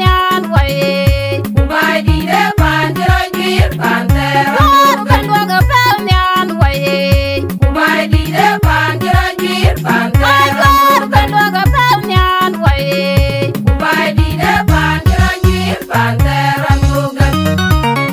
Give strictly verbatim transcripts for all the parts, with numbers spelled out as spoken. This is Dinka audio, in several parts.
nhial wei. Ku Baidït ë paan cï rɔt juiir paan thɛɛr. Duɔɔr bɛ̈n duɔ̈k ë pɛ̈l nhial wei. Ku Baidït ë paan cï rɔt juiir paan thɛɛr. Duɔɔr bɛ̈n duɔ̈k ë pɛ̈l nhial wei. Ku Baidït ë paan cï rɔt juiir paan thɛɛr rɔt thok gät.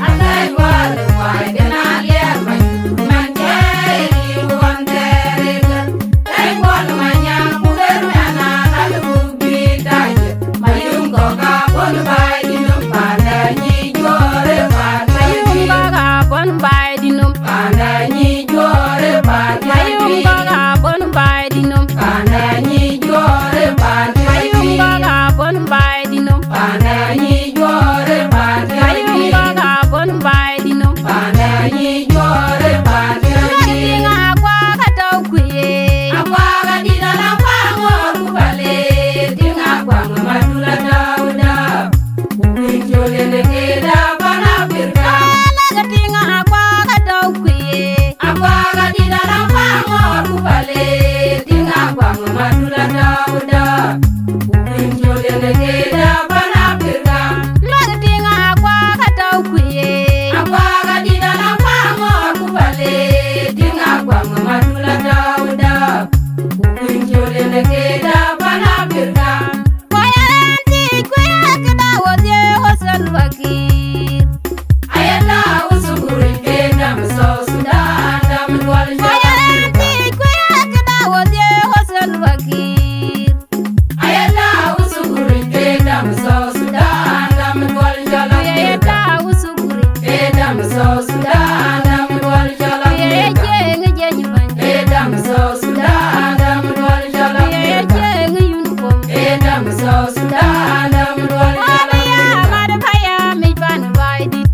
Athɛɛny wäär ë wai kën aliɛɛr many, man cä ye riëëu ɣɔn thɛɛr ë gät. Thɛɛny Kuɔl Manyaŋ ku Ger Mɛn Aŋäl ku Bï Dac. Mayum kɔ̈k abɔ̈n Baidït nɔm, panda nyic juɔ̈ɔ̈r ë panda. Mayum kɔ̈k abɔ̈n Baidït nɔm, panda nyic juɔ̈ɔ̈r ë panda. Mayum kɔ̈k abɔ̈n Baidït nɔm, panda nyic juɔ̈ɔ̈r ë panda. Mayum kɔ̈k abɔ̈n Baidït nɔm, panda nyic juɔ̈ɔ̈r ë panda. Mayum kɔ̈k abɔ̈n Baidït nɔm, panda nyic juɔ̈ɔ̈r ë panda. Lɔ̈k tïŋ akuak atɔ̈u kuiye. Akuak adït ala kuak ŋɔ̈ɔ̈r ku pale. Tïŋ akuak Madula tɔ̈u dap. Ku kuïn col yen ke dap pan Afrika. Lɔ̈k tïŋ akuak atɔ̈u kuiye. Akuak adït ala kuak ŋɔ̈ɔ̈r ku pale. Tïŋ akuak Madula tɔ̈u dap. Ku kuïn col yen ke dap pan Afrika. Lɔ̈k tïŋ akuak atɔ̈u kuiye. Akuak adït ala kuak ŋɔ̈ɔ̈r ku pale. Tïŋ akuak Madula tɔ̈u dap. Ku kuïn col yen ke dap pan Afrika. Ku aya raan thiëc ku yak da wodhie wo Salva Kiir. Aya da wo sukuric ke dam South Sudan, dam duɔl. Ku aya raan thiëc ku yak da wodhie wo Salva Kiir. Ayeta usukuri, eh, dam South Sudan, dam duɔl jɔl. Ayeta usukuri, eh, dam South Sudan, dam duɔl jɔl. Eh, jeng, jeng bany. Eh, dam South Sudan, dam duɔl jɔl. Eh, jeng uniform. Eh, dam South Sudan, dam duɔl jɔl. Wabia mad paya mi pan Baidit.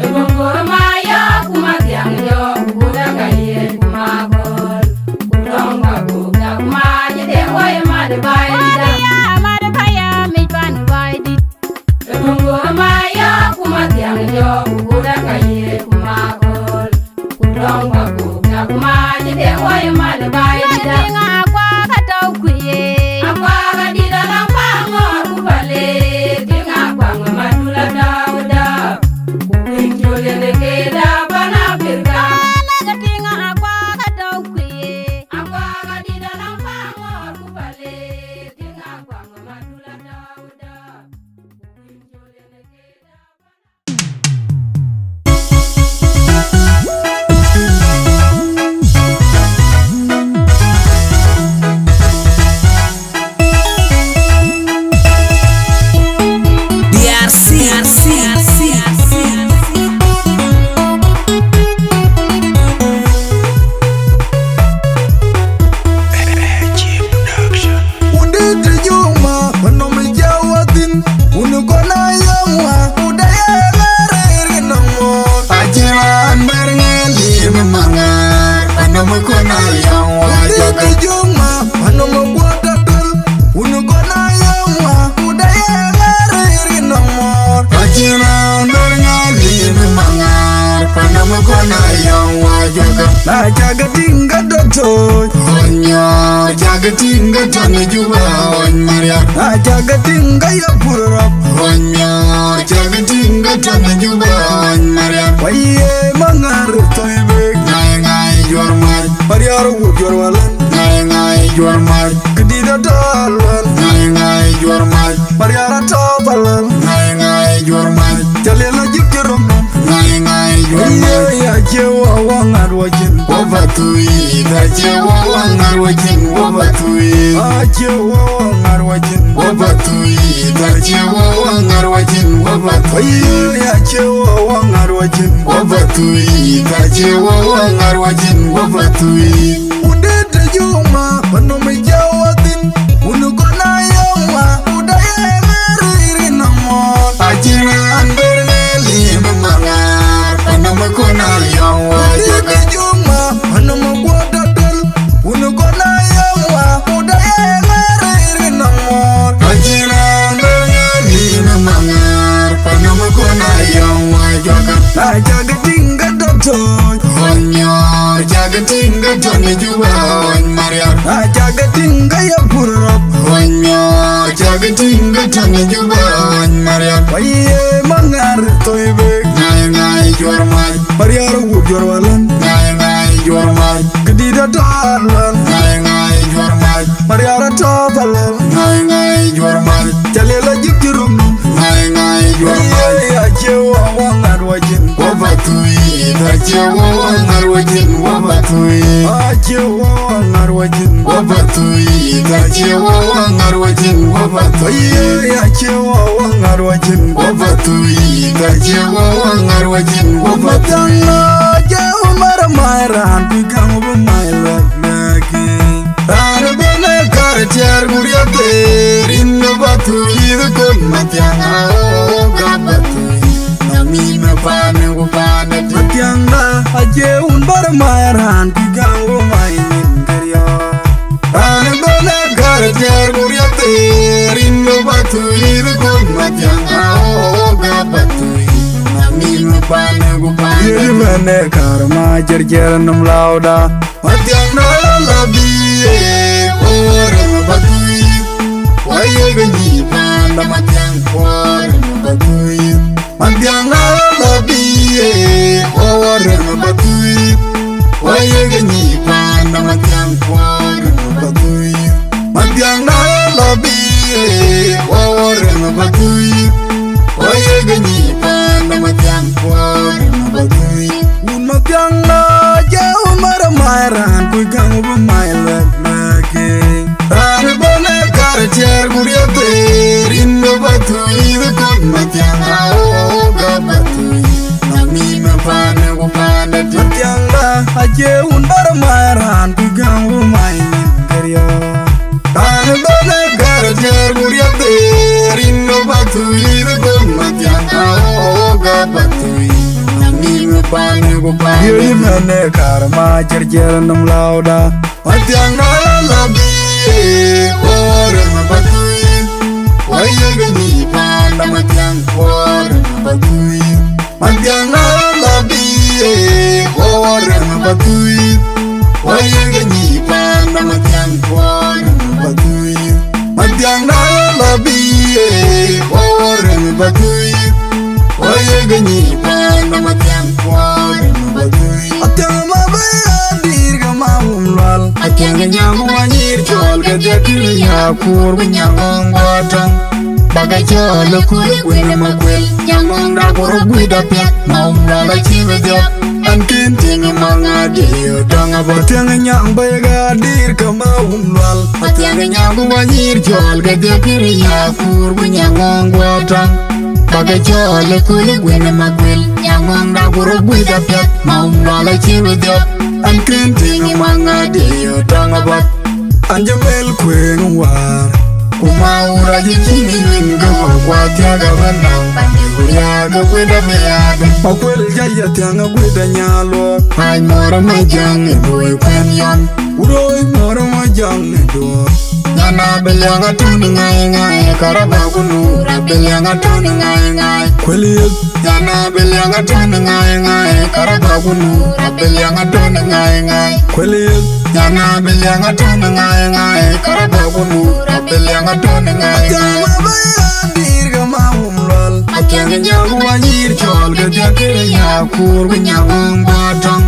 Ë Bongor ma ya kuma thiang yo, ku da ka ye kuma gol. Ku dɔŋ ba ku da kuma ye de wo ye mad Baidit. Mad ya, mad paya mi pan Baidit. Ë Bongor ma ya kuma thiang yo, ku da ka ye kuma gol. Ku dɔŋ ba ku da kuma ye de wo ye mad Baidit. Lɔ̈k tïŋ akuak atɔ̈u kuiye. Akuak adït ala kuak ŋɔ̈ɔ̈r ku pale. Tïŋ akuak Madula tɔ̈u dap. Ku kuïn col yen ke dap pan Afrika. Lɔ̈k tïŋ akuak atɔ̈u kuiye. Akuak adït ala kuak ŋɔ̈ɔ̈r ku pale. Tïŋ akuak Madula tɔ̈u dap. Ku kuïn col yen ke dap pan D R C, D R C, D R C. Wundit Juma, panom jawatin, wun kona yamwa, uda ya riri namo. Ajiran berngali manga, panom kona yamwa. Wundit Juma, panom kwata tul, wun kona yamwa, uda ya riri namo. Ajiran berngali manga, panom kona yamwa. Na jaga tinga doctor, Onyo, jaga tinga tana Juba, on Maria. Na jaga tinga ya purap. Onyo, jaga tinga tana Juba, on Maria. Waye mangar toy big. Ngai ngai your mar. Maria ru your walan. Ngai ngai your mar. Kdida dalwan. Ngai ngai your mar. Maria ra tapalan. Ngai ngai your mar. Jalila jikirong. Ngai ngai your mar. Ya jewa wangar wajin. Wabatui, da jewa wangar wajin, wabatui. A jewa wangar wajin. Wabatui, da jewa wangar wajin, wabatui. Aye, a jewa wangar wajin. Wabatui, da jewa wangar wajin, wabatui. Wundit Juma, panom jawatin, wun kona yamwa, uda ya riri namo. Cak tïŋ ke tɔ̈ Tony, Hony Miɔɔr, cak tïŋ ke tɔ̈ në Juba, Hony Marial. Acak tïŋ ke ye pur rɔt, Hony Miɔɔr, cak tïŋ ke tɔ̈ në Juba, Hony Marial. Wa ye Maŋar thoi bek, ŋai ŋai juɔr mac. Marial wut juɔr walën, ŋai ŋai juɔr mac. Këdït atɔ̈ alɔl, ŋai ŋai juɔr mac. Marial atɔ̈ palɔl, ŋai ŋai juɔr mac. Ca lel ajïk cï rum, ŋai ŋai juɔr mac. Ye, acie wɔ wɔ ŋat wɔ cin, wɔ ba thuit. Acie wɔ wɔ ŋat wɔ cin, wɔ ba thuit. Acie wɔ wɔ ŋat wɔ cin, wɔ ba thuit. Acie wɔ wɔ ŋat wɔ cin, wɔ ba thuit. Ye, acie wɔ wɔ ŋat wɔ cin, wɔ ba thuit. Acie wɔ wɔ ŋat wɔ cin, wɔ ba thuit. Mathiaŋ na je wun mar mai ran, pi gaŋ wun mai lɔt lɛki. Raan ëbɛ̈n ë kar tiɛɛr ku riɛth ë rin ë ba thuit, yïth kɔc Mathiaŋ, aɣok aa ba thuit. Na mïïm ë paan ë ku paan ë tït. Mathiaŋda acie wun bär mai raan, ku gäŋ wo mai nyin kë riɔ̈ɔ̈k. Raan ëbɛ̈n ë kar tiɛɛr ku riɛth ë rin ë ba thuit, yïth kɔc Mathiaŋ, aɣok aa ba thuit. Na mïïm ë paan ë ku paan ë tït. Yïth ëbɛ̈n ë kar ma jɛrjɛr nɔm lauda. Mathiaŋ na la la bï ye, wɔ rɛm ba thuit. Wa ye ke nyi panda Mathiaŋ, wɔ rɛm ba thuit. Mathiaŋ na la la bï ye, wɔ rɛm ba thuit. Wa ye ke nyi panda Mathiaŋ, wɔ rɛm ba thuit. Mathiaŋ na la la bï ye, wɔ rɛm ba thuit. Wa ye ke nyi panda Mathiaŋ, wɔ rɛm ba thuit. Wun Mathiaŋ na je wun mar mai raan, ku gäŋ wun mai lɛt lɛki. Raan ëbɛ̈n ë kar tiɛɛr ku riɛth ë rin ë ba thuit, yïth kɔc Mathiaŋ, aɣok aa ba thuit. Na mïïm ë paan ë ku paan ë tït. Mathiaŋda acie wun bär mai raan, ku gäŋ wun mai nyin kë riɔ̈ɔ̈k. Raan ëbɛ̈n ë kar tiɛɛr ku riɛth ë rin ë ba thuit, yïth kɔc Mathiaŋ, aɣok aa ba thuit. Na mïïm ë paan ë ku paan ë tït. Yïth ëbɛ̈n ë kar ma jɛrjɛr nɔm lauda. Mathiaŋ na la la bï ye, wɔ rɛm ba thuit. Wa ye ke nyi panda Mathiaŋ, wɔ rɛm ba thuit. Mathiaŋ na la la bï ye, wɔ rɛm ba thuit. Wa ye ke nyi panda Mathiaŋ, wɔ rɛm ba thuit. Mathiaŋ na la la bï ye, wɔ rɛm ba thuit. Wa ye ke nyi panda Mathiaŋ, wɔ rɛm ba thuit. Athiaŋ ma bï ya dïr ke ma wum lual. Athiaŋ ke nyaŋ ku wa nyïïr cɔl ke dhiëk kï ya kuur ku nyaŋ ŋɔŋ guɔ tɔŋ. Ba ke cɔl ë kul ë kuën ë ma kuel. Nyaŋ ŋɔŋ da ku rɔt guiëda piɛth ma wum lual acï bï dhiɔp. An kën tiŋ ë maŋ adï tɔŋ abɔ̈. Athiaŋ ke nyaŋ bï ya dïr ke ma wum lual. Athiaŋ ke nyaŋ ku wa nyïïr cɔl ke dhiëk kï ya kuur ku nyaŋ ŋɔŋ guɔ tɔŋ. Ba ke cɔl ë kul ë kuën ë ma kuel. Nyaŋ ŋɔŋ da ku rɔt guiëda piɛth ma wum lual acï bï dhiɔp. An kën tiŋ ë maŋ adï tɔŋ abɔ̈. An jɔ mel kuëëŋ wäär, ku ma wur acï cïn ë luin ke wä kuat thiäk abä naŋ. Pande ku riääk ke kuëëda bï yaak. Ma kuel jai ya thiäŋ ë kuëëda nyaal luɔk. Ai mɔr ë ma jäŋ ë duöi kuɛn yɔn. Ku rööc mɔr ë ma jäŋ ë duöör. Nyan abï liäŋ atun ŋai ŋai, karaba ku nuur abï liäŋ atun ŋai ŋai. Kuël yeth. Nyan abï liäŋ atun ŋai ŋai, karaba ku nuur abï liäŋ atun ŋai ŋai. Kuël yeth. Nyan abï liäŋ atun ŋai ŋai, karaba ku nuur abï liäŋ atun ŋai ŋai. Athiäŋ abï ya dïr ke ma wum lual. Athiäŋ nyaŋ wa nyïïr cɔl ke dhiëk kï ya kuur ku nyaŋ ŋɔŋ guɔ tɔŋ.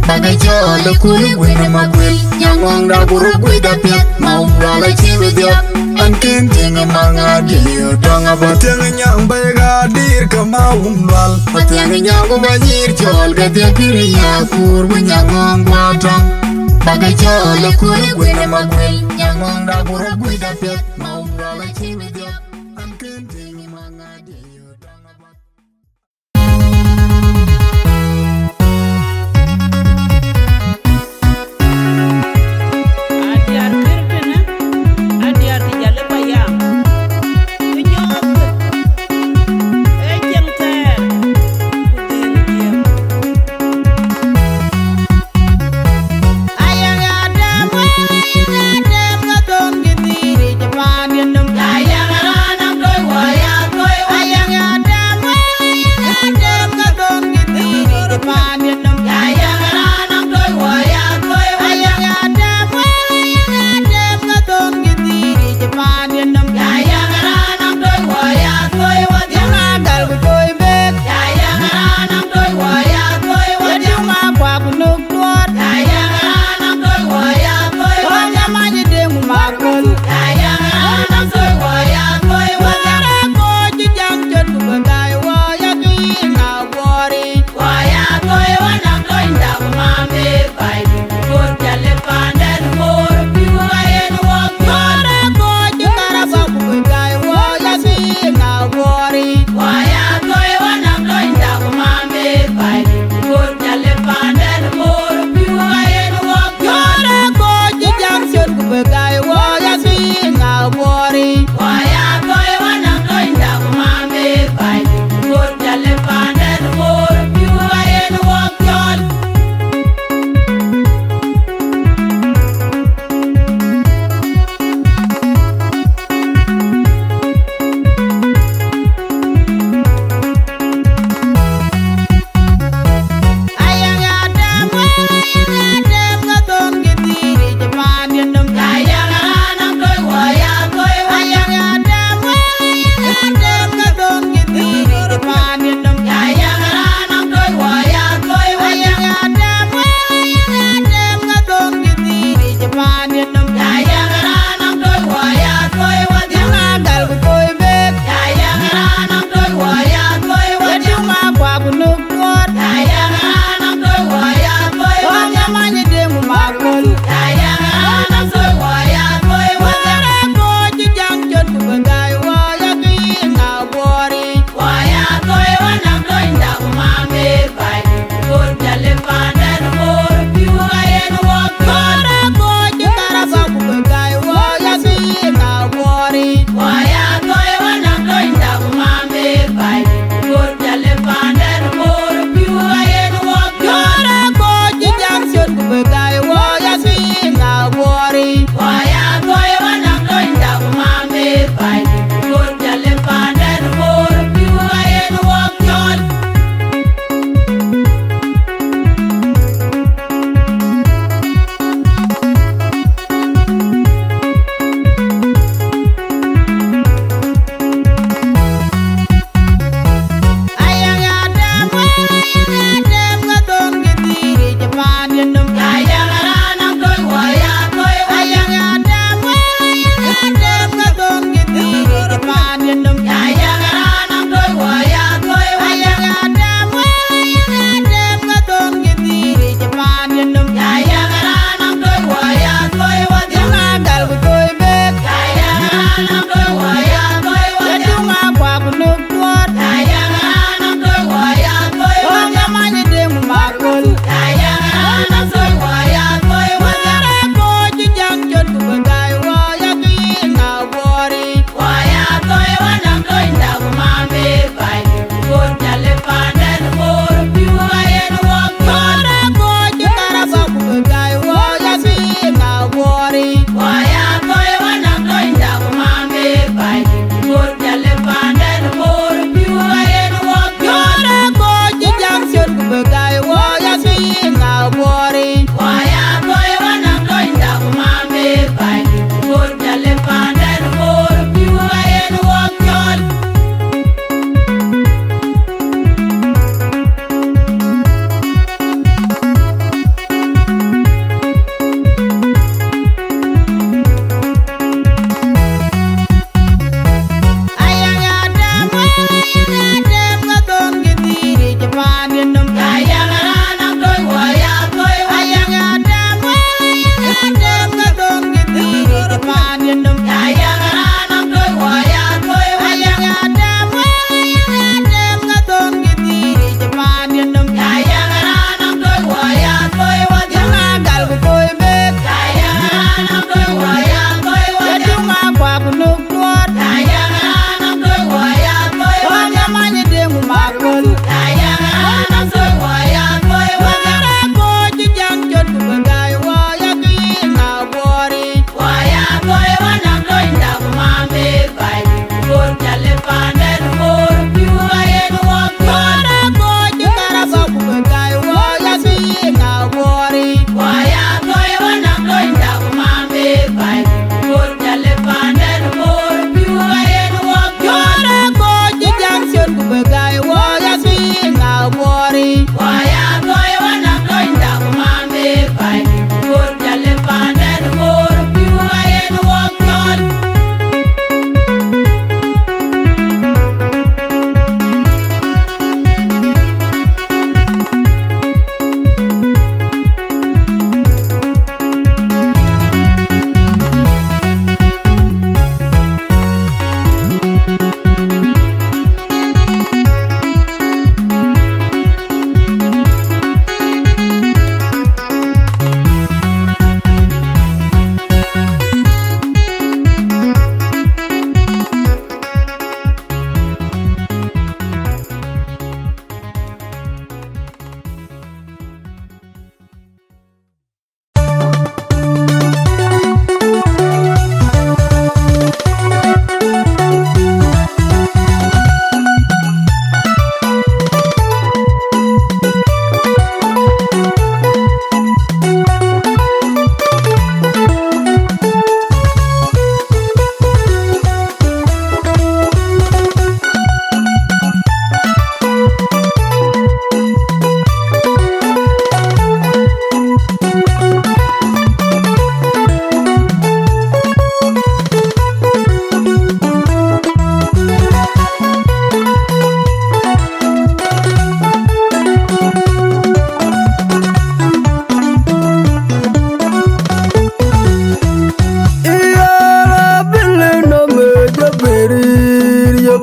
Ba ke cɔl ë kul ë kuën ë ma kuel. Nyaŋ ŋɔŋ da ku rɔt guiëda piɛth ma wum lual acï bï dhiɔp. An kën tiŋ ë maŋ adï tɔŋ abɔ̈. Athiäŋ nyaŋ bï ya dïr ke ma wum lual. Athiäŋ nyaŋ ku wa nyïïr cɔl ke dhiëk kï ya kuur ku nyaŋ ŋɔŋ guɔ tɔŋ. Ba ke cɔl ë kul ë kuën ë ma kuel. Nyaŋ ŋɔŋ da ku rɔt guiëda piɛth ma wum lual acï bï dhiɔp. An kën tiŋ ë maŋ adï tɔŋ abɔ̈. Adiäär kër kënë, adiäär tï jal ë payam. Kë nyɔɔth kë, ee cieŋ thɛɛr, ku dhil jiëëm. Aya ya dɛm wei, ya dɛm ka thon kë dhil ric paan.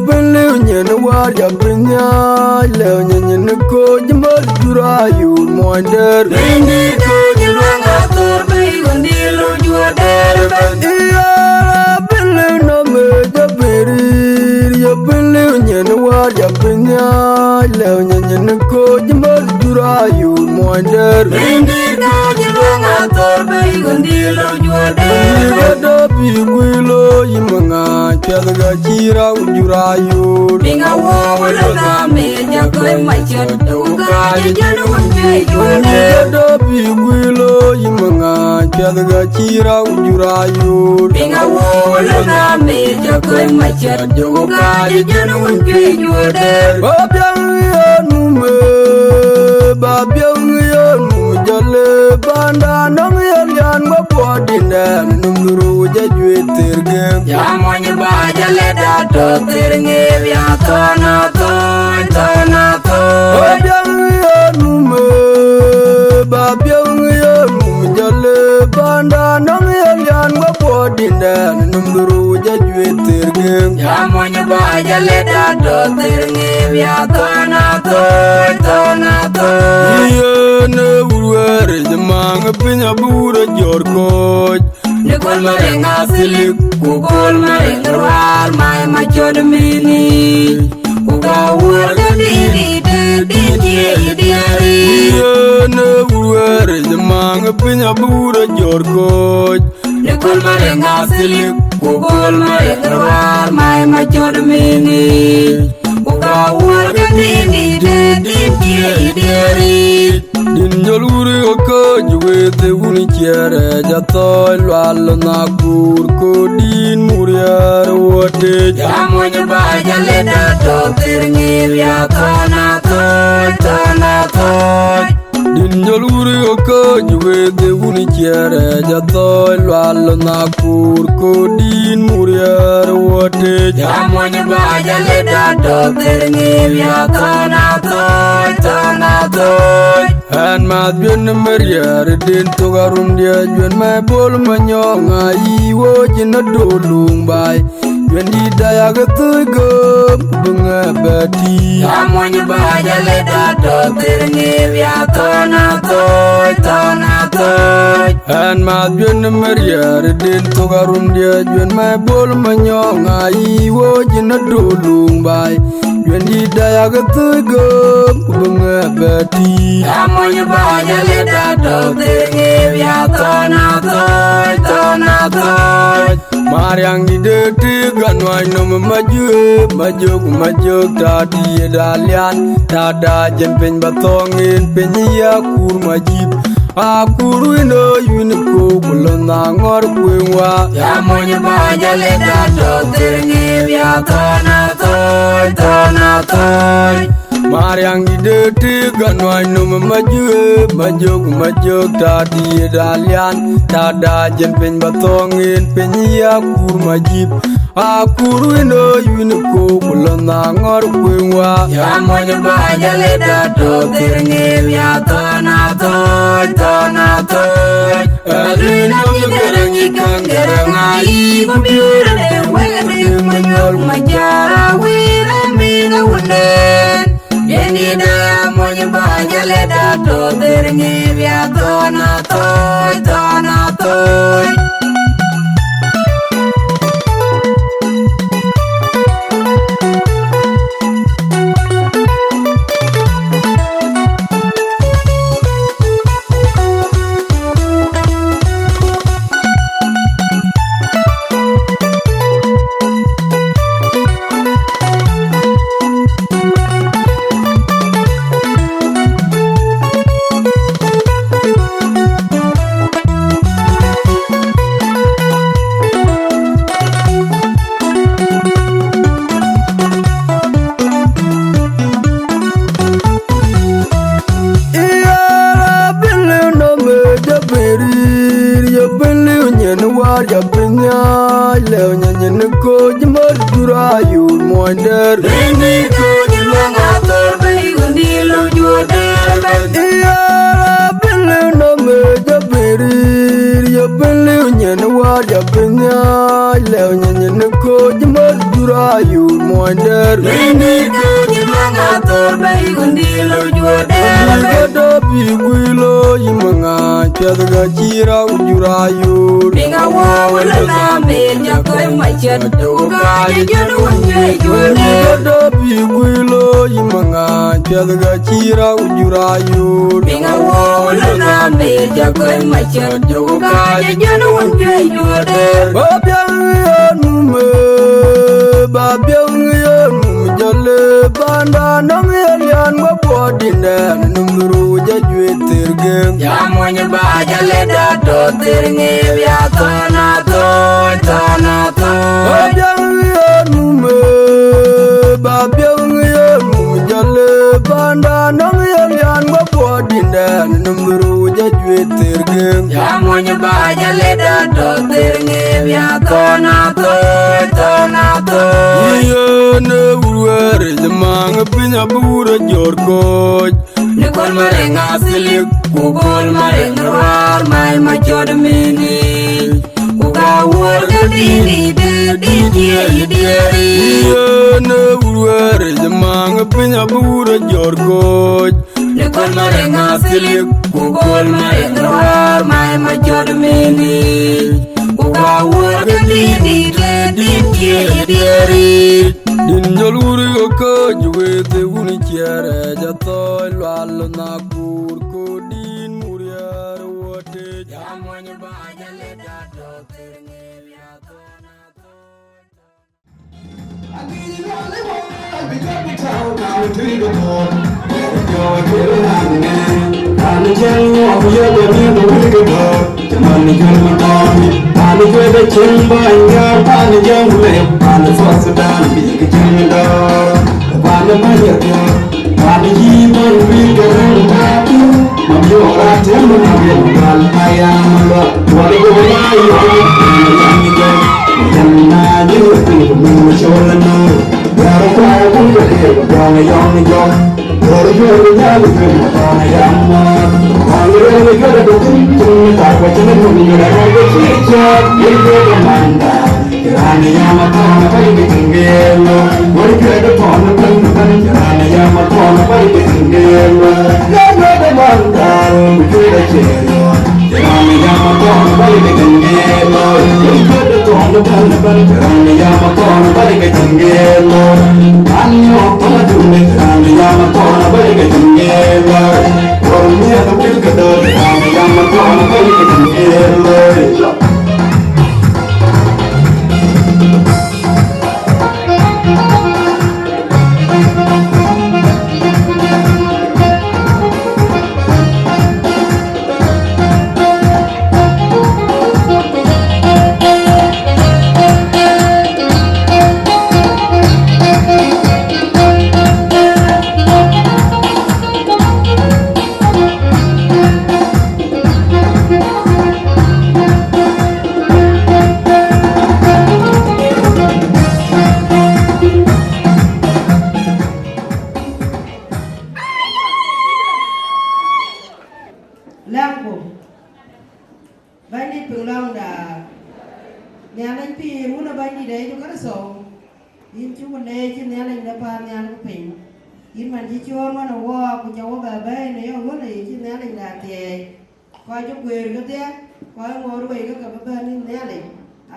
Piny liu nyin wäär ja piny nhiac, lëu nyin nyin koc mäl jur ayur muɔny dɛ̈r. Piny dït koc luaŋ athör bei ɣön dï lɔ juɔ̈t dɛ̈r ëbɛ̈n. Ïa piny liu nɔm ë jɔ piny rïïr, ye piny liu nyin wäär ja piny nhiac, lëu nyin nyin koc mäl jur ayur muɔny dɛ̈r. Piny dït koc luaŋ athör bei ɣön dï lɔ juɔ̈t dɛ̈r ëbɛ̈n. Bï guiir looi yï më ŋa, cuɛth ga cï rau jur ayur. Piŋ awuɔ̈u wël ë gam ë jɔ kɔc macɔt, ë wun ka jɔ jɔn wun juëc wun ë. Dɔ bï guiir looi yï më ŋa, cuɛth ga cï rau jur ayur. Piŋ awuɔ̈u wël ë gam ë jɔ kɔc macɔt, ë wun ka jɔ jɔn wun juëc wun ë. Ba biäŋ yen mum ë, ba biäŋ yen mum jɔl ë, panda nɔŋ yen yan bä puɔ̈u dïndɛn, num dhuru jɔ juëc thir gem. Ya mony ba jale da to thir ŋiëp ya thɔn athööc, thɔn athööc. Ba biäŋ yen mum ë, ba biäŋ yen mum jale, panda nɔŋ yen yan bä puɔ̈u dïndɛn, num dhuru jɔ juëc thir gem. Ya mony ba jale da to thir ŋiëp ya thɔn athööc, thɔn athööc. Yen ë wur wɛ̈ɛ̈ric maŋ piny abï wur ë jɔ̈ɔ̈r kɔ̈ɔ̈c. Në köl Mariŋ Athilik, ku köl Mariŋ Ruaar, mai macɔt mini, ku ka wuɔ̈r ke dïït, dïït, dïït, dïït, dïït. Yen ë wur wɛ̈ɛ̈ric maŋ piny abï wur ë jɔ̈ɔ̈r kɔ̈ɔ̈c. Në köl Mariŋ Athilik, ku köl Mariŋ Ruaar, mai macɔt mini, ku ka wuɔ̈r ke dïït, dïït, dïït, dïït, dïït. Din jɔl wur ë kɔc wëëth ë wun ciɛɛr ë jɔ thɔɔc lual na kuur, ku din muriɛɛr wuɔ̈tic. Ya mony ba jale da tɔ thir ŋiëp ya thɔn athööc, thɔn athööc. Din jɔl wur ë kɔc wëëth ë wun ciɛɛr ë jɔ thɔɔc lual na kuur, ku din muriɛɛr wuɔ̈tic. Ya mony ba jale da tɔ thir ŋiëp ya thɔn athööc, thɔn athööc. Ɣɛn math juën ë meriɛɛr ë den thok arundiɛ, juën mɛ Bol Manyɔŋ ayï wööc ë nɔ̈ dööl luŋ baai. Juën dït da yak ë thööc gëm, ku bï ŋɛ bɛ tïï. Ya mony ba jale da tɔ thir ŋiëp ya thɔn athööc, thɔn athööc. Ɣɛn math juën ë meriɛɛr ë den thok arundiɛ, juën mɛ Bol Manyɔŋ ayï wööc ë nɔ̈ dööl luŋ baai. Juën dït da yak ë thööc gëm, ku bï ŋɛ bɛ tïï. Ya mony ba jale da tɔ thir ŋiëp ya thɔn athööc, thɔn athööc. Mariaŋ dït ë tik anuany nɔm ë majëëp, majök, majök, ta diet alian, ta da jën piny ba thɔŋ en piny ya kur majïp. Akur wïn ë yïn ë kok, ku lɔ na ŋɔ̈r kueŋ wa. Ya mony ba jale da tɔ thir ŋiëp ya thɔn athööc, thɔn athööc. Mariaŋ dït ë tik anuany nɔm ë majëëp, majök, majök, ta diet alian, ta da jën piny ba thɔŋ en piny ya kur majïp. Akur wïn ë yïn ë kok, ku lɔ na ŋɔ̈r kueŋ wa. Ya mony ba jale da tɔ thir ŋiëp ya thɔn athööc, thɔn athööc. Aluin nɔm gɛrɛ nyi kaŋ gɛrɛ ŋa yï ku biur ë wek ë dik manyɔl majara wir amin awunden. Yeni da mony ba jale da tɔ thir ŋiëp ya thɔn athööc, thɔn athööc. Ïa piny liu nɔm ë jɔ piny rïïr, ye piny liu nyin wäär jɔ piny nhiac, lëu nyin nyin koc mäl jur ayur muɔny dɛ̈r. Piny dït koc luaŋ athör bei ɣön dï lɔ juɔ̈t dɛ̈r ëbɛ̈n. Ïa piny liu nɔm ë jɔ piny rïïr, ye piny liu nyin wäär jɔ piny nhiac, lëu nyin nyin koc mäl jur Ayut muɔny dɛ̈ɛ̈r. Bɛ̈ny dït ka cï luaŋ athör bɛ̈i ku ndïïl ë juöör dɛ̈ɛ̈r. Bï ke dɔ̈p bï guiir looi yï maŋa, cuɛth ka cï rau jur ayut. Bï ŋa wɔ wël ë Nhialic, Jakoi Maciɛt, ku ka cï jön wun cuëëc juöör dɛ̈ɛ̈r. Bï ke dɔ̈p bï guiir looi yï maŋa, cuɛth ka cï rau jur ayut. Bï ŋa wɔ wël ë Nhialic, Jakoi Maciɛt, ku ka cï jön wun cuëëc juöör dɛ̈ɛ̈r. Ba biäŋ yen mum, eh, ba biäŋ yen mum, jɔl ë banda nɔŋ yen yan wä puɔt dïndɛn num ruu jɛ juëc thirgem. Ya mony ba jɔl ë da tɔ thirŋem ya thɔn athɔɔc, thɔn athɔɔc. Ba biäŋ yen mum, eh, ba biäŋ yen mum, jɔl ë banda nɔŋ yen yan wä puɔt dïndɛn num ruu jɛ juëc thirgem. Ya mony ba jɔl ë da tɔ thirŋem ya thɔn athɔɔc, thɔn athɔɔc. Yen ë wur wɛɛr ë maŋ piny abï wur ë jɔ̈ɔ̈r kɔc. Në kɔn marɛŋ athilik, ku kɔn marɛŋ ruaar, mai macɔt mini. Ku ka wuɔ̈r ke dïït, dïït, dïït, dïït, dïït. Yen ë wur wɛɛr ë maŋ piny abï wur ë jɔ̈ɔ̈r kɔc. Në kɔn marɛŋ athilik, ku kɔn marɛŋ ruaar, mai macɔt mini. Ku ka wuɔ̈r ke dïït, dïït, dïït, dïït, dïït. Din jɔl wur ë kɔc wëëth ë wun ciɛɛr ë jɔ thɔɔc lual na kur ku din muriɛɛr wɔ tëc. Ya mony ba jɔl ë da tɔ thirŋem ya thɔn athɔɔc. Lɛ̈ŋku. Bɛ̈nydït piŋ lɔ̈ŋda. Nhialic pïïr wun ë Bɛ̈nydït Yecu Kërtho. Yïn cuk leec cï Nhialic de paannhial ku piny. Yïn man cï coor man ë wɔɔk ku ca wɔ bɛ bɛ̈ɛ̈i në ye ɣöl ë cï Nhialic de athiɛɛi. Kɔc cï guëër kedhie, kɔc ŋoot wei ke ke bï bɛ̈n yïn Nhialic.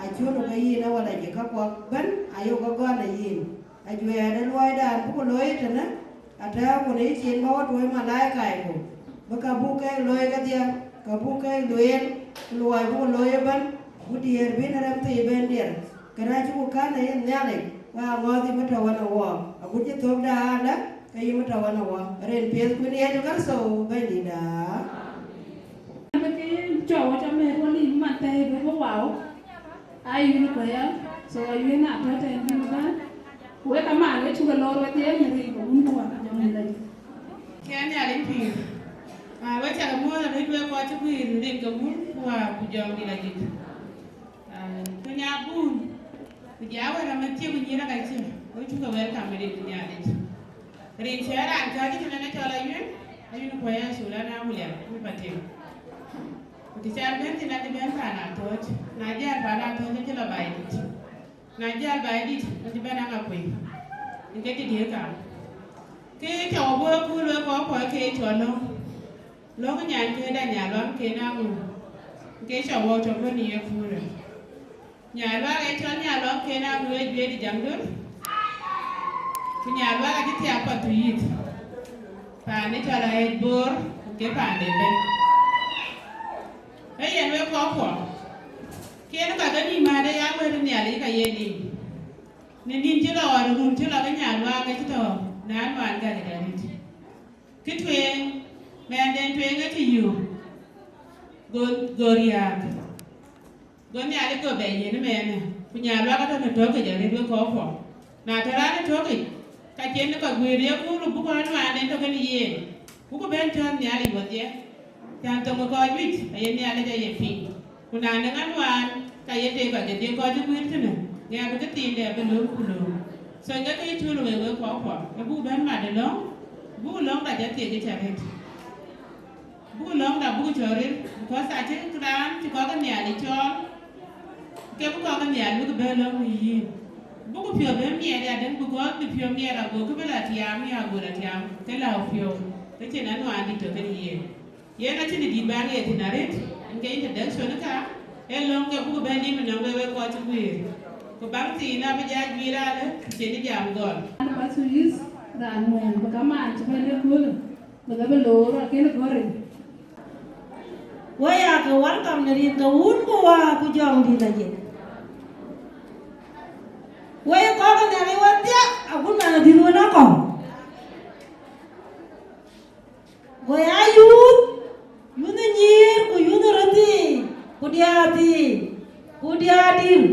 Acun ke yïn ë wala cï käkuɔk bɛ̈n, ayok ke gɔl ë yïn. Ajuɛɛr ë luɔidan buk looi tënë, atɛ̈ɛ̈u ku në yïcin bä wä tuɔɔc malaikaku, bï ka buk keek looi kedhie, ka buk keek lueel, ku luɔi buk looi ëbɛ̈n, ku diëër bï në rem thii ben diɛr. Kënë acï ku kän ë yïn Nhialic, wa aŋɔ̈ɔ̈th yï bï tɔ̈u ɣɔn ë wɔɔk, agut cï thökda aalë, ke yï bï tɔ̈u ɣɔn ë wɔɔk. Rin piɛth kun Yecu Kërtho Bɛ̈nydïtda. Ke cɔk wä ca mɛt wä lim man thɛɛi bï wä wau. Ayï wun kuaya, so ayï na tɔ̈ tɛ̈n bïn bä. Wek aman, wek cuk lɔɔr wedhie në rin ke wun ku wäär ku jɔŋdït la jik. Ke Nhialic pïïr. Ah, wek cak muɔ̈ɔ̈th arëët wek kɔc cï guiir në rin ke wun ku wäär ku jɔŋdït la jik. Ah, ku nya bun, ku ja wek rɔt mɛt cï ku nyïïr aka cï, wek cuk welcome në rin ke Nhialic. Rin cï raan cɔl cï tënë cɔl Ayuen, Ayuen kuaya Shulana William, wek ba tïŋ. Ku të cän bɛ̈n thïn, acï bɛ̈n paan Athɔ̈ɔ̈c, na jäl paan Athɔ̈ɔ̈c acï lɔ Baidït. Ku Na jäl ba dït, ku cï bɛ̈n aŋa kuec, ke dït ye kaŋ. Ke cä wä bɔ̈ ë kööl wek kɔc kuɔ ke cɔl lɔ̈ŋ. Lɔ̈ŋ nyan ke da Nyaluaŋ ke na ŋö? Ke cä wä tɔ bɔ̈ në ye kööl. Nyaluaŋ ë cɔl Nyaluaŋ ke na ŋö ë juëëdï jam döl. Ku Nyaluaŋ acï thiaak path yith. Paan ë cɔl Aɣet Bor, ke paan de bɛ̈n. Ee yen wek kɔc kuɔ. Kën ka ke nïïm määt ë ya wëët Nhialic ka ye lim. Në nïn cï lɔ ɣɔn run cï lɔ ke Nyaluaŋ ke cï tɔ në anuaan gäk ë därit. Kë tueŋ, mɛɛnden tueŋ ë cï yök, go, go riääk. Go Nhialic go bɛ yen ëmɛɛnë, ku Nyaluaŋ atɔ̈ në tɔ̈kic arëët wek kɔc kuɔ. Na tɔ̈ raan ë tɔ̈kic, ka cïn kɔc guëër ye kuur buk anuaan en tɔ̈ kenë yen, buk bɛ̈n cɔ̈ɔ̈r Nhialic wedhie. Cän thoŋ ë kɔc juëc aye Nhialic aye piŋ, ku na nɔŋ anuaan, ka ye tek kɔc kedhie kɔc cï guiir tënë, ŋɛk bï këthiinde abï lööm ku lööm. So, ke ke cul wek wek kɔc kuɔ, ë buk bɛ̈n mat ë lɔ̈ŋ, buk lɔ̈ŋda jɔ thiek ë cä rëët. Buk lɔ̈ŋda buk cɔɔr rëër, because acï raan cï kɔc ke Nhialic cɔɔl, ke bï kɔc ke Nhialic bïk bɛ̈n lɔ̈ŋ në yïn. Buk piɔ̈u bï miɛt ya dëŋ, because bï piɔ̈u miɛt ago kë bï la tiaam, ya ago la tiaam, ke la piɔ̈u, ke cïn anuaan dït tɔ̈ kenë yen. Yen acïn dït bä ŋiɛc thïn arëët, en ke introduction ka, ee lɔ̈ŋ ke buk bɛ̈n lim ënɔŋ wek wek kɔc cï guiir. Ku baŋ thiin abï ja juiir alë, ku cïn jam gɔl. An ba Swiss, raan ŋuɛ̈ɛ̈n bï kamaan cï bɛ̈n ëköölë, bï ke bï loor akën gɔ̈ɔ̈r. Wek aa ke welcome në rin ke Wun ku Wät ku Jɔŋdït Lajik. Wek kɔc ke Nhialic wedhie, agut man adhil wën akɔ̈u. Go ya yuth, yuth ë nyïïr, ku yuth ë röt thii, ku diäär thii, ku diäär dït.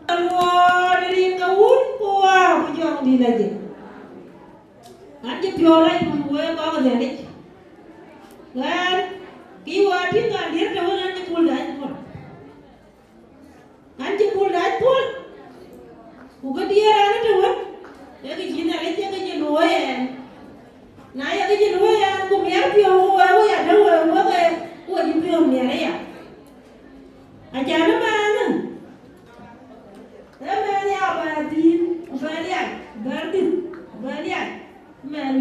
Luɔɔr ë rin ke Wun ku Wät ku Jɔŋdït Lajik. An cï piɔ̈u rac pun wek kɔc ke Nhialic. Ɣɛn, kï wä tïŋ ka diëër të wën an cï pul dac pun. An cï pul dac pun, ku ke diëër an ëtëwën, ke kë cï Nhialic ke ke cï luɔ̈i ɛn. Na ye ke cï luɔ̈i ɛn, ku miɛt piɔ̈u, ku wek, ku ya dɛ̈ wek, wek, ku we cï piɔ̈u miɛt aya. Acan ëmɛn, ëmɛn ya bɛ̈ɛ̈r thïn, bɛ̈ɛ̈r liac, bɛ̈ɛ̈r dït, bɛ̈ɛ̈r liac, ëmɛn.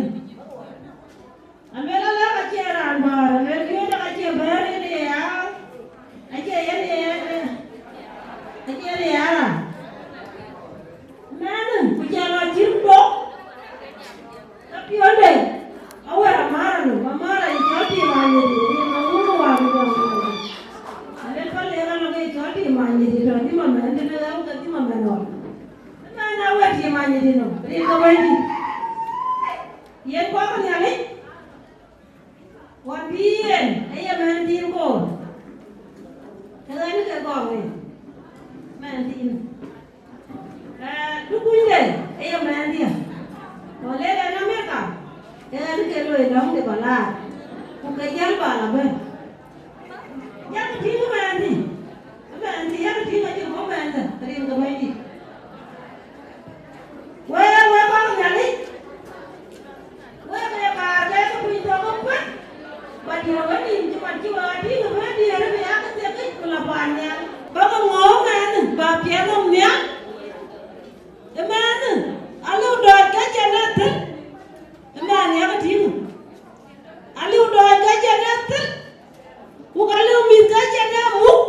Aluel ala ka cie raan bäär, aluel yööc ka cie bäär yen ye ya, acie yen ye, acie yen ye ya raan. Mɛn, ku cie lɔ cït dok, ka piɔ̈nde, awär amär anu, amär ayi cɔl tim anyidi, tim awun wä ku jɔŋ tim. Aluel ka lek an ke cɔl tim anyidi, tɔ tim amɛn, tënë ɣɛu ke tim amɛn ɣɔn. Mɛn awär tim anyidi nɔ, rin ke Wëidït. Yen kɔc ke Nhialic, ɣɔn bï yen ë ye mɛnhthiin koor, ke ɣɛn ke gɔɔk rin mɛnhthiin. Ee, dukunyde ë ye mɛnhdiɛ̈, ɣɔn lek ɛn Amerika, ke ɣɛn ke loi lɔ̈ŋde ba laar, ku ke jäl ba la bɛ̈n. Yak tïŋ ëmɛɛn thïn, ëmɛɛn thïn yak tïŋ acïn kɔ̈k mɛɛn thïn, rin ke Bɛ̈nydït. Wek, wek kɔc Nhialic, wek ee kaar ke ke piny thok ëpɛ̈n, ba diɛɛr wën nïn cï man cï wek a tïŋ ëbɛ̈n diɛɛr ëbï yak thiekic ku la paan nhial. Bäkï ŋɔ̈ɔ̈k ëmɛɛn, ba piɛth nhom nhial. Ëmɛɛn, aliu dɔɔc ke cïn ë thïn, ëmɛɛn yak tïŋ. Aliu dɔɔc ke cïn ë thïn, ku ka liu mïth ke cïn ë muk.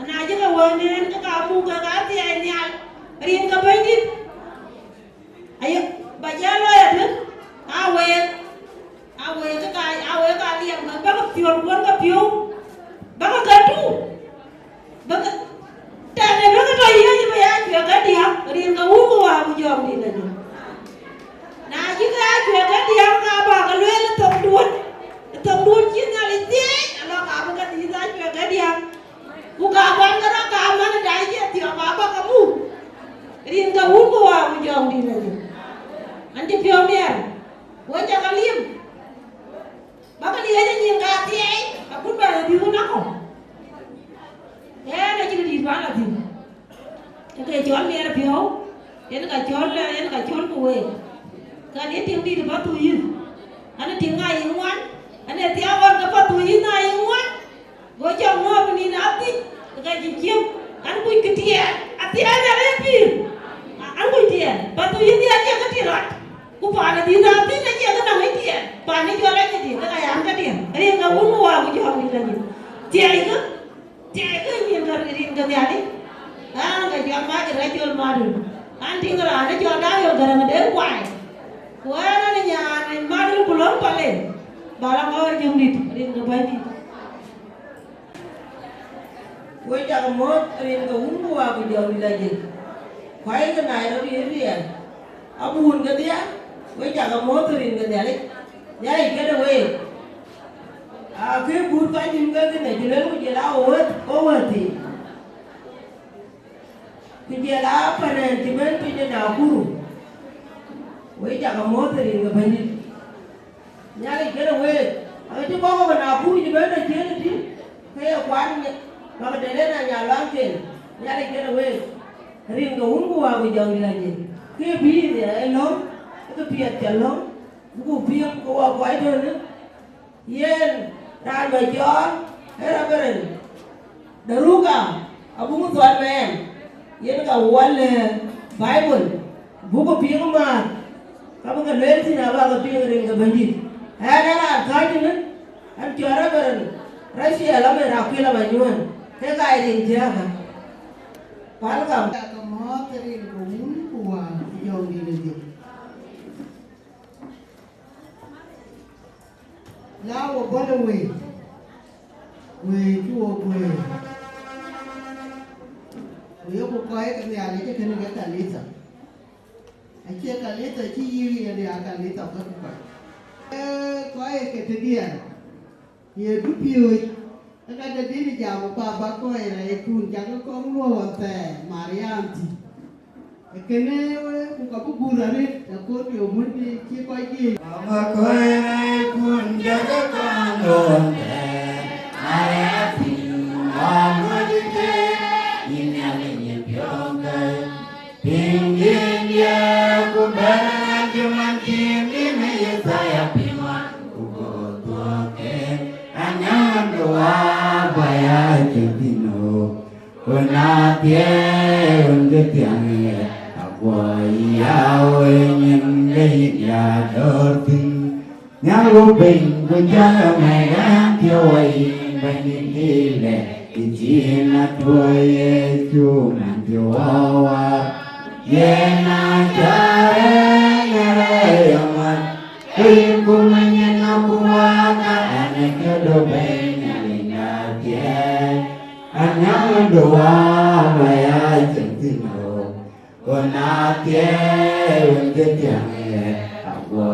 Ana cï ke wëu nɛɛn ke ka muk ke ka thiɛɛi nhial, rin ke Bɛ̈nydït. Aye, ba jal lɔ ya tënë, a week, a week ke ka, a week ka liɛm ke bäkï piɔ̈l kuɔn ke piɔ̈u, bäkï ke tu. Bäkï, tɛ̈dë bäkï tɔ yiëëc bï ya cuɛ̈k ke diäk, rin ke Wun ku Wät ku Jɔŋdït Lajik. Na cï ke ya cuɛ̈k ke diäk, ka bä ke lueel ë thoŋduön, ë thoŋduön cï Nhialic thiëëc, alɔ ka bï ke dhil ya cuɛ̈k ke diäk. Ku ka bän ke rɔt ka man ë dac cï thiɔ̈k, ka bä ke muk. Rin ke Wun ku Wät ku Jɔŋdït Lajik. An cï piɔ̈u miɛt, wek cä ke liëm. Bäkï liëëc ë nyin ka thiɛɛi, akut bä la bï wun akɔ̈u. Ɣɛn acïn dït bä la thïn. Ë ke cɔl miɛt piɔ̈u, yen ka cɔl, yen ka cɔl ku week. Ka ye tiŋ dït bä thuu yïn. An tiŋ ŋa yï ŋuan, an ë thiaak ɣɔn ke bä thuu yïn ŋa yï ŋuan. Go cɔk ŋɔɔk nïn adhic, ke ka cï ciëm, an kuc kë tiɛɛl, Tiɛɛl arëët pïïr, an, kuc tiɛɛl, ba thu yïn dhiɛl acie kë tïŋ rɔt, ku paan ë dhïn rɔt thïn acie kë nɔŋ ë tiɛɛl, paan ë jɔl acie dhïn, ke ka yam kedhie, rin ke Wun ku Wät ku Jɔŋdït Lajik. Tiɛɛlkë, tiɛɛlkë nyin ke rin ke Nhialic, an, ke jɔl mac ë rɛc jɔl madun, an, tïŋ raan ë jɔl Daniel Garaŋ de kuai, ku ɛn, an, nyan madun ku lɔ̈ŋ pale, ba la ŋɔɔr Jɔŋdït, rin ke Bɛ̈nydït. Wek cak muɔ̈th rin ke Wun ku Wät ku Jɔŋdït Lajik. Kuai ke Nairobi area, abun kedhie, wek cak muɔ̈th rin ke Nhialic, Nhialic këde week. Akë but kɔc dït ke kënë cï luel ku jël a wëët, ke wëët thii. Ku jël a panɛn cï bɛ̈n piny ë Nakuru. Wek cak muɔ̈th rin ke Bɛ̈nydït. Nhialic këde week, aake cï kɔ̈k ke Nakuru cï bɛ̈n tɔ̈ ciëën ë tïŋ, ke ye kuat Magdalena Nyaluaŋ ken, Nhialic këde week, rin ke Wun ku Wät ku Jɔŋdït Lajik, ke bïï ë lɔ̈ŋ, ke piɛth ca lɔ̈ŋ, buk piŋ ke wɔ kɔc tɔ̈ në, yen raan bä cɔɔl, ee Reverend Daruka, abuk thuɔl mɛɛn, yen ka wal, eh, Bible, buk piŋ määr, ka bï ke lueel thïn abä ke piŋ rin ke Bɛ̈nydït. Ɛn, ɛn raan kääc tënë, ɛn cɔl Reverend Raciel Amer Akuël Amanyuɔn, ke ka ye rin thiääk. Welcome. Ka mɔ̈ɔ̈th rin ke Wun ku Wät ku Jɔŋdït Lajik. La wɔ bɔ̈ në wëi, wëi cï wɔ guëër, ku yeku kɔc ke Nhialic ë kënë ke kanitha. Acie kanitha cï yïk yen ya kanitha bɔ̈ kɔc. Ee, kɔc ke tëdiɛn, ye dupiööc, ke ka de dït jam ë baba kɔc rɛɛckun, cak kɔŋ luɔ̈ɔ̈r ɣɔn thɛɛr, Mariam thïn. Kënë, ku ka bï guur arëët, akööl yom wën cï kɔc diëëc. Ama kɔc rɛɛckun jɔkë kaŋ loonde, na ya thïn, na luɔ̈ɔ̈dï ke, yïn Nhialic yïn piɔ̈ɔ̈ŋkë. Piŋ yïn ye, ku bɛ̈n ë ŋɛk cï man cïn dï në Yithaya piŋ ɣɔn, ku go thuɔɔk ke, anyaŋ dua ba ya cïn thïn ɣöö. Ku na thiëëu wën cï thiäŋ ye, aguɔ ya wëi nyin ke yïn ya döör thïn. Nhial ku piny ku jɔl ë mɛ̈ɛ̈k ɛn thiëëu wɔ yïn Bɛ̈nydït lɛ, yïn cïn atuɔɔc Yecu man cï wɔ waar. Yen acä rɛ̈ɛ̈r në rɛ̈ɛ̈r ë mat, ke yïn ku mɛny yen aku waak, ka ɛn ë këdu Bɛ̈ny Nhialic na thiëëu. Anyaŋ dua ba ya cïn thïn ɣöö, ku na thiëëu wën cï thiäŋ ye, aguɔ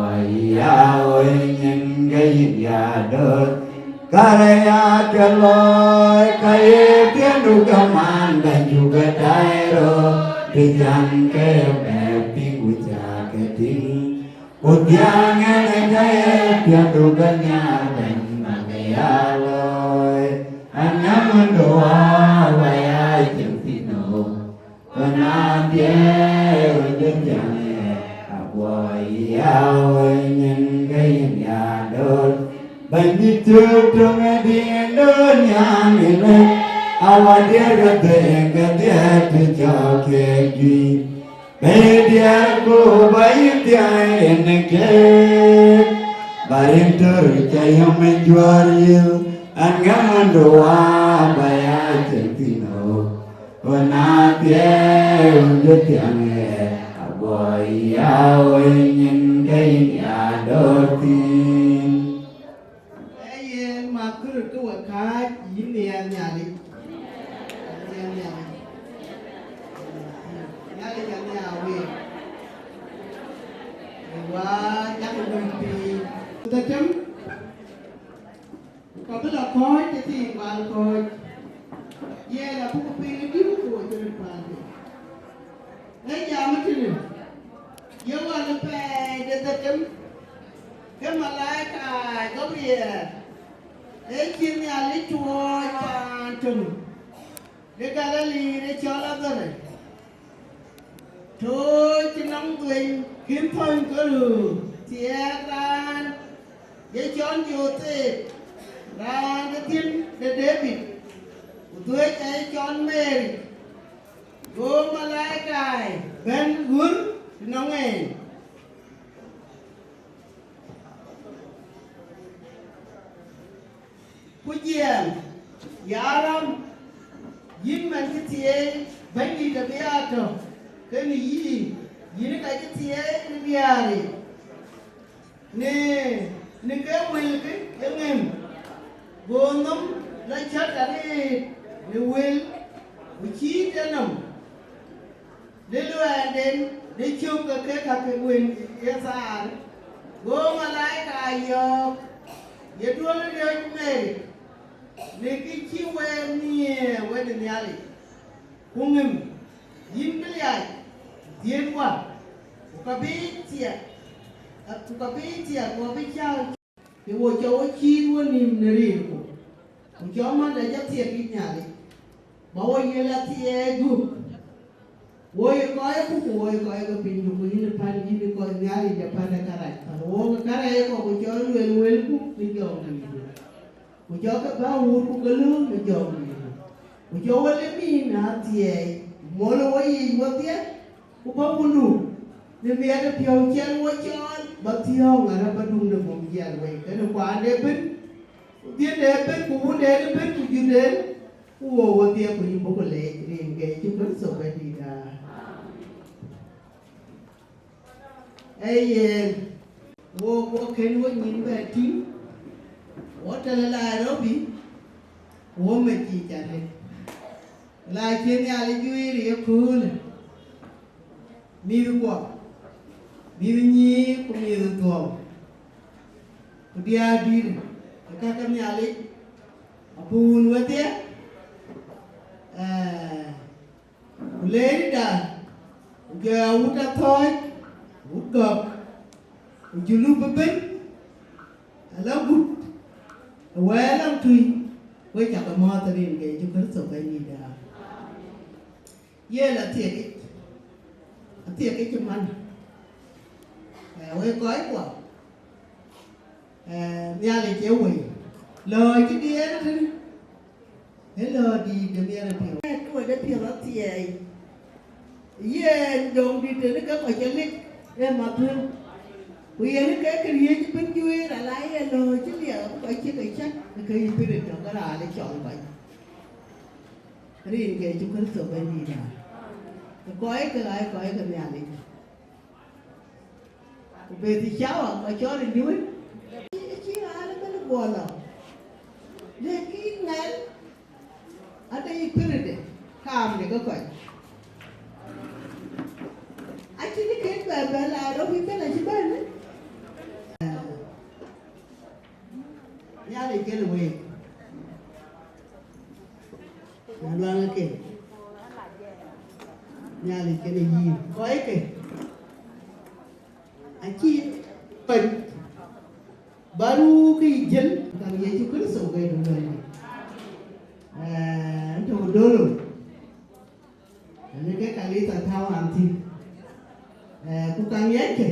ya wëi nyin ke yïn ya döör. Karë ya ke looi, ka ye piɛ̈ndu ke man Bɛ̈ny cuk ke tai röör, të can ke bɛ piŋ ku cä ke tïŋ. Ku thiäŋ ɛn ë tɛ̈ ye piɛ̈ndu ke Nhialic Bɛ̈ny ba ke ya looi, anyaŋ dua ba ya cïn thïn ɣöö, ku na thiëëu wën cï thiäŋ ye, aguɔ ya wëi nyin ke yïn ya döör. Bɛ̈nydït cök töŋ ë diɛ̈n döör nhial ëlë, awär diäär ke dhëëŋ ke dhiëëth të cɔk keek juëc. Bɛ̈ny diäär ku ba yïn thiäi yen ë keek, ba rin tör cä yɔm ë juäär yïl, an, ŋɛ̈m ɣön dua ba ya cïn thïn ɣöö, ku na thiëëu wën cï thiäŋ ye, aguɔ ya wëi nyin ke yïn ya döör thïn. Ee yen, mäthkë röt ke we kääc, yïn nhiɛɛr Nhialic. Nhiɛɛr Nhialic. Nhialic anhiaar week. Ee wa, cak luny piny. Dhetem, ku ka bï la kɔ̈ɔ̈c tëthiin bal kɔ̈ɔ̈c. Yen abuk piny ë diu ku wo cï röt päl piny. Ee jam ë tënë, ye wal ë pɛɛi de dhetem, ke malaika Gabriel ee cï Nhialic tuɔɔc paan töŋ de Galili de cɔl Nadhareth, tooc cï nɔm dhueny kën thɔ̈ny ke röör, thiɛɛk raan ye cɔl Jothep, raan de thiin de Debit, ku dhuëëc aye cɔl Meri. Go malaika bɛ̈n ɣöt tënɔŋ en, ku jiɛɛm, ya Ram, yïn man cï thieei, Bɛ̈nydït abï aa tɔ̈ kenë yïn, yïn ka cï thieei në diäär yic, në, në ke wëlkï ë ŋëm. Go nhom lɔ cät arëët në wël, ku cïï tënë nhom, në luɛɛnden, në cök ke kek ka ke wën ë thaar. Go malaika yɔ̈ɔ̈k, ye duɔ̈l riɔ̈c Meri, në kë cï wek nhiëër wek ë Nhialic, ku ŋëm, yïn bï liac dhiëth wä, ku ka bï thiɛk, ku ka bï thiɛk, ku abï cääu, të wo cɔ wo ciin wo nïïm në rinku, ku cɔ man de jɔ thiɛk yï Nhialic, ba wo yiël athiɛɛi gök. Wo ye kɔc ku, ku wo ye kɔc ke piny, ku yïn ë pän, yïn ë kɔc Nhialic de pän de kärac, pän wo ke kärac kɔ̈k, ku cɔ luel wëlku në jɔŋdïïtdu, ku cɔ ke bä wur ku ke lööm në jɔŋdïïtdu, ku cɔ wo lë nïïm në athiɛɛi, mol wo yiic wodhie, ku bä wundu në miɛt ë piɔ̈u cɛl wo cɔɔl, bä thiɔ̈ɔ̈ŋ arëp bä duŋ de bum jiɛl wei, kenë kuande ëbën, ku dhiënde ëbën, ku wunde ëbën, ku jurden, ku wo wodhie, ku yïn bä ku leec rin ke Yecu Kërtho Bɛ̈nydïïtda. Ee yen, wo, wo kën wo nyin bɛ tïŋ, wo tëlë Nairobi, wo mec yiic arëët. La cïn Nhialic juëër ë yeköölë, mïthkuɔ, mïth nyïïr ku mïth dhuɔ̈u, ku diäär dïït, ë ka ke Nhialic abï wun wedhie, ee, ku leerida, ku jɔ ya wut athɔ̈ɔ̈c, wut gɔ̈k, ku julup ëbën, ala gut, ë wɛɛr lam tui, wek cakë mɔ̈ɔ̈th rin ke Yecu Kërtho Bɛ̈nydïïtda. Yen athiekic, athiekic cï man, ee, wek kɔckuɔ, ee, Nhialic ee wëi, lɔ cï diɛɛr tënë, ee lɔ dïït de miɛt ë piɔ̈u. Ee, ku wek ë piɔ̈u athiɛɛi, yen döŋ dït tënë ke kɔc cï lik ë mathëm, ku yen ke këriëëc bï juëër, ala ye lɔ cï liɛk abï kɔc cï ke cäk ë ke yï pirit tök ke raan ë cɔl kɔc. Rin ke Yecu Kërtho Bɛ̈nydïïtda. Ë kɔc ke aa kɔc ke Nhialic. Ku beth cawa, ka cɔl ë diwën. Cï, cï raan ëbën guɔ lɔ. Lëk yïn ŋɛl, ade yï piride, kaam de ke kɔc. Acïn kën bɛ bɛ la rɔt yï bën acï bɛ̈n. Nhialic kën week. Na luaŋ ëke, Nhialic kën yïn. Kɔc ke, acï kɔc bä ruu ke yï jël, kaŋ Yecu Kërtho ke du luɛɛl. Ee, ëntö dolo. Ënë ke kanitha tääu raan thïn. Ee, ku ka ŋiɛckë,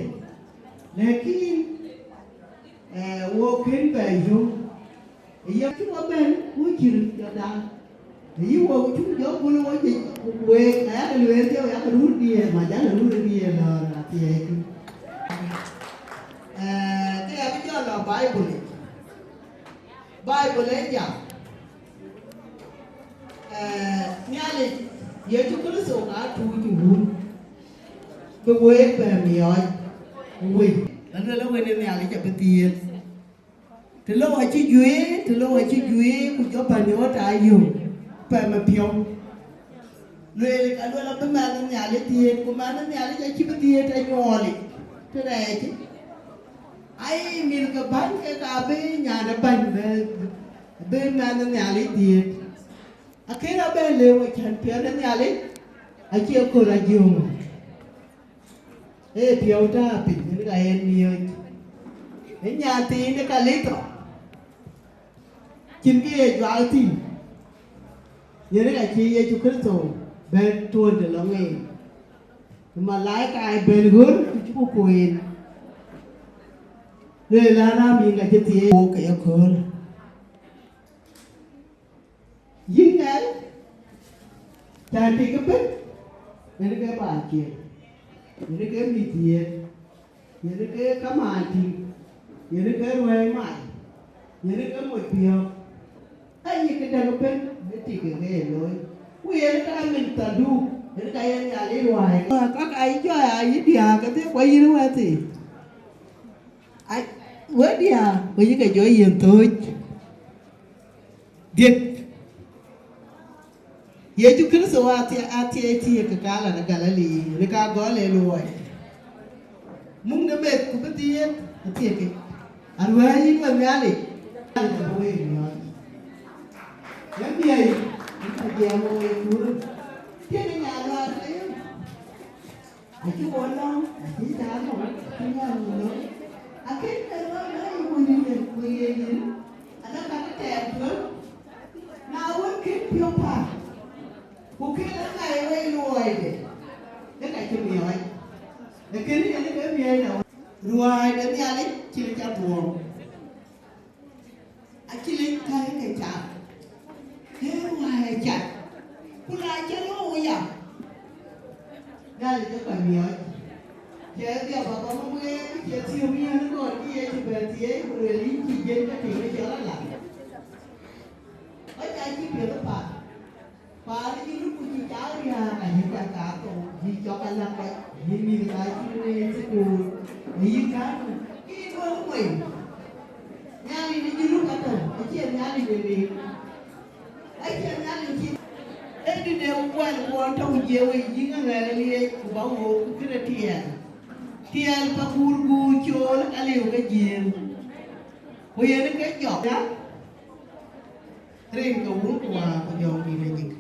lakin, ee, wo kën bɛ yöŋ. Ë yöŋ cï wo bɛ̈n, ku cï röt jɔ daal. Ë yï wo cuk jɔ gul wo juëc, ku week, ayakë lueel ke, ayakë rut diëër, mac, ayakë rut diëër lɔ̈ɔ̈r athiɛɛi. Ee, ke ya bï jɔ lɔ Baibul yic. Baibul ë jam, ee, Nhialic, Yecu Kërtho ka tuuc wun, bï week bɛ miɔɔc wei. Aluel wën ë Nhialic abï thiëëth. Të lou acï juëër, të lou acï juëër, ku jɔ bäny ɣöt aa yöök, pɛm ë piɔ̈u. Lueel, aluel abï mɛnh ë Nhialic dhiëëth, ku mɛnh ë Nhialic acï bï dhiëëth ë nyuɔɔlic, të rɛɛc. Ai, mïth ke bäny kek abï nyan ë bäny bɛ, bï mɛnh ë Nhialic dhiëëth. Akën abɛ lëu acän piɔ̈n ë Nhialic acie kööl ajiöŋ. Ee piɔ̈u tääu piny, yen ka yen miööc. Ë nyan thiin ë Kalitho, cïn kë ye juak thïn. Yen ka cï Yecu Kërtho bɛ̈n tuɔ̈n të lɔ ŋeen. Malaika ë bɛ̈n ɣöt ku cï ku kueen. Lueel an, raan yïn ka cï thieei wook ke ye kööl. Yïn ŋɛl, cän tik ëbën, Yen ke paan ciëën, yen ke mïth yiëk, yen ke kamaan tïŋ, yen ke ruɛ̈ɛ̈i mac, yen ke moc biɔ̈ɔ̈k. Ka yïk däk ëbën, ë tik ke ye looi. Ku yen ka min thadu, yen ka yen Nhialic ruääi. Ka ka yï jɔ ya yï diääk kedhie, ku ayïn wɛ̈ɛ̈thii. Ai, wek diääk, ku yï ke jɔ yen thööc. Diëk. Yecu Kërtho athiɛ-, athiɛɛi thiëëk ke Kana në Galili, në ka gɔl ë luɔi. Muk në meth ku bï dhiëëth athiëëk. Aruääi yïn we Nhialic. Nhialic abï wek nyuɔɔth. Yɛn miɛɛi, yïn ka jiɛɛm wek kurë. Thiëëk ë nyan luaar ke yïn. Acï wo lɔ̈ŋ, acï cä lɔ̈ŋ, acï nyɔl wo lɔ̈ŋ. Akën ke lɔ̈ŋ na yï wun yïn, ku ye yïn, ala ka ke tɛɛr tueŋ. Na wën kën piɔ̈u päl, ku kën la ŋa ye wei luɔɔide, ke ka cï miɔɔc. Ee kënë yen ke miɔɔc na wën. Ruääi de Nhialic cï ca dhuɔɔm. Acï lec kääc ke cath, ke ruääi ë cath, ku na cï röör ya, Nhialic ë kɔc miɔɔc. Cï dhiɔp abɔ̈ wek, cï thiëëu miɛ̈n ëkööl cï Yecu bɛ̈n thieei, ku lueel, yïn cï jiël ke tïŋ ë cɔl ala. Kɔc acï piɛth ë path. Paan ë Junub ku cï cak riääk, ayï kɔc kathou, yï cɔk ala kɔc, yï mïth ka cï rëër thukul, ayï kääc, kï duɔ̈k kueny. Nhialic ë Junub atɔ̈, acie Nhialic de rëër. Acie Nhialic cï. Ee dï de wɛl kuɔn tɔ̈ ku jiëë wei, yï ŋa ŋɛk ë liec, ku ba wook, ku këde tiɛɛl. Tiɛɛl pa guur guur cool, aliu ke jiëëm. Ku yen ke jɔk. Rin ke Wun ku Wät ku Jɔŋdït Lajik.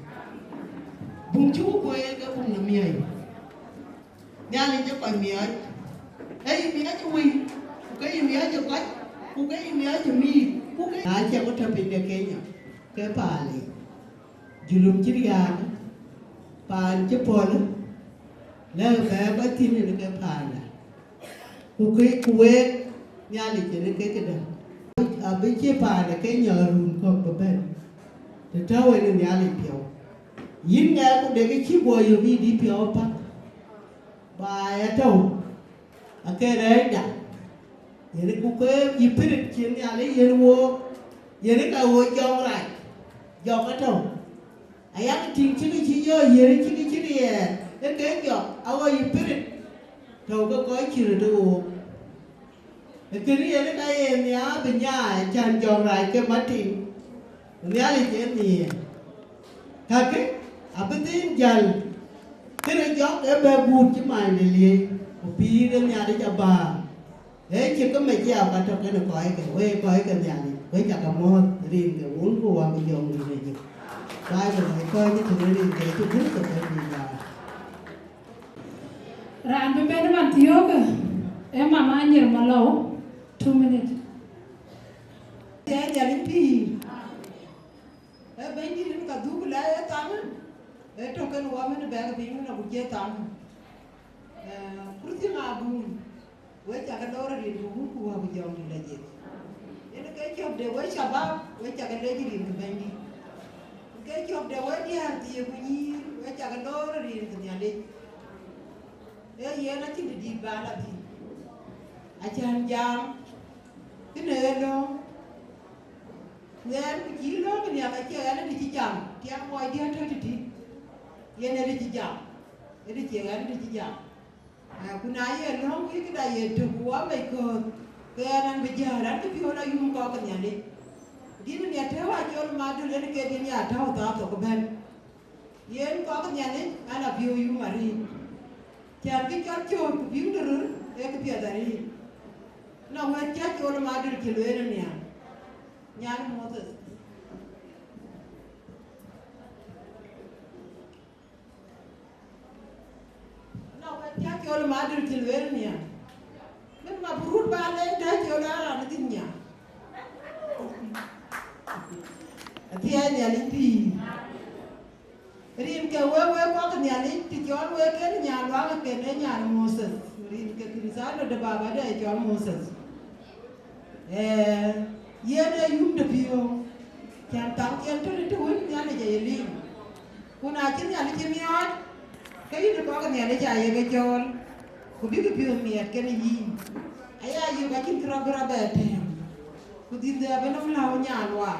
Buŋ cï ku kueer ke buŋ në miɔ̈c. Nhialic ë kɔc miɔɔc. Ee yï miɔɔc ë wëi, ku ke yï miɔɔc ë kɔc, ku ke yï miɔɔc ë mïïth, ku ke na cï ku tɔ̈ piny de Kenya, ke paan ë Julum cï riääk, paan cï pɔ̈l, lɛ̈k bɛ̈ɛ̈i kɔc thïn yen ke paanda. Ku kë, ku week Nhialic yen ke këdäŋ. Abï cï paanda ke nyɔɔr run kɔ̈k bï bɛ̈n, të tɔ̈u en ë Nhialic piɔ̈u. Yïn ŋɛk ku dek cï guɔ yök yï dï piɔ̈u apäk, ba ya tɔ̈u, ake rɛɛcda. Yen ku ke yï pirit cï Nhialic yen wook, yen ka wo jɔŋ rac, jɔk atɔ̈u. Ayak tïŋ cïkï cï yɔ̈ɔ̈k yiëër cïkï cï riɛɛr, ee kek jɔk, aɣɔ̈c ë pirit tɔ̈u ke kɔc cï röt ë wook. Ee kënë yen ka ye nhiaar bï nyaai, cän jɔk rac ke Martin, Nhialic ë nhiëër. Kakë abï dhil jäl, kënë jɔk ë bɛ guut cï many de liëëc, ku pïïr ë Nhialic abäär. Ee cï ke mec ya ka tɔ̈ kenë kɔckë, wek kɔc ke Nhialic, wek cakë muɔ̈ɔ̈th rin ke Wun ku Wät ku Jɔŋdït Lajik. Baai ke wek kɔc ke tënë rin ke cï gup ke bɛ̈n bï baai. Raan bï bɛ̈n man thiöökë, ee mama Anyir Malou, two minute. Ee Nhialic pïïr. Ee Bɛ̈nydït rin ka dhuk la ee thaŋ, ee tök kenë wɔ min bɛ̈ɛ̈k piny min agut cie thaŋ. Ee, kurthi ŋa gum, wek cakë loor rin ke Wun ku Wät ku Jɔŋdït Lajik. Yen ke cök de wek shabab, wek cakë lec rin ke Bɛ̈nydït. Ke cök de wek diäär thiëëk ku nyïïr, wek cakë loor rin ke Nhialic. Ee yen acïn të dït ba la thïn. Acän jam, kënë ee löŋ. Ɣɛn ku cï lööŋ ë Nhialic acie ɣɛn ë të cï jam, tiɛŋ muɔɔcdiɛ̈ tɔ̈ tëtï, yen ë të cï jam, ë të cie ɣɛn ë të cï jam. Aa, ku na ye lööŋ wïïk këda ye tök ku wɔ mec kööth, ke ɣɛn an bï jäl, an cï piɔ̈u la yum kɔc ke Nhialic. Dït ë nia tëëu acol Madöl yen ke dïn ya tääu thaa thok ëbɛ̈n. Yen kɔc ke Nhialic an apiɔ̈u yum arëët. Cän kë cɔl cööt ku bïïm de röl ee këpiɛth arëët. Na wɛ̈t cä col Madöl cï lueel ë nhial. Nyan Moses. Na wɛ̈t cä col Madöl cï lueel ë nhial. Min ma bï rut ba lɛc tɛ̈ col ë raan dhïn nhial. Athiɛɛi Nhialic pïïr. Rin ke wek, wek kɔc ke Nhialic, të cɔl wek ken nyan luaŋ ken ee nyan Moses. Rin ke Krïthiano de baba de cɔl Moses. Ee, yen ee yum de piɔ̈u. Cän thaŋ yen tënë të wën Nhialic aye liim. Ku na cï Nhialic cï miɔɔc, Ke yïn kɔc ke Nhialic aa yek ë cɔɔl, ku bïk piɔ̈ɔ̈th miɛt kenë yïn. Aya yök acïn kë rɔt bï rɔt bɛ tɛ̈ɛ̈m, ku dhil dhɛ̈ɛ̈p ë nɔm lääu nyan waar.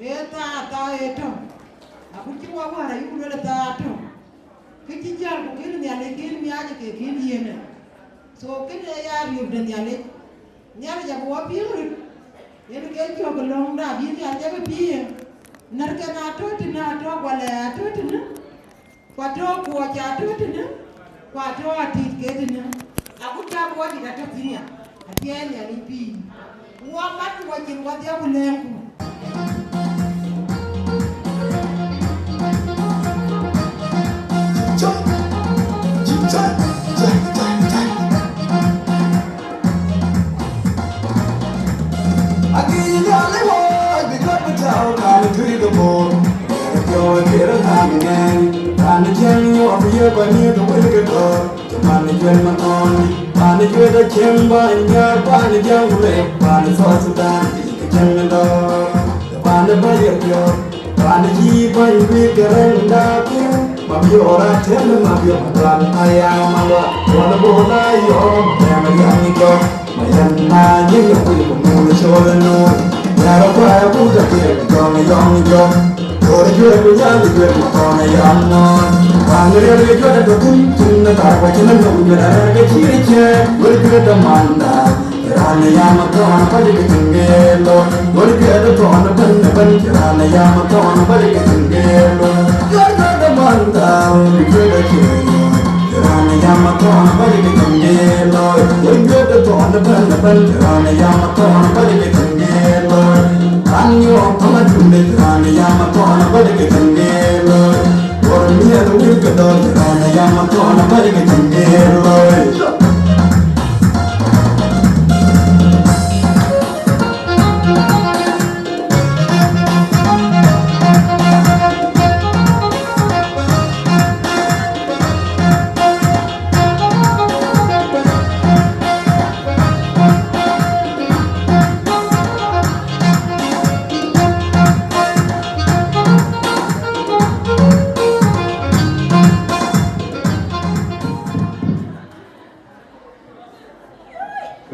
Ee thaa, thaa ee tɔ̈. Akut cï wɔ wäär ayuk lueel ë thaa tɔ̈. Kë cï jäl ku kën Nhialic kën miaac ke kën yiënë. So kënë aya riëëu de Nhialic. Nhialic abï wɔ piŋ röt. Yen ke cök ë löŋda bï Nhialic abï piŋ. Närken atɔ̈ tënë, atɔ̈ guɔlɛ atɔ̈ tënë. Ku atɔ̈ kuɔc atɔ̈ tënë, ku atɔ̈ atït ke tënë, agut cä kuɔc dït atɔ̈ thïn ya, athiɛɛi Nhialic pïïr. Wɔ mat ku wɔ cin wɔdhia ku lɛ̈ɛ̈ŋku. Akï Nhialic wɔ bï jɔt bï tääu, raan ë tui ke bor, raan ë piɔ̈u ë kër raan ë ŋɛɛny, raan ë jiëŋ nyuɔɔth ye kɔc miëët ë wël ke gɔ̈ɔ̈r, cï man ë juëc mathɔɔn, man ë juëc acieŋ bäny nhiaar, man ë jäŋ ku lep, man ë South Sudan, bï ke cieŋ ë dɔ̈ɔ̈r, man ë bäny ye piɔ̈ɔ̈th, man ë cï bäny wïïk ke rɛ̈ŋda piŋ, Mabior atɛ̈m, Mabior Madual, aya Malwa, wal bol ayɔm, tɛ̈m riaŋ jɔk. Mayen na nyin ya kuc ku nul col nul. Yara kuay ku da kir jong yong jong. Jor juer ku nyal juer ku kɔn yam nɔn. Wan riel ke juer da dun tun na tar wa chin num juer da ke chi che. Juer juer da manda. Ran yam kɔn pa de ke tin ge lo. Juer juer da ton ban ban ran yam kɔn pa de ke tin ge lo. Juer juer da manda. Juer da chi. Raan ë yam thɔn bäny ke cïn ye looi, wek juëc ë thɔn ëbɛ̈n ëbɛ̈n, raan ë yam thɔn bäny ke cïn ye looi. Raan nyuɔɔth thɔn adunde, raan ë yam thɔn bäny ke cïn ye looi. Wär miɛt wïl ke dɔ̈ɔ̈r, raan ë yam thɔn bäny ke cïn ye looi.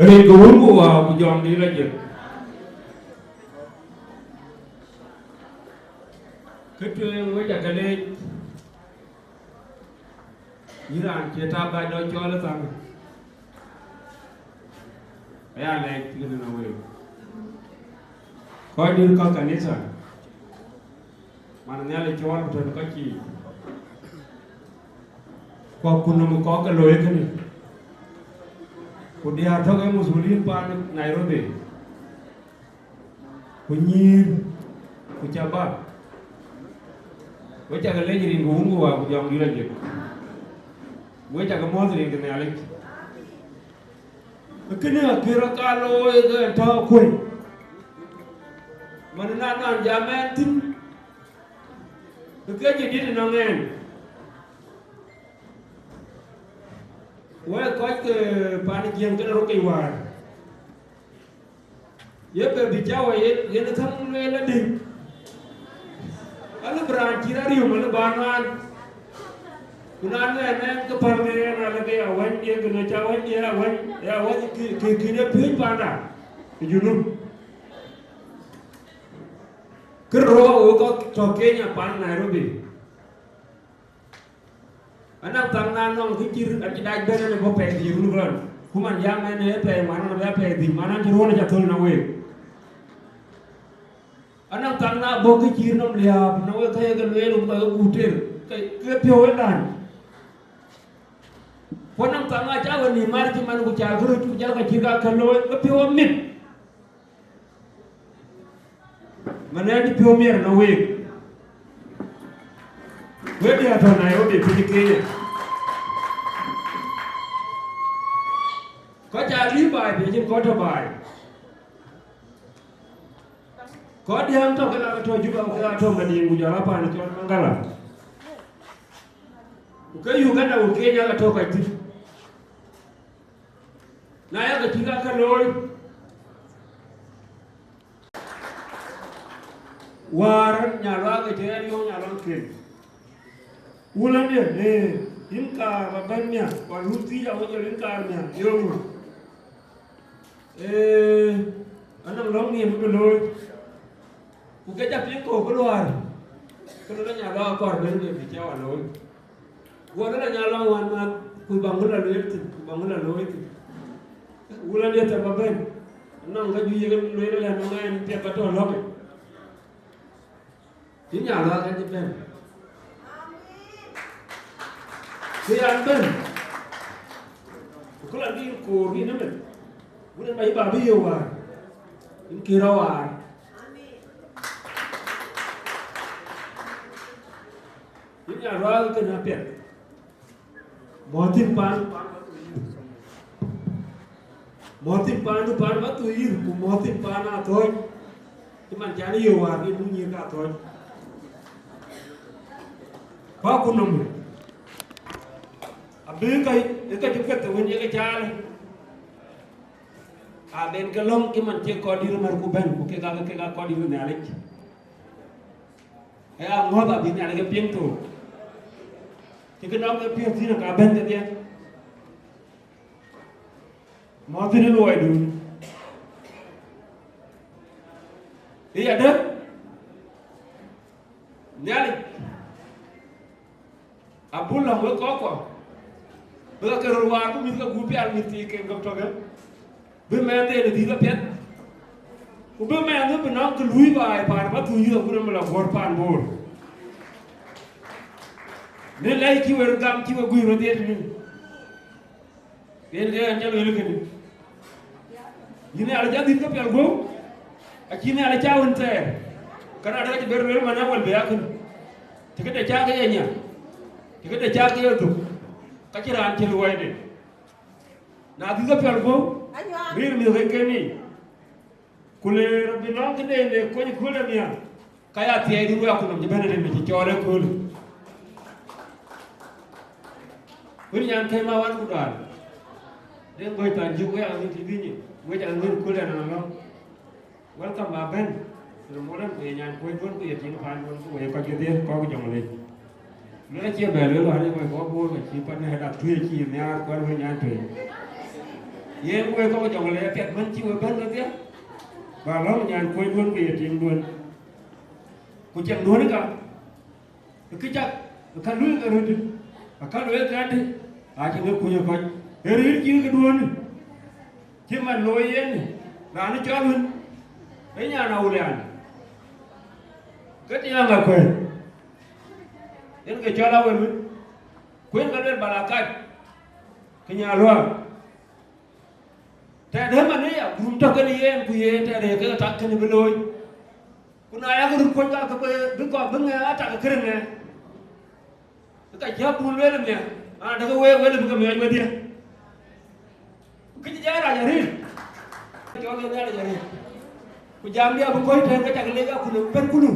Rin ke Wun ku Wä ku Jɔŋdït Lajik. Kë tueŋ wek aca ke leec, yïn raan cie tak bac dɔc cɔl ë thaŋ, aya leec rin ë week. Kɔc dït kɔc kanitha, man Nhialic cɔɔl ku tɔ̈ në kɔc yiic, ku akutnhom kɔ̈k ke looi kënë, ku diäär tök ë masuliin paan Nairobi, ku nyïïr, ku shabab, wek aca ke leec rin ke Wun ku Wä ku Jɔŋdït Lajik. Wek aca ke muɔ̈ɔ̈th rin ke Nhialic. Kënë akëc rɔt ka looi ke tɔ̈ kuöc. Man na nɔn jam ɛn thïn, ke ke jadid ënɔŋ ɛn. Wek kɔc ke paan Jiëŋ kënë röt ke wäär. Ye bɛ bï cawa yen, yen käŋ lueel adï? Alë bï raan cï rɔt riöm, alë bä nuaan. Ku na nuɛɛn ɛn, ke päl ke yen, alë ke ya wɛ̈ny, ye kën ca wɛ̈ny, ye ya wɛ̈ny, ya wɛ̈ny kë, kë, kën ye piööc panda ë Junub. Kë rɔɔk wek kɔc tɔ̈ Kenya pan Nairobi. Anɔŋ thaŋ na nɔŋ kë cï, acï dac bɛ̈n ɛn ë bɔ̈ pɛɛi dhïc run ëbɛ̈n. Ku man jam ɛn ë pɛɛi ŋuan, ɛn abï a pɛɛi dhïc, man ɛn cï ruɔ̈n ë ca thöl në week. Anɔŋ thaŋ na bɔ̈ kë cï nɔm liääp, na wek ka ye ke lueel, ku ka ye guut tër, ke, ke piɔ̈u ë lany. Ku anɔŋ thaŋ na ca we nïïm mar cï man, ku ca kë röt, ku jal ka cï ka kë looi, ke piɔ̈u amit. Manë, cï piɔ̈u miɛt në week. Wek diäär tɔ̈ Nairobi, piny Kenya. Kɔc ca lïïm baai, piny cïn kɔc tɔ̈ baai. Kɔc diäär tɔ̈ ke la ke tɔ̈ Juba, ke la tɔ̈ Madiŋ, ku jɔl a paan cɔl Mangala. Ku ke Uganda, ku Kenya, ke tɔ̈ kɔc thïn. Na yak acïk aa kë looi, wäär nya luaak ë cï ɣɛn yɔ̈ɔ̈k nya lɔŋ ken. Wulëndiɛ̈, ee, Yïn kaar ba bɛ̈n miäk, ku run thiic awä jɔl yïn kaar miäk, yöŋ ŋö? Ee, anɔŋ lɔ̈ŋ nhiëm bï looi. Ku ke ca piŋ kɔ̈u bï luaar, ke lɔ nya lɔ akɔɔr bɛ̈n ke bï cä wa looi. Guɔ lɔ nya lɔ wan wan, ku baŋ la lueel thïn, ku baŋ la looi thïn. Wul ade thɛm ba bɛ̈n, anɔŋ ka juëc ye lueel lɛ nɔŋ ɛn piɛth ba tɔ lɔ̈k. Yïn nya luaak acï bɛ̈n. Kë yan bɛ̈n. Ku la bï yïn koor bï yïn ëmën. Wun ë ma yï ba bï yök wäär. Yïn kï rɔt waar. Yïn nya luaak kënë apiɛth. Mɔ̈ɔ̈th thïn paan, mɔ̈ɔ̈th thïn paandu paan ba thoi yïth, ku mɔ̈ɔ̈th thïn paan Athɔ̈ɔ̈c, cï man can yï yök wäär ke nu nyïïr ke Athɔ̈ɔ̈c. Bä ku nɔm, abï ka, ë ka cï kueth të wën ye ke caal, aben ke lɔ̈ŋ cï man cie kɔc dït mär ku bɛ̈n, ku kek aa, kek aa kɔc dït Nhialic. Aya ŋɔ̈th abï Nhialic ke piŋ thok. Cï kë nɔm ke piɔ̈ɔ̈th thïn ka bɛ̈n kedhie. Mɔ̈ɔ̈th thïn ë luɔidun. Ë yadë, Nhialic abï lɔ̈ŋ wek kɔckuɔ, bï ke röt waar ku mïth ke gup pial mïth thii ken gɔ̈k tɔ̈kë, bï mɛnhden ë dhil apiɛth, ku bï mɛnhdu bï nɔm kë luui baai paan ba thuu yïth agut ëmën la guɔ̈r paan Bor. Në lɛc cï we röt gam cï we guiir röt dhiëëth tënë. Yen ke ɣɛn cä lueel kënë. Yïn Nhialic adhil ke piɛl guöp, acï Nhialic cä wën thɛɛr, kɛn adë ka cï ber lueel man awël bï akën. Të këde cä ke ye nya, të këde cä ke ye dhuk, ka cï raan cï luɔide. Na dhil ke piɛl guöp, rïïr mïth ɣëc ken yiic. Ku le rɔt bï nɔŋ këde le kony kööl amiäk, ka ya thiɛɛi dun wek ku nɔm cï bɛ̈n rin cï cɔɔl ëkööl. Wën nyan kɛ̈i ma wan ku dual, den gɔ̈c than jök wek aŋic të bï nyin, wek aŋic kööl ɛn alɔŋ. Welcome ba bɛ̈n, röt mɔ̈t ɛn ku ye nyan kuöc duön ku ye tiŋ paan duön ku ye kɔc kedhie kɔ̈k jɔŋ lec. Luel acie bɛ luel wään ë kɔc kɔ̈k Bor ka cï pan ë dak tuëë cï nhiaar kuɛ̈n wën nyan tuëë. Yen wek kɔ̈k jɔŋ le apiɛth man cï we bɛ̈n kedhie, ba lɔ̈ŋ nyan kuöc duön ku ye tiŋ duön. Ku cieŋ duöönë ka, ë kë cak, ë ka lueel ke röt, ë ka lueel ke adï, acïn kë kuc ë kɔc. Ë rïïr cïn këduöönë. Cï man looi yen, raan ë cɔl wën, ë nyan Awulian, ke tiɛɛŋ akuëër, yen ke cɔl Awel wën, ku yen ke luel bal akac, ke nya luaak. Tɛ̈dë man ë ya gum tɔ̈ kën yen, ku yen tɛ̈dë ke tak kën bï looi. Ku na yak röt kuöc ka ke bï, bï kɔk bï ŋɛk atak kërë ŋɛk. Ka cä bun lueel miɛt, an, däkë week wël bï ke miɔɔc wedhie. Kë cï jai rac aril, cɔl ke Nhialic aril. Ku jam dia bï kɔc tɛ̈n ke cak lec akun ë bɛ̈n kulu.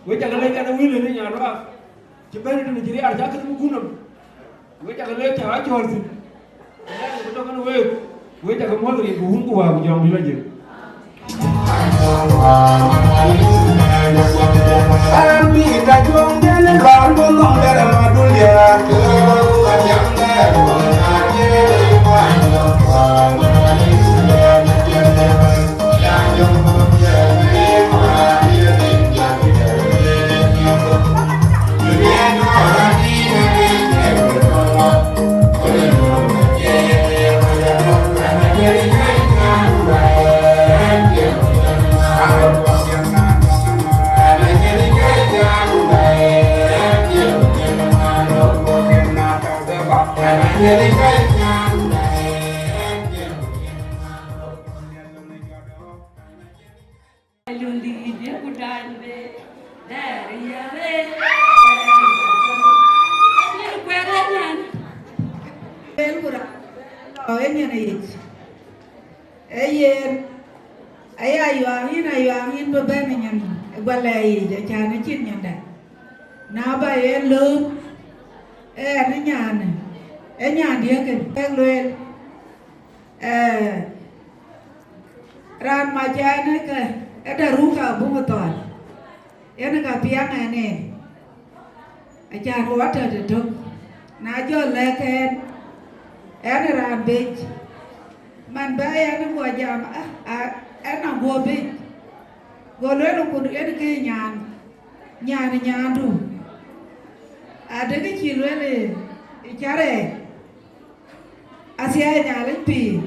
Wek cak lec ɛn ë wël ë nya luaak. Cï bɛ̈n tënë cï riaar cä kën bï kun nɔm. Wek cak lec cä acɔɔl thïn. Ku Nhialic bï tɔ̈ kën week. Wek cak muɔ̈th rin ku wun ku wäär ku jɔŋdït lɔ jël. Lundi ye ku dany be dɛɛr yare. Anyin kuɛɛr ë nyan. Bel ku raan ë nyan ayic. Ee yen, aya yuaŋ yïn, ayuaŋ yïn bï bɛ̈n ë nyan ë gualɛ yic, acan acïn nyanda. Na ba ye lööm, ee ɛn ë nyanë, ee nyan diëëkë, kek lueel. Ee, raan mac ɛn ë ke, ë daruka abuk thɔɔl, yen ka piɛŋ ɛn en, acan ku atɔ̈ tëtök, Na jɔ lɛ̈k ɛn, ɛn raan bec, man bä ɛn guɔ jam, ah, ah, ɛn aguɔ bec. Go lueel ku ɛn ke nyan, nyan nyandu. Adekë cï lueel ë, ë carɛ, athiɛɛi Nhialic pïïr,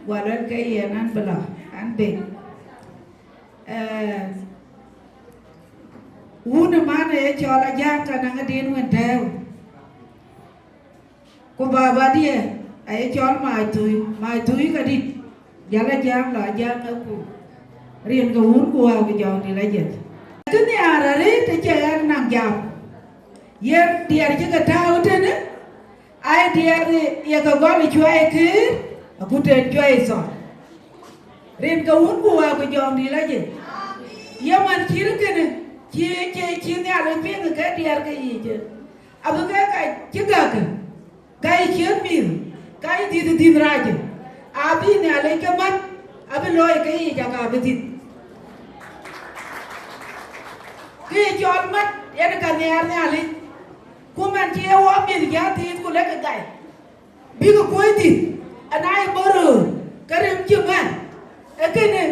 guɔ lueel ke yen an bï lɔ, an bec. Eh, wun ë man ë cɔl Ajäŋ ka naŋ adin wën tɛ̈ɛ̈u. Ku baba diɛ aye cɔl Mac Thuui, Mac Thuui ka dït, jal Ajäŋ lɔ Ajäŋ ë ku. Rin ke wun ku wä ku jɔŋ dït ajëth. Kë nhiaar arëët të cï ɣɛn naŋ jam. Yen diɛɛr cï ke tääu tënë, ai diɛɛr ye ke gɔl cuai këër, agut en cuai thɔn. Rin ke wun ku wä ku jɔŋ dït ajëth. Ye man cït kënë, cï, cï, cï Nhialic piŋ ke diɛɛr ke yiic. Abï ke ka cï gäkë, ka ye ciët mïth, ka ye dhïth dhïth rac, abï Nhialic ke mät, abï looi ke yiic aka bï dhïth. Kë ye cɔl mät, yen ka nhiaar Nhialic. Ku man cï ye wɔ mïth jɔ dhïth ku lek ke gäi, bïk kuöc dhïth, ana ye bɔ̈ röör, ke rem cï mɛn. Ee kënë,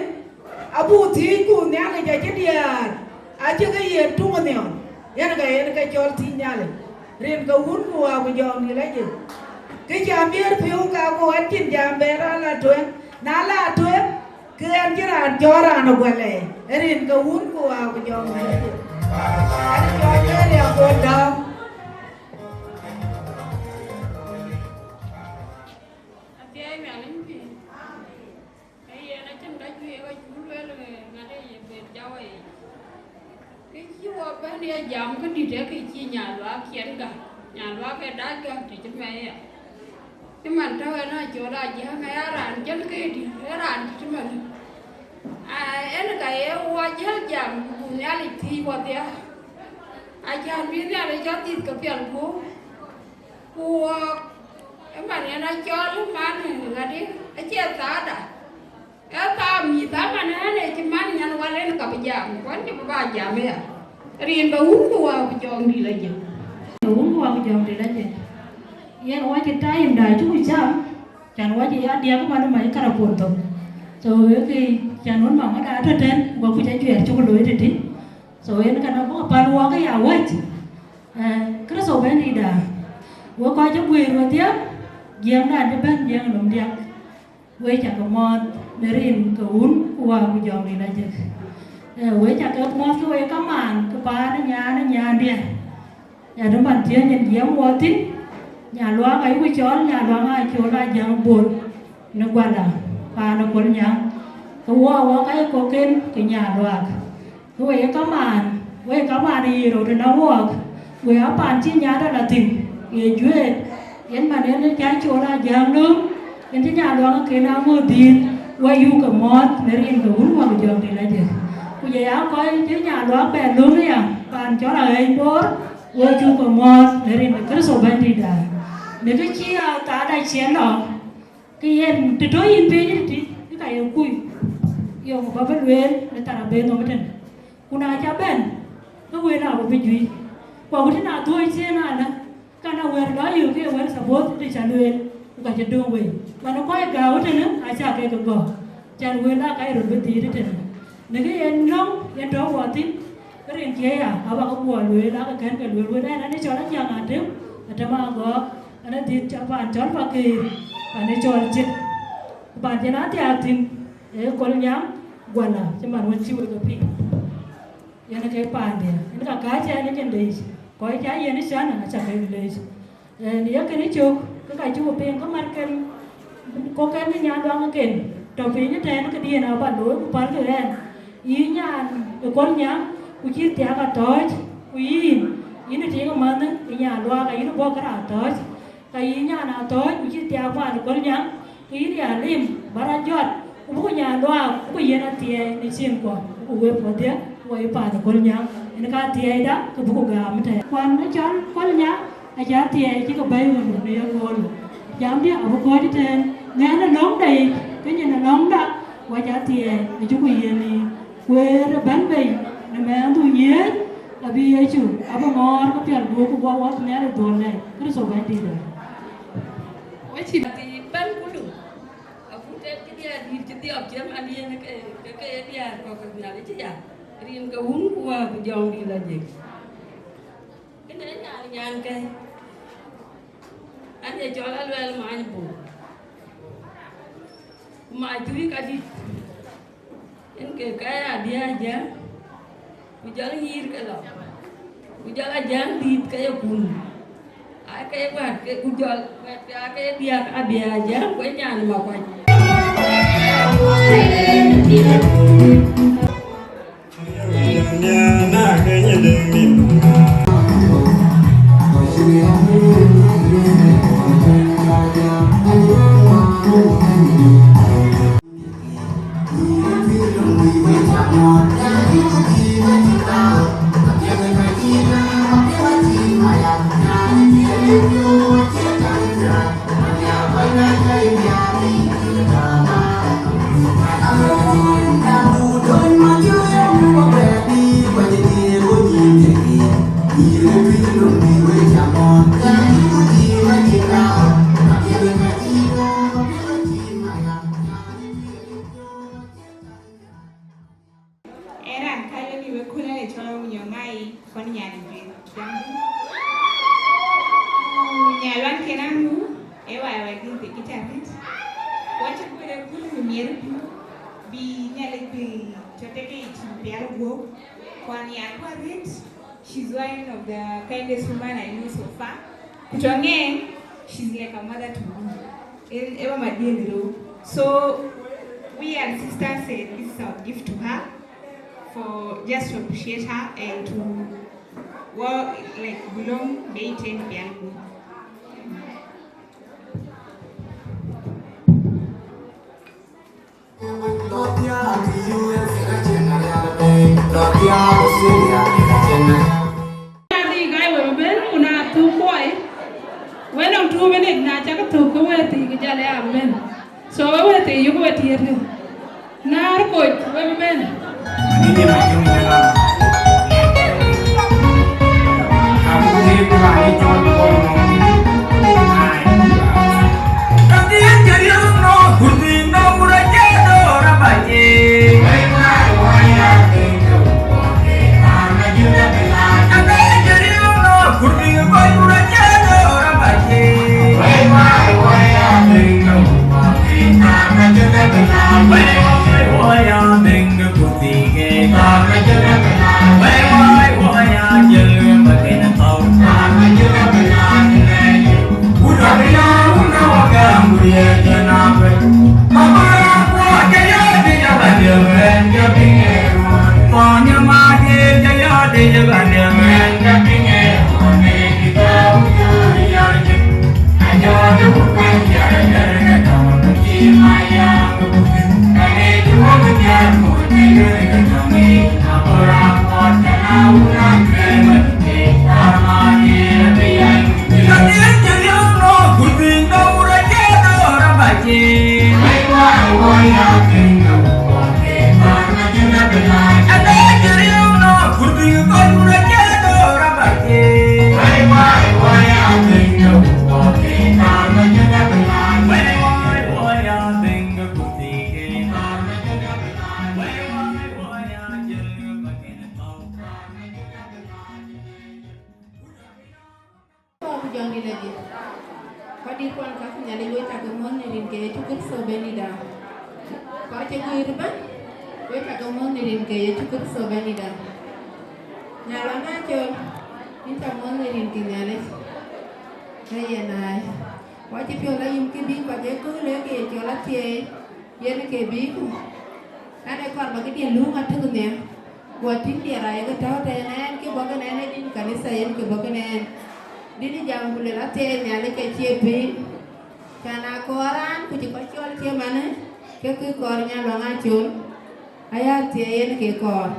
abuk thiëëc ku Nhialic acï diäär, acï ke yen tuŋ nhiɔm, yen ka yen ke cɔl thiëc Nhialic, rin ke wun ku wä ku jɔŋ dït ajëth. Kë cä miëër piɔ̈u ka ku ɣɛn cïn jam bɛ raan la tueŋ, na la tueŋ, ke ɣɛn cï raan cɔɔl raan ë guɛlɛ, rin ke wun ku wä ku jɔŋ dït ajëth. Ɣɛn cɔl Mary Akol Dau. Athiɛɛi Nhialic pïïr. Ee yen acïn ka juëc ka cuk lueel, eh, ŋadë ye ben jɔu ayic. Kë cï wɔ bɛ̈n ye jam këdït, ee kë cï Nyaluaak ciɛn gäk. Nyaluaak ee dac gäk të cï mɛi ya. Cï man tɔ̈u ënë acɔl Ajäŋ aya raan cïn këdït, ee raan të cï man. Ah, en ka ye wɔ jäl jam, ku Nhialic thiëëc wɔdhia. Acän bï Nhialic cä dhïth ke piɛl guöp. Ku wɔɔk, ëman yen acɔl man ŋadï, acie thaada. Ee thaa mïth, aman ënë cï man nyan wal en ka bï jam, kuan cï bï ba jam aya. Rin ba wun ku wä ku jɔŋ dït ajëth. Ba wun ku wä ku jɔŋ dït ajëth. Yen wä cï time da cuk cam, can wä cï ya diäk man ë mac karapon thok. So, ee kë can wën mama da tɔ̈ tën, ba kuc ajuɛɛr cuk looi tëtï. So, yen kana bɔ̈ päl wä ke ya wɛ̈c. Eh, Kërtho bɛ̈n dïïtda, wek kɔc cï guëër wedhie, jiɛɛmdan cï bɛ̈n jiɛɛm nɔm diäk, wek cä ke mɔ̈ɔ̈th në rin ke wun ku wä ku jɔŋ dït ajëth. Eh, wek cä ke mɔ̈ɔ̈th ke wek kamaan, ke paan ë nyaan ë nyaandiɛ̈. Yen ë man thiëëc nyin jiɛɛm wɔ thïn, Nyaluaak ayuku cɔɔl, Nyaluaak aa cɔl Ajäŋ Bol në Guala, paan ë Kolnyaŋ, ke wɔ wɔ ka ye kɔ̈kken ke Nyaluaak. Ku wek kamaan, wek kamaan ye röt ënɔŋ wɔɔk, wek apan cï nyaai tɔ̈ la thïn, ye juëët, yen man yen cä cɔl Ajäŋ lööm, yen cï Nyaluaak ken aŋö dhil, wek yuk ke mɔ̈ɔ̈th në rin ke wun wä ku jɔŋ dït ajëth. Ku ye ya kɔc cï Nyaluaak bɛ lööm aya, paan cɔl Aɣɛ̈c Bor, wek cuk ke mɔ̈ɔ̈th në rin ke Kërtho Bɛ̈nydïtda. Në kë cï a thaada ciɛn lɔ, ke yen të tɔ̈ yïn piny tëtï, ke ka ye kuc, yeŋö ba bï lueel në tharabeth nɔm ëtën. Ku na cä bɛ̈n, ke wël abï bï juëc. Ku agut na dhuööc thiëën alä, ka na wël lɔ yök ke wël suppose të cä lueel, ku ka cï döŋ wei. Wën ë kɔc gääu tënë acä kek gɔ̈k, cän wël aa ka ye röt bï dhiit tënë. Në kë yen nɔm yen tɔ̈ wɔ thïn, ke rin kiëë ya, aba ke guɔ lueel, ake kɛ̈n ke lueel wën ɛn, an ë cɔl Ajäŋ Atem, Atem Agɔɔk, an ë dhiit cä paan cɔl Pakeer, an ë cɔl Cït. Ku paan cïn athiaak thïn, ee Kolnyaŋ, Guala, cï man wën cï wek e piŋ. Yen ke paandiɛ̈, yen ka kääc ɛn ë nyin deic, kɔc cä yen ë cän, acä kek leec. Ee, në ye kënë cök, ke ka cuk piŋ, ke man ken, kɔ̈k kɛn ke Nyaluaŋ ken, tɔ̈ piny ëtɛ̈ɛ̈n, këdiɛ̈n aba looi, ku pälkï ɣɛn. Yïn nyan ë Kolnyaŋ, ku cï thiaak Athɔ̈ɔ̈c, ku yïn, yïn ë tik ë mänh ë Nyaluaak, ayïn ë bɔ̈ kërac Athɔ̈ɔ̈c. Ka yï nyan Athɔ̈ɔ̈c, ku cï thiaak paan ë Kolnyaŋ, ku yïn ya lim, ba rɔt jɔt, ku buku Nyaluaak, buku yen athiɛɛi në ciɛɛŋkuɔ, ku wek wädhie, wɔ ye paan ë Kolnyaŋ, yen ka athiɛɛida, ke buku gam ëtɛ̈ɛ̈n. Kuan ë cɔl Kolnyaŋ, acä athiɛɛi cï ke bɛ̈i ɣöndun në ye kööl. Jamdiɛ̈ abï kɔ̈ɔ̈c ëtɛ̈ɛ̈n, ŋɛn ë löŋda yic, ke nyin ë löŋda, wɔ cä athiɛɛi, acuku yiɛ̈n yiic. Kueer ë bɛ̈n bei në mɛɛndu yiëëc, Abï Yecu abï ŋɔɔr këpiɛth guɔ̈p ku guɔ wä nhial ë dhuɔ̈l lɛ̈i Kërtho Bɛ̈nydït. Wecï bɛ̈n kulu, abuk tek kë diäär dït cï dhiɔp cï man yen ke, ke, ke ye diäär kɔ̈k ke Nhialic cï ya, rin ke Wun ku Wät ku Jɔŋdït Lajik. Kënë nyan, nyan ke, an, ye cɔl Aluɛl Many Buk. Ku mac tui kadït, yen ke kɛ̈ɛ̈c Abiaja, ku jɔl nyïïr ke lɔ, ku jɔl Ajäŋ dït ke ye kun, aa ke ye wɛ̈ɛ̈t ke, ku jɔl wɛ̈ɛ̈t ke aa ke ye diäk Abiaja, ku ye nyan Makuac. Ee raan kääc wek në wek kun ë cɔl Nyɔŋ Ŋai, kɔn nyan juëc. Ku nyal wan kën anu, ee wai wai dhil thik kï cä rït. Ku acï kuëër ë kun ë miɛt pïu, bï Nhialic bï cɔ̈t tek ke cïn pial guɔ̈p. Ku an ya kuat rït, she's one of the kindest woman I know so far. Ku tɔŋ en, she's like a mother to me. Ë, ë mama diɛ̈n rou. So we and sisters said this is our gift to her for just to appreciate her and to, well, like, belong maintain pial guɔ̈p. Adï gai we bï bɛ̈n, ku na thuk kuɔi, we nɔŋ two minute, na cak thuk ke we thii ke jal ya bɛ̈n. So we we thii yök we tiɛ̈t kë. Naar koc we bï bɛ̈n. Ku jɔŋdït Lajik, kɔc dït kuɔn ka ku Nhialic, we cak ke muɔ̈th në rin ke Yecu Kërtho Bɛ̈nydït da. Kɔc cï guiir ëbɛ̈n, we cak ke muɔ̈th në rin ke Yecu Kërtho Bɛ̈nydït da. Nyal wan acol, yïn ca muɔ̈th në rin ke Nhialic. Ee yen ai. Ku acï piɔ̈ɔ̈th ayïm kë bï kɔc ë kööl ë ke ye cɔl athiɛɛi, yen ke bï ku. Ɣɛn ë kɔɔr ba këdiɛ̈n luŋ atök nhial. Guɔ tïŋ diɛt ayek tɔ̈u tɛ̈n ɛn, kë bɔ̈ kën ɛn ë din kanitha yen kë bɔ̈ kën ɛn. Din jam ku luel athiɛɛi Nhialic ke cie piny. Can a kɔɔr raan ku cï kɔc cɔl cie manë, ke kë kɔɔr Nyal Luaŋ Acol. Aya thiɛɛi yen ke kɔɔr.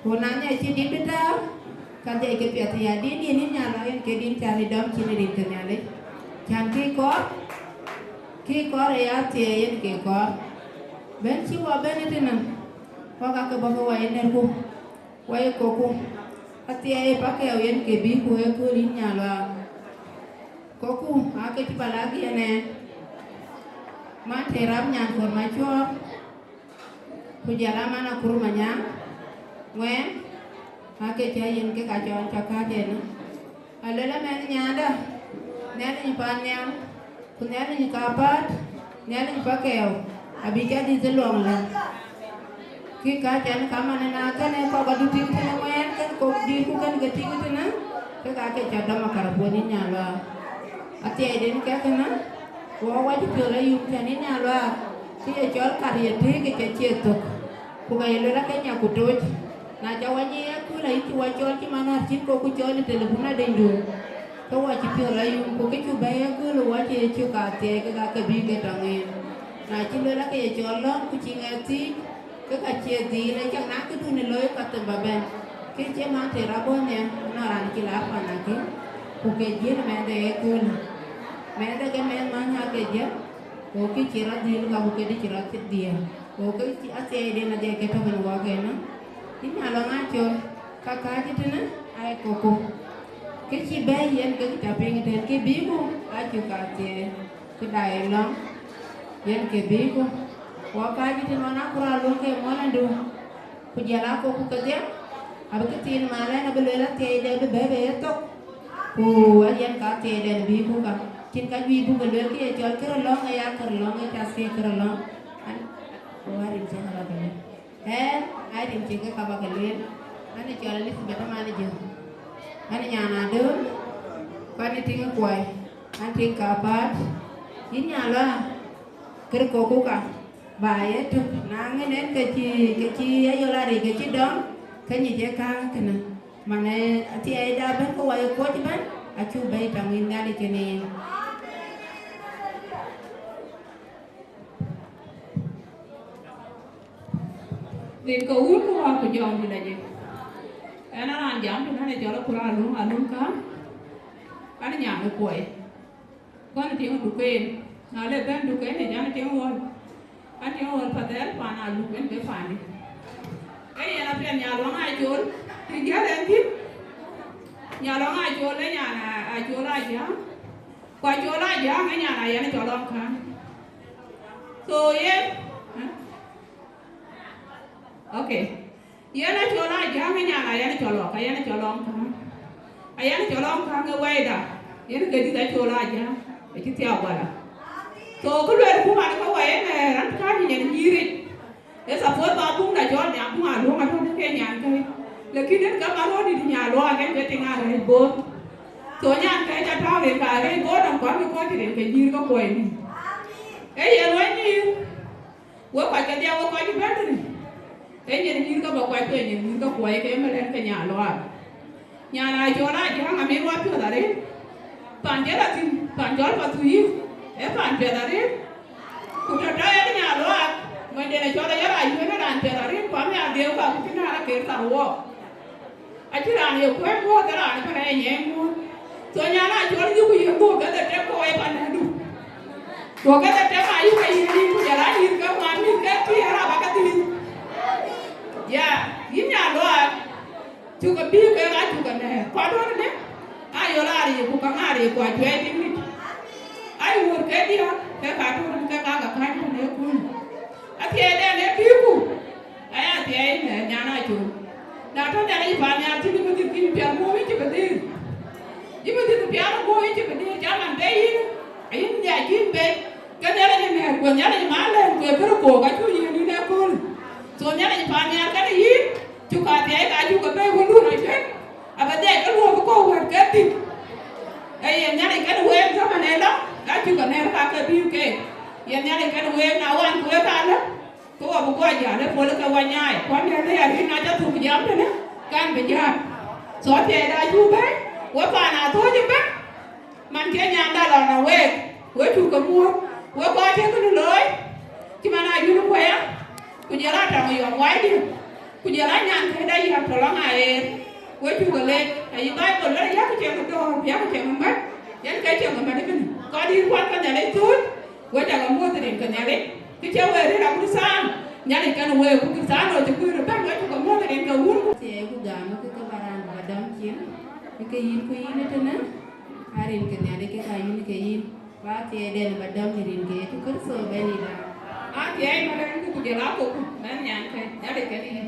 Ku na nhiac cï din bï tääu, ka dhiac ke piɛth ya din, din ë Nyal Luaŋ yen ke din can ë dɔm cïn ë rin ke Nhialic. Can kë kɔɔr, kë kɔɔr aya thiɛɛi yen ke kɔɔr. Bɛ̈n cï wɔ bɛ̈n ëtënë, wɔ ka ke bɔ̈ ke wɔ ye nɛ̈rku, wɔ ye kokku. Athiɛɛi pakɛɛu yen ke bï ku ë kööl yïn Nyaluaak. Koku aake cï ba lak yen ë, man të rap nyan Kuɔr Macuɔɔr, ku jɔl a man Akur Manyaŋ, ŋuɛɛn, aake cä yen kek acɔl cä kääc ënë. Aluel amɛnh nyaanda, Nhialic paannhial, ku Nhialic kapäät, Nhialic pakɛɛu, abï cä dït ë luɔŋ lɔ. Kï kääc ɛn kaman ëna kënë kɔk adït tïŋ tënë ŋuɛɛn kën kok dït ku kën ke tïŋ tënë, kek aake cä dɔm akarapuɔ̈n yïn Nyaluaak. Athiɛɛiden kek kënë, wɔ wacï piɔ̈ɔ̈th ayum cän yïn Nyaluaak, kë ye cɔl kat ye tëëk ke cä ciëth thök, ku ka ye luel ake nya ku tooc. Na ca wany ë kööl ayï cï wa cɔɔl cï man ɣär cïn kok ku cɔɔl ë telepun adënydu, ke wa cï piɔ̈ɔ̈th ayum, ku kë cu bɛ̈i ë kööl wa cï ye cök athiɛɛi kek aake bï ke tɔŋ en. Na cï luel ake ye cɔl lɔ̈ŋ ku cï ŋɛk thiic, ke ka cie dhil, acäk na këdun ë looi ka them ba bɛ̈n. Kë cie man të rap bɔ̈ nhial, anɔŋ raan cï laar pan akï, ku ke jiël mɛnhde ë kööl. Mɛnhde ke mɛnh many aake jiël, ku kë cï rɔt dhil ka ku këdï cï rɔt dhiël, ku kë cï athiɛɛiden adhie ke tök ën wɔk ënë. Yïn Nyaluaak Acol, ka kääc tënë, aa ye koku. Kë cï bɛ̈ɛ̈i yen kek ca piŋ tën, kë bïïku acuk athiɛɛi, kë daai ë lɔ̈ŋ, yen kë bïïku. Wɔ kääc tën ɣɔn Akur Aluŋ ke muɔ̈lëndu, ku jɔl aa koku kedhie, abï këthiin mal ɛn abï lueel athiɛɛide bï bɛ̈ɛ̈i bë ye thok, ku ayen ka athiɛɛiden bïïku ka. Cïn ka juëc buk ke lueel kë ye cɔl kërë lɔ̈ŋ, aya kërë lɔ̈ŋ, ë cath ke kërë lɔ̈ŋ. An, wär in cïn aba ke lueel. Ɛn, aa rin cï ke ka ba ke lueel. An, ë cɔl Elizabeth aman ë Jöŋ. An, ë nyan Adöl, ku an, ë tiŋ ë Kuɔi, an, tiŋ kapäät. Yïn Nyaluaak, kërë koku ka, ba ye tök. Na ŋën en ke cï, ke cï ayol aric ke cï dɔm, ke nyic ë kääŋ kënë. Man ë athiɛɛida ëbɛ̈n ke wa ye kuɔc ëbɛ̈n, acuk bɛ̈i tɔŋ yïn Nhialic kënë yen. Rin ke wun ku wäär ku jɔŋdït ajik. Ɛn a raan jam tënë, an, ë cɔl Akur Aluŋ, Aluŋ Kääŋ, an, ë nyan ë Kuɔi. Ku an, ë tiŋ Duken. Na le bɛ̈n Duken, ë jam ë tiŋ Ɣɔl. An, tiŋ Ɣɔl Pathɛɛr, pan Aluk en ke pandi. Ee yen apiɛth Nyaluaak Acol, të jäl en thïn. Nyaluaak Acol ë nyan Acol Ajaŋ. Ku Acol Ajaŋ ë nyan Ayɛn Cɔl Lɔŋ Kääŋ. So yen, eh? Okay. Yen Acol Ajaŋ ë nyan Ayɛn Cɔl Lɔŋ, Ayɛn Cɔl Lɔŋ Kääŋ. Ayɛn Cɔl Lɔŋ Kääŋ ë wɛɛida, yen ke dït Acol Ajaŋ, ë cï thiau guala. So kë luelku man ke wɔ yen, eh, raan kääc ë nyan nyïïric. Ë suppose ba buŋda cɔl nhiam buŋ Aluɔŋ atɔ̈ ke nyan kääc. Lakin en ke man rɔt dït Nyaluaak en ke tiŋ arɛɛc both. So nyan kääc atɔ̈ rin ka arɛɛc both, dɔm kuan ke kɔc rin ke nyïïr ke kuɔi ni. Ee yen wɛ̈ny nyïïr. Wek kɔc kedhie, wek kɔc ëbɛ̈n tënë, ee nyin nyïïr ke bä kuac, ku ee nyin nyïïr ke kuɔi, ke ëmëlɛn ke Nyaluaak. Nyan Acol Ajaŋ amin wa piɔ̈ɔ̈th arëët. Pan jɔl athïn, pan jɔl Pathuyith, ee pan piɛth arëët. Ku tɔ̈ tɔ̈ yen Nyaluaak, monyden Acol Ayɔl Ayuën ë raan piɛth arëët, ku amiäk dhiëëu ka ku cïn raan aker thar wɔɔk. Acïn raan ye kuɛ̈ɛ̈n guɔ̈ɔ̈r ke raan ëbɛ̈n ë nyiɛɛn guɔ̈ɔ̈r. So nyan Acol yïku ye guɔ̈ɔ̈r ke the tek kɔc ë panëdu. Guɔ̈ɔ̈r ke the tek ayï ke yïn yïn ku jɔl a yïn ke ŋuan mïth ke thiëër aba ke dhil. Ya, yïn Nyaluaak, cuk ke bï ke ka cuk ke nɛ̈ɛ̈r. Ku aduɔ̈n ënë, Ayɔl aa riik ku käŋ aa riik ku ajuɛɛr tiŋ dït. Ai wuur ke diäk, ke ka aduɔ̈n ënë ke ka ke kääc tënë ëkööl. Athiɛɛiden ë bïïku. Aya thiɛɛi në nyan Acol. Na tɔ̈ Nhialic paannhial cïn yï bï dhil kïn piɛth guɔ̈p yïn cï bï dhil. Yï bï dhil piɛth guɔ̈p yïn cï bï dhil, cä man bɛ̈i yïn, ayïn dhiac kïn bei. Ke Nhialic ë nɛ̈ɛ̈r, ku Nhialic ë man lɛ̈ɛ̈r, ku ë kërë kook acuk yiëën yïn ëkööl. So Nhialic paannhial kenë yïn, cuk ka thiɛɛi ka cuk ke bei wëndun acuɛ̈t. Abï dhiac ke luɔ̈k ë kɔ̈u wɛ̈t ke dhil. Ee yen Nhialic kenë week zaman ëlɔ, ka cuk ke nɛ̈ɛ̈r ka ke bïïu keek. Yen Nhialic kenë week na wan ku wek alë. Ke wɔ bï guɔ jäl ë pol ke wɔ nyaai, ku ande në ya rin na ca thuk jam tënë, kan bï jäl. So athiɛɛida cuk bɛ̈ɛ̈i, we paan Athööc ëbɛ̈n, man ke nyanda lɔ nɔm week, we cuk ke muɔ̈ɔ̈r, we kɔc cï kënë looi, cï man Ayuën Kuɔi ya, ku jɔl a Tɔŋ Yɔm Waidït, ku jɔl a nyan këda Yäär tɔ̈ lɔŋ aɣeer, we cuk ke leec, ayï Baibol lɔ yak cieŋ dɔ̈ɔ̈r, yak cieŋ mät, yen ke cieŋ mät ëbɛ̈n, kɔc dït kuat ke Nhialic thööc, we cä ke muɔ̈th rin ke Nhialic. Kë cï wek rëër abï thaar, Nhialic kenë week, ku Krïthano cï guëër ëbɛ̈n, we cuk ke muɔ̈th rin ke wun. Thiɛɛi ku gam kë ke ba raan ba dɔm, Ke yïn ku yïn ëtënë, a rin ke Nhialic ke ka yïn ke yïn. Ba thiɛɛiden ba däm në rin ke Yecu Kërtho bɛ̈n yï däm. A thiɛɛi Mɛlɛŋ ku jɔl a kok bɛ̈n nyan ke Nhialic ke yïn.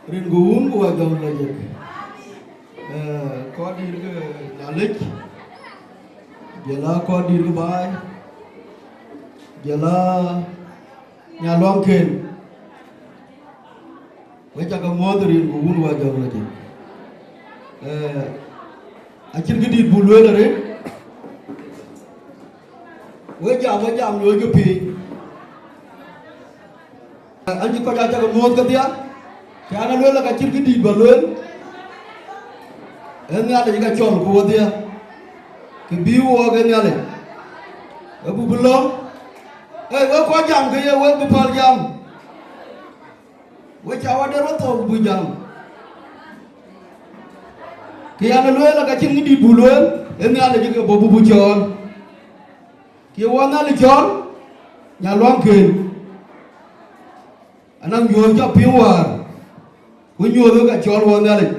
Rin ku Wun ku Wä Jɔŋ Lajik. Eh, kɔc dït ke Nhialic, jɔl a kɔc dït ke baai, jɔl a nyaluaŋken. Wek ca ke muɔ̈ɔ̈th rin ku Wun Wä Jɔŋ Lajik. Eh, acïn kë dït buk lueel arëët. Wek jam, wek jam luɔi ke piny. An cï kɔc aa ca ke muɔ̈ɔ̈th kedhia, ke an, a lueel, ka cïn kë dït bä lueel. Ee Nhialic ka cɔl ku wodhia, kë bï wok ee Nhialic. Ee buk bï lɔ̈ŋ. Ee, wek kɔc jam ke ye wek bï päl jam. Wek ca wä der wä thou buk jam. Kë an, a lueel, ka cïn kë dït buk lueel, ee Nhialic ke bɔ̈ buk buk cɔɔl. Kë wä Nhialic cɔɔl, nyaluaŋken. Anɔŋ nyuɔ̈th ca piŋ wäär, ku nyuɔ̈th ë ka cɔɔl wä Nhialic.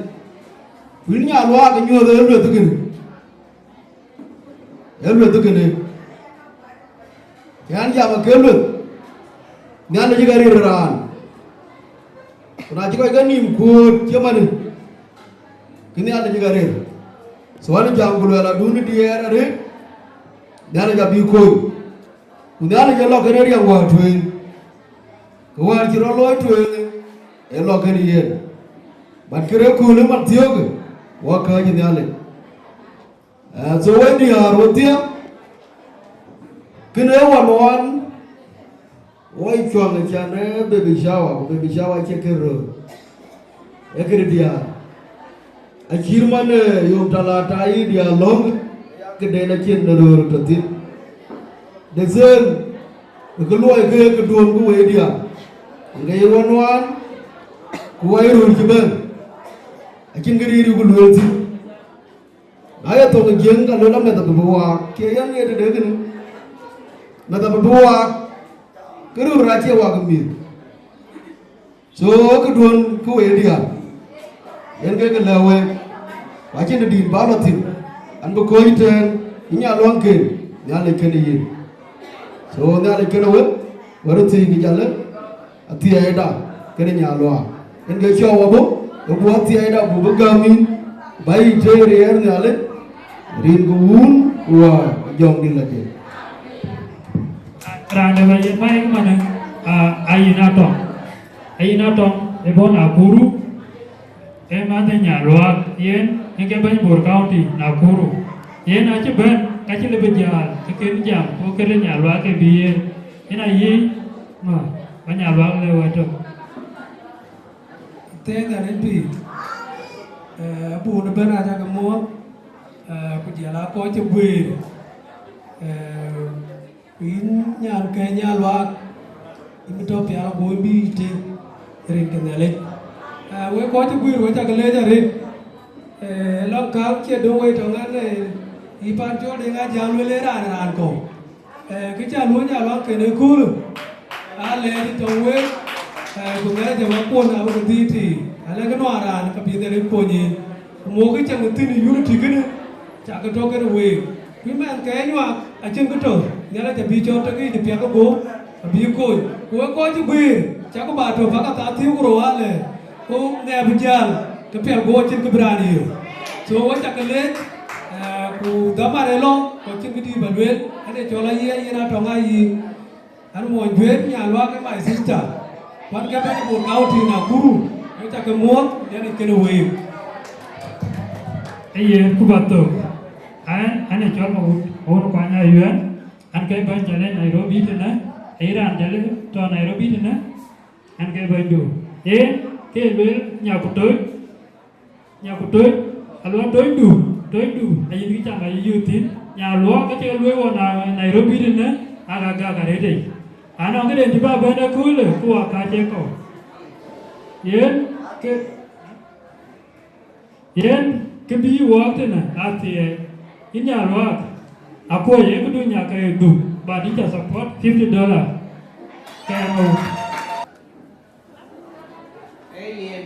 Ku yïn nyaluaak, nyuɔ̈th ë lueth kënë, ë lueth kënë. Cän jam ake lueth, Nhialic ka rir raan. Ku na cï kɔc ke nïïm kuööt cï manë, ke Nhialic ka rir. So an jam ku luɛɛl adun diɛɛr arëët, Nhialic abï kony. Ku Nhialic ë lɔ kënë riɛm wäär tueŋ, ke wäär cï rɔt looi tueŋ, ë lɔ kënë yen. But kërë köölë man thiöökë, wä kääc Nhialic. Eh, so wek diäär wodhia, kënë ë wän wän, wɔ cuaŋ can ë baby shower, ku baby shower acie kë röör. Ee këde diäär. Acït man, eh, yom talata yï diäär lɔ̈ŋ, këden acïn në röör tɔ̈ thïn. The same, ë kë luɔi ke këduön ku wek diäär. Ŋa ye wän wän, ku wai röör cï bɛ̈n. Acïn kë rïïr ku lueel thïn. Na ye thok ë Jiëŋ, ka luel ameth abï bï waak, cie yɛn ŋiɛc tëde kënë. Meth abï bï waak, ke röör acie waak ë mïth. So, këduön ku wek diäär, yen ke kë lɛ̈k wek, ku acïn dït bä lɔ thïn, an bï kɔc tɛ̈ɛ̈n, yïn nyaluaŋken, Nhialic kënë yïn. So, Nhialic kënë wek, wek röt thiëëc kë jalë, athiɛɛida kënë nyaluaak. Yen ke cɔɔk wä bɔ̈, ë guɔ athiɛɛida buk bï gäm yïn, bä yï tëë riɛɛr Nhialic, rin ku Wun, ku Wä, Jɔŋdït Lajik. Raan de ba ye maik manë, a, a yïn atɔŋ. A yïn atɔŋ, ë bɔ̈ Nakuru, ë mäth ë nyaluaak, yen ë ke bɛ̈ny Bor County, Nakuru. Yen acï bɛ̈n, ka cï lëbï jäl, ke kën jam, ku këde nyaluaak ke bï yen. Yen ayï, ma, ba nyaluaak le wä tök. Thank you, N P. Eh, abun ëbɛ̈n aca ke muɔ̈ɔ̈th, eh, ku jɔl a kɔc cï guëër. Eh, ku yïn nyan ke nyaluaak, yïn bï tɔ̈ pial ago bï tëë rin ke Nhialic. Eh, wek kɔc cï guëër, wek ca ke leec arëët. Eh, lɔŋ kääŋ cie döŋ wei tɔŋ ɛn, eh, yï pan cɔl Deŋ Ajam lueel ë raan raan kɔ̈u. Eh, kë cä luöny a lɔŋ kën ëköölë, aa lɛɛr tɔŋ wek, eh, ku ŋɛɛc ë wakuɔn abï ke dhil tiit. Alɛ̈k nuan raan ke bï Nhialic kony yen. Ku muk kë cäŋ thïn ë unity kënë, cakë tɔ̈ kënë week. Ku mɛnhkë nyuak acïn kë tɔ̈, Nhialic abï cɔl tɔ̈ ke yïn piɛth ke guöp, abï kony. Ku wek kɔc cï guëër, cakë ba tɔ̈ bäk a thaa thiëër ku rou alɛɛr. Ku ŋɛk bï jäl, ke piɛth guöp acïn kë bï raan yiëë. So, wek cakë leec, eh, ku dhaman ë lɔ, ku acïn kë dïït ba lueel, ɛn ë cɔl aye, yen atɔŋ ayï. An muɔny Juëër Nyaluak ë my sister. Kuan ke bɛ̈ny Bor County Nakuru, wek cakë muɔ̈th, yen ë kënë week. Ee yen ku ba thök. An, an ë cɔl Mawut, Mawut Kuany Ayuɛn. An ke bɛ̈ny cɔl ë Nairobi tënë, ee raan cɔl ë tɔ̈ Nairobi tënë, an ke bɛ̈nydu. Yen ke lueel Nyakutoc, Nyakutoc, aluɔn tocdu, tocdu, ayïn kë cam ayï yöth thïn. Nyaluɔk ke cï ke lueel wɔ na Nairobi tënë, aka gak arëëtëc. Anɔŋ këden cï ba bɛ̈n ëköölë, ku wa ka cï kɔ̈u. Yen ke, yen kë bï wɔɔk tënë athiɛɛi, yïn Nyaluak, akuɔc ë këdu nyakë dhuk, ba dï ca support fifty dollar. Ke ɛn ɣöö Ee yen.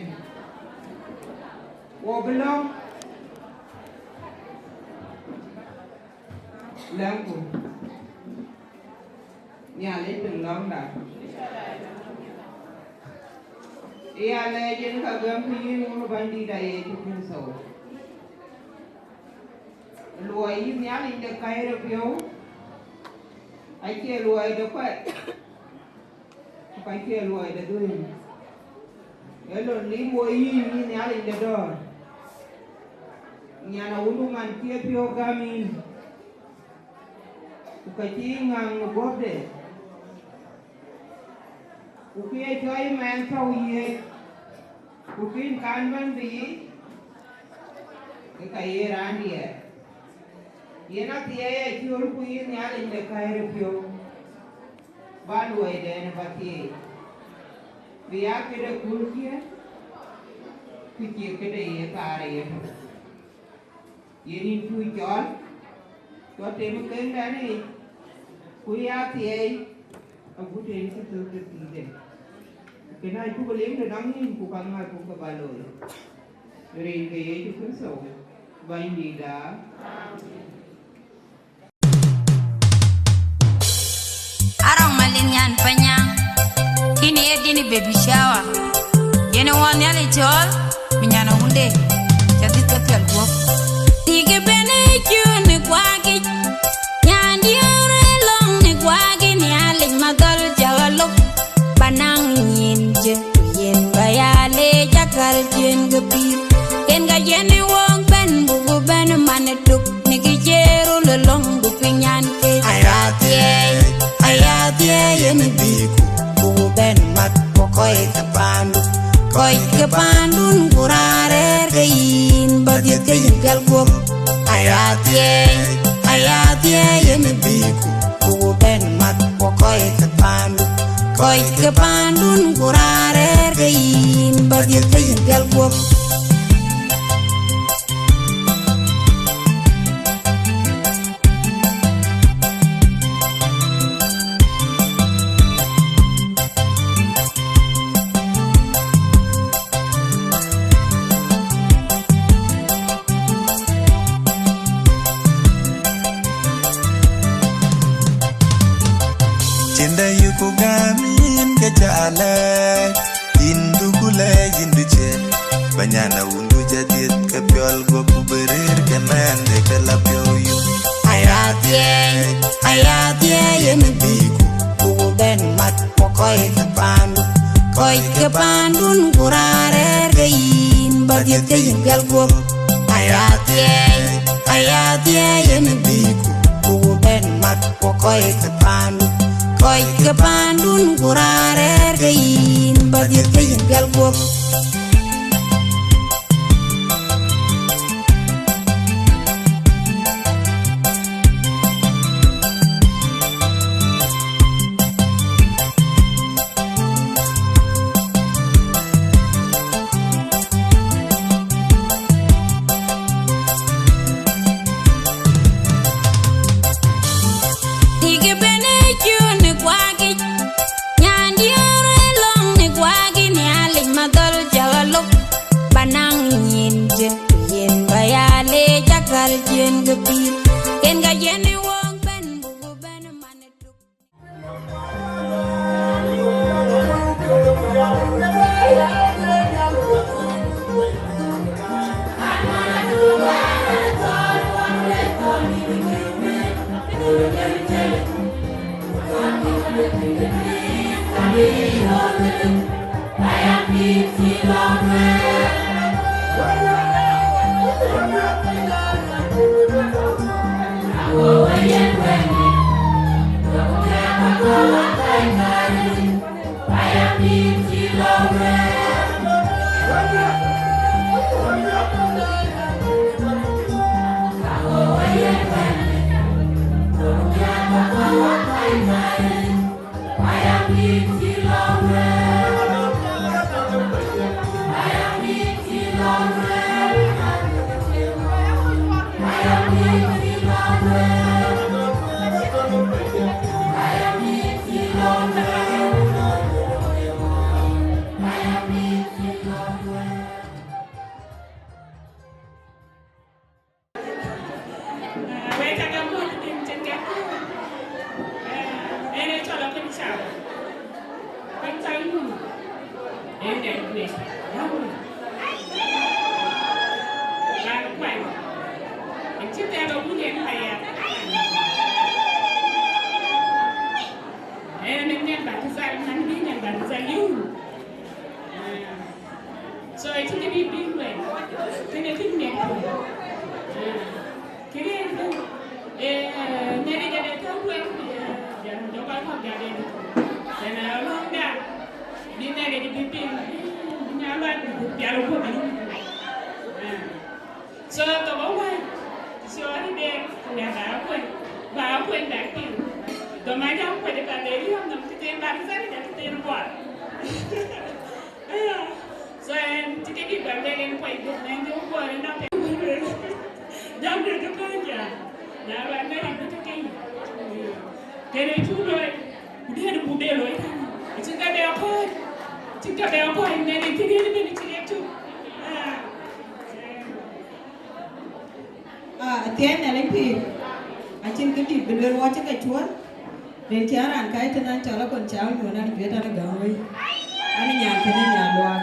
Wo bï lɔ̈ŋ. Lɛ̈ŋku. Nhialic piŋ lɔ̈ŋda. Ya lɛɛc yen ka gɛm kë yïn wun Bɛ̈nydït a Yecu Kërtho. Luɔi yï Nhialic de kac rɔt piɔ̈u, acie luɔi de kuɛth. Ku ka cie luɔi de dhuëëŋ. Ee lon lim wo yïn, yïn Nhialic de dɔ̈ɔ̈r. Nyan awundu man cï piɔ̈u gäm yïn. Ku ka cï ŋäŋ ë guɔ̈pde. Ku kë ye cɔɔl mɛnh tɔ̈u yiëëc. Ku kën kan bɛ̈n bï yic, ke ka ye raan diɛɛr. Yen athiɛɛi acol ku yïn Nhialic de kac rɔt piɔ̈u. Ba luɔidɛn ba thieei, bï ya këde kulkiɛ̈, ku cie këde ye thaar ye tök. Yen yïn cuk cɔɔl, cɔk tem ë keŋdɛn yic, ku ya thiɛɛi, agut en cï thök tëthiitde. Kënë acuk lim tënɔŋ yïn, ku ka ŋäthku ke ba looi. Rin ke Yecu Kërtho, Bɛ̈nydïïtda. Arɔŋ Malith nyan Panya, kïn ye dïn baby shower. Yen ë wɔ Nhialic cɔɔl, bï nyan awunde, ca dhil ke piɛl guɔ̈p. Tik ëbɛ̈n ë cun ë kuakic, nyan diëër ë lɔ̈ŋ ë kuakic, Nhialic madhɔl cä ɣa lok, ba naŋ nyin jë, ku yen ba ya leec akäl ciëën ke pïïr. Yen ka yen ë wok bɛ̈n, buk bɛ̈n man ë tuk, në kë cï röl ë lɔ̈ŋ, buk piny nyan ke. Aya thiɛɛi, aya thiɛɛi, yen bï ku, ku bɛ̈n mat, ku kɔc ke paandu, kɔc ke paandun, ku raan rɛ̈ɛ̈r ke yïn, ba dhiëth ke yïn piɛl guɔ̈p. Aya thiɛɛi, aya thiɛɛi, yen bï ku, ku bɛ̈n mat, ku kɔc ke paandu, kɔc ke paandun, ku raan rɛ̈ɛ̈r ke yïn, ba dhiëth ke yïn piɛl guɔ̈p. Cïn dɛ yï ku gäm yïn ke ca lɛɛc, yïn du ku lɛɛc yïn du ciëën, ba nyan awundu ca dhiëth ke piɔl guɔ̈p ku bï rëër ke mɛɛnde ke la piɔ̈u yum. Aya thiɛɛi, aya thiɛɛi, yen bï ku, ku bɛ̈n mat, ku kɔc ke paandu, kɔc ke paandun, ku raan rɛ̈ɛ̈r ke yïn, ba dhiëth ke yïn piɛl guɔ̈p. Aya thiɛɛi, aya thiɛɛi, yen bï ku, ku bɛ̈n mat, ku kɔc ke paandu, kɔc ke paandun, ku raan rɛ̈ɛ̈r ke yïn, ba dhiëth ke yïn piɛl guɔ̈p. Wek aka muɔ̈th piny cïn kek. Eh, en ë cɔl akën cam. Kën cam nu. En dɛn wek. Ram nu. Ran kuany. En cï thɛɛr abun en payɛ. En en nyan batisal, man bï nyan batisal yum. So ë cï këdï bï lueel, kënë kë ŋiɛc. Kënë en bï, eh, Nhialic ade tɔ̈ lueel, eh, jɔl kɔc kɔ̈k jal en. Ënë alɔŋda, bï Nhialic bï piŋ, bï Nyaluac bï pial guɔ̈p yum. So, thok awäc, cï ɣɔn de, ku lɛ̈k ba kuën, ba kuën bɛ̈k piŋ. Dɔm a jam kuëc ë Bɛ̈nydït riɔ̈ɔ̈k nɔm, cï thïn bäk Bɛ̈nydït, cï thïn buɔɔth. So, en cï ke dït bɛ̈n lueel en kuɔc bï nɛn cï buɔɔth en nɔm. Jam de cï kɔc jam. Na bɛ̈n Nhialic bï tëkë. Kënë cuk looi, ku diëër buk de looi tënë. Acïn ke bɛ akɔ̈ɔ̈c, acïn ke bɛ akɔ̈ɔ̈c, Nhialic cï riëëc ëbɛ̈n cï riëëc cuk. Ah. Ah, athiɛɛi Nhialic pïïr, acïn kë dït bï lueel wɔ cï ke cuɔl, rin cï an raan kɛ̈ɛ̈c tënë an cɔl akɔn cä nyuɔ̈ɔ̈n an juëc an ë gäm wei, an ë nyan kënë Nyaluaak.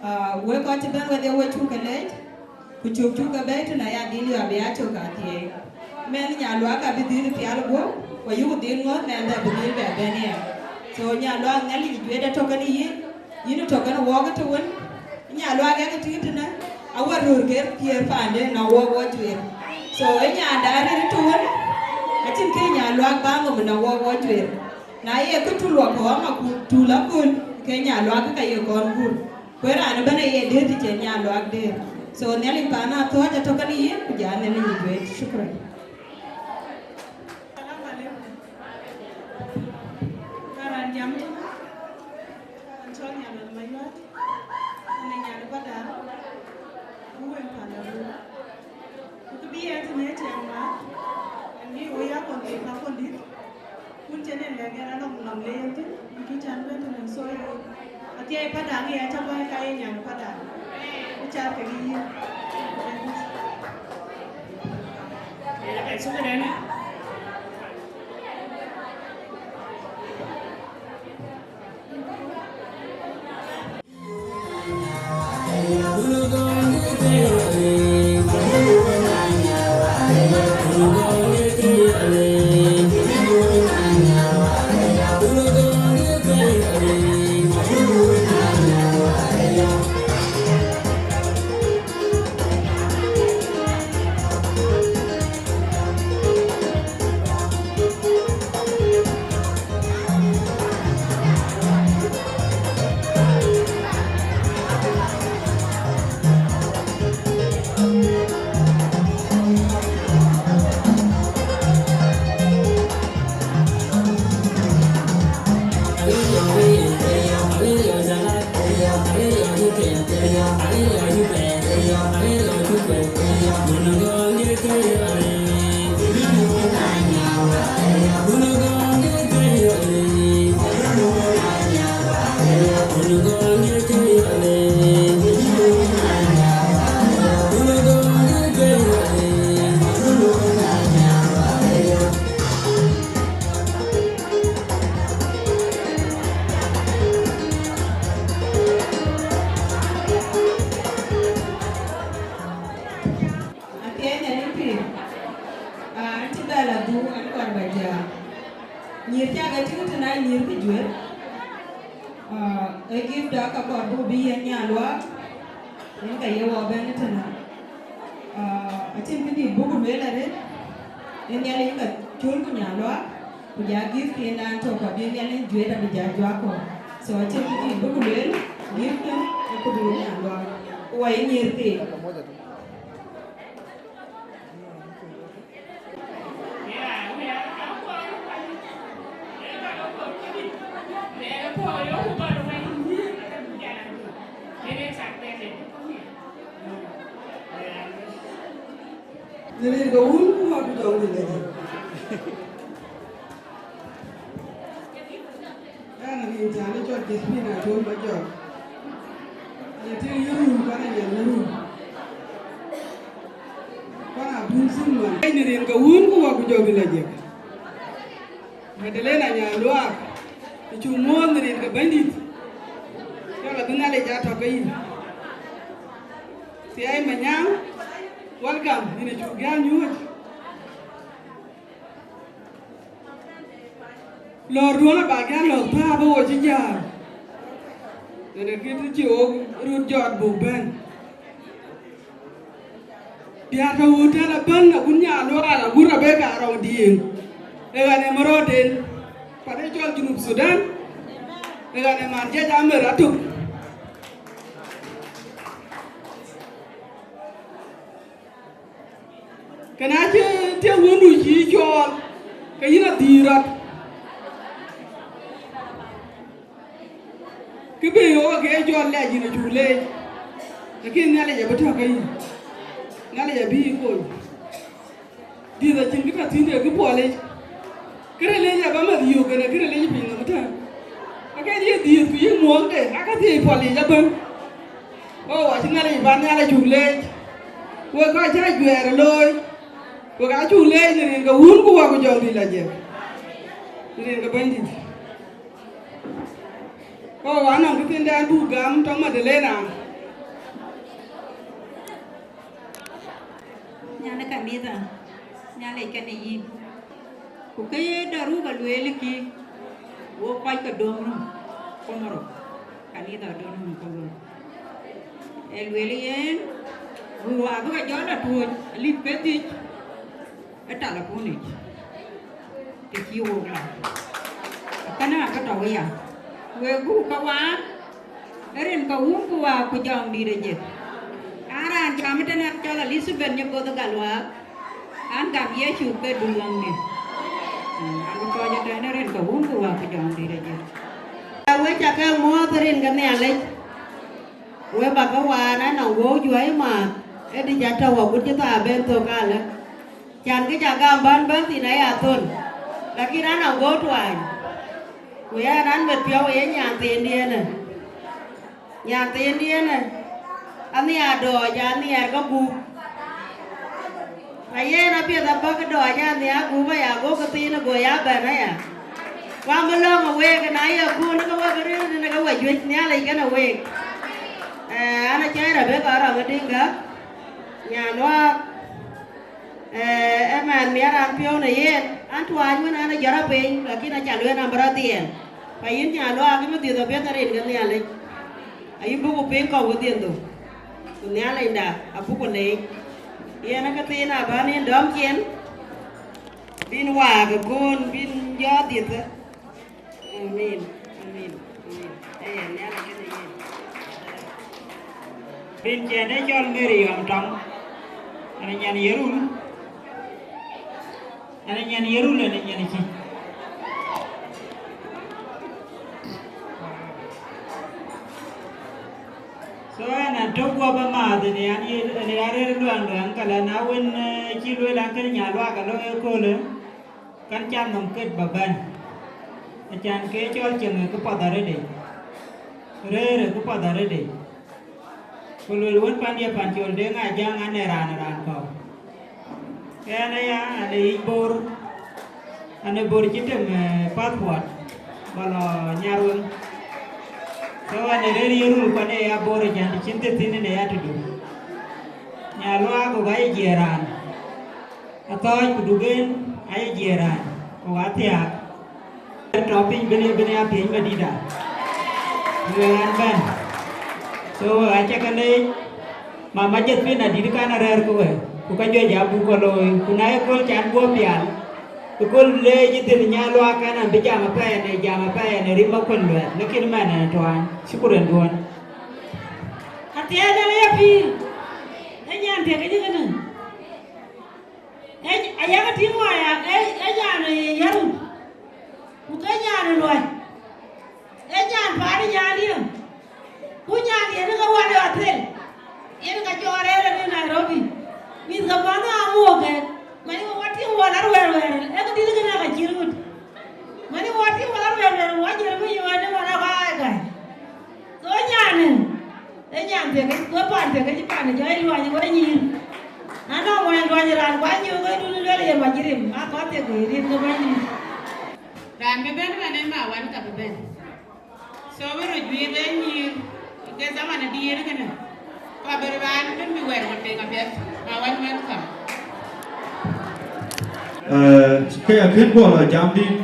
Ah, wek kɔc cï bɛ̈n wedhie we cuk ke leec, ku cök cuk ke bɛ̈ɛ̈i tënë aya dhil yɔ abï aa cök athiɛɛi. Mɛnh Nyaluaak abï dhil pial guɔ̈p, ku ayuk dhil ŋɔ̈ɔ̈th mɛnh dɛ̈ abï dhil bɛ bɛ̈n aya. So Nyaluaak Nhialic juëc atɔ̈ kenë yïn, yïn tɔ̈ kenë wɔɔk ëtëwën, Nyaluaak yak tïŋ tënë, awär röör ke thiëër paanden na wɔɔk wɔ cuëër. So ë nyanda rëër ëtëwën, acïn kë Nyaluaak bä nhom na wɔɔk wɔ cuëër. Na ye kë tul wakɔ̈u ama ku tul aköl, ke Nyaluaak ka ye kɔn guur. Ku ë raan ëbɛ̈n aye deet të cï Nyaluaak deet. So Nhialic paan athɔ̈ɔ̈c atɔ̈ kenë yïn, ku jɔ Nhialic yic wek. Shukran. Salam alaikum. Ka raan jam tënë, an cɔl Nyaluath Mayuath, an ee nyan Padaŋ, ku wën pan Abun. Ku kë bï yɛn tënë tiɛŋ ma, an bï wo ya kɔn thïn ka kɔn dït. Kun cïn en lɛ̈k ɣɛn anɔŋ nɔm le yen thïn, ku cän bɛ̈n tënë, so ye athiɛɛi Padaŋ, ye acä bä ka ye nyan Padaŋ. Ku cath kekë yïn. Yen abɛ̈n cuk ënënë. Athiɛɛi Nhialic pïïr. Ah, an cï dhal adhuk, an kɔɔr ba jääk. Ee gift da ka kɔɔr buk bï yen Nyanluaak, yen ka ye wɔ bɛ̈n ëtënë. Ah, acïn këdït buk lueel arëët, yen Nhialic ka cöl ku Nyanluaak, ku ja gift yen dan tök abï Nhialic juëët abï ja juak kɔ̈u. So acïn këdït buk lueel, gift ë këdu Nyanluaak, ku wa ye nyïïr thii. Në rin ke Wun ku Wät ku Jɔŋdït Lajik. Ɣɛn rin cän ë cɔl Josephine Atol Majɔk. Ɣɛn ë tïŋ yï run, kɔn ë nyan yï run. Kɔn abun thum wan. Ɣɛn ë rin ke Wun ku Wät ku Jɔŋdït Lajik. Madalena Nyanluaak, ë cuk muɔ̈ɔ̈th në rin ke Bɛ̈nydït. Cɔl abï Nhialic aa tɔ̈ ke yïn. Thiai Manyaŋ, welcome, yïn ë cuk gäm nyuɔ̈ɔ̈c. Lɔ̈ɔ̈rduön abä gɛ̈n lɔ̈ɔ̈k pääp ë wo cï jäl. Ënë kït cï wok röt jɔt buk bɛ̈n. Diäär tɔ̈ wun tɛ̈n abɛ̈n agut Nyanluaak agut Rebecca Arɔŋ Diëëŋ. Ee ɣɛn ë märɔɔrden. Pan ë cɔl Junub Thudan. Ee ɣɛn ë man jiëc amer atök. Kënë acï tiëk wëndu cï cɔɔl, ke yïn adhïïr rɔt. Kë bï ɣok ke cɔl lɛc yïn acuk leec, lakin Nhialic abï tɔ̈ ke yïn. Nhialic abï yï kony. Dhiëth acïn kë tɔ̈ thïn, ee kë puɔlic. Kërë lec aba meth yök, kënë kërë lec piny nɔm tɛ̈n. Ake ye dhiëth ku yï muɔ̈ɔ̈ŋde, aka thiëëc puɔlic abɛ̈n. O, acï Nhialic bän nhial acuk leec. Wek kɔc cä juɛɛr ë looi. Wek acuk leec në rin ke Wun ku Wät ku Jɔŋdït Lajik. Në rin ke Bɛ̈nydït. O, anɔŋ kë thiin dɛn buk gam tɔŋ Madalena. Nyan ë kanitha, Nhialic kenë yïn. Ku kë ye dɔ̈ɔ̈r wok alueel kï, wo kɔc ke dom rum, Komoro, kanitha dom rum Komoro. Ee lueel yen, wun wa bï ke jɔl atuɔ̈c, alip ke dhiëc, ë talapunic. Të cï wok la. Kënë akë tɔ̈u ya. Wek buk ke waar, rin ke Wun ku Wät ku Jɔŋdït Lajik. An raan jam ëtënë cɔl Elizabeth Nyaboth Galuak. An gam Yecu ke Duluɔŋdït. An bï kɔc ëtɛ̈n rin ke Wun ku Wät ku Jɔŋdït Lajik. Wek ca ke muɔ̈ɔ̈th rin ke Nhialic. Wek bä ke waar, anɔŋ wëu juäi maath, ë dï ca tɔ̈u agut cï thaa ben thök alë. Can kë ca gam bän bän thïn aya thon, lakin an, ago tuany. Ku yɛn an, met piɔ̈u ë ye nyan thiindiɛ̈në. Nyan thiindiɛ̈në, anhiaar dɔɔc, anhiaar ke gup. Ayen apiɛth abäk dɔɔc, anhiaar gup aya, go ke thiin go ya bɛ̈n aya. Ku an bï lɔ̈ŋ ë week, na ye kun, ke we bï rëër tënë ke we juëc Nhialic kenë week. Eh, an acä Rebecca Arɔŋ Odinga, Nyanluaak. Eh, ëmɛn miɛt raan piɔ̈u në yen, an tuany wën an ë jɔt rɔt piny, lakin aca lueel an bï rɔt dhiɛl. Ku yïn Nyanluaak, yïn bï dhiëth apiɛth rin ke Nhialic. Ayï buk piŋ kɔ̈u wedhie dhok. Ku Nhialicda abuk leec. Yen ë këthiin abän yen dɔm cin, bïn waak ë köön, bïn jɔ dhiëthë. Amin, amin, amin. Ee, Nhialic kenë yen. Rin cɛn ë cɔl Mary Yɔm Tɔŋ. Ɛn ë nyan Yerul. Ɛn ë nyan Yerul, ɛn ë nyan cï. So ɛn ë tök guɔ̈p amääth, ɛn ë an ye, ɛn ë arëër luɛŋ luɛŋ, ka la na wën, eh, cï lueel an kënë Nyanluaak alɔ ëköölë. Kan can nɔm ket bä bɛ̈n, acan ke cɔl cieŋ ë këpath arëëdë, rëër ë këpath arëëdë. Ku luel wën pandiɛ pan col Deŋ Ajaŋ an, ee raan ë raan kɔ̈u. Ke ɛn aya, an, ee yic Bor, an, ee Bor cï tem, eh, passport, bä lɔ Nyarweŋ. So, an, ee rëër Yerul, ku an, ee ya Bor, acan të cïn thïn, thïn, an, ee ya tëdu. Nyanluaak, ku ka ye jiëë raan. Athɔɔc ku duk en aye jiëë raan, ku athiaak. Tɔ piny bïn, bïn ya piëny madït aa. Luɛɛl an bɛ̈n. So, aca ke leec, Mama Josephine adït kan arɛ̈ɛ̈r ke we, ku ka juëc abuk ke looi, ku na ye kööl can guɔ pial, ë kööl leec ë dhil nya luaak kan an bï jam apɛi, në jam apɛi, në rim Makuën Luɛɛl, lakin mɛn ɛn tuany. Shukran duɔ̈n. Athiɛɛi Nhialic apïïr, ë nyan thiëk ë cï kënë. Ë, ayak tïŋ waya, ë, ë nyan ë Yarun, ku ke nyan ë Luɔi, ë nyan paan ë nyan riëm, ku nyan yen ke wan ë athel, yen ka cɔɔr rɛɛr ë Nairobi. Mïth ke bɔ̈ në amuɔ̈ɔ̈k ke, mani wɔ tïŋ wɔ la ruɛɛr ruɛɛr, ë këdït kënë ka cït ɣöt. Mani wɔ tïŋ wɔ la ruɛɛr ruɛɛr, wɔ Jeremia wɔ në wɔ la ɣɔɔc gäi. So nyan ë, ë nyan thiëk, we paan thiëk, ë cï paan ë jɔ ë luany we nyïïr. Na nɔŋ wɛ̈ny luany raan, ku anyïïr ke dun lueel yen wä cï rim, ma kɔn thiëk ë rin ke bɛ̈ny. Raan bï bɛ̈n ëmɛn ë ma wan ka bï bɛ̈n. So bï röt juiir ë nyïïr, ke zaman ë diëër kënë. Ku abï raan bï bï wɛ̈ɛ̈r wä tëŋ apiɛth, ma wan welcome. Eh, ke ya kën guɔ la jam dït,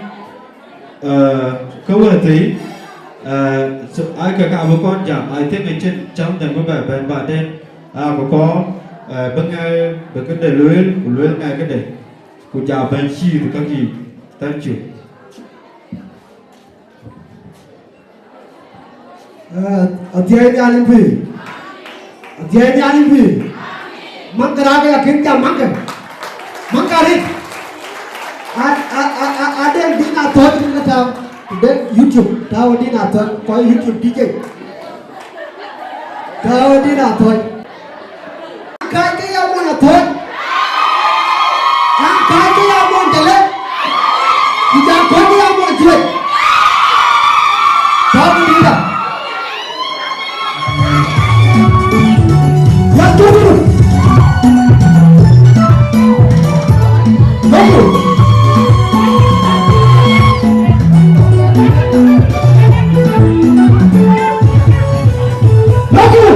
eh, ke wël thëi, eh, so, ai ke ka bï kɔn jam, I think acïn cäŋ dɛn bï bɛ bɛ̈n baden, aa, ku kɔɔr, eh, bï ŋɛk bï këde lueel, ku lueel ŋɛk këde, ku ja bɛ̈n cïï bï käk yiic. Thank you. Eh, athiɛɛi Nhialic pïïr. Athiɛɛi Nhialic pïïr. Maŋ ke raak ya kën jam maŋ ke. Maŋ ke rit. A, a, a, a, a den din a thɔ̈c kën ke tääu. Den YouTube, tääu din a thɔ̈c, kɔc YouTube D J. Tääu din a thɔ̈c. An kääc ke ya muɔny Athɔ̈ɔ̈c. An kääc ke ya muɔny Tɛ̈lɛ̈. Ku jam kɔ̈k ke ya muɔny Juëc. Tɔ̈ ke dïïtda. Ya tök nu. Tök nu. Tök nu.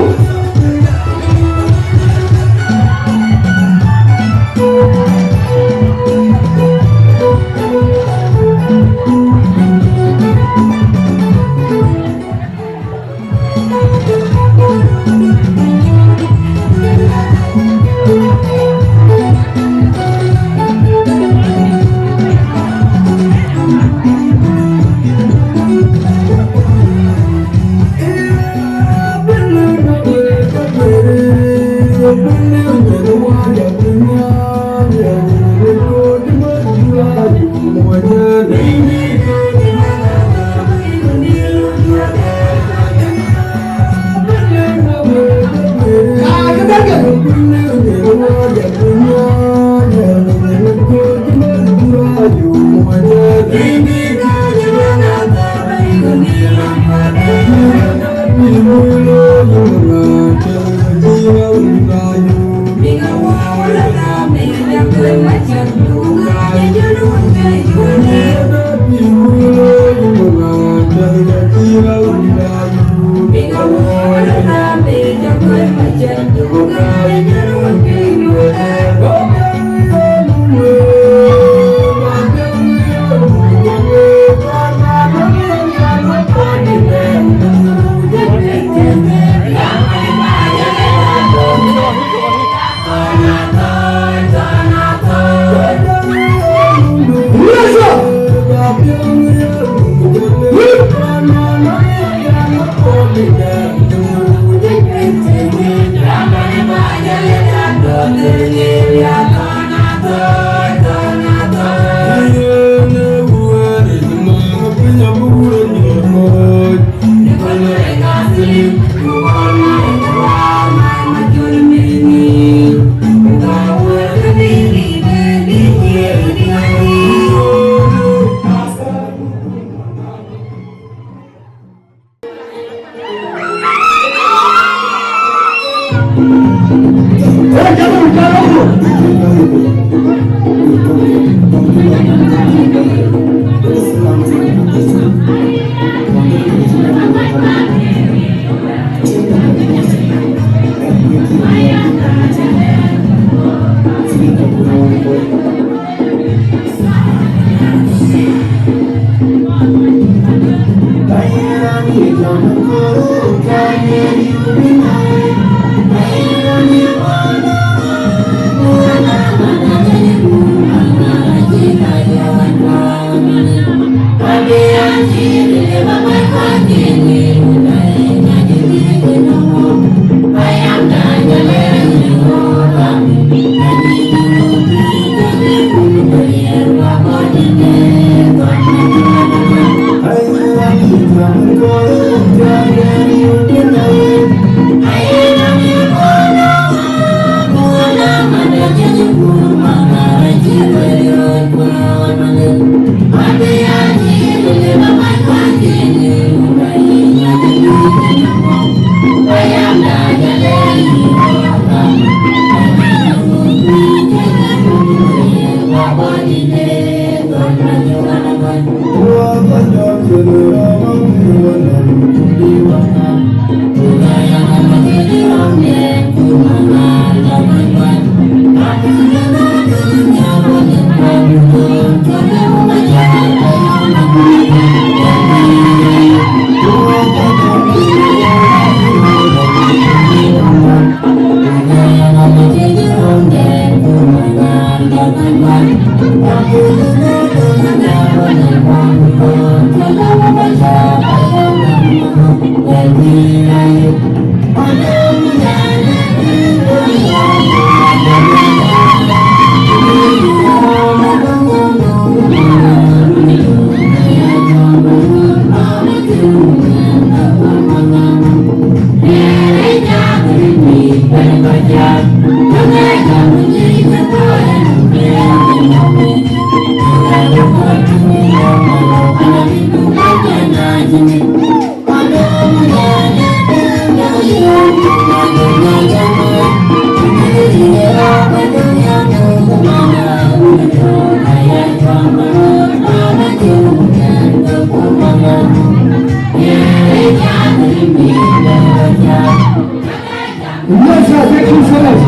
Yes, sir. Thank you so much.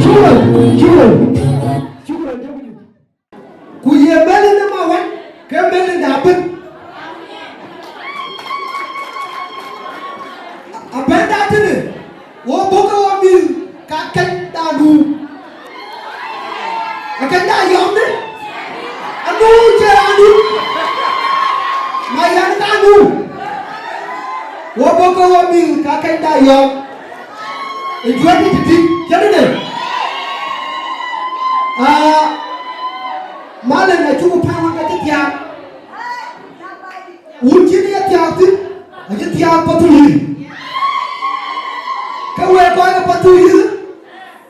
Shukran, shukran, shukran. Ku ye mɛlë në Mawan, ke mɛlë da bën. Abɛ̈nda tënë, wo bɔ̈ ke wo mïth ka kɛ̈nyda nu. Akɛ̈nyda yɔm në, anu cï raan nu. Ma yɛn ka nu. Wo bɔ̈ ke wo mïth ka kɛ̈nyda yɔm. Ë juëc tëtï, cïn ënë. Aa, Malɛn acuk päl wan ka cï thiaak. Wun cïn ye thiaak thïn, acï thiaak Pathuyith. Ke wek kɔc ke Pathuyith,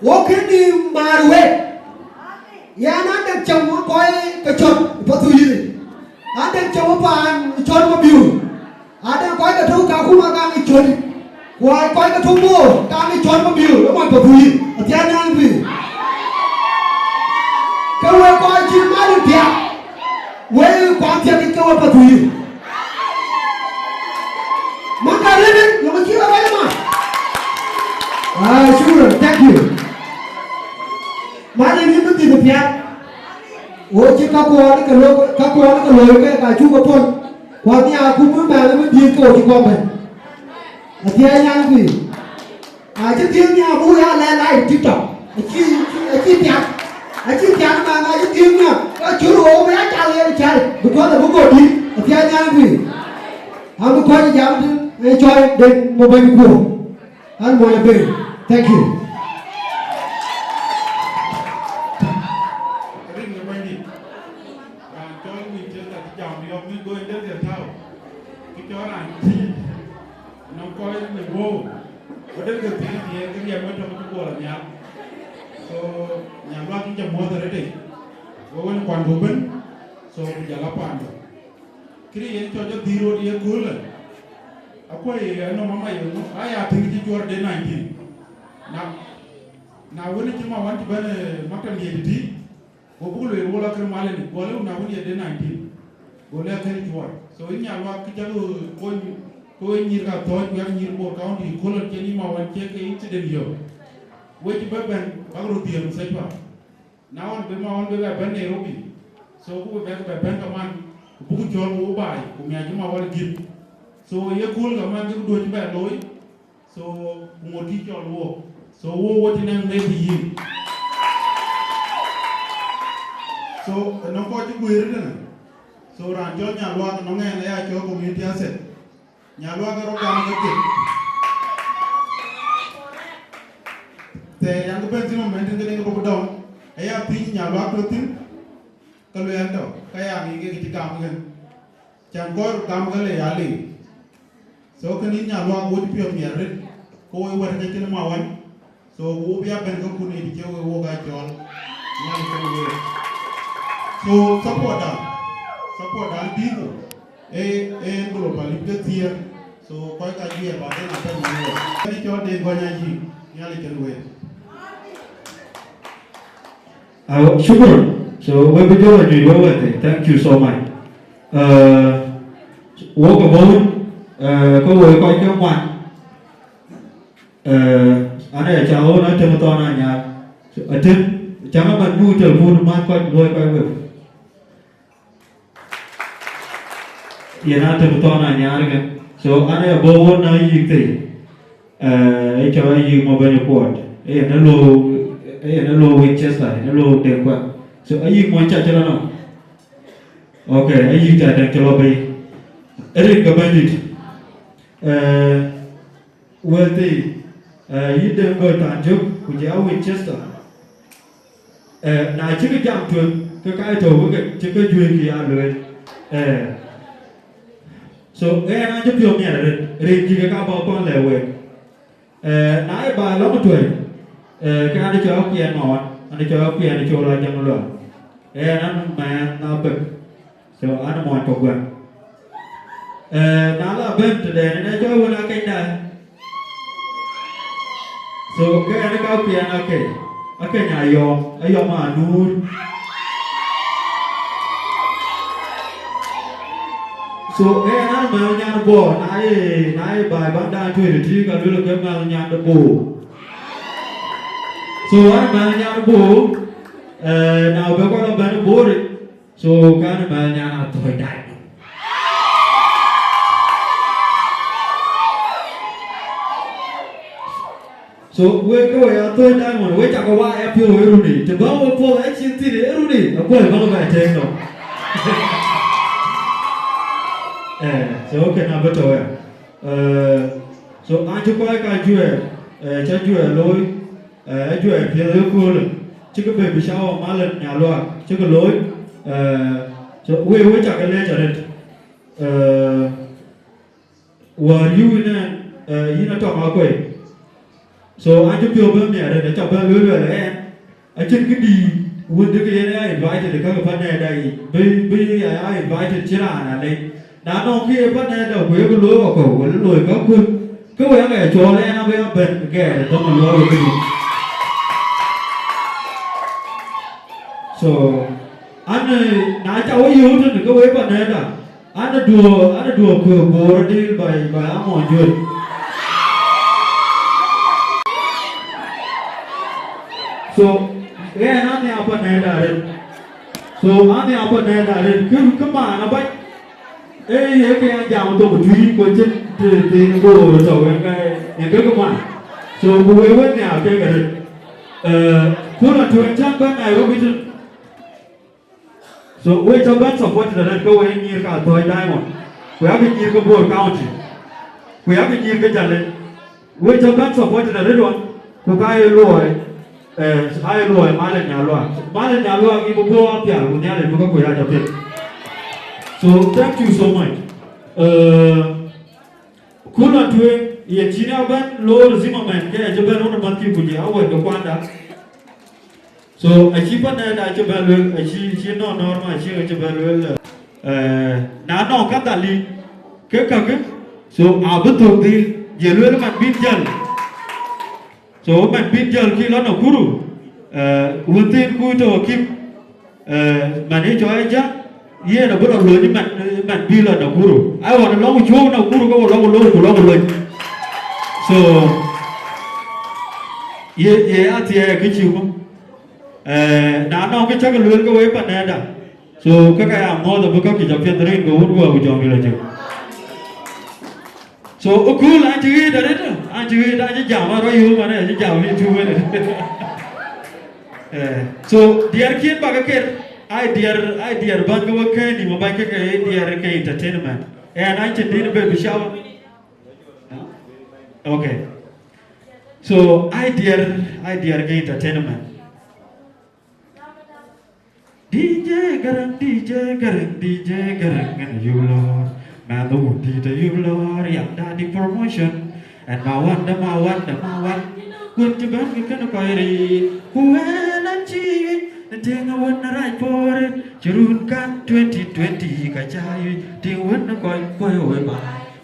wo kën ni maar wek. Yɛn adek cam wek kɔc ke cɔt Pathuyith. Adek cam wek paan cɔt Mabiöör. Ade kɔc ke tɔ̈u Kakuma ka ŋic cöt, ku aa kɔc ke tɔ̈u Bor ka ŋic cɔt Mabiöör, ë mɔc Pathuyith, athiɛɛn nyan bï. Ke wek kɔc cïn mal ë thiaak, wek kuaŋ thiakic ke wek Pathuyith. Man ka rëëtic, yöŋ cï rɔt wɛl ëma. Ah, shukran, thank you. Man ë yïn bï dhil piath, wo cï kakuɔɔn ke loi, kakuɔɔn ke loi ke ka cuk ke pɔ̈l. Ku anhiaar ku bï mɛnh ë bï dhiëëth ke wo cï kɔn bɛ̈n. Athiɛɛn nyan kuï. Acï dhiëëth nhiaar buk ya lɛɛr live TikTok. Acï, acï thiaak. Acï thiaak mɛnh acï dhiëëth nhiaar. Ka cur wo bï ya cal yen cal. Because abï go dït. Athiɛɛn nyan kuï. An bï kɔc jam tën ë cɔl den mobɛ̈ny kuɔ̈u. An mony abëër. Thank you. Rin në Bɛ̈nydït. Raan cɔl Winchester cï jam yɔ̈ɔ̈k mïth go ë Delgel tääu. Kë cɔl raan tïc nɔm kɔc në guɔ̈u. Go Delgel thiëëc thiëëc ke riɛm ë tök cï Bol anhial. So, Nyanluak yïn ca muɔ̈th arëëtic. Go wën kuandu ëbën. So, ku jɔl a paandu. Kënë yen cɔl jɔ dhil rot ye köölë. Akuɔ̈c ye nɔm ama ye ŋö, aya tïŋ cï cuɔr de nineteen. Na, na wën cï ma wän cï bɛ̈n, eh, maktam ye tëtï, go buk lueel wol akër mal ënë, go lëu na wën ye de nineteen. Go lɛ̈k kën cuɔr. So, yïn Nyanluak kë cä lɔ kony, ke we nyïïr ka thɔ̈ɔ̈c, ku yak nyïïr Bor County, köölë cïn yï ma wän cie ke incident yök. We cï bɛ bɛ̈n, bäk röt dhiël mustashfa. Na ɣɔn bï ma ɣɔn bï bɛ bɛ̈n Nairobi, so ku bï bɛ bɛ bɛ̈n kaman, ku buk cɔl ku baai, ku miac cï ma ɣɔn gït. So, ye kööl ka man ke duöc bɛ looi. So, ku ŋot kï cɔl wook. So, wook wo cï nɛŋ maybe yïn. So, ënɔŋ kɔc cï guëër tënë. So, raan cɔl Nyaluak ënɔŋ ɛn aya cɔl community asset. Nyaluak ë rɔt gam ke thïn. Thɛɛr yan ke bɛ̈n thïn ëmɛn tïn ke deŋ ke bɔ̈ dɔm. Aya piŋ Nyaluak tɔ̈ thïn. Ke luɛɛl tɔ̈, ke ya ŋic ke cï gam kën. Can kɔc röt gam ke le ya liu. So, kën yïn Nyaluak wo cï piɔ̈ɔ̈th miɛt arëët, ke wo wɛ̈t ke cïn ma wany. So, wo bï ya bɛ̈n ke kun ëdï cï we wok aa cɔɔl. Nhialic kën week. So, support da, support da bï ku, e, e global ke thiëër. So, kɔc ka juɛɛr ba den a bɛ̈n ma wo. Kën cɔl de gɔny a yï, Nhialic kën week. Ayo, shukran. So, we bï jɔ la nyuc we wɛ̈t thïn. Thank you so much. Uh, wok abɔ̈ wun, uh, ke woi kɔc ke ŋuan. Uh, an ë ca ɣöö na tem thɔn anyar. So, atem, cäŋ aman nu telephone man kɔc luɔi kɔc wek. Yen a tem thɔn anyar kën. So, an ë abɔ̈ wun na yïk thëi. Eh, ë cɔl ayïk Mabɛ̈ny Kuɔt. Ë yen ë lɔ, ë yen ë lɔ Winchester, ë lɔ Deŋ Kuɛth. So, ayïk mɔny ca cï lɔ nɔm. Okay, ayïk ca Deŋ cï lɔ bei. Ë rin ke Bɛ̈nydït. Eh, wël thii, eh, yïn Deŋ Gɔ̈c Than Jök, ku jɔ a Winchester. Eh, na cïkï jam tueŋ, ke ka ye tɔ̈u ke cï ke juëc kï ya lueel. Eh, so, ɣɛn acï piɔ̈u miɛt arëët, rin cï ke ka bɔ̈ kɔn lɛ̈k week. Eh, na ye ba lɔ̈ŋ tuɛ̈i, eh, ke an cɔl Kuɛn Mawan, an cɔl Kuɛn Col Ajaŋ Lual. Ɣɛn an mɛɛn na bek. So, an mɔny kɔ̈k guɛ̈m. Eh, na la bɛ̈n tëdɛn, ënë cɔl wën akeny dai. So, ke ɛn ka piɛn akeny, akeny ayɔm, ayɔm anuur. So, ke ɛn an mɛl nyan bɔɔr, na ye, na ye baai ban dan tueer tï, ka luel ke mɛl nyan de boor. So, an mɛl nyan boor, eh, na be kɔn la bɛ̈n boor, So, kan mɛl nyan Athɔ̈ɔ̈c Diamond. So, wek ke we Athɔ̈ɔ̈c Diamond, we cakë wa ya piɔ̈u ë runi. Të bä we puɔ̈th acïn thïn ë runi, akuɔ̈c bä ke bɛ tëëk nɔm. Eh, so, kën abï tɔ̈u ya. Eh, so, an cï kɔc ka juɛɛr, eh, cä juɛɛr looi, eh, ajuɛɛr piɛth ëköölë, cïkï baby shower Malɛn Nyaluak, cïkï looi, eh, so, wek, wek cakë leec arëët. Eh, wäär yï wën ɛn, eh, yïn Atɔŋ Akuei. So, an cï piɔ̈u bɛ̈n miɛt arëët, acä bɛ̈n lueel luɛɛl ɛn, acïn këdïït wën dëkï yen aa invited ë käk panɛɛrda yic, bï, bï ya, ya invited cï raan alec. Na nɔŋ kë ye panɛɛrda ku yekë looi wakɔ̈u, wala looi käkun, ke wek aa cɔɔl ɛn abï ya bɛ̈n gɛɛr ë dɔm ë luɔi wek këdï. So, an, eh, na cä we yöök tënë ke wek panɛɛrda, An aduɔ̈ɔ̈r, an aduɔ̈ɔ̈r kuëër boor adil by, by Amon Juet. So, ɣɛn an nhiaar panɛɛrda arëët. So, an nhiaar panɛɛrda arëët. Kë, kë man abac. Ee, ye ke ya jam thok tui, ku cïn të, të boor tɔ̈u, yen ke, yen ke kë man. So, ku wek wek nhiaar kek arëët. Eh, ku na tueŋ cän bɛ̈n Nairobi tën. So, we cä bɛ̈n supported arëët ke we nyïïr ka Athɔ̈ɔ̈c Diamond. Ku yakë nyïïr ke Bor County. Ku yakë nyïïr ke Jalle. We cä bɛ̈n supported arëët wan. Ku ka ye luɔi, eh, ka ye luɔi Malɛn Nyaluak. Malɛn Nyaluak yï bï guɔ apial ku Nhialic bï ke kuc rac apiɛth. So, thank you so much. Eh, Kul atueŋ, ye cïn abɛ̈n loor Zimmerman, ke acï bɛ̈n wun ë Matthew ku jɔ awɛ̈t ke kuanda. So, acï panɛɛrda acï bɛ̈n lueel, acï, acï nɔn nɔɔr ma acï, acï bɛ̈n lueel, eh, na nɔŋ ka dhali, ke käkë, so, abï thök dhil, ye lueel man bïn jäl. So, man bïn jäl kï lɔ Nakuru, eh, wënthiin ku tɔ̈ akïm, eh, man ë cɔɔl ë jäl, yen abï lɔ lony man, man bï lɔ Nakuru. Ai, ɣɔn lɔ ku cuɔ̈u Nakuru, ke ku lɔ ku lony, ku lɔ ku lony. So, ye, ye athiɛɛi kë cï ku. Eh, na nɔŋ kë cäk lueel ke wek panɛɛrda. So, ke ka ya muɔ̈ɔ̈th abï käkë jɔ piɛth rin ke wun wä ku jɔŋ dï lɔ jëk. So, ë kööl an cï ɣet arëët, an cï ɣet, an cï jam, an rɔt yöök man, an cï jam in two minutes. Eh, so, diɛɛr kiën bä ke ket, ai diɛɛr, ai diɛɛr bän ke we kɛ̈ɛ̈c nïm abäny ke ke diɛɛr ke entertainment. Ɛn an cïn dït baby shower. Okay. So, ai diɛɛr, ai diɛɛr ke entertainment. D J Garang, D J Garang, D J Garang, and you Lord. Man, the wood, D J, you Lord, yeah, daddy promotion. And my wonder, my wonder, my wonder. Good to burn, you can acquire it. Who and I cheat, the thing I wouldn't right for it. Chirun kan twenty twenty, kachai, ting wouldn't quite go away by.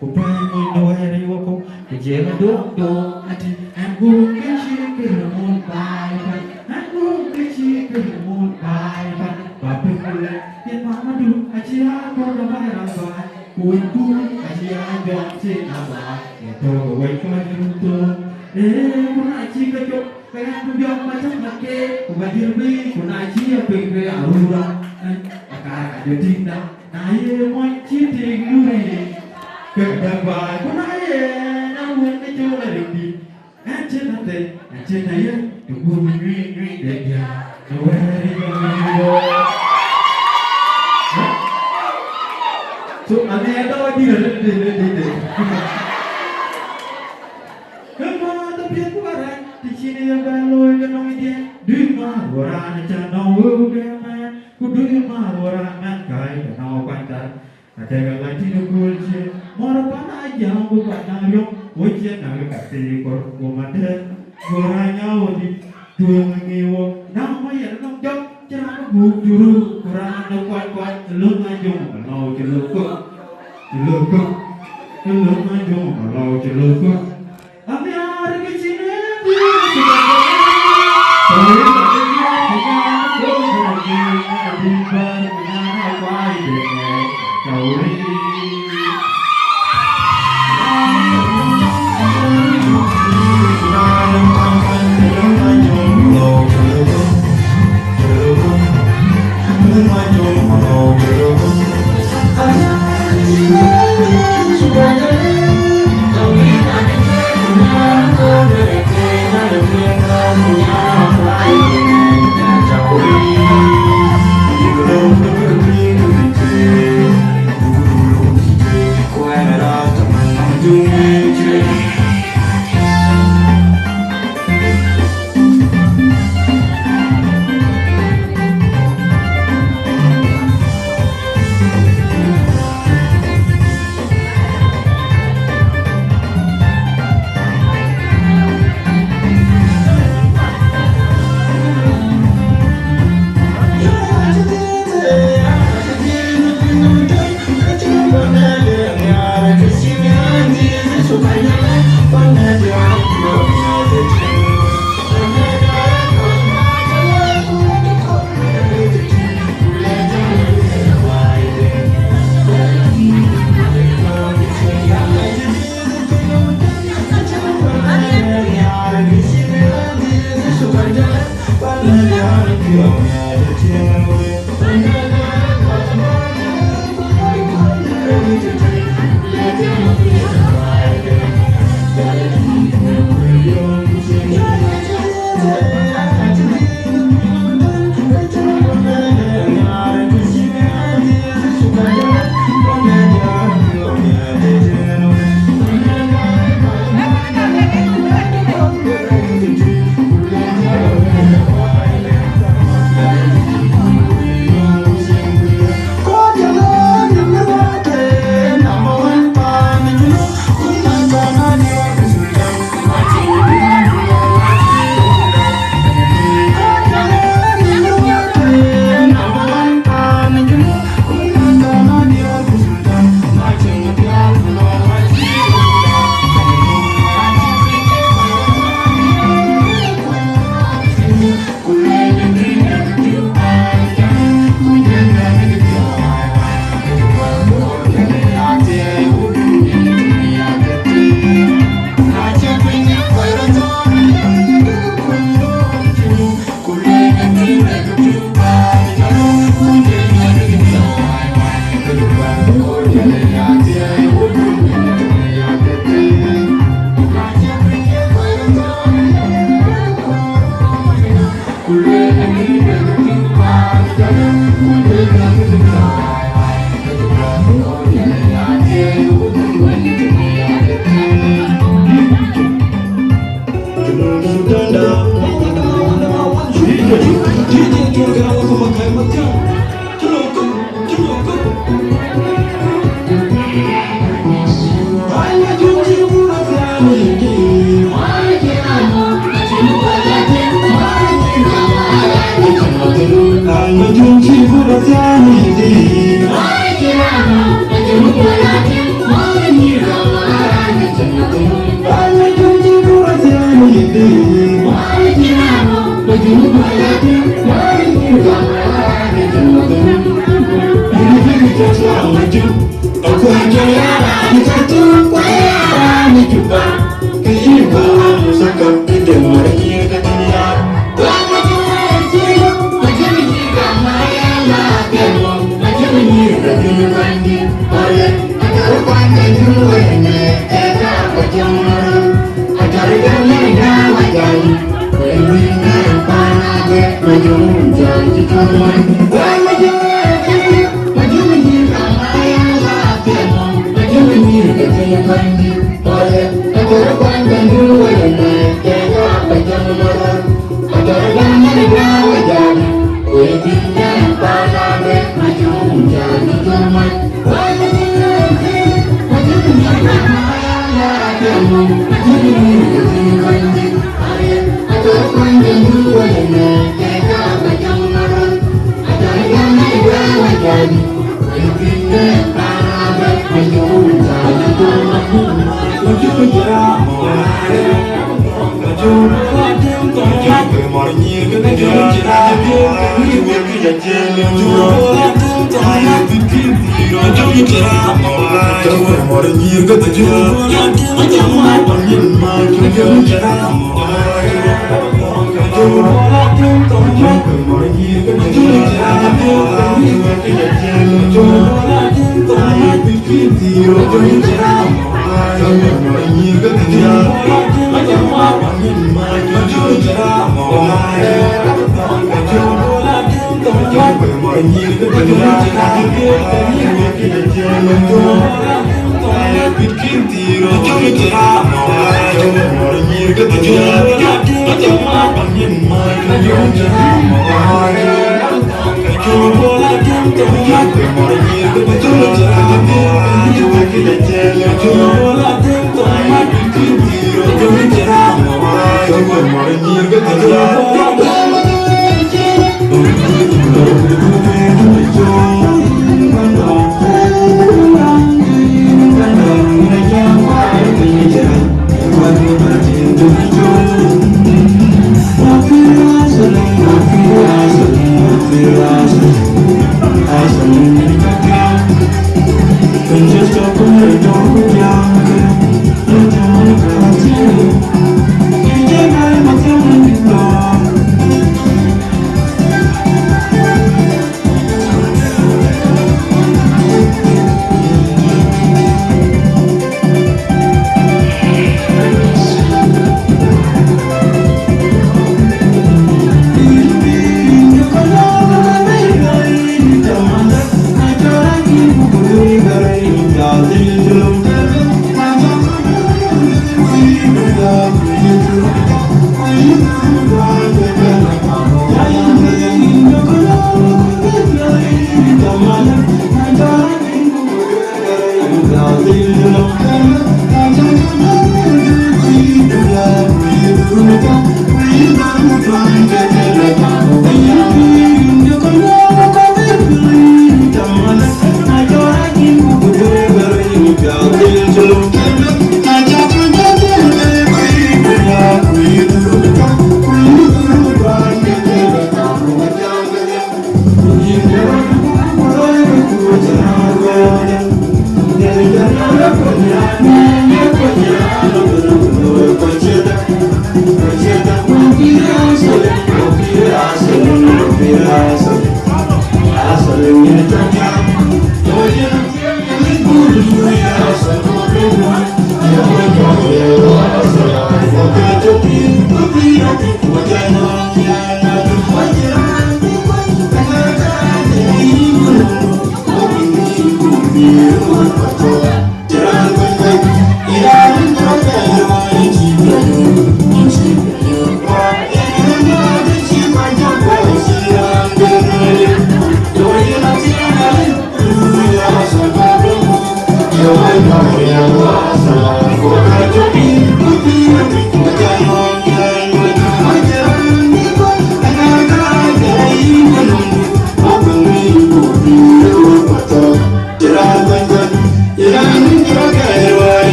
Ku pɛ̈i mony në wɛ̈ɛ̈r ë wakɔ̈u, ku jiɛɛm ë dom dom ati, ɛn guum ke cï kërë mut baai pan, ɛn guum ke cï kërë mut baai pan, ba pek ku lɛ̈k, yen mamadu acï aa kɔ̈k ë baai raan baai, ku wënku acï aa jɔŋ cïn aa baai, yen tɔ̈u ke wɛ̈c kɔc run thok, ee, ku na cï ke cop, ke ɣɛn ku jɔŋ ma cäk mat keek, ku ba jël bï, ku na cï ya pek ke arura, ɛn, akaar ka jɔ tïŋda. Na ye mony cï tik luri, ke däk baai, ku na ye na wën ke col arëŋdït, ɛn cïn athek, ɛn cïn aye, të guöp nyuic nyuic de diäk, në wɛ̈ɛ̈r ë jɔŋ ë diäk. So, anhiɛɛr dɔ̈ɔ̈r dït arëët de, de, de, de. Ke määr de piɛth ku ba rɛ̈c, të cïn ye bɛ looi ke nɔŋ diɛn, duk määr wo raan ë cä nɔŋ wëu de mɛɛn, ku duk määr wo raan mɛn kääc ke nɔŋ kuany thar. Atɛ̈k alac tït ë kööl ciëën, mɔ̈r pan aa jam ku pan aa riɔ̈ŋ, wo ciëën nak ë ka thii kor, ku madɛ̈t, ku raan nya wo dït, tueŋ ë ŋic wo, na mɔ yɛn nɔm jɔk, cï raan ë guuk juru, ku raan ë kuac kuac, ë löŋ aa jɔŋ ë lɔu cï lɔ kök, cï lɔ kök, ë löŋ aa jɔŋ ë lɔu cï lɔ kök.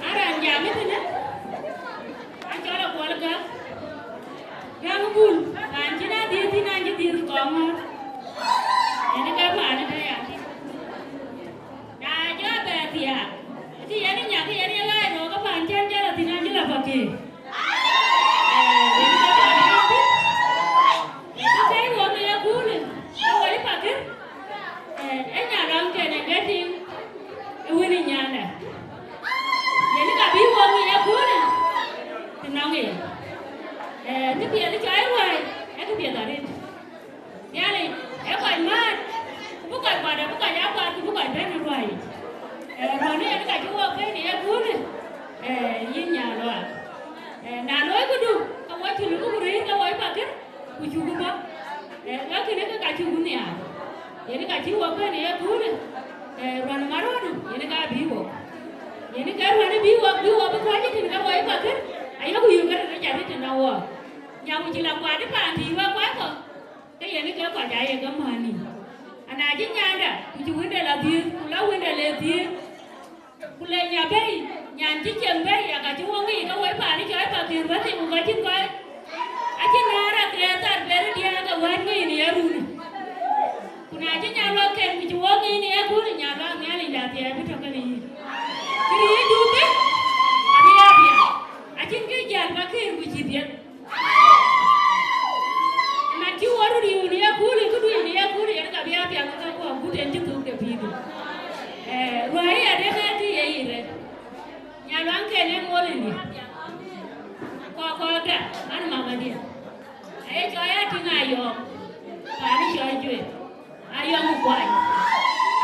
Aran jam ëtënë, acɔl Akuɔl Gäk, Gäk Bul, raan cïn adhiëth thïn, an cï dhiëth kɔŋ ŋɔ̈ɔ̈r. Yen ke paan ëtɛ̈ ya. Na jɔ bɛ thiaak, acï yen ë nyak, yen ye ɣaac röök ke paan cän jɔl a thïn, an cï la Pakëër. Ee, yen ke paan ëtënë. Yen ke wok në ye kuulë, ke woi Pakëër. Ee, ë Nyaluaŋ kën ë ke tïŋ ë wën ë nyanda. Yen ka bï wok në ye kuulë, të nɔŋ en. Ee, kë piɛth cɔɔi ruääi, ee kë piɛth arëët. Nhialic ee kɔc määt, ku bï kɔc kuat, abï kɔc aa kuat, ku bï kɔc bɛ̈n ë ruääi yic. Ee, ruɔ̈n ë yen ka cï wok bɛ̈n ë ye kuulë, ee, yïn Nyaluaŋ. Ee, na looi këdu, ke wok cï lupë ku rëër, ke woi Pakëër, ku cuk bɔ̈. Ee, ë kënë ke ka cuk nhiaar. Yen ka cï wok bɛ̈n ë ye kuulë, ee, ruɔ̈n ë maröödu, yen ka bï wok. Yen ke ruɔ̈n ë bï wok, bï wok bï kɔc ë tïn ke woi Pakëër, ayok yök ke röt ë cath ë tïn awɔɔk. Nyaku cï la kuat ë paan tïï wek kɔc kɔ̈k, ke yen ke kɔc aa ye ke mäni. Ana cï nyanda, ku cï wënde la dhiëëth, ku la wënde le dhiëëth, ku le nya bɛ̈i, nyan cï cieŋ bɛ̈i, aka cï wok ŋic ke woi paan ë cɔɔi Pakëër bɛ̈ thïn, ku ka cïn kɔc. Acïn raan raan ke thar bɛ̈n ë diɛɛr ke wɛ̈ɛ̈t ŋic në ye run. Ku na cï Nyaluaŋ ken, ku cï wok ŋic në ye kuulë, Nyaluaŋ Nhialic da thiɛɛi bï tɔ̈ kenë yïn. Kë riëëcdu bï, abï ya piath. Acïn kë jäl Pakëër ku cï dhiëth. Man cï wɔ röt yöök në ye kuulë, këdu në ye kuulë, yen ka bï ya piath ke kuɔ agut en cï thök de pïïrdu. Ee, ruääi ade ŋɛ̈ɛ̈t tï ye yic rɛt. Nyaluaŋ kën en ŋol ëndië. Kɔɔr kɔɔrda, man mamadiɛ. Aye cɔɔl ya tïŋ ayɔɔk, paan cɔɔl juëc. Ayɔm kuany.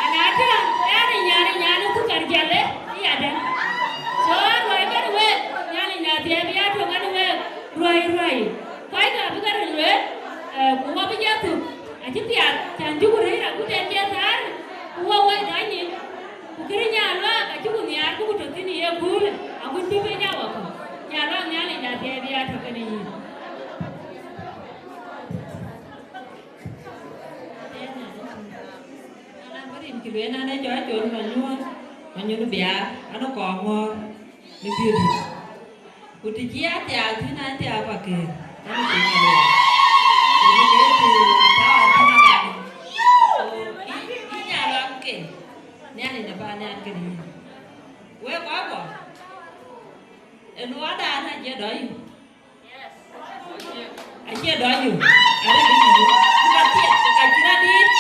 Ana tïŋ, ɣɛn ë nyan, ë nyan ë thukar jäl ë yadɛ̈. So, ruääi kënë week, Nhialic na thiɛɛi bï ya tök ɣɛn week, ruääi, ruääi. Kɔc ka bï ke röt lueel, ee, ku wɔ bï jɔ thök. Acï piath, cän juku rëër agut en cï thäär, ku wɔ woi dhɔ̈ny nyin. Ku kënë Nyaluaŋ acuku nhiaar buku tɔ̈ thïn ë ye kuulë, agut bï piny a wakɔ̈u. Nyaluaŋ Nhialic na thiɛɛi bï ya tök kenë yïn. Anan bï rin cï lueel, an, ee cɔɔl Col Manyuɔɔn, Manyuɔɔn Biaar, an, ë kɔɔr ŋɔ̈ɔ̈r në biööt. Ku të cï a thiaak thïn, an, thiaak Pakëër, an, ë piny ë lueel. Ku në ke të tääu a thïn akan. So, yïn, yïn Nyaluaŋ ke, Nhialic de paan nhial kenë yïn. Wek kɔc kɔ̈k, ë luɔɔdan acie dɔc yï. Acie dɔc yï. Arëk bï yï. Ku ka thiek, ka cï rɔt dit.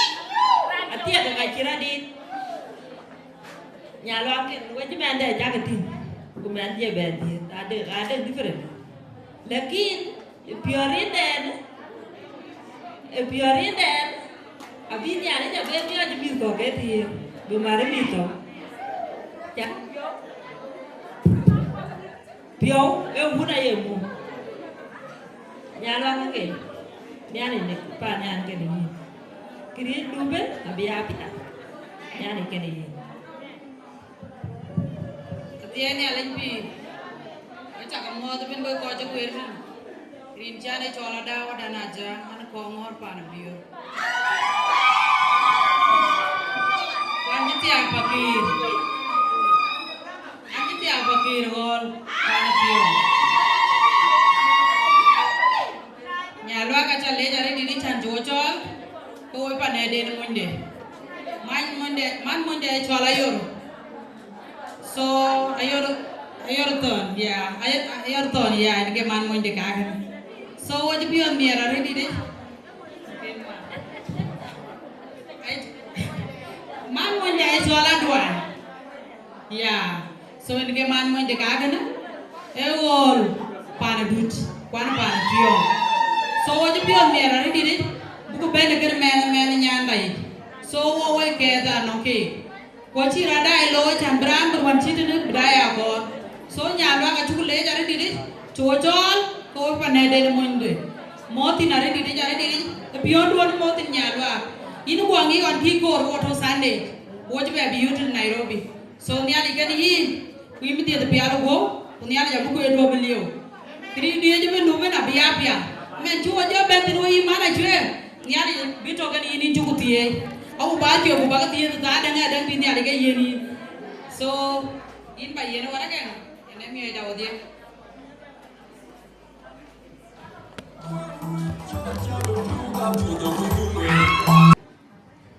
Athiek, ka cï rɔt dit. Nyaluaŋ kën, we cï mɛnhde cak tïŋ. Ku mɛnh ye bɛ dhiëëth. Ade, ade different. Lakin, ë piɔ̈ɔ̈r yïndɛn, ë piɔ̈ɔ̈r yïndɛn, abï Nhialic abï miɔɔc mïth kɔ̈k ke thiëër, bï mär mïth tɔ̈. Cak. Piɔ̈u, ee wun aye muk. Nyaluaŋ ke. Nhialic lek pan nyan kënë yïn. Këriëëc du ëbën abï aa piath. Nhialic kënë yïn. Athiɛɛi Nhialic pïïr, acak amuɔɔth ëbën wek kɔc cï kueer tënë. Rin cän ë cɔl Adau Adan Ajak, an, Kɔŋɔ̈ɔ̈r pan Abiöör. Ku an cï thiaak Pakëër. An cï thiaak Pakëër ɣɔ̈ɔ̈l pan Abiöör. Nyaluak aca leec arëët dït ë cän cï wo cɔɔl, ke wo panɛden monyde. Man monyde, man monyde cɔl Ayor. So, Ayor, Ayor Thɔn, yeah, Ayor, Ayor Thɔn, yeah, en ke man monyde kakën. So, wo cï piɔ̈ɔ̈th miɛt arëët dït ë. Ai, man monyde cɔl Aduany. Yeah. So, en ke man monyde kakënë, ee ɣɔ̈ɔ̈l pan Adut, ku an pan Abiöör. So, wo cï piɔ̈ɔ̈th miɛt arëët dït ë, buku bɛ̈n ë kën mɛnh, mɛnh nyanda yic. So, wo woi kɛɛth anɔŋ keek. Ku acï raan daai looi cän bï raan bï ruɔ̈n cït tënë bï daai akɔɔr. So, Nyaluak acuk leec arëët dït ë, cï wo cɔɔl, ke wo panɛden monyde. Muɔ̈ɔ̈th thïn arëët dït ë, arëët dït ë, ë piɔ̈nduɔ̈n muɔ̈ɔ̈th thïn Nyaluak. Yïn guɔ ŋic ɣɔn kï koor wo tɔ̈ Sunday, wo cï bɛ bï yöt tënë Nairobi. So Nhialic kënë yïn, ku yïn bï dhiëth pial ë guɔ̈u, ku Nhialic abï kueer duɔ̈p ë liëëu. Këriëëc diëëc ëbën nu ëbën abï aa piath. Mɛn cï wo jɔ bɛ̈n thïn wo yï man acuëër, Nhialic bï tɔ̈ kënë yïn, yïn cuk thiëëc. Awu ba cök ku ba ke thiëëc thaa däŋ adäŋ bï Nhialic ke yiën yïn. So, yïn ba yiën waraga, yen ë miɔɔc da wodhie.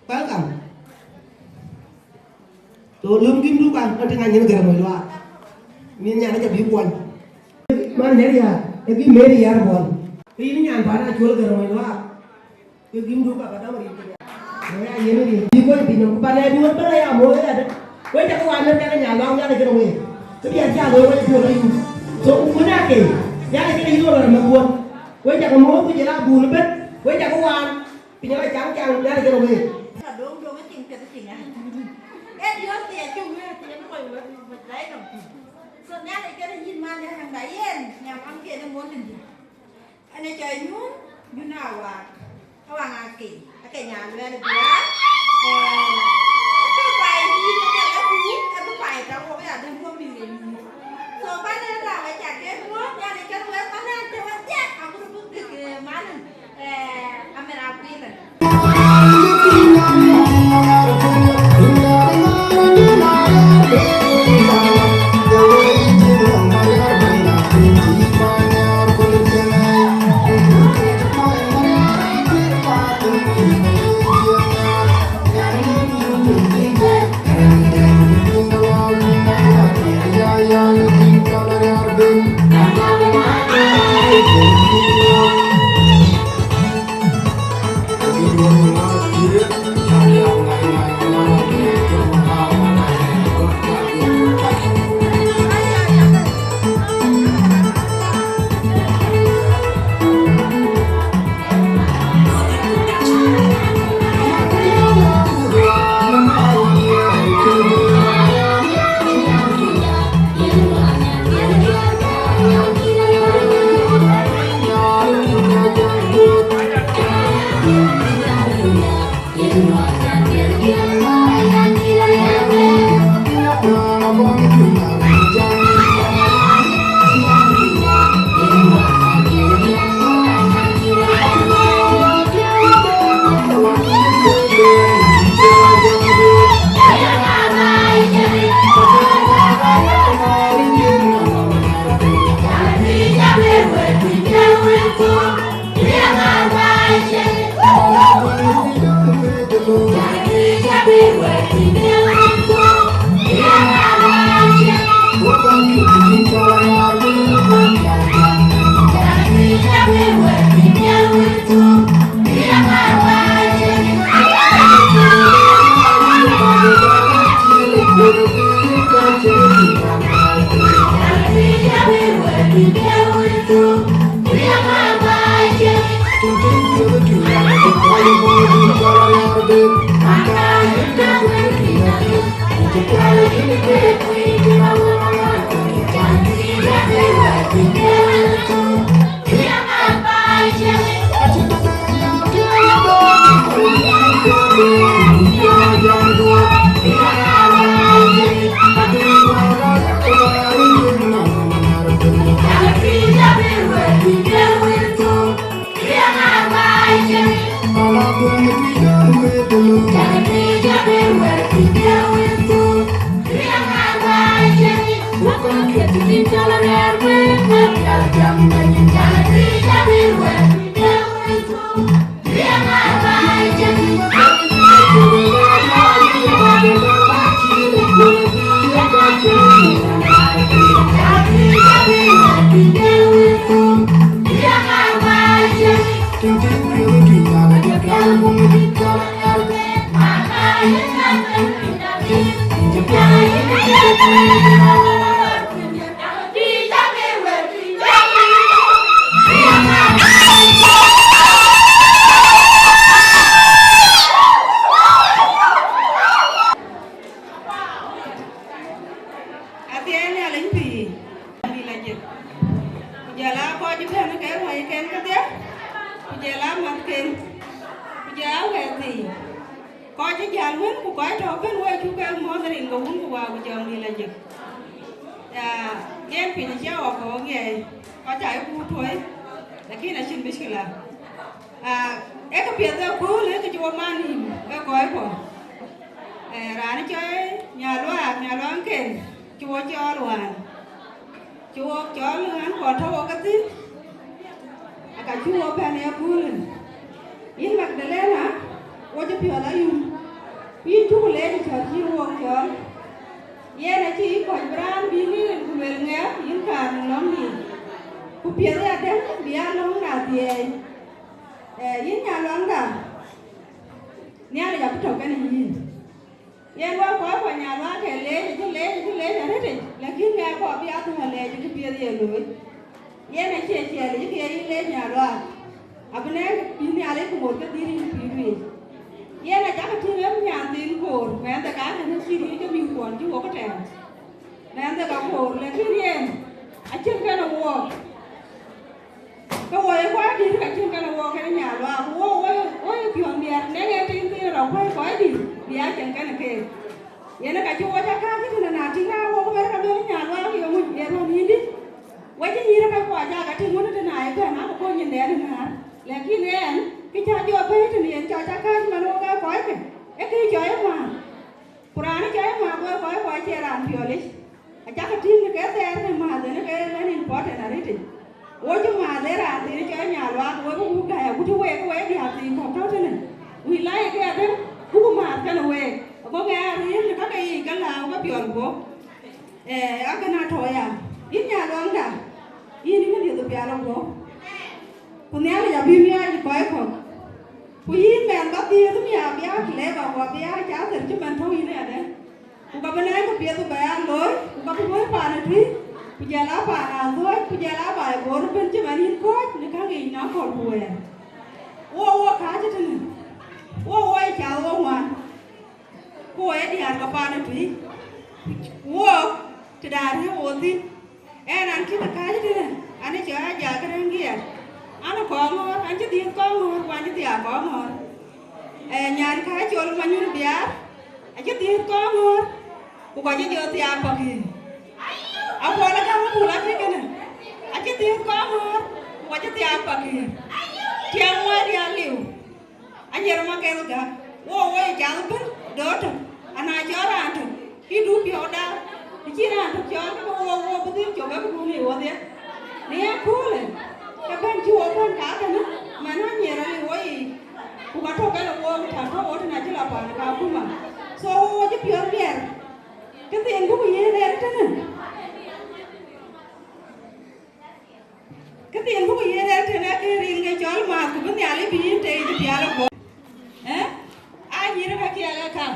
Welcome. To lum gim du kan, kan tïŋ anyin Garaŋ Mony Luaak. Min nyan aca bï kuɔny. Man nyan ya, e gim meri yar bɔn. Rin nyan bana col Garaŋ Mony Luaak. Ke gim du ka ba dam rin ke ya. Ya yen rin. Bi kuɔny piny, ku ba le du ba ya mo ya de. Wek cak wan ne cak nya long ya de Garaŋ Mony. Ke bi aca lo wek col ayu. So ku na ke. Ya de ke yiro la ma kuɔn. Wek cak mo ku jela bun bet. Wek cak wan. Piny aba caŋ caŋ Nhialic kën wek. Adoŋ doŋ ë tiŋ piɛth ë tiŋ aa. Ee diɔ̈ɔ̈k thii acï wëët thii ë luɔi wek, wek la ë dɔm thii. So Nhialic kën yïn man ë ɣäŋda yen, nyan ɣäŋ kën ë muɔ̈l tëndï. Ɛn ë cɔl Nyuun, Nyuun Awaak. Awaŋ aa keny, ake nyan luɛɛl biaar. Ee, ë bï pai yïn ë jɔl ë kuur, ë bï pai tɔŋ wok ya dɛ̈m wok bï ɣet nyuur. So bän ë raan ë cak ke muɔ̈ɔ̈th, Nhialic kën wek bän ë cï wek dhiak, agut bï bïk, ee, man. Yen ke wɛ̈iken kedhie, ku jɔl a mäthken, ku jɔl a wɛ̈ɛ̈r thii. Kɔc cï jäl wën, ku kɔc tɔ̈ ëbën, wek cuk ke muɔ̈ɔ̈th rin ke Wun ku Wä ku Jɔŋdït Lajik. Ya, yen piny acie ɣɔ̈k ke ɣɔ̈k ŋiɛc, kɔc aa ye kuur tuɔi, lakin acïn mishkila. Ah, ee këpiɛth ë kööl, ee kë cï wo man nïïm, ee kɔc kuɔ. Eh, raan cɔl Nyaluaak, Nyaluaak Ken, cï wo cɔɔl wään. Cï wo cɔɔl ɣän kɔn tɔ̈ wo ke thïn, aka cï wo bɛ̈n ë kööl. Yïn Magdalena, wo cï piɔ̈ɔ̈th ayum, ku yïn cuk leec ë cɔ̈t cï wo cɔɔl. Yen acï yï kɔc bï raan bï rin ku luel ŋɛk, yïn kaar në lɔ̈ŋdï. Ku piɛth ë adɛ̈ŋ bï aa lɔ̈ŋ na dhiɛɛi. Eh, yïn Nyaluaŋda, Nhialic abï tɔ̈ kenë yïn. Yen wek kɔc kuɔ Nyaluaak ke leec, acï leec, acï leec arëtic, lakin ŋɛk kɔc bï aa thɔ̈n leec ë këpiɛth ye looi. Yen acie ciɛɛlic, ke ye yï leec Nyaluaak, abï nɛ̈k bï Nhialic ku ŋot ke dhil yïn pïïr yic. Yen acakä tïŋ ë nyan thiin koor, mɛnhde ka kënë cï riëëc ë mïth kuɔn cï wok ëtɛ̈ɛ̈n. Mɛnhde ka koor, lakin yen acïn kënë wook. Ke wo ye kuany dït, ka cïn kënë wook kenë Nyaluaak, ku wo, wo, wo ye piɔ̈n miɛt, nɛ̈ŋ en tïŋ thïn rɔt kuɛ̈i kɔc dït, bï aa cïn kënë keek. Yen ka cï wo cä kääc tënë, na tïŋ aa wok bɛ̈n ka lueel Nyaluaak ye ŋuc, ye ruɔ̈n yïndï. We cï nyïïr ë kɔc kuɔ cä ka tïŋ wën tënë, na ye bɛ̈n, aake kony nyindɛn ë määr. Lakin ɛn, kë cä jɔ bɛ̈ɛ̈i tënë yen cä cä kääc man wok aa kɔckë, ee kë cɔl ë määr. Ku raan ë cɔl ë määr, ku ee kɔc kuɔ acie raan piɔlic. Acakä tïŋ ke thɛɛr ke määth en ke very important arëtic. Wo cï määth ë raan thiin cɔl Nyaluaak, we bï wuk gäi agut week, ke we diäär thiin kɔ̈k tɔ̈ tënë. Wïc la ye ke adɛ̈ŋ, buk määth kenë week. Ago ŋɛk arëër në käke yiic ke lääu ke piɔl guɔ̈p. Eh, akënë atɔ̈ ya. Yïn Nyaluaŋda, yïn yïn dhiëth pial guɔ̈p. Ku Nhialic abï miɔɔc kɔc kɔ̈k. Ku yïn mɛnh ba dhiëëth miäk bï aa clever, ku abï aa cathar cï man tɔ̈u yïn ë adɛ̈ŋ. Ku ka bï nɛ̈ɛ̈ŋ këpiɛth bï bɛ aa looi, ku ka bï luɔ̈i paan ë Tuïc, ku jɔl aa paan ë Athuɔ̈c, ku jɔl aa baai Bor ëbën cï man yïn kɔ̈ɔ̈c në käŋ yiic në akɔ̈l ku wɛɛr. Wo, wo kääc tënë, wo, wo ye cath wo ŋuan, ku wo ye diäär ke paan ë Tuïc, ku wook tëda riëëu wo thïn. Ɛn an, cï kääc tënë, an, ë cɔɔr Ajak Rɛ̈ŋ Giɛɛr, an, ë Kɔŋɔ̈ɔ̈r, an, cï dhiëëth Kɔŋɔ̈ɔ̈r, ku an, cï thiaak Kɔŋɔ̈ɔ̈r. Eh, nyan kääc cɔl Manyuɔ̈n Biaar, acï dhiëëth Kɔŋɔ̈ɔ̈r, ku kɔc cï jɔ thiaak Pakëër. Apuɔl ë gäm ë Bul Akëc kënë, acï dhiëëth Kɔŋɔ̈ɔ̈r, ku kɔc cï thiaak Pakëër. Tiɛɛm wɛ̈ɛ̈t ya liu. Ayer ma kɛth gäk, wo, wo ye cath ëbën, dɔ̈ɔ̈r tök, ana cɔɔl raan tök, kï du piɔ̈u daal, të cïn raan tök cɔɔl, ke wo, wo bï dhil cök, ke bï duɔ̈n ë wodhie. Në ëköölë, ke bɛ̈n cï wo bɛ̈n ka kënë, man anyiɛɛr aliu wo yiic, ku ka tök kɛn ë wo, tän tɔ̈ wo tën acï la paan ë Kakuma. So, wo, wo cï piɔ̈ɔ̈th miɛt, këthiin buk yiëën ë tënë. Këthiin buk yiëën ë tënë, ke rin ke cɔl määth, ku bï Nhialic bï yïn tei cï pial ë guɔ̈p. Eh? Aa nyïïr ë ka kiɛɛk ë käŋ.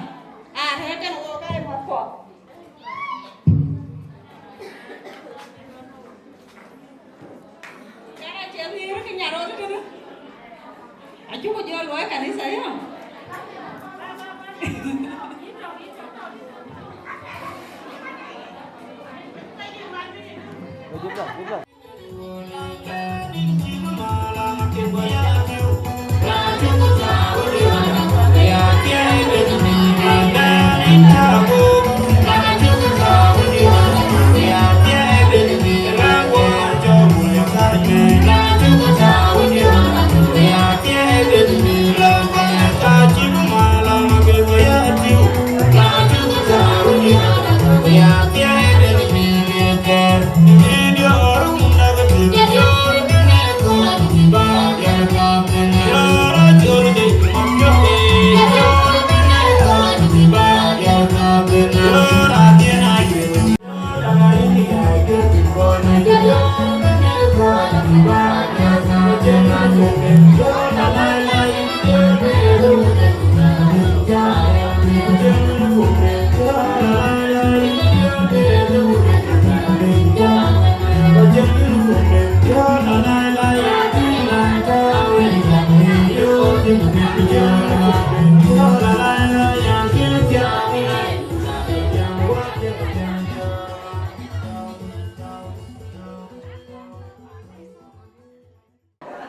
Aa tënë tën wo ka ye mɔ̈th kɔ̈k. Ka cie nyïïr ke nya rɔt tënë. Acuk jɔ luɔi kanitha yɔ.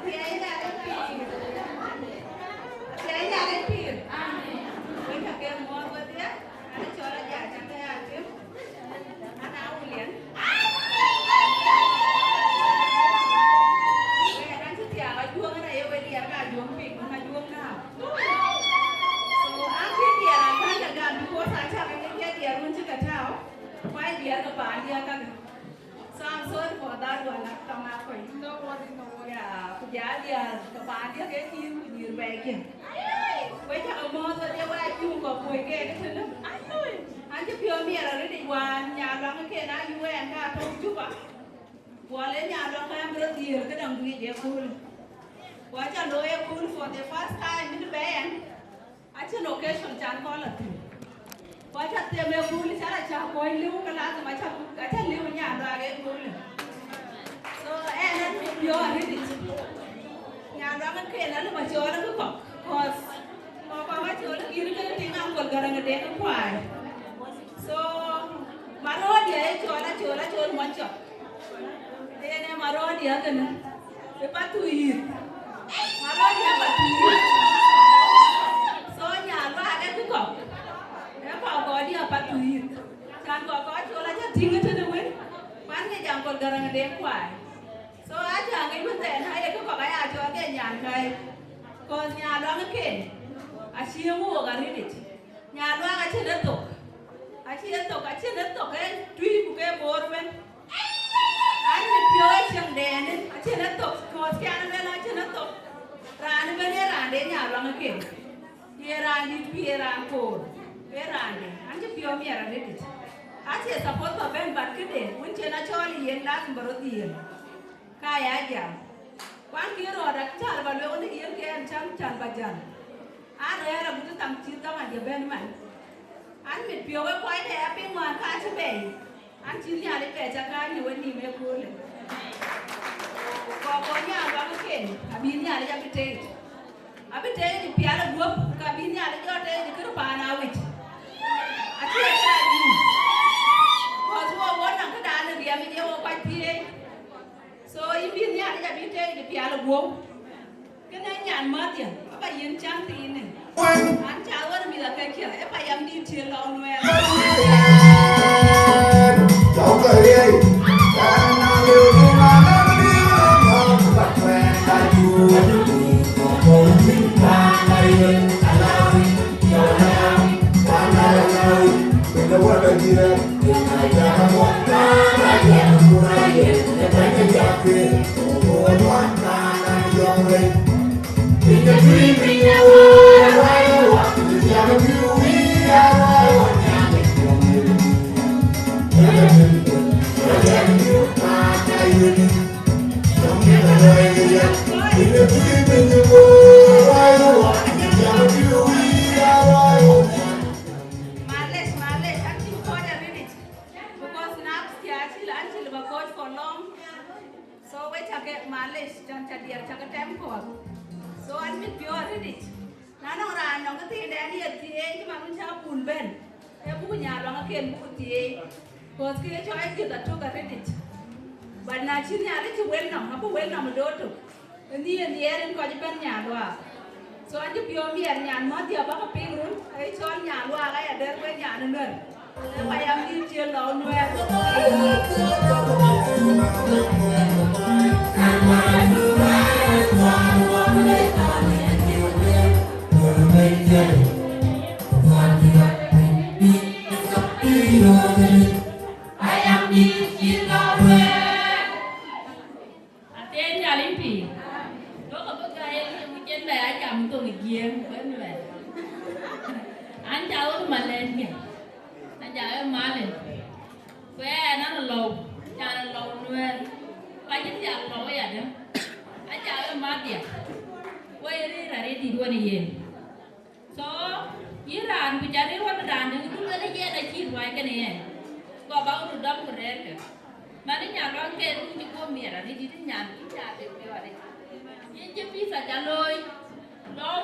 Thiɛɛi Nhialic pïïr. Thiɛɛi Nhialic pïïr. Wek ca ke muɔɔth wedhie, an cɔl Ajak Cäŋ Tëyatim, an aa Wulian. Wek an cï thiaak Ajuɔŋ, an aye we diɛɛr ke Ajuɔŋ piny, wën Ajuɔŋ nääu. So, an cï diɛɛr akäŋ ke gam, because acä ke ke diɛɛr wën cï ke tääu, ku aa diɛɛr ke paandiɛ̈ kakë. So I'm sorry for that one, Atam Akɔc. No worry, no worry. Yeah, ku ja diäär ke paandiɛ̈ ke nyïïr ku nyïïr bɛ̈ɛ̈ikiɛ̈. Wek cä ke mɔ̈ɔ̈th ëdhie wek acï kɔ̈k kuöc keek ëtënë. An cï piɔ̈u miɛt arëëtic wään, Nyaluaŋ ëken aa U N ka tɔ̈u Juba. Guɔ le Nyaluaŋ ka bï rɔt dhiëël këdäŋ guic ë köölë. Ku acä looi ë kööl for the first time in bɛ̈ɛ̈n. Acïn occasion can kɔn la thïn. Ku acä them ë kööl, cä la cä kuɔny liu, ke lazima acä, acä liu Nyaluaŋ ë kööl. So, ɛn, ɛn piɔ̈u arëëtic. Nyaluaŋ ëken alë ba cɔɔl ë kɔ̈k, 'cause kɔ̈k kɔ̈k acɔɔl ë kïn kënë tïŋ Uncle Garaŋ ë Deŋ ë kuaai. So, Maröödiä ë cɔɔl, acɔɔl, acɔɔl muɔny cɔk. Yen ë Maröödiä kënë, ë Pathuith. Maröödiä Pathuith. So, Nyaluaŋ ë kë kɔ̈k, ë kɔ̈k kɔɔrdiä Pathuith. Can kɔ̈k kɔ̈k cɔl acä tïŋ ëtënë wën, kuan ŋic Uncle Garaŋ ë Deŋ kuaai. So, acä ŋic wën thɛɛn, aye kë kɔ̈k aya cɔl ke nyankäi. 'Cause Nyaluaŋ ëken, acie ŋuɔɔk arëëtic. Nyaluaŋ acïn ë thok. Acïn ë thok, acïn ë thok, ee tui ku ke boor ëbën. An, në piɔ̈u ë cieŋdɛn, acïn ë thok, 'cause cän ëbën acïn ë thok. Raan ëbën ee raan de Nyaluaŋ ëken. Ye raan dït ku ye raan koor. Ee raan de, an cï piɔ̈u miɛt arëëtic. Acie support ba bɛ̈n, but këde, wën cïn acɔɔl ë yen, lazim ba rɔt dhiëël. Ka ya jam. Kuan kï rɔɔt, acä ba lueel wën ë yen ke ɛn cän, cän ba jäl. An rɛ̈ɛ̈r agut tham cït gam adï bɛ̈n man. An mit piɔ̈u ë kuany de apiŋ wään ka cï bɛ̈ɛ̈i. An cï Nhialic bɛ cä kääc në wenïïm ëköölë. Kɔk kɔc Nyaluaŋ ëken, abï Nhialic abï teet. Abï teet ë pial ë guöp, ka bï Nhialic jɔ teet ë kërë paan aa wic. Acï ë kërë adï. Kɔc wok wok nɔŋ këdan ë riɛm ë ye wok kuac thiëëc. So, yïn bï Nhialic abï teet ë pial ë guöp. Kënë nyan mäthdiɛ̈, aba yiën cäŋ thiinë. An cä ɣön mïth akëckiɛ̈, ë payam dït cï lɔu nuɛɛr. Malesh, malesh, an cï kɔc arëëtic. Because nerves cï acï la, an cï lëu ba kɔc for long. So we cä ke, malesh, cän cä diɛɛr cä ke tɛm kɔ̈th. So an mit piɔ̈u arëëtic. Na nɔŋ raan nɔŋ këthiindɛn ye thieei, cï man wën cä bul bɛ̈n, ee buk Nyaluaŋ ëken buk thieei. Because kë ye cɔl ë dhiëth atök arëëtic. But na cï Nhialic cï wel nɔm, abï wel nɔm ë doot tök. Ë nhiëër nhiëër yen kɔc ëbɛ̈n Nyaluaak. So an cï piɔ̈u miɛt nyan mäthdiɛ̈ bäkï piŋ run, ee cɔl Nyaluaak aya dɛ̈r wek nyan ë Nuɛ̈r. Ee payam dït cï lɔu Nuɛ̈r. Athiɛɛi Nhialic pïïr. Duɔ̈kkë bï gäi ë liu cïn bɛ ya jam thoŋ ë Jiëëŋ, bï Nuɛ̈r. An cä ɣöt malɛ̈nkiɛ̈, an cä ɣöt malɛ̈n. Ku ɛn an lɔu, can lɔu Nuɛ̈r. Ku acïn thiak lɔu ë yadäŋ. An cä ɣöt mäthdiɛ̈. Ku ye rëër arëët dït wën ë yen. So, yïn raan ku ca rëër wën raan däŋ, du lueel ë yen acïï ruääi kënë yen. Ku abäk röt dɔm ku rɛ̈ɛ̈rkë. Man ë Nyaluaŋ ke nu cï guöp miɛt arëët, dït ë nyan, cï nyan de piɔ̈ɔ̈th arëët. Yïn cï pïtha ca looi, lɔu,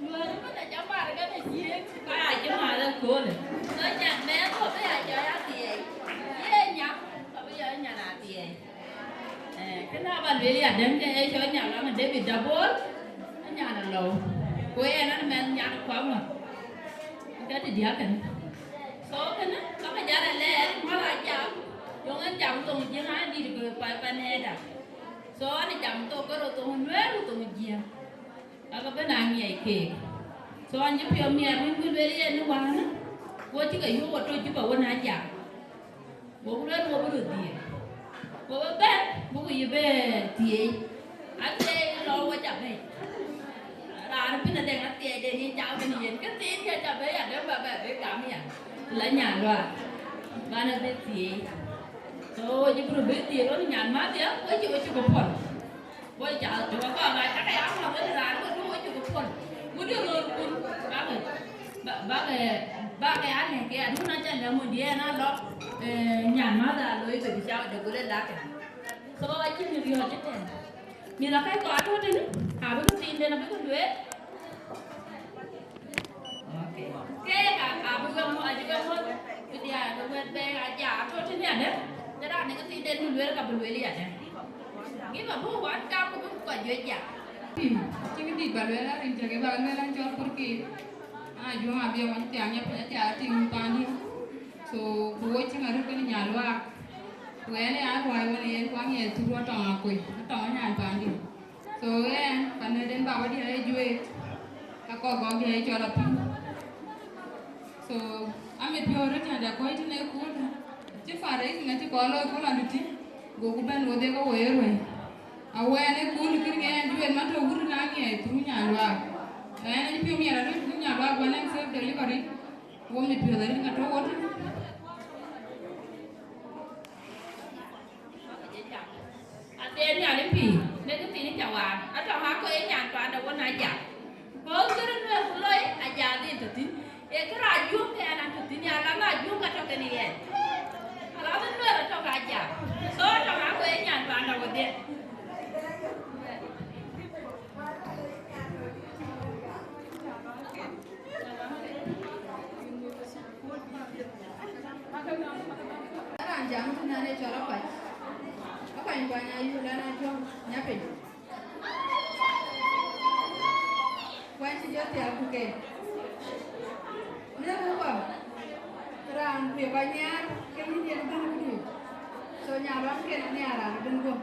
Nuɛ̈r ëbɛ̈n aca mar kenë Jiëëŋ, ka ya cï mar ëköölë. So, nyan mɛɛn ku abï ya jɔ ya thiɛɛi. Ye nya, abï ya nyan athiɛɛi. Eh, kënë aba lueel ya däŋ ke ee cɔl Nyaluaŋ ë Debit. Dabol, anyan alɔu. Ku en an mɛn nyan kuaŋ ŋɔ̈th. Ka të diäk kënë. So kënë, ka ke jal alɛɛr, mal a jam, yöŋ en jam thoŋ Jiëŋ an dït ku pa, pa nɛɛda. So an jam thok ke röt thoŋ Nuɛɛr ku thoŋ Jiëŋ. Ka ke bɛ̈n a ŋiɛc keek. So an cï piɔ̈u miɛt wën bï lueel yen ë wään, ku cï ke yöök atoc cï ba wën a jam. Go ku lueel, wo bï röt dhiëëth. Go bï bɛ̈n, bï ku yï bɛ thiëëc. Athiɛɛi lɔ wɔ ca bɛ̈i. Raan bïn adɛŋ athiɛɛi den yen ca bɛ̈n yen. Kë thiin kë ca bɛ̈i adɛŋ ba bɛ bï gam ya. La nyan luaak. Bän abï thiëëc. So, wo cï bï röt bï thiëëc, röt nyan mäth ya, wo cï, wo cï ku puɔl. Woi, ca, ca, ba, ba, ba, ca, ca, ya, ma, woi, raan, woi, woi, cuk puɔl. Woi, di röör kun, ba, ba, ba, ba, ba, ba, ya, ne, ke, adu, na, ca, ne, mun, di, na, lɔ, eh, nyan, ma, da, lɔ, ibe, di, ca, de, gule, la, ke. So, a, ci, mi, riɔ̈ɔ̈c, ci, tɛn. Mi, la, kai, kɔ, atu, tini, a, bi, ku, tin, den, a, bi, ku, duet. Okay. Keek a, abï ke mɔ̈u, abï ke mɔ̈u, bï diäär ke wɛ̈t bɛ̈ɛ̈i aja, atɔ̈ tënë adɛ̈, ke raan ë ke thiinden bï lueel ka bï lueel yadɛ̈. Gïn abï wät kam ku bï kɔc juëc jam. Cïn kë dït ba lueel, arin cä ke ba lueel an cɔl Kurkir. An Ajuɔŋ Abiɛŋ wën thiaŋ nya piny aca tïŋ paandiɛ̈. So, ku wo cïn arëët kënë nya luaak. Ku ɣɛn ë an ruääi wën yen ku aŋiɛc thur atɔŋ akoi, atɔŋ anyan paandiɛ̈. So, ɣɛn, panëden babadiɛ̈ ë juëc, ka kɔk gɔ̈kdiɛ̈ ë cɔl apiŋ. So, amit piɔ̈u röt tɛ̈n dɛ kɔc tënë ë kööl, cï fundraising acï kɔn looi kööl andu tï, goku bɛ̈n wo dhie ke wo ye ruëi. Awɛn ë kööl kën ɣɛn juëc man tɔ̈ wut na ŋiɛc through nya luaak. Ɣɛn acï piɔ̈u miɛt aröt through nya luaak bä lɛ̈ŋ self delivery, wo mit piɔ̈th aröt ka tɔ̈ wo tënë. Athiɛɛn Nhialic pïïr, në kë thiin ca waan, atɔ̈ ŋa kɔc ë nyan paanda wën aja. Kɔ̈u kërë Nuɛɛr ku loi aja dhil tɔ̈ thïn. Ee kërë Ajuɔŋ ke ɛn an tɔ̈ thïn, ya lam Ajuɔŋ ka tɔ̈ kën yɛn. Alam Nuɛɛr atɔ̈ ka aja. So atɔ̈ ŋa kɔc ë nyan paanda wën dhiɛl. Raan jam tënë anë cɔl Akuany. Akuany, Kuany Ayuul, an Ajuɔŋ Nyapiny. Kuany cï jɔ thial ku ke. Në buk kɔ̈u, raan ku ye kɔc nhiaar, ke yïn yen bɛ̈n këdu. So, nyaluaŋ ken anhiaar raan ëbën guɔ̈p.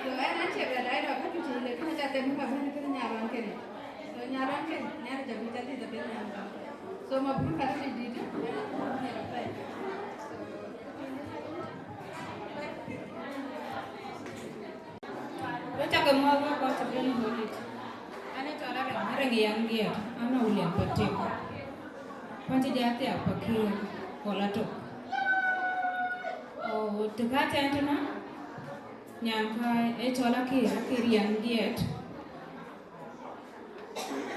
So, ɛn an cie bɛ dai dɔ̈k käkë cï, lakin aca them bï bɛ̈n kënë nyaluaŋ ken. So, nyaluaŋ ken, nhiaar jɔ bï ca dhil apiɛth nyaluaŋ. So, mabruk arëët dït, nhiaar apɛi. So, Wek cä ke muɔ̈ɔ̈th wek kɔc cï bɛ̈n ë ɣööt yic. An ë cɔl Arɛŋ, Arɛŋ Yɛn Giɛɛt, an ë William Patek. Kuany cï jɔ thiaak Pakëër, Kɔl Atok. Oo, të ka tɛ̈n tënë, nyankäi ë cɔl Akëër, Akëër Yɛn Giɛɛt.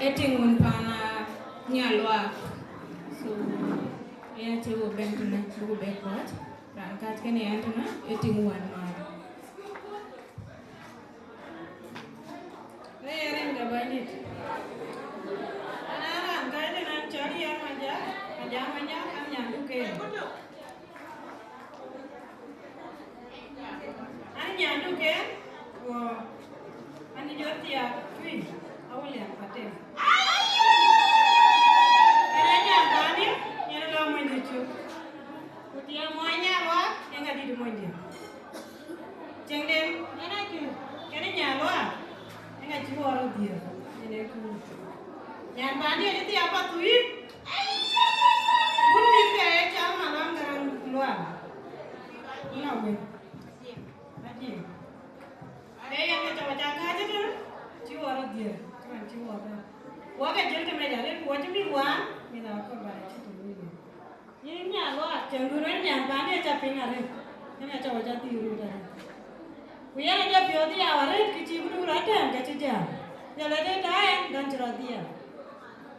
Ë tiŋ wun paan, aa, nya luaak. So, yen acï wo bɛ̈n tënë, buk bɛ kɔ̈ɔ̈c. Raan kääc kënë yɛn tënë, ë tiŋ wun paan. Ee, rin ke Bɛ̈nydït. An, an raan kääc tënë, an cɔl Yɛn Maja, Maja, Maja, an nyandu ke. An nyandu ke, ku an jɔ thiaak tui, a William Patek. Yen a nyan paani, yen lɔ mony de cök. Ku tiɛɛm muɔny nyan wä, yen ka dït mony de. Cieŋden, yen a cök, yen a nyan wä, yen ka cï wä rɔt dhiëëth, yen ee kuur. Nyan paani yen thiaak pa tui, Wun mïth ke ye cɔl Maluaŋ Garaŋ Lual. Wun a wël. Adï. Ee yen ke cɔk ca kääc ëtënë, cï wɔ rɔt dhiëëth, cï man cï wɔ bɛ̈n. Wɔ ke jël tëmec arëët, ku wɔ cï mïth wään, mïth akɔ̈l ba cï tënë wël. Yïn nya luaak, cäŋ du rɛ̈ɛ̈r nyan paani aca piŋ arëët, yen acä wɔ ca dhil röt arëët. Ku yen ajɔ piɔ̈ɔ̈th ya arëët, kë cï këdu rɔt tɛ̈ɛ̈n, ke cï jääm. Jɔl ade tɔ ɛn, dɔn cï rɔt dhiëëth.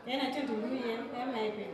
Yen acïn të luui yen, ë mɛi piny.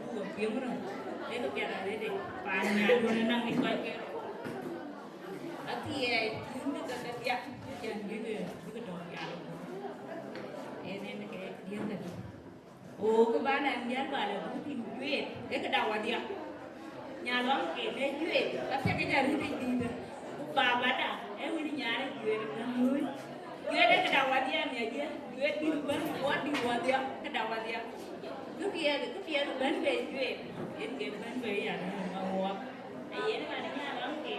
ku we piŋ röt. Ee kë piɛth arëët, paan nyanduön ë naŋ yic kɔc ke rou. Athiɛɛi, yïn bï ke ke diäk, cän bï ke, bï ke tɔ̈u diaal. Ee, yen ke diëëth kedï. Ɣok kë bän ɛn diäär bä lɔ buk tïŋ juëët, ee këda wadhia. Nya lɔŋ ke le juëët, ka thiëk ke jɔ rït ë dïïtë. Ku babada, ee wën nyaar ë juëët ë bɛ̈n luui. Juëët ee këda wadhia miɛt dië, juëët dït bɛ̈n, wɔ dït wadhia, këda wadhia. Kë piɛth, kë piɛth bɛ̈n bei juëët, yen ke bɛ̈n bei ya, ŋa wɔɔk. Ayen man ë nyan ɣɔn ke.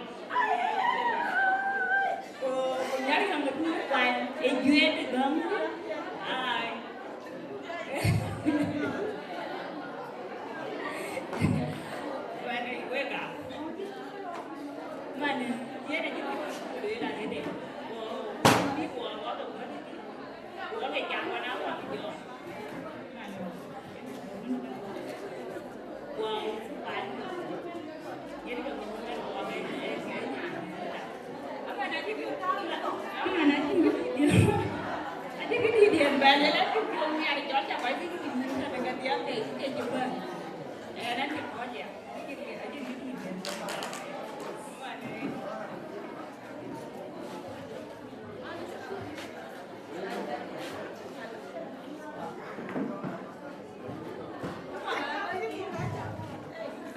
Ku, ku nyar yɔŋ ë duur kuany, ë juëët ë gɔ̈ŋ. Ai. Kuany ë wek aa. Man ë, yen ë cï bï lueel arëëtë. Ku, bï ku ɣɔn ɣɔn ë gɔ̈t ë dï. Ku ɣɔn ke cam ɣɔn aa ɣɔn ë jɔɔk. Man ë.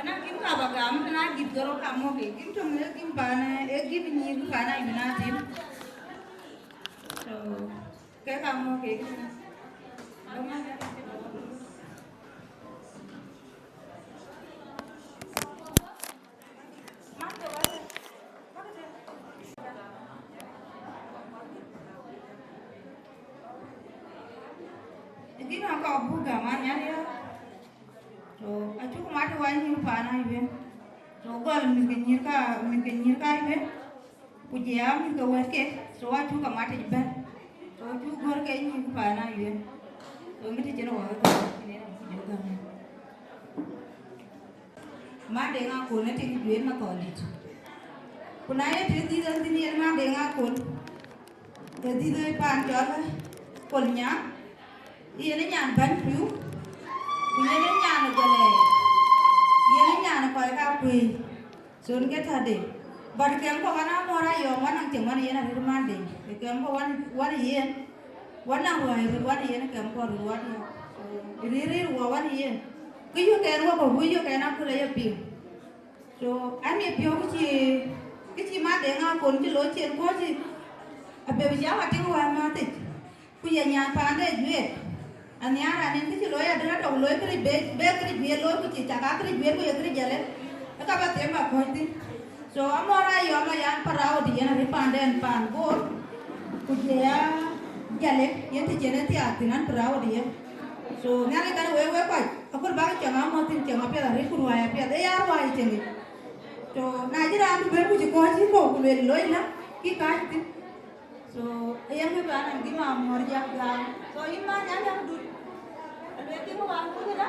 Ana gïn ka ba gam, ana gïn goro ka mɔ̈k, gïn töŋ, ee gïn paan, ee gïn nyïïr paan Ayuen Atem. So, ke ka mɔ̈k, ke gïn. Gïn akɔɔr buk gam anyan ya. So, acuk mat wany nyïïr paan Ayuen. So, gɔl mïth ke nyïïr ka, mïth ke nyïïr ka Ayuen. Ku jɛ a mïth ke wɛ̈t ke, so, acuk ka mat yic bɛ̈n. So, cuk gɔ̈r ke nyïïr paan Ayuen. So, ŋic të cïn wä ke gɔl, cïn en acuk jɔ gam. Ma de ŋa kun ë tik juëët ma thɔn dït. Ku na ye të dhïth en thïn yen Madeŋ Akol, ke dhïth ë paan cɔl Kolnyaŋ, yen ë nyan bäny piu, ku yen ë nyan ë Jɔlɛɛi, yen ë nyan ë kɔc kakuëëc. So, në ke tɛ̈de, but kɛmkɔ wan Amuɔɔr Ayɔɔm, wan nɔŋ cieŋ wan yen arëët Madeŋ, ke kɛmkɔ wan, wan yen, wan nɔŋ ruääi röt wan yen, kɛmkɔ röt wan yen. So, rïïr rïïr wɔ wan yen. Kë yök ɛn wɔ bɔ̈, wïc yök ɛn aköl aye piŋ. So, an ye piɔ̈u kë cï, kë cï Madeŋ Akol cï looi cï en kuɔ̈c, abï bï jam atïŋ wäär mäthic. Ku ye nyan paande Juet. Anhiaar raan en kë cï looi adï rɔt tɔ̈ ku looi këric be, be këric Juet looi ku cï cak aa këric Juet ku ye këric Jalek. Ë ka bä them bä kɔ̈ɔ̈c thïn. So, Amuɔɔr Ayɔɔm aya proud yen arëët paanden paan Bor. Ku jɔl ya Jalek yen të cïn ë thiaak thïn an proud yen. So, Nhialic kan wek wek kɔc, aköl bäk cieŋ amɔ̈th thïn, cieŋ apiɛth arëët ku ruääi apiɛth, ë ya ruääi cieŋ yic. So, na cï raan bï bɛ̈n ku cï kɔ̈ɔ̈c cï kɔ̈u ku lueel loi lä, kï kääc thïn. So, ayen kë bä nɔm gïm Amuɔɔr jak gam. So, yïn man nyan yak dut. Alueel gïm wan ku këda.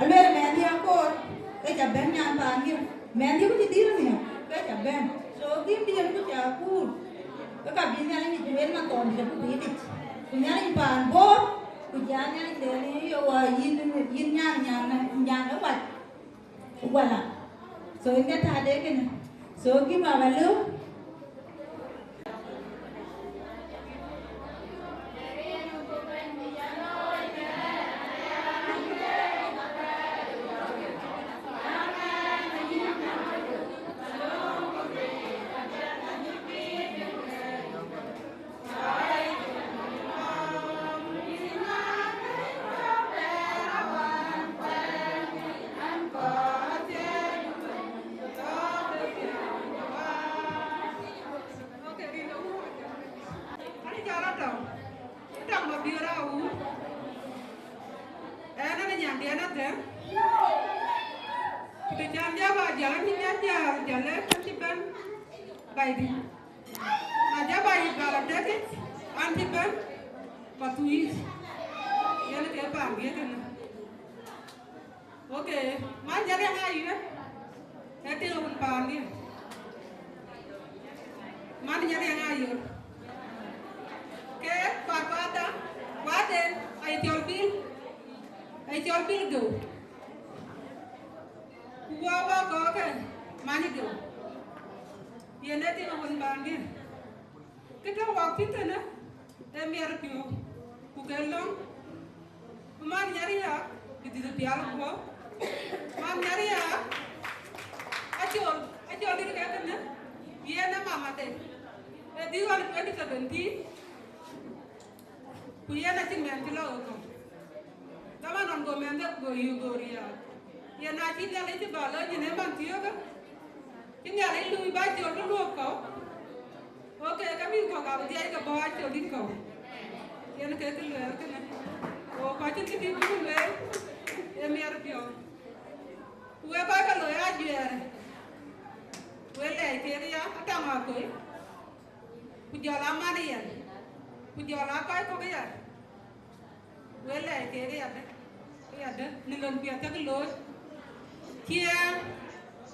Alueel mɛnhdiɛ̈ Akol, ke ca bɛ̈n nyan paandiɛ̈. Mɛnhdiɛ̈ ku cï dhil nhiäk, ke ca bɛ̈n. So, gïm diɛ̈n ku ca kuur. Ke ka bï Nhialic yic lueel na thɔn cï ku dhil yic. Ku Nhialic paan Bor, ku ja Nhialic den ye wa yïn, yïn nyan, nyan, nyan ë wac. Wala. So, yen ke tɛ̈de kënë. So, gïm aba lëu. Ani jɔl atɔ̈, atɔ̈ Mabiöör Awur. Ɛn, ɛn ë nyandiɛ̈n Athɛ̈r. Ku të cän jɔ bä jäl, an cï jɔ jäl, jäl ë an cï bɛ̈n Baidït. Na jɔ bä yït bä lɔ tekic, an cï bɛ̈n Pathuyith. Yen ke paandiɛ̈ kënë. Okay, man Nyariaŋ Ayöör. Ee tiŋ wun paandiɛ̈. Man Nyariaŋ Ayöör. Ke kuat kuatda, kuatden, aye cɔl Bil. Aye cɔl Bil Geu. Ku wɔ wɔ kɔɔrkë, man Geu. Yen ee tiŋ wun paandiɛ̈. Kë tɔ̈ wak thïn tënë, ee miɛt piɔ̈u, ku ke lɔ̈ŋ. Ku man Nyariaŋ, kë dhïth pial guɔ. Man Nyariaŋ, acol, acol dït ke kënë, yen ë mamade. Ee dhïth ɣɔn twenty seventeen, ku yen acïn mɛnh cï lɔ ɣöt kɔ̈u. Dhaman nɔn go mɛnhde go yök go riääk. Yen na cï Nhialic cï bä lɔ nyin ë man thiöökë, cï Nhialic luui bä col bï luöök kɔ̈u. Okay, ke mïth kɔ̈k abï dhiac ke bɔ̈ acol dït kɔ̈u. Yen ke kë luɛɛl kënë. Go kɔc cïn kë dït bï ku lueel, ee miɛt piɔ̈u. Ku wek kɔc ke loi ajuɛɛr, wek lɛɛc kek ya, Ataŋ Akoi, ku jɔl a man yɛn, ku jɔl a kɔc kɔ̈k ya. Wek lɛɛc kek yadë, yadë, në lon piɛth cäkï looi. Ciɛɛŋ,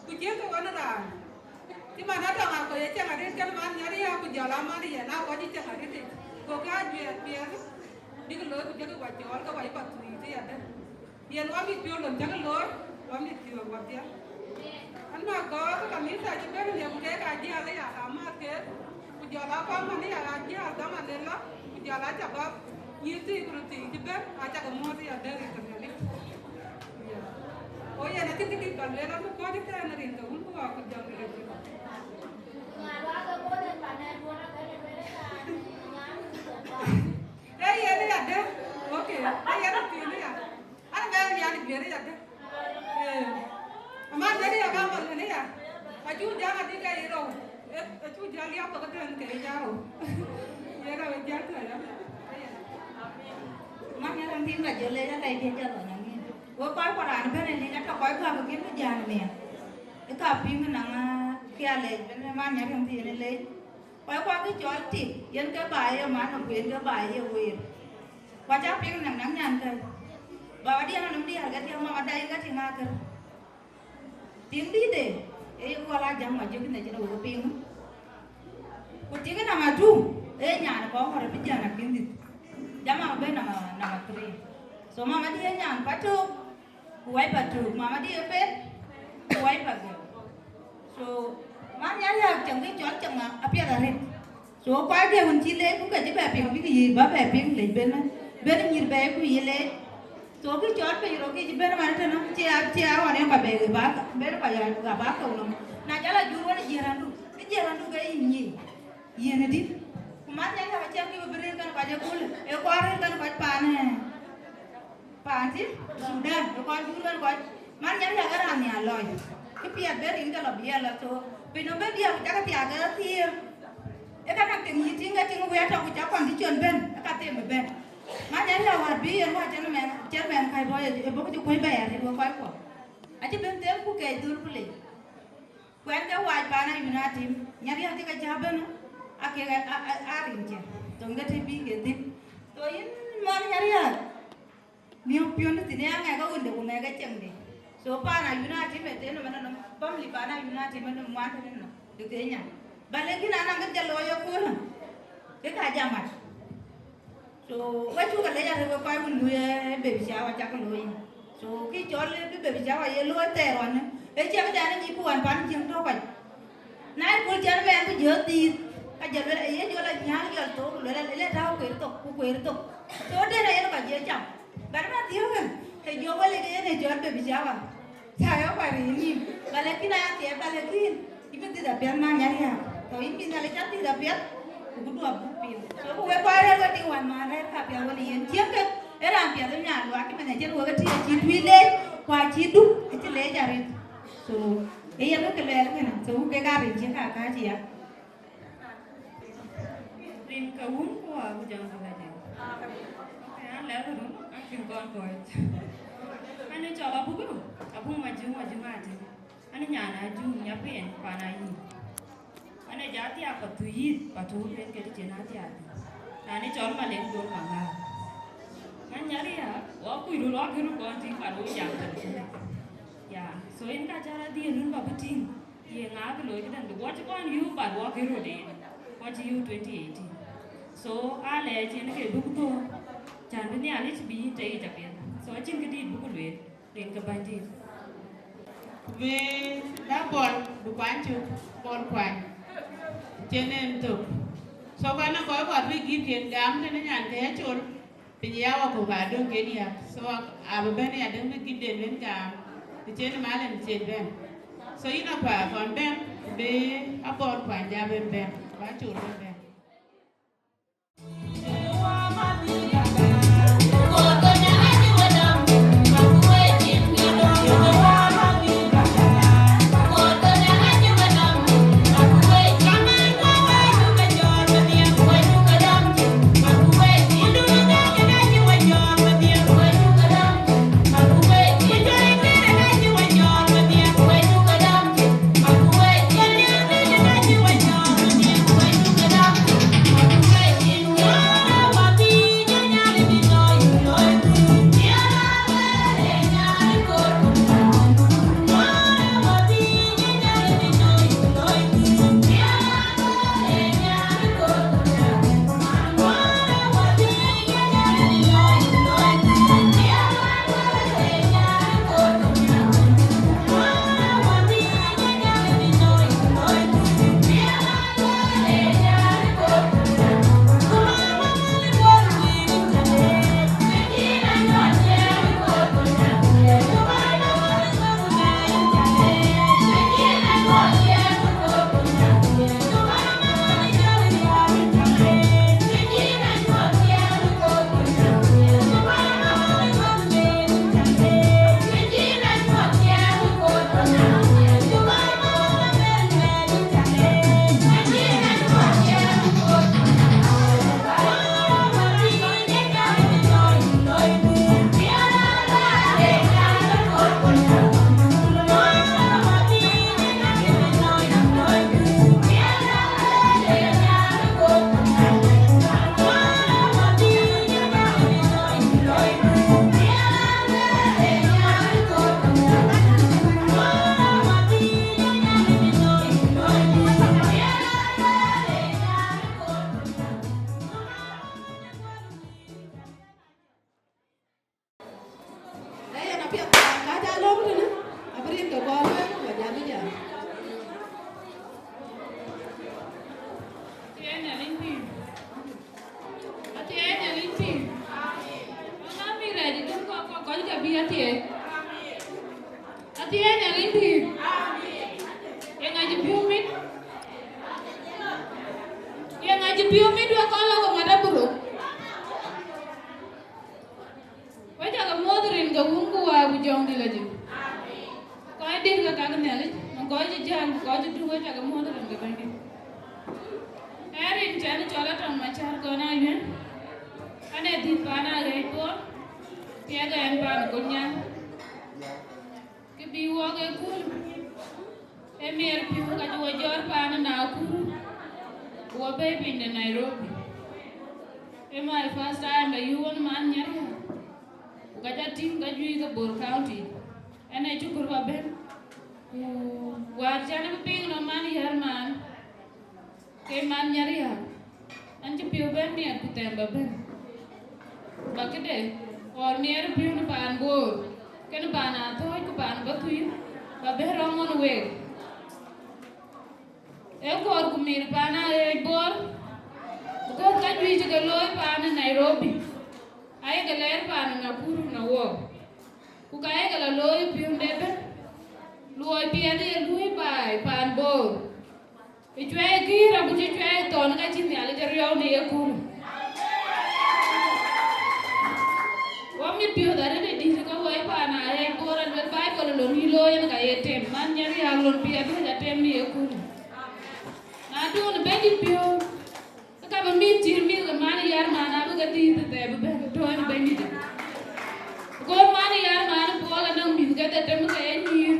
ku ciëŋkï ɣɔn raan. Cï man Ataŋ Akoi ye cieŋ arëët kën man Nyariaŋ ku jɔl a man yɛn, aa kɔc cï cieŋ arëët yic. Gokï ajuɛɛr piɛth, bïk looi ku jɔkï wa cɔɔl ke wa cï Pathuyith yadë. Yen wa mit piɔ̈u lon cäkï looi, wa mit piɔ̈u wa piɛth. An, na gɔɔk kanitha cï bɛ̈n nhiam kek ajiël aya, amäth kek, ku jɔl a kɔc man aya ajiël dhaman de lɔ, ku jɔl a cabab, nyïïr thii ku röt thii cï bɛ̈n, acakï muɔ̈th ya dɛ̈t rin ke Nhialic. Ku yen acïn kë dït ba lueel, an, bï kɔc ëtɛ̈ɛ̈n rin ke wun ku wa ku jɔŋ rin ke. Ee yen ya dɛ̈t, okay, ee yen thiin ya. An bɛ nhial guiëër ëyadë. Ee. Ama Nhialic aka mal kënë ya. Acu jäl adï ke ye rou. Ee, acu jäl ya pek tɛ̈n ke ye jäl rou. Ye rou ye jäl tɛ̈ ya. Amen. Man ya ram piny ka jɔl le ya ka ye jäl na ŋic. Wo kɔc ku raan bɛ̈n ë lik atɔ̈ kɔc gäk kën bï jäl miɛt. Ë ka piŋ na ŋa kia lec bɛ̈n man ya ram piny ë lec. Kɔc kuak kë cɔl tik, yen ke baai ye man nɔm, ku yen ke baai ye weer. Ku acä piŋ nɛn nɛn nyan kë. Baba diɛn anɔm diäär ke tiɛm mama dai ke tiŋ akër. Tiŋ dïïtde, ee ye guɔ la jäŋ ma jök nɛ cïn wek piŋ. So mama dië nyan patuk, ku wai patuk, mama dië pet, ku wai patuk. So man ya ya ceng ke cɔl ceng apiɛth arët. So kɔc ke wun cï leec ku ke cï bɛ piŋ bïk yï ba bɛ piŋ lec ben, ben nyïr bɛ ku yï leec. So kï cɔl piny rok kï cï ben man tënë cie a cie a ɣɔn en ka bɛ ba ben ka ya ka ba ke wun. Na jala jur wën jiërandu, ke jiërandu ke yï nyi. Yen ëdï. Ku man nyan ka cem kï bï rëër kën kɔc ëköölë, ë kɔn rëër kën kɔc paan ë paan tï Thudan, ë kɔn juur kën kɔc. Man nyan ka raan nhial lɔc. Kï piɛth ben rin ke lɔ biɛl la thok. Piny nɔm ben diäk ku cakë thiaak ke thiëër. Ë ka nak tem yï tïŋ ke tïŋ wëë tɔ̈ ku cak condition ben, ë ka them ëbën. Man nyan ka wäär bï yen wäär cïn mɛn cïn mɛn kac bɔ̈ ë bɔ̈ cï kuöc bɛ̈ɛ̈r rin wek kɔc kuɔ. Acï ben them ku kɛɛc dhöl ku lec. Kuɛn ke wac paan ayun atim, nyariäk cï ke cä bɛ̈n, ake a rin cë thoŋ ke të bï ke dhil. So yïn man nyariäk, miök piɔ̈n thïn ya ŋɛk awunde ku ŋɛk aceŋde. So paan ayun atim ë tënë mɛn nɔm, family paan ayun atim ë nɔm wan tënë nɔm ë Kenya. Ba lek yïn anaŋ ke jɛ looi ë köölë, ke ka jam mat. So we cuk alec arëk we kɔc wun luui ë baby shower cak looi. So kï cɔl ë bï baby shower ye looi thɛɛr ɣɔn ë ciɛk dan ë nyic ku wan pan cieŋ tɔ̈ kɔc. Na ë kul cɛn mɛn ku jiëë dhiith, ka jɛ luel aye jɔl anyääl jɔl thok ku luel alec ë tääu kueer thok ku kueer thok. So den ayen kɔc ye cam. Bɛ̈t man thiöökë, ke jɔ wël ë ke yen ë cɔl baby shower. Ca yɔ kuany rin nïm, ba lɛ̈k kïn aya thiɛɛr, ba lɛ̈k kïn, yïn bï dhiëth apiɛth man nyariäk. Tɔ yïn bï Nhialic cä dhiëth apiɛth, ku bï duɔ̈p buk piŋ. So ku wek kɔc rɛ̈ɛ̈r we tïŋ wän man rɛ̈ɛ̈r ka piɛth wën yen cieŋ ke, ee raan piɛth ë nyan luaak cï mɛn acïn wek ë tïŋ acï tuuc leec, ku acï duk acï leec arëët. So ee yen wek ke luɛɛl kënë, so ku kek aa rin cï ka kääc ya. Rin ka wun ku wa ku jam ku la jam. Okay, an lɛ̈k run, an cïn kɔn kɔc. An ë cɔl Abuk, Abuk Majuŋ, Majuŋ Ati. An ë nyan Ajuŋ, nya piɛny pan Ayï. An ë ja thiaak pa thu yith, pa thu pen ke të cïn a thiaak. Raan ë cɔl Malek Dol Maŋar. An nyariäk, wa kuc run, wa kï run kɔn tïŋ, pan wo jam tënë. Ya, so yen ka cä rɔt dhiël run ba bï tïŋ. Ye ŋa kë looi këdäŋ de? Wɔ cï kɔn yuu, but wɔ kë röt en, wɔ cï yuu twenty eighteen. So aa lɛɛc yen ke buk dhöör, cän bï Nhialic bï yïn tei yic apiɛth. So acïn këdït buk lueel, rin ke bänydït. Ku bï da Bol bï kuany cök, Bol kuany cïn en thök. So kɔn ë kɔc kɔ̈k bï gït yen gam tënë nyan ke ya col. Piny ya wakɔ̈u ka döŋ ke diäk. So abï bɛ̈n ya döŋ bï gït den ben gam, bï cen mal en cen bɛ̈n. So yïn akua kɔn bɛ̈n, bï Abol kuany ja ben bɛ̈n, ba col ben bɛ̈n. Cï piɔ̈u mit wek kɔn lɔ ke mat abï röt. Wek cä ke muɔ̈th rin ke Wun ku Wät ku Jɔŋdït Lajik. Kɔc dït ke kak Nhialic, në kɔc cï jäl ku kɔc cï duk, wek cä ke muɔ̈th rin ke Bɛ̈nydït. Ee rin cän cɔl Atɔŋ Macär Gɔn Ayuen, an, ee dhïth paan Aɣɛɛc Bor, thiɛɛk ɛn paan Kolnyaŋ. Kë bï wɔk ë kööl, ee miɛt piɔ̈u ka cï wɔ jɔt paan ë Nakuru, ku wɔ bɛ̈ɛ̈i piny de Nairobi. Ee my first time ba yök wën man Nyariäk, ku ka ca tïŋ ka juëc ke Bor County. Ɛn ee cukul ba bɛ̈n, ku wäär cän bï piŋ nɔm man Yär man, ke man Nyariäk, an cï piɔ̈u bɛ̈n miɛt ku thɛm ba bɛ̈n. Ba këde, kɔɔr miɛt piɔ̈u në paan Bor, kenë paan Athɔ̈ɔ̈c ku paan Bathuith, ba bɛ̈n rɔm ɣɔn week. Ee kɔɔr ku miɛt paan Aɣɛɛc Bor, because ka juëc ke looi paan ë Nairobi, ayeke lɛɛr paan ë Nakuru në wɔɔk, ku ka yeke lɔ looi piɔ̈u de bɛ̈n, luɔi piɛth ye luui baai paan Bor. Ë cuɛi kïïr abï cï cuɛi thɔn ka cï Nhialic riɔu në yeköölë. Wɔ mit piɔ̈ɔ̈th arëët ë dït ke wɔ ë paan Aɣɛɛc Bor, aluel Baibol lon yï looi yen ka ye tem, man Nyariäk lon piɛth ë ca tem në yeköölë. Na duɔ̈n Bɛ̈nydït piɔ̈u, ke ka bï mïth cït mïth ke man Yär man abï ke dhiëëth thɛɛr bï bɛ̈n tɔ̈ në Bɛ̈nydït. Go man Yär man Puɔl anɔŋ mïth ke dhetem ke ye nyïïr.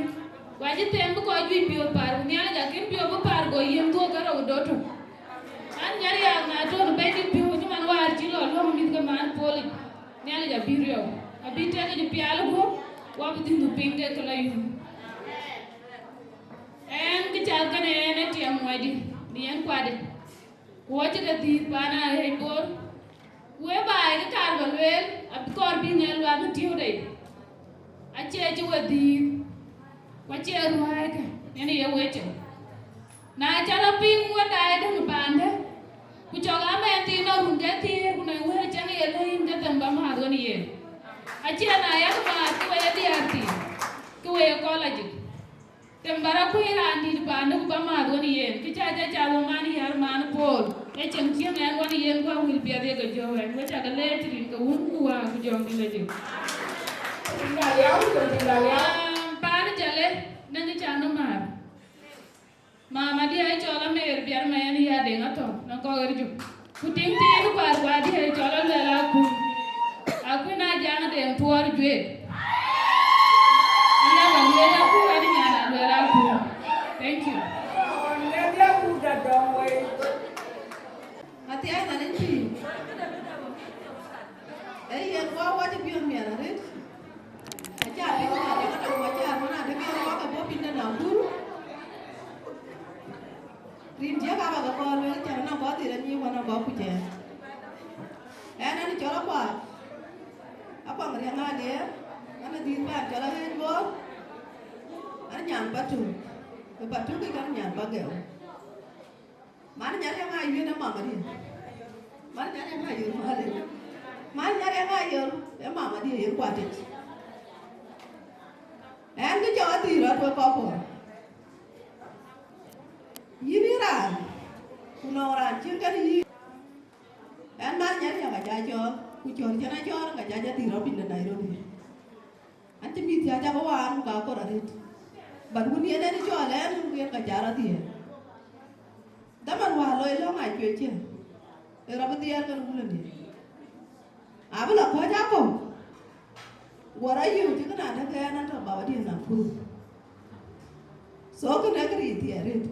Ku acï them bï kɔc juëc piɔ̈ɔ̈th par, ku Nhialic akën piɔ̈u bï par, go yen dhuɔ̈k ke rou dɔ̈ tök. An, Nyariäk na tɔ̈ në Bɛ̈nydït piɔ̈u, cï man wäär cï lɔ luɔ̈ŋ mïth ke man Puɔl yic, Nhialic abï riɔu, abï tek yic pial guɔ̈p, ku abï dhil dhuk piny ke ke lɔ yum. Ɛn, kë cath kënë ɛn ë tiɛm muɔcdï në yen kuatdï. Ku wɔ cï ke dhiëëth paan Aɣɛɛc Bor, wek baai kë kaar bä lueel, abï kɔɔr bï ŋɛk luath ë tiöödei. Acie cï we dhiëëth, ku acie ruääikë, yen ye wecë. Na cä rɔ piŋ wën daai däŋ paandë, ku cɔk amɛɛn thiin nɔn run ke thiëër, ku nɔn wëër cäŋ ye lɔ yïn ke them bä määth ɣön yen. Acie na yak määth, ke we ye diäär thii, ke we ye kɔl ajik. Them bä rɔ kuëë raan dït paandë ku bä määth ɣön yen, kë cä jɔ cath wɔ man Yär man Puɔl, ee cieŋ cieŋ ɛn ɣön yen, ku awil piɛth ye ke jɔ̈ɔ̈u ɛn, we cä ke leec rin ke Wun ku Wät ku Jɔŋdït Lajik. Tim da liau, tim da liau. Paan Jalle, në kë cä nɔm määr. Mama diɛ̈ cɔl Amer Biar Mayen ya Deŋ Athɔ̈r, në kɔc ɣer Jok. Ku tiŋ tiiŋ kuaar kuaar diɛ̈ cɔl Aluɛl Akun. Akun a jaŋ Deŋ Tuɔɔr Juet. Aya ba lueel Akun, ani nyan Aluɛl Akun. Thank you. Athiɛɛi nhan en pïïr. Ee yen wä wä cï piɔ̈ɔ̈th miɛt arëët. Acä piŋ miɛt ë këdäŋ wä cä run adï miɛt wä ke bɔ̈ piny de Nakuru. Rin jiëk aba ke kɔɔr lueel cä run abɔ̈ dhil anyic wän abɔ̈ ku cɛɛn. Ɛn ɛn cɔl Akuaŋ. Akuaŋ Riɛŋ Aliɛɛr. Ɛn ë dhil paan cɔl Aɣɛɛc Bor. Ɛn nyan Patuk. Ë Patuk ë kɛn nyan Pagɛu. Man Nyariɛŋ Ayuen ë mama diɛ̈. Man Nyariɛŋ Ayuen, male. Man Nyariɛŋ Ayuen ë mama diɛ̈ yen kuatic. Ɛn kë cɔk adhil rɔt wek kɔc kuɔ. Yïn ë raan, ku nɔŋ raan cïn kën yï. Ɛn man Nyariɛŋ ka ca cɔɔl, ku cɔl cïn acɔɔl ka ca jɔ dhil rɔt piny de Nairobi. An cï mïth cä cak waan ku ka kor arëët. But wun yen en cɔɔl ɛn, wun yen ka car adhiëëth. Dhaman wäär loi lɔ̈ŋ aa cuëc cï. Ee rɔt bï dhiɛɛr kën wulëndiɛ̈. Abï lɔ kɔc akɔ̈u. Wär ayï cï kën adäk ɛn an tɔ̈ baba diɛ̈n Nakuru. So kënë kë riith thiɛɛr arëët.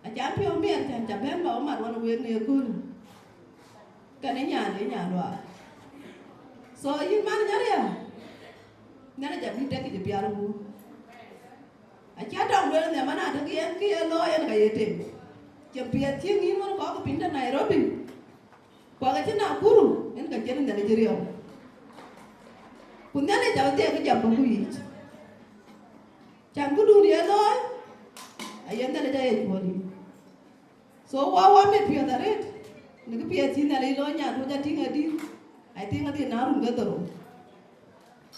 Acan piɔ̈u miɛt cän ca bɛ̈n ba wä mat ɣɔn wek në ëköölë. Kɛn ë nyan ë nyan luaak. So yïn man Nyariɛŋ, Nhialic abï tek yic ë pial guur. Acie tɔŋ lueel nhiam man adäk yen kë ye looi yen ka ye tem. Cï piɛth cï ŋïn ɣɔn kɔ̈k piny de Nairobi. Ku ake cï Nakuru, yen ka cïn Nhialic riɔu. Ku Nhialic abï dhiɛl kë jam bä ku yic. Can këdun ye looi, aye Nhialic aye cuɔl yïn. So wä wä mit piɔ̈ɔ̈th arëët, në kë piɛth cï Nhialic looi nyan tuɔc atïŋ adï, I think adhil na run ke dhorou.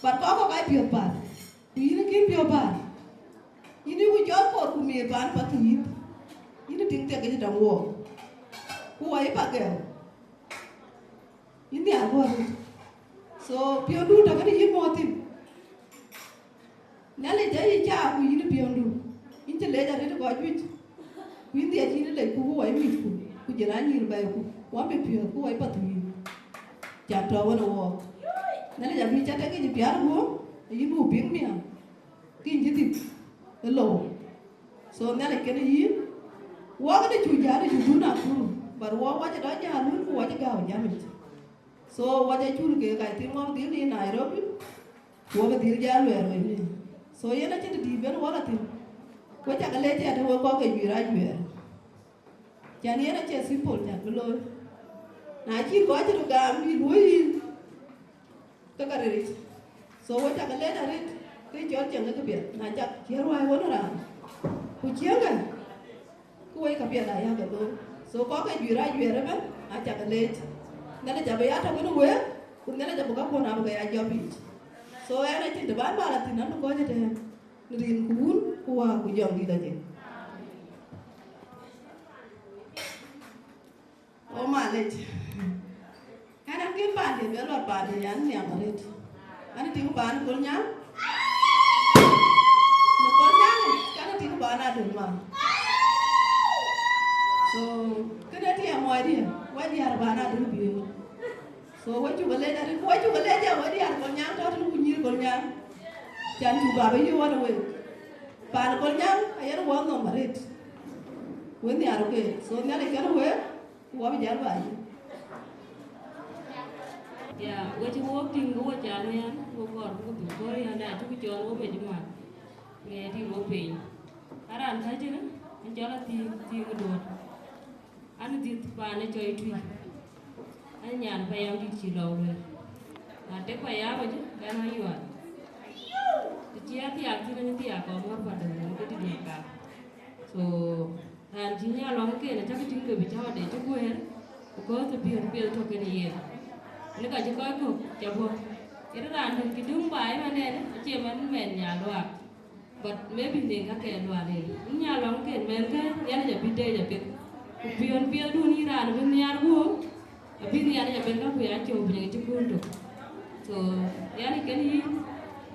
But kɔc kɔ̈k aa piɔ̈ɔ̈th päl, ku yïn kïn piɔ̈ɔ̈th päl. Yïn ku cɔl kor ku miir paan path yïn, yïn tiŋ thiek ke cï tɔŋ wook. Ku wɔ ye pa gɛ̈ɛ̈u. Yïn nhiaar guɔ arëët. So piɔ̈ndu tɔ̈ kënë yïn mɔ̈ɔ̈th thïn. Nhialic ayï cak ku yïn piɔ̈ndu. Yïn cï lec arëët ë kɔc juëc. Ku yïn dhiëc yïn lec ku ku wɔ ye mïthku, ku jël anyïïr bɛ̈ɛ̈iku, wɔ bï piɔ̈ɔ̈th ku wɔ ye path yïn. Cak tɔ̈ wën ë wɔɔk. Nhialic abï ca tek yic piaar guɔ, ayïn ku piŋ miäk. Kïn cï dhïth ë lou. So Nhialic kënë yïn, wɔk ënë cu jäl ë cu dun Nakuru, but wɔk wacë dɔ jäl wun ku wacë gääu jamic. So wacë cul ke ka thïn wɔk dhil në Nairobi, ku wɔk dhil jäl luɛɛr wei në. So yen acïn të dïït ben wɔ la thïn. Ku cak lec ëtë wek kɔ̈k ke juëër ajuɛɛr. Can yen acie simple can bï looi. Na cï kɔc cï röt gam bï luɔ̈i yïn, ke ka riric. So we cak lec arëët, ke cɔl cieŋ ke këpiɛth. Na cak ciëër ruääi wën raan, ku cieŋkë, ke wek käpiɛth aa yak ke looi. So kɔc ke juëër ajuɛɛr ëbɛ̈n, aa cak lec. Nhialic abï ya tɔ̈ kënë week, ku Nhialic abï kakuɔn abï ke ya jɔp yiic. So ɣɛn acïn të ban bä la thïn, an bï kɔc ëtɛ̈ɛ̈n, në rin ku wun, ku wäär, ku jɔŋdït ajëk. O malec. Ɣɛn an kën paande bï luɔt paande yan nhiam arëët. An tïŋ paan Kolnyaŋ. Në Kolnyaŋ, kan tïŋ paan Adöl man. So kënë tiɛɛm muɔɔcdiɛ̈, wɛ̈t diäär paan Adöl bï ɣöt. So we cuk lec arëët, ku we cuk lec ya wɛ̈t diäär Kolnyaŋ tɔ̈ tënë ku nyïïr Kolnyaŋ. Can cuk bä bï yï ɣɔn ë wek. Paan Kolnyaŋ ayen wɔ nhom arëët. We nhiaar ke, so Nhialic kënë wek, ku wɔ bï jäl bä yï. Ya, we cï wok tïŋ ke wo ca nhial, wo kɔɔr buk Victoria, na cuk cɔɔl wo mec mat. Ŋɛɛt yï wo piny. Aran ka cïn, an cɔl athiëëŋ, thiëëŋ duɔ̈t. An dhiëth paan ë cɔi Tui. An nyan payam dït cï lɔu lueel. Na tek payam ëcï, kan ayual. Të cï athiak thïn, an thiak kɔm ŋɔ̈r padöŋ, ke dït ë kak. So, raan cï nhial lɔŋ ken, acäkï tïŋ ke bï cä wadë cï guëër, because të piɔ̈n piɛth tɔ̈ kën yen. Në ka cï kɔc kök, ca bɔ̈. Yen raan dun cï döŋ baai ëmën ënë, acie mɛn mɛn nhial luaak. But maybe nen ka ke lual en. Nya lɔŋ ken mɛn ke Nhialic abï dec apiɛth. Ku piɔ̈n piɛthdun yïn raan bï nhiaar guöp, abï Nhialic abɛn ka ku ya cöök piny ke cï kun tök. So Nhialic ken yïn,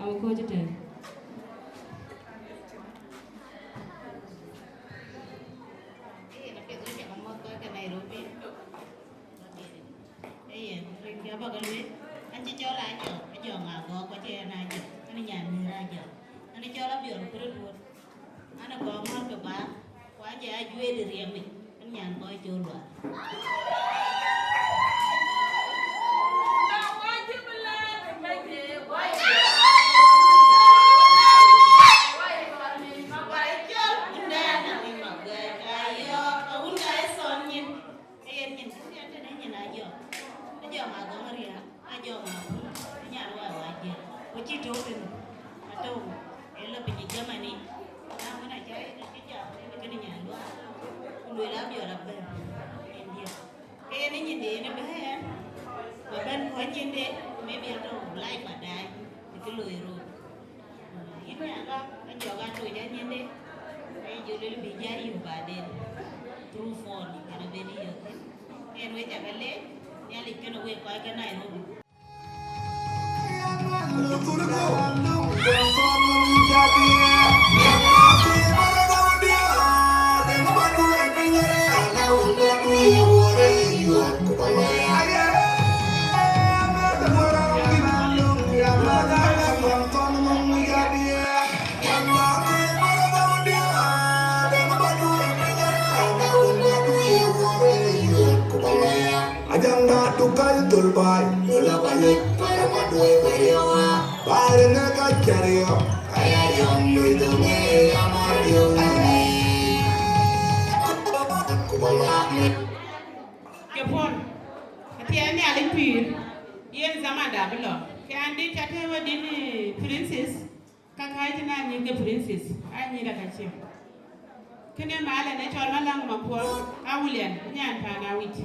abï kɔc ëtɛ̈ɛ̈n. Yen apiɛth wek cä ke mɔ̈th kɔc ke Nairobi. Ee yen, rin kë abä ke lueel, an cï cɔl Ajɔk, Ajɔk ŋa gɔɔk, ku acie ɣɛn Ajɔk, an nyan miëër Ajɔk. An cɔl Abiɔl Kureduɔt, an ë gɔɔk ŋɔ̈r ke bä, ku an jɛ ajuëël ë riɛmic, an nyan kɔc col luaar. Ee yen nyin kënë tënë nyin Ajɔk. Ajɔk Maguɔŋ Riääk, Ajɔk Maguɔŋ, anyan wai wai jiël. Ku cï tɔ̈u kënë, atɔ̈u ë lɔ piny ë Germany. Na wën acä yen acï jam, yen kënë nyan luaar. Ku lueel Abiɔl abɛ̈n, yen diëk. Ke yen ë nyinde yen ë bɛ̈ɛ̈r, ku abɛ̈n kuɔny nyinde, maybe atɔ̈u life adai, ë kë loi rot. Yïn nya ka, ka jɔk atoc anyinde, ke jɔ lël bï jai yök baden. Through phone, kën abëdï yök thïn. Yen wek ca ke leec, Nhialic kënë wek kɔc ke Nairobi. Ajangda dukai tulbai, lula balik, para madwe bariwa, bare ne ka chario, aya yom ludu me ya mario. Kubala. Ke pɔ̈l, athiɛɛn Nhialic pïïr, yen zaman da bï lɔ. Ke an dït ca tëë wä dïn, eh, Princess, ka kääc tënë anyïïr ke Princess, anyïïr aka ciɛm. Kënë mal ɛn ë cɔl Maläŋ Makuɔl, a William, nyan paan Awic.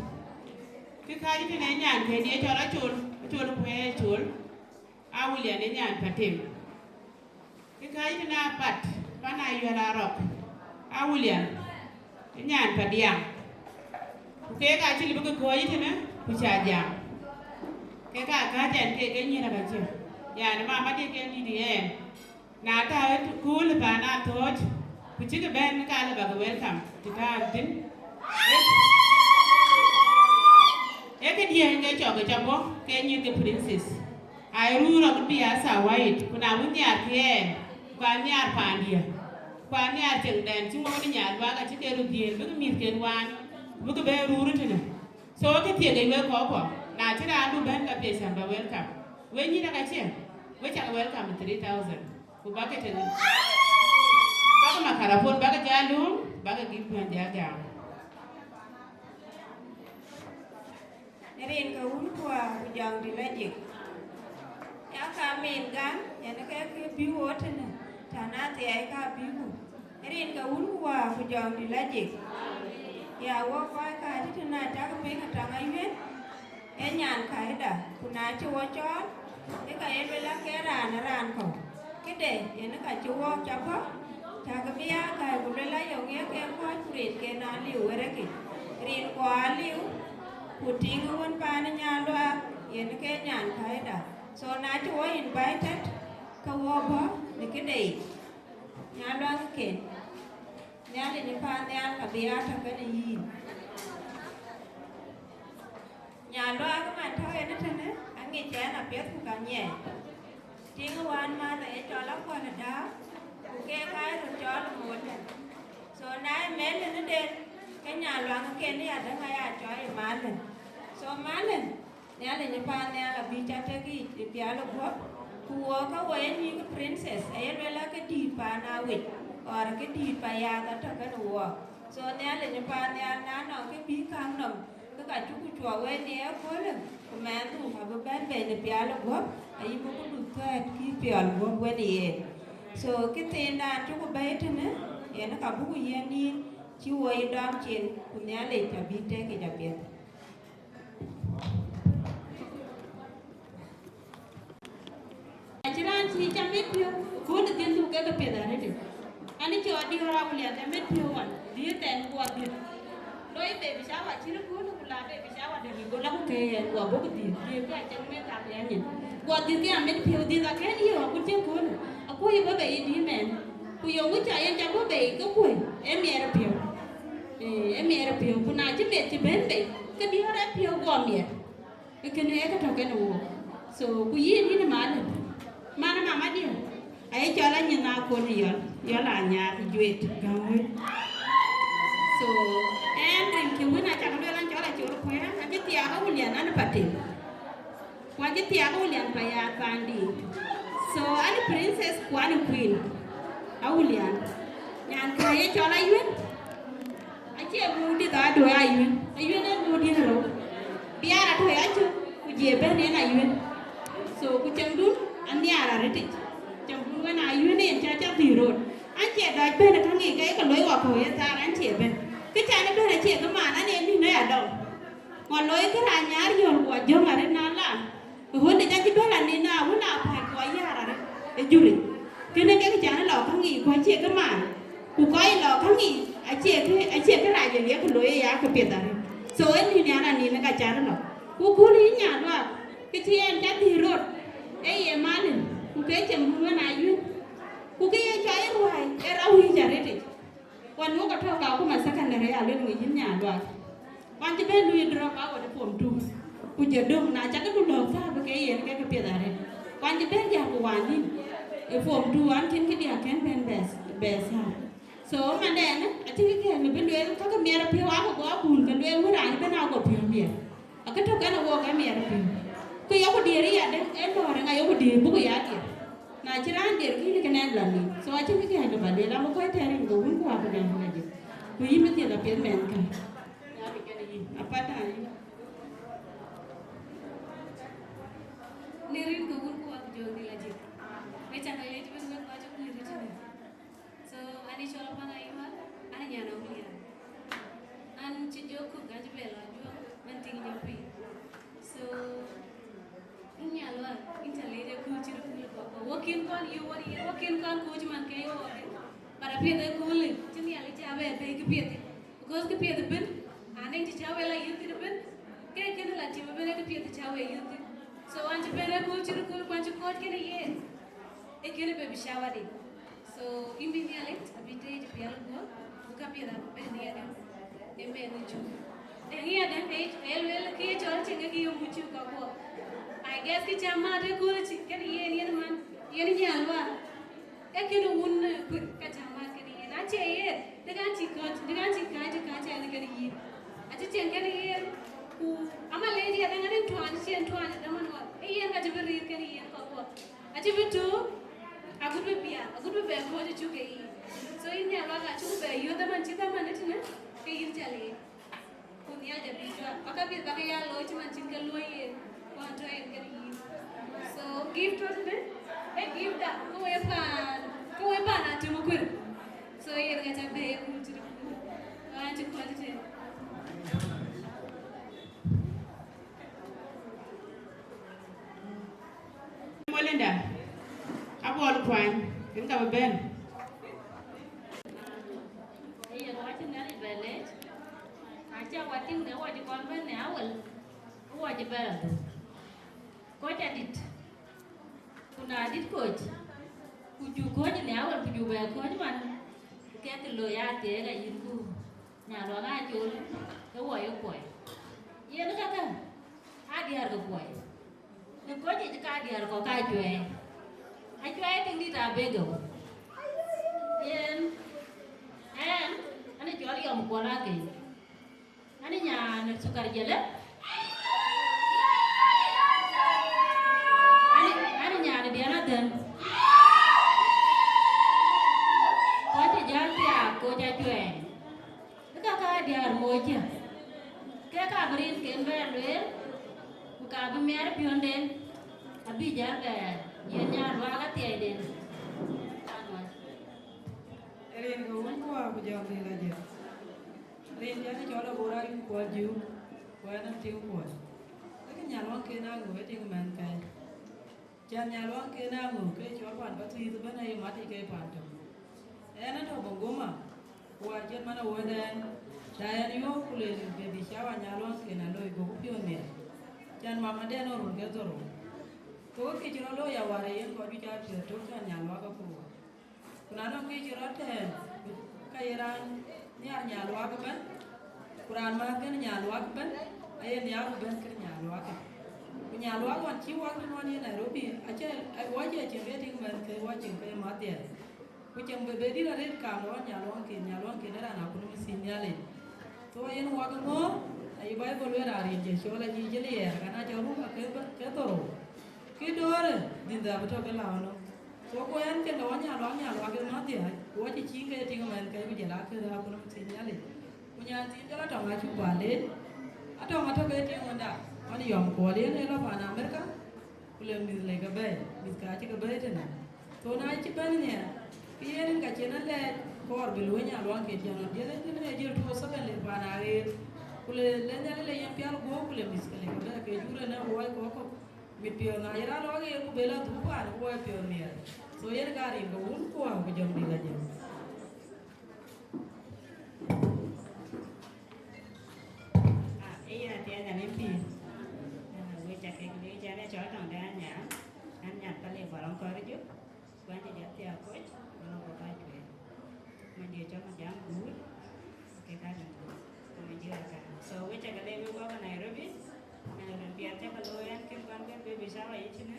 Kë kääc tënë nyan këdië cɔl Acol, Acol kuɛɛr Acol, a William ë nyan Patem. Kë kääc tënë Apat, pan Ayuɛl Arɔk, a William ë nyan Padiaŋ. Ku keek acï lëu bï ke kɔ̈ɔ̈c tënë, ku ca jam. Kek aa kääc ɛn kek ke nyin ë ka cï. Yani, mama diɛ̈ ke dït ë ɛn. Na tääu ë kööl paan Athööc, ku cïkï bɛ̈n, ka lëu bäk welcome të tääu thïn. Ee këdiɛ̈n ke cɔk ke ca bɔ̈, ke nyïïr ke princess. Aa ruu rɔt bï a thawaid, ku na wën nhiaar kï ɛn, ku a nhiaar paandiɛ̈, ku a nhiaar ceŋdɛn cï ŋɔ̈ɔ̈th ë Nyaluak acï ke röt dhiëëth, bïk mïthken waan, ku bïk bɛ̈n ruu tënë. So, kë thiek ë wek kɔ̈k kɔ̈k, na cï raandu bɛ̈n ka piɛth cän bä welcome. We nyïïr ë ka cï, we cak welcome three thousand. Ku bäk ke tënë. Bäk makarapon, bäk ke jal lööm, bäk ke gïk bɛ̈n jal gam. Rin ke wun kua ku jɔŋdït lajik. Ya ka min gam, yen ke ke bï wo tënë, tän athiɛɛi ka bï ku. Rin ke wun kua ku jɔŋdït lajik. Ya wok kɔc ka cï tënë acäk piŋ ë taŋ ayuën. Ee nyan kaida, ku na cï wo cɔɔl, ke ka ye luel ake raan ë raan kɔ̈u. Këde yen ka cï wo ca bɔ̈, cäkï bï aa gäi ku luel ayok ye ke kɔc ku rinken aliu wërëkic. Rin kuɔ aliu, ku tiŋ wën paan ë Nyaluak, yen ke nyan kaida. So na cï wo invited, ke wo bɔ̈ në këde yic. Nyaluak ken. Nhialic ë paannhial ka bï aa tɔ̈ kenë yïn. Nyaluak man tɔ̈ en ë tënë, aŋic ɛn apiɛth ku ka nyiɛɛc. Tiŋ wään mäth aye cɔl Akuɔl ë Dääu, ku keek aa röt cɔl ë Mɔlden. So na ye Mɛlden ëden, ke Nyaluak ken ë adäŋ aya cɔl ë Malden. So Malden, Nhialic ë paannhial abï ca tek yic ë pial ë guɔ̈p, ku wok ka wo ye nyïïk princess, aye luel ake dïït paan Awec, or ke dïït pa yath atɔ̈ kenë wok. So Nhialic ë paannhial na nɔŋ kë bï kaŋ nɔm, ke ka cuk cuɔp wei në ëköölë, ku mɛnhdu abï bɛ̈n bei në pial ë guɔ̈p, ayï bï ku du thɛɛt kï piɔl guɔ̈p wën yen. So këthiindan cuk bɛ̈i tënë, yen ka buku yiën nïïn cï wo yï dɔm cin, ku Nhialic abï tek yic apiɛth. Acï raan cï ca mit piɔ̈u, kööl ë dhiëndu ke ke piɛth arëët. An, ë cɔɔr diäär Awulian, ë mit piɔ̈u wan, dhiëëth ɛn guɔ dhiëth. Loi baby shower cït kööl, ku la baby shower de bï go la ku ke ɛn guɔ bɔ̈ ku dhiëth, dhiëth ke acïn make up ya nyin. Guɔ dhiëth ke amit piɔ̈u, dhiëth akën yï ɣɔ̈k ku cï kööl, akuc bɔ̈ bei yï dïït mɛn. Ku yöŋ wïc ca yen ca bɔ̈ bei ke kuöc, ë miɛt piɔ̈u. Ee, ë miɛt piɔ̈u, ku na cï meth cï bɛ̈n bei, ke diäär ë piɔ̈u guɔ miɛt. Ee kënë ee kë tɔ̈ kenë wook. So, ku yïn, yïn ë Malden. Man ë mama diɛ̈. Aye cɔl anyin akon ë yɔl. Yɔl anyaar juet gäm wël. So, ɛn rin kë wën acak lueel an cɔl acol kuɛɛr, acï thiaak Awulian an patem. Ku acï thiaak Awulian pa ya paandiɛ̈. So, an princess ku an queen. Awulian. Nyan kë ye cɔl Ayuën. Acie guur dït aa duöi Ayuën, Ayuën en guur dït rou. Biaar atɔ̈ ya cök, ku jie bɛ̈n en Ayuën. So, ku cäŋdun anhiaar arëtic. Cäŋdun wën Ayuën en ca ca dhil rot. An cie dɔc bɛ̈n ë ka ŋic ke ye ke loi wakɔ̈u ye thaar an cie bɛ̈n. Kë can ë bɛ̈n acie kë man an en nïn aya dɔm. Ŋuɔ loi kë raan nyaar yɔ̈l guɔ jɔ̈ŋ arëët na la. Ɣöt de ca cï bɛ̈n la nin na wën a päc ku ayäär arëët ë juric. Kënë kek can lɔ kä ŋic ku acie kë maan. Ku kɔc lɔ kä ŋic acie kë, acie kë rac en ye kë looi ë ya kë piɛth arëët. So ë nïn an anin ka can lɔ. Ku kööl yï Nyaluak, kë cï en ca dhil rot, ee ye Malden, ku ke cieŋ dun wën Ayuën. Ku kë ye cɔl ye ruääi, ee rɔt wïc arëëtic. Wan wok atɔ̈ ka kuma secondary ya luel ŋic yïn Nyaluak. Wan cï ben lui drop out ë form two. Ku jɔ döŋ na cakë du lɔ̈k thaa bï ke yen ke ke piɛth arëët. Wan cï ben diäk ku wan yïn ë form two an cïn kë diäk kën ben bɛ̈th, bɛ̈th thaa. So, man dɛn, acïn kë kën bï lueel, ka ke miɛt piɔ̈u, akë guɔ abun ke lueel wën raan ëbën aguɔ piɔ̈u miɛt. Akë tök kɛn ë wook ë miɛt piɔ̈u. Ku yok diëër ya dë, ë lɔ̈ɔ̈r ë ŋa yok diëër, buk ya diëër. Na cï raan diëër kïn kën ɛn lɔ nin. So, acïn kë kën bï ba lueel, abï kɔc tɛ̈ɛ̈r rin ke wun ku abï dɔm lajik. Ku yïn bï dhiëth apiɛth mɛnhkä. Ya bï kën yïn, apat dan yïn. Në rin ke wun ku abï jɔŋdït lajik. Wek cak leec wek wek kɔc ë kuc röt tënë. So, an ë cɔl Apan Ayual, an ë nyan Awulian. An cï jɔ kuk, an cï bɛ lɔ Ajuɔŋ, man tiŋ jɔ piny. So, yïn Nyaluak, yïn ca leec ë kööl cït ë kööl kɔ̈k kɔ̈k. Wok kën kɔn yï wär, wok kën kɔn kuc man ke ye wok. But apiɛth ë kööl, cï Nhialic ca bɛ bɛ̈i këpiɛth. Because këpiɛth ëbën, anɛŋ cï ca wek la Piɛth cä we yök thïn. So an cï bɛ̈n ë kööl cï röt kööl kuan cï kɔ̈ɔ̈c kënë yen. Ee kënë baby shower de. So yïn bï Nhialic abï tëëc pial guɔ, ku ka piɛth abï bɛ̈n ë yadäŋ. Amen ë cuk. Dɛ̈ŋ ë yadäŋ ë lueel kë ye cɔl cï ŋek ye muc cuk ka guɔ. I guess kë cä mat ë kööl cï kënë yen yen man, yen nyan luaak. Ee kënë wun, eh, kuëth ka cä mat kënë yen. Acie yen, dï kan cï kɔ̈ɔ̈c, dï kan cï kääc, dï kääc ɛn kënë yïn. Acï cieŋ kënë yen, ku ama lec yadäŋ anïn tuan, cien tuan ë dhamän ɣɔn. Ee yen ka cï bï rïïr kënë yen kɔ̈k ɣɔn. Acï bï tuuk, agut bï piath, agut bï bɛ kɔ̈ɔ̈c ë cuk ke yïn. So yïn nyan luaak acuk bɛ yöth dhamän cï dhamän ë tënë, ke yïn cä lec. Ku Nhialic abï juak, bä ka piɛth bä ke ya looi cï man cïn ke luɔi yen, ku an tɔ en kën yïn. So gift tɔ tënë, ee gift da, ke we paan, ke we paan atem kuër. So yen ka cä bɛ ye kun cï röt kun. An cï kuɔn tënë. Molinda, abuɔl kuany, kën ka bï bɛ̈n. Ee yen wacï Nhialic bɛ lec, acä wa tïŋ në wac kɔn bɛ̈n në awël, ku wac bɛ la dhuk. Kɔc adït, ku na dït kɔc, ku ju kɔc në awël, ku ju bɛ kɔc man, kek looi athiɛɛk ayïn ku. Nyan luaak aa col, ke wɔ ye kuɔi. Yen käkkä, aa diäär ke kuɔi. Në kɔc yic ka diäär kɔ̈k ka cuɛɛi. Acuɛɛi tiŋdït abegeu. Yen, ɛn, ɛn cɔl yɔm kuɔl akei. Ɛn nyan sukar jëlë. Ɛn, ɛn nyan diɛn adhën. Kɔc jäl thiaak, kɔc acuɛɛi. Ë ka ka diäär moc cä, ke ka bï rinken bɛ lueel, ku ka bï miɛt piɔ̈nden, abï jäl bɛ yiën nyan luaak athiɛɛiden. Rin ke wun kuɔɔr ku jɔl dhil ajël. Rin jɛn ë cɔl abor ayï kuɔɔr jiu, ku ɛn ë tiŋ kuɔɔr. Ë kë nyan luaŋken aŋö ë tiŋ mɛnhkɛi. Cän nyan luaŋken aŋö ke cɔl pan Pathuyith ëbɛ̈n aye mat yic ke pan tök. Ɛn atɔ̈ Bungoma, ku acït man awuɔ̈ɔ̈t ɛn, na ɛn yöök ku le baby shower nyan luaŋken aloi, goku piɔ̈ɔ̈th miɛt. Cän mamaden ë run ke dhorou. Thok kë cï rɔt looi awär ë yen kɔc juëc aa piɔ̈ɔ̈th tök cän nyan luaak ke kuur. Ku na nɔŋ kë cï rɔt tɛ̈ɛ̈n, ka ye raan nhiaar nyan luaak ëbɛ̈n, ku raan määth kën nyan luaak ëbɛ̈n, aye nhiaar ku bɛ̈n kën nyan luaak. Ku nyan luaak ɣɔn cï wak tënɔn ye Nairobi, acie, wɔ cie cïn ke tïŋ mɛnhkɛi, wɔ cïn ke ye mäth dhiɛl. Ku cieŋ bï bɛ dït arëët kaam ɣɔn nyan luaŋken, nyan luaŋken ë raan akun mïth thïn Nhialic. So yen wak ŋö, aye Baibol lueel raan rin cï cɔl ayic cï liɛɛr, ka na cä rum ke, ke dhorou, kë doorë, dhïn dhäp tɔ̈ ke lääu nɔm. So ku ɛn cïn ke wɔ nyan luaak, nyan luaak ke mäth dhiac, ku wɔ cï cïï ke tïŋ mɛnhkɛi ku jël akëth akun thïn Nhialic. Ku nyan thiin ke la tɔŋ acuk bä leec. Atɔŋ atɔ̈ ke tïŋ wënda, ɣɔn yɔm kuɔl yen ë lɔ pan Amerika, ku le mïth lec ke bɛ̈ɛ̈i, mïth ka cï ke bɛ̈ɛ̈i tënë. So na cï bɛ̈n nhiɛɛr, ke yen rin ka cïn alɛɛc kɔɔr bï luöny nyan luaŋken jɔn abï lec tënë ë jël two oh seven le pan aɣeer. Ku le, le Nhialic le yen pial guɔ̈p, ku le mïth ke le ke bɛ̈ɛ̈i ke jur ënë wɔ kɔ̈k kɔ̈k. Mit piɔ̈ɔ̈th na ye raan lɔ aɣeer ku bë la dhuk paan ku wɔ ye piɔ̈ɔ̈th miɛɛr. So yen ka rin ke wun kuɔɔr ku jɔŋdït la jël. Ah, ee yen athiɛɛny nyan ë pïïr. Ah, wek ca kek leec, an ë cɔl tɔŋ de Anyaŋ, an nyan Palek Bɔlɔŋ Kɔ̈rjok, ku an cï jɔ thiaak koc, ku an ë kɔc ka cuɛɛr. Mony diɛ̈ cɔl Majam Guur, ke ka rin guur, ku mony diɛ̈ ka. So wek ca ke leec wek kɔc ke Nairobi, na rin piɛth ca ke looi an kën kuan ke baby shower yecïnë.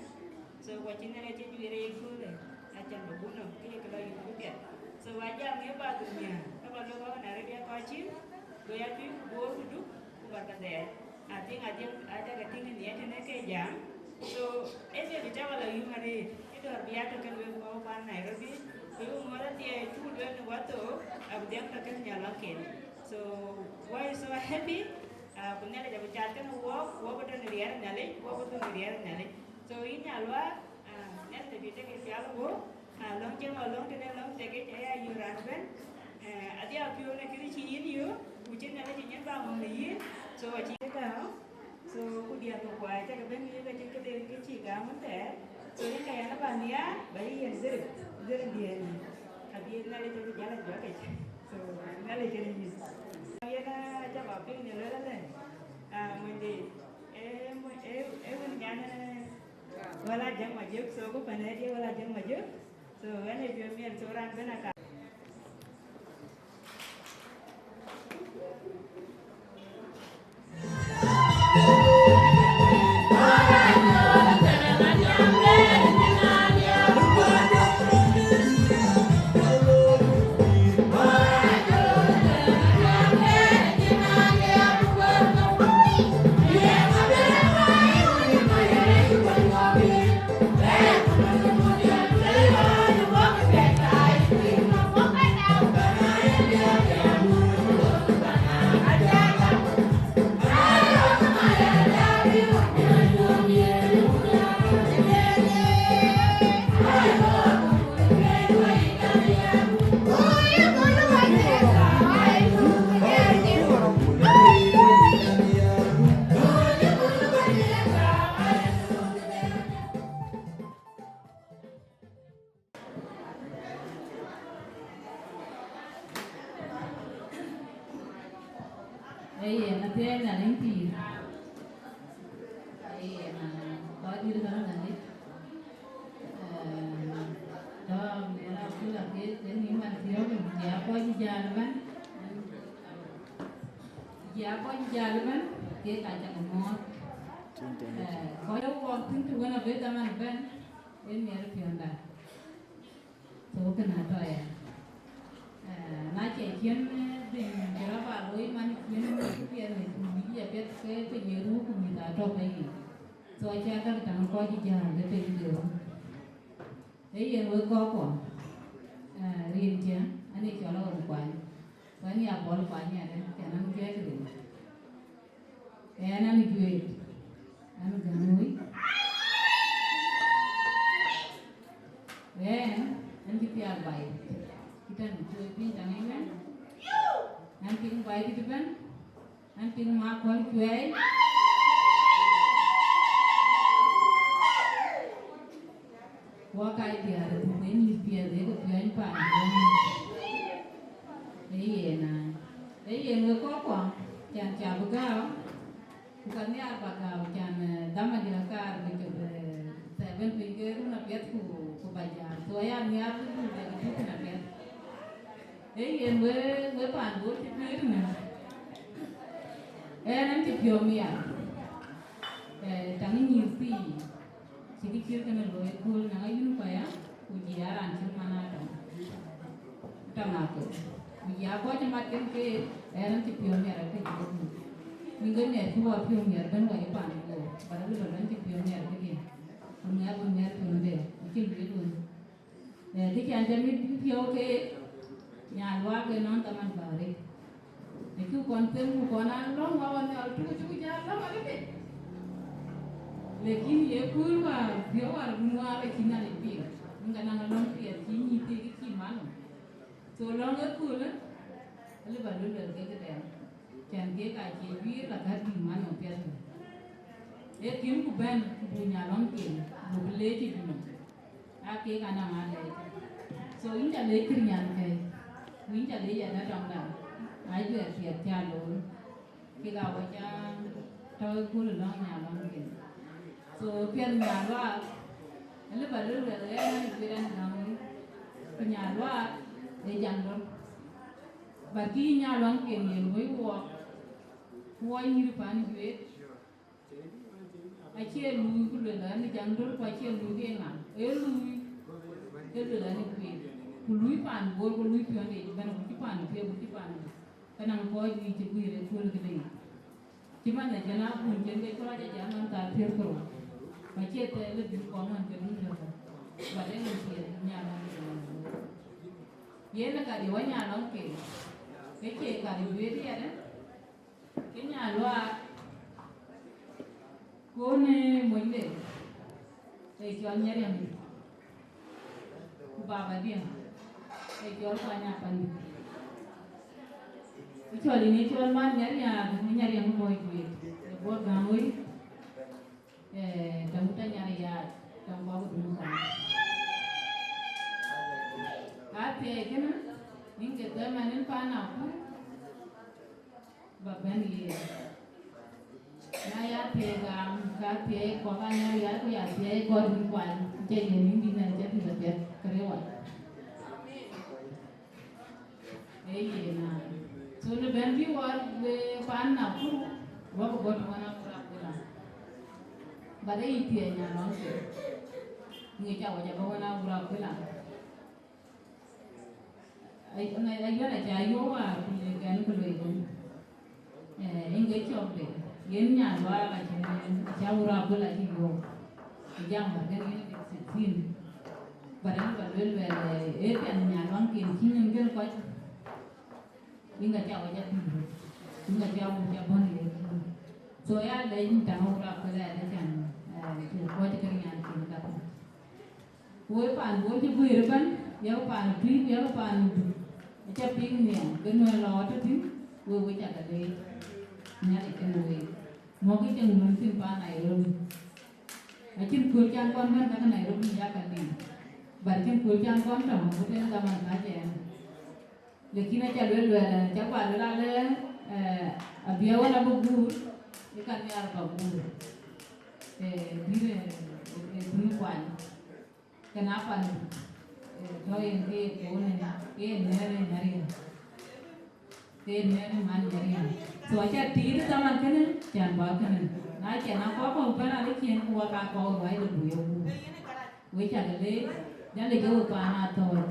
So, ku acïn Nhialic acï juëër ë yeköölë, acan bä gup nɔm, kë ye kë lɔ yök bï piɛth. So, wa jam ë ba dhuk nhiaar, ka ba luel kɔc Nairobi akɔc cï, go ya tui, ku boor, ku duk, ku bär ka dhɛɛr. I think, I think, aca ke tïŋ ë nhiɛɛr tënë ke jam. So, ë dhiëth bï ca ba lɔ yum arëët, ë dɔ̈ɔ̈r bï ya tök kën wek kɔc kuan Nairobi, ku yuk ŋuɔ̈th athiɛɛi cuk lueel në watho, abï dhiɛŋ tök kën nyan luaŋken. So, why so happy? Ah, ku Nhialic abï cath kenë wɔɔk, wɔɔk bï tɔ̈ në riɛl ë Nhialic, wɔɔk bï tɔ̈ në riɛl ë Nhialic. So yïn nyan luaak, ah, Nhialic abï tek yï pial guɔ̈p, ah, lɔ̈ŋ cï ŋɔ̈ lɔ̈ŋ tëde lɔ̈ŋ tek yic aya yï raan ëbɛ̈n, eh, adhia piɔ̈u në kërë cï yïn yök, ku cïn Nhialic cï nyin ba ŋɔ̈ŋ në yïn, so acï gam. So ku diɛt ku kuai cä ke bɛ̈n yïk acïn këde kë cï gam ëthɛɛr. So yïn ka yɛn aba nhiaar, ba yï yiën dhërë, dhërë diɛɛr yïn. Abï Nhialic abï jäl a juak yic. So Nhialic kënë yïn. Yen acä ba piŋ në luel alë, ah, mony de, eh, mony Wala Ajak Majök, so ku pan ë dië wala Ajak Majök. So ɣɛn ë piɔ̈u miɛt, so raan bɛ̈n aka. Ee yen, athiɛɛi Nhialic pïïr. Ee yen, aa, kɔc dït ë Canada ŋic. Ee, tɔ̈ mɛn akula ke, ke nïm man thiɔ̈k, jia kɔc jäl ëbɛ̈n. Jia kɔc jäl ëbɛ̈n, kek aa cak muɔɔth. Ee, kɔc ë wɔɔk thïn të wën abï dhaman ëbɛ̈n, en miɛt ë piɔ̈nda. So kënë atɔ̈ ya. Eh, na cie cïn, eh, dhim bï rɔt ba looi man cïn piɛth në cï wïc ya piɛth ke piny ë ruu ku mïth atɔ̈ ke yiic. So acie gäk taŋ kɔc jäl de piny de ruu. Ee yen wek kɔckuɔ, eh, rin cä, an ë cɔl Aɣɔn Kuany. Ku an ya Bɔl Kuany adë, cän an kek rin. Ɣɛn an juëc, an gäm wei. Ɣɛn an cï pial bai, cï tɛ̈n cuëëc piny tɛ̈ŋ ëmën. An piŋ bai dït ëbɛ̈n, an piŋ ma kɔ̈l cuɛɛi. Wɔ kac diäär ë thuk en yïth piɛth, ee ke piɔ̈ny paan. Ee yen, aa. Ee yen wek kɔckuɔ, can ca bï gääu, ku ka nhiaar ba gääu, can, eh, dhaman dït akaar bï cök, eh, seven piny ke run apiɛth ku, ku ba jäl. So aya nhiaar bï dhuk de ke tïk thïn apiɛth. Ee yen we, we paan Bor cï piëër në. Ɣɛn an cï piɔ̈u miɛt. Eh, taŋ nyïïr thii. Cï kë cït kënë looi kööl, na ɣa yïn kuaya, ku jia raan cï man atɔŋ. Tɔŋ aköl. Ku jia kɔc mat kën keek, ɣɛn an cï piɔ̈u miɛt ke cï ke dhuk. Min ke miɛt cï wɔ piɔ̈u miɛt bɛ̈n wɔ ye paan Bor. Ba rɔt lëu ba luɛn cï piɔ̈u miɛt kedhie. Ku miɛt bï miɛt piɔ̈nde. Acï lueel wën. Eh, kë can jam mit bï piɔ̈u keek, Nyaluaak ënɔn dhaman bäär. Acuk kɔn them ku kɔn aa lɔ̈ŋ, wa wan nhial tuk cuk jäl lɔ̈ŋ arëët. Lakin ye kööl wäär, piɔ̈u wäär bï wäär acï Nhialic piŋ. Ŋa naŋ lɔ̈ŋ piɛth cï nyïïth thii cï man nɔm. So lɔ̈ŋ ë kööl, alëu ba luel luel kek këdɛn. Can kek aa cie juiir la gät bï man nɔm piɛth. Ee kïn ku bɛ̈n, ku buk Nyalɔŋ ken, buk leec ë juno. Aa kek anɔŋ aa leec. So yïn ca leec kër nyan kɛ̈i, ku yïn ca leec yɛn ë tɔŋda, aa juɛɛr piɛth ca looi. Kek aa wɔ ca tɔ̈u ë kööl ë lɔ̈ŋ Nyalɔŋ ken. So piɛth Nyaluaak, alëu ba luel luel ɣɛn ë juëc an gäm wei. Ku Nyaluaak ee jaŋ dɔ̈l. But kï yï Nyalɔŋ ken yen wei wɔɔk, ku wɔ yïr pan juëc. Acie luui ku luel an, jaŋ döl ku acie luui ke ŋa, ee luui ke luel an, kueer. Ku luui paan Bor, ku luui piɔ̈nde yic ëbɛ̈n, ku cï paan piɛth, ku cï paan dït. Ka naŋ kɔc juëc cï guiir ë kööl këde yic. Cï man ë jɛn abun cïn ke cɔl aca jam man thaa thiëër ku rou. Ku acie thɛɛr lë bï kɔn ɣɔn ke dun tɔ̈u. But ee ŋa piɛth Nyaluaak ë Bor. Yen ë ka dï wä Nyalɔŋ ke. Ke cie ka dï duëër yɛn ë. Ke Nyaluaak, ku në monyde, ee cɔl Nyariaŋ, ku babadiɛ̈, ee cɔl Kuany Apandi. Ku cɔl yïn ë cɔl man Nyariaŋ, Nyariaŋ mɔc wek, ee bɔ̈ gäm wei, ee, tɔŋ tɔ Nyariac, tɔŋ kɔk dun kɔn. Athiɛɛi kënë, yïn ke thɛɛr man yen paan Akur, ba bɛ̈n yen. Na ya thiëëc gam, ka thiëëc kɔ̈k anyar ya, ku ya thiëëc kɔ̈k dït kuany, cä yen yïn dït na cä dït apiɛth, kërë wac. Ee yen na. So në bɛ̈n bï wɔ we paan Nakuru, wɔ bï bɔ̈ në ɣɔn Akurakula. But ee yï thiëëc nyan lɔŋ ke. Ŋic cä wɔ cä bɔ̈ ɣɔn Akurakula. Ayuɛn aca yöök waar ku le kɛn ku lueel ɣön. Ee, yen ke cɔk de, yen nyan luaak acï, acä wur abul acï yöök. Ku jam wär kën yen ke sixteen. But yen ba lueel lueel, ee, ee piɛth nyan luaŋ ken cï nyin gël kɔc. Yen ka cä wä cä pïïr. Yen ka cä wur cä bɔ̈n ye. So ya lɛc yen taŋ wur abul ya de can, ee, cï kɔc kën nyan ken ka. Ku wek paan Bor cï guëër ëbɛ̈n, yak paan Tuïc, yak paan Duk, acä piŋ nhiam, ke nuɛɛn lɔ tɔ̈ thïn, wek we cakë leec. Nhialic kenë week. Mɔ̈kkï cïn ŋuɛ̈n thïn paan Nairobi. Acïn kööl can kɔn bɛ̈n kakë Nairobi yak ka lim. But cïn kööl can kɔn tɔ̈, ku tënë dhaman ka jɛɛn. Lakin aca lueel lueel, aca kua lueel alë, eh, abiɛ̈ wën abï guur, ë ka nhiaar ba guur. Eh, dït, eh, eh, eh, dhun kuany. Kën apan, eh, tɔ̈ yen ke ye koon ë, ke ye nɛ̈ɛ̈r ë Nyariɛl. Ke ye nɛ̈ɛ̈r ë man Nyariɛl. So aca tiit ë dhaman kënë, can bä kënë. Na cïn akɔ̈k kɔ̈k bɛ̈n alë ciëën ku wak akɔ̈k ruac de bui abuk. Wek cakë leec, Nhialic ke we paan Athɔ̈ɔ̈c.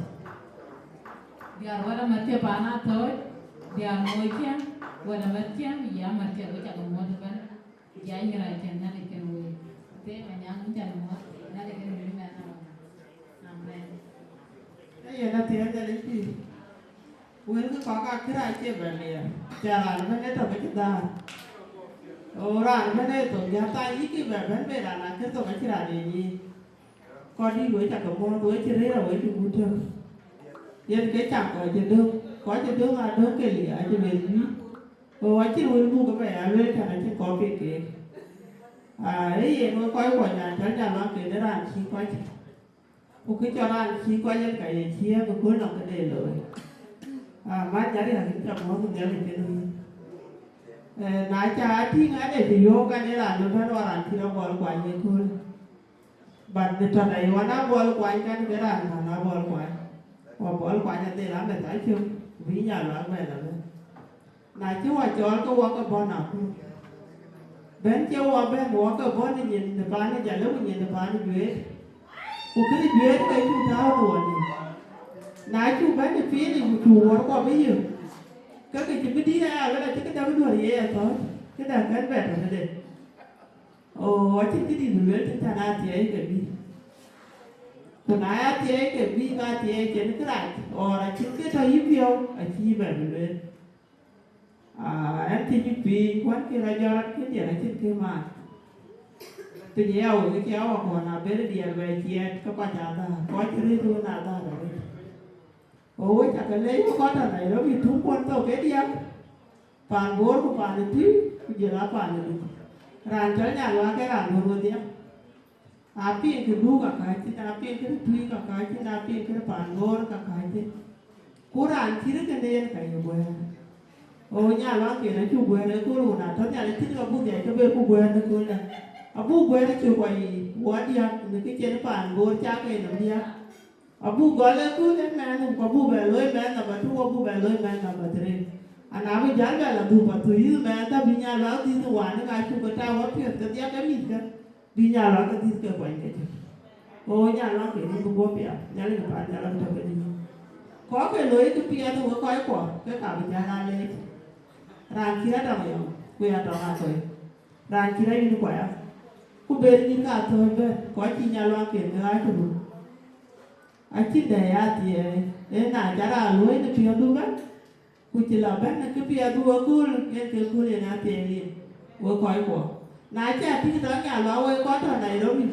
Diäär wɛ̈t amäthkiɛ̈ paan Athɔ̈ɔ̈c, diäär moockiɛ̈, wɛ̈t amäthkiɛ̈, ye amäthkiɛ̈, wek cakë muɔ̈th ëbɛ̈n. Jai nyïïr acïn Nhialic kenë week. Them Anyaŋ, yïn ca muɔ̈th, Nhialic kenë week mɛn awäny. Amen. Ee yen athiɛɛn Nhialic pïïr. Wëlkï kɔ̈k akï rac cie bɛ liɛɛr. Ca raan ëbɛ̈n ë tɔ̈ ke cï dhäär. O raan ëbɛ̈n ë thok jäl thany yïkï bɛ bɛ̈n, be raan akï thok acï raan ye nyic. Kɔc dït wek cakë muɔ̈th, wek cï rëër awek cï gut tök. Yen ke cam kɔc cï döŋ, kɔc cï döŋ aa döŋ ke liɛɛr acï lueel bï. Ku acïn wël buk ëbɛ̈n ya lueel tɛ̈n acïn kɔc piŋ keek. Aa, ee yen wek kɔc kuɔny nyan cɔl Nyaluaŋ kën ë raan cï kɔc. Ku kë cɔl raan cï kɔc yen ka ye ciëëŋ ëkööl nɔm këde looi. Aa, man Nyariɛl, yïn ca muɔ̈th Nhialic kenë yïn. Ee, na ca tïŋ ade cï yöök an, ee raan ëbɛ̈n wa raan cï rɔt gɔl kuany ëkööl. But në tɔ̈ tɛ̈ ye wan a bɔl kuany kan ke raan kan a bɔl kuany. Wa bɔl kuany adhil ameth acök, bï Nyaluaŋ bɛ̈n abɛ̈n. Na cï wa cɔɔl ke wa ke bɔ̈ Nakuru. Bɛ̈n cie wa bɛ̈n wa ke bɔ̈ në nyin de paan ë Jalle ku nyin de paan ë Juëët. Ku kënë Juëët ke cuk tääu në wɔ nïïm. Na cuk bɛ̈n ë piin yic ku cuk wuɔ̈r kɔp ë yök. Ke ke cï bï dït aya wën acï këdäŋ duɔ̈r ye Athɔ̈ɔ̈c, këdäŋ kën bɛ tɔ̈ tëde. Oo, acïn këdït bï lueel tëtɛ̈n athiɛɛi ke bï. Ku na ya thiɛɛi ke bï, ka thiɛɛi cïn kërac, or acïn kë tɔ̈ yïpiɔ̈u, acï yï bɛ bï lueel. Aa, ɛn thiëc piny, ku ɛn kë rɔt jɔt rɔt këdiɛn acïn kë maan. Piny ë ya wek ë cï ya wak ɣɔn abël diɛɛr bɛ ciɛɛt, ke kɔc adhäär, kɔc rëër wën adhäär arëët. Ku wek cakë leec wek kɔc tɔ̈ Nairobi, tuŋ kuɔn thok ke diäk, paan Bor ku paan ë Tuïc, ku jɔl a paan ë Duk. Raan cɔl Nyaluaŋ ke raan duɔ̈r wedhie. Apiŋ kë Duk akääc thïn, apiŋ kë Tuïc akääc thïn, apiŋ kë paan Bor akääc thïn. Ku raan cït kënë yen ka ye guɛ̈ɛ̈r. Ɣo Nyaluaŋ ken acuk guɛ̈ɛ̈r ëkööl, wun atɔ̈ Nhialic thïn ka buk dhiac ke ber ku guɛ̈ɛ̈r në kööldä. Abuk guɛ̈ɛ̈r cök wa yiic, wɔ diäk në kë cïn paan Bor cak en nɔm diäk. Abuk gɔl ëkööl ë mɛnh, ku abuk bɛ looi mɛnh number two, abuk bɛ looi mɛnh number three. Ana bï jäl bɛ la dhuk Pathuyith mɛnh, ka bï Nyaluaŋ dhïth wan, ka cuk ke tak wɔ piɛth kedhie ke mïthkë, bï Nyaluaŋ ke dhïth ke kuany ke cök. Ɣo Nyaluaŋ ke yïn bï guɔ̈p piath, Nhialic ë paan Nyaluaŋ tɔ̈ kenë yïn. Kɔc ke looi kë piɛth ë wek kɔckuɔ, ke ka bï jäl aa leec. Raan cï rɔt tɔŋ yɔŋ, ku ya tɔŋ akɔ̈i. Raan cï rɔt yïn kuaya. Ku ber nyïïn ka Athɔ̈ɔ̈c bɛ̈n, kɔc cï Nyaluaŋ ken ke ɣaac röt. Acïn dɛ̈ ya thiɛɛi, ee na ca raan luɔ̈i në piɔ̈ndu ëbɛ̈n, ku cï la bɛ̈n në këpiɛthdu ëkööl, yen ke kööl yen athiɛɛi rin, wek kɔckuɔ. Na ca tïŋ tɔ̈ Nyaluaŋ wek kɔc tɔ̈ Nairobi,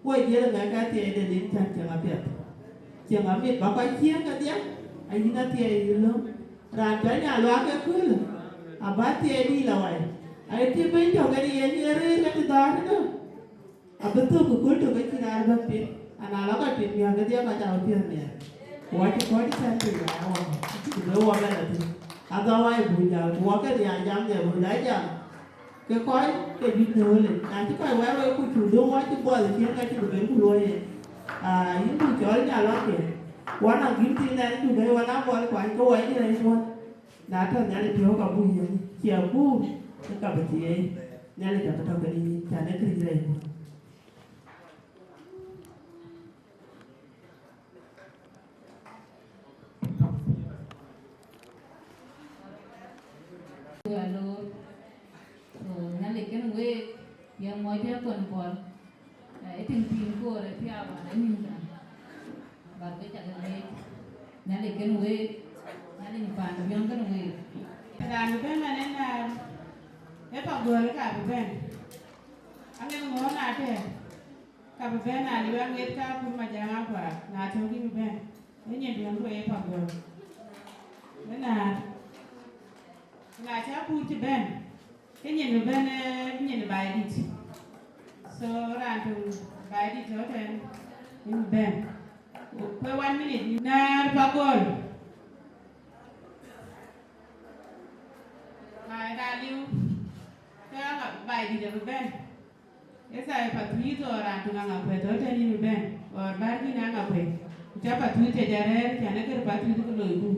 wek jiël ŋɛk athiɛɛi de rin cän cieŋ apiɛth. Cieŋ amit ba kɔc cieŋ kedhie, ayïn athiɛɛi yï löŋ. Raan cɔl Nyaluaŋ ke kööl, aba thiɛɛi dïït la wai. Ayï tim bɛ̈ny tɔ̈ kën yen ye rëër ke të dhɔ̈ɔ̈r tënë. Abï thök ë kööl tök acïn raan bɛ̈n piŋ, ana lɔ kɔc piŋ miäk kedhie kɔc abï piɛth miɛt. Ku acï kɔc cän piny aya wä, ku be wä bɛ̈n athïn. Otherwise buk jäl, ku wä ke nhiaar jam de buk la jam. Ke kɔc ke juëc në ɣöl yic, na cï kɔc wɛ̈ɛ̈r wei ku cuk döŋ wɔ cï buɔth ë ciëën ka cï bï ben ku luɔi yen. Aa, yïn du cɔl Nyalɔŋ ke, wan a gïn thïn ɛn du bɛ̈i wan a gɔl kuany ke wɔ yïn rɛc muɔ̈n. Na tɔ̈ Nhialic piɔ̈u ka buk yiëk, cie guur, ke ka bï thieei. Nhialic abï tɔ̈ kek yïn, cän ë Kërïth rɛc muɔ̈n. Alo. So, Nhialic kën week, ye moc de kuɔn puɔl. Eh, ë tïŋ piny koor ë piaak wään ë nïn kan. Bak ke cak leec. Nhialic kën week, Nhialic paan biɔŋ kën week. Raan bï bɛ̈n man ë naar, ë Pagöl ka bï bɛ̈n. Aŋen ŋö na tɛ̈, ka bï bɛ̈n a liu aŋet ka Kur Majaŋ Akuaar, na tök yïn bï bɛ̈n. Ë nyin duɔ̈n ku ë Pagöl. Ë naar. Na cä Kur cï bɛ̈n, ke nyin bï bɛ̈n, eh, nyin Baidït. So, raan töŋ Baidït tɔ̈ tɛ̈n, yïn bï bɛ̈n. Ku ë one minute, naar Pagöl. Na ë na liu, ke Aŋa-, Baidït abï bɛ̈n. Esa ë Pathuyith or raan töŋ Aŋakuei tɔ̈ tɛ̈n yïn bï bɛ̈n, or bär yïn Aŋakuei. Ku cä Pathuyith cä jɔ rɛ̈ɛ̈r, cän ë kër Pathuyith kë loiku.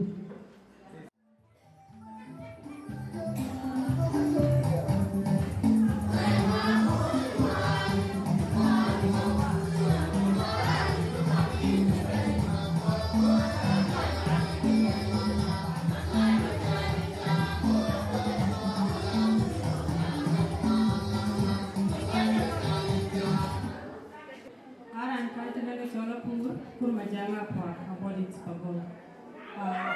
Aran ka tënë ke cɔl Akur, Kur Majaŋ Akuaar, Abɔdit Pagöl. Uh,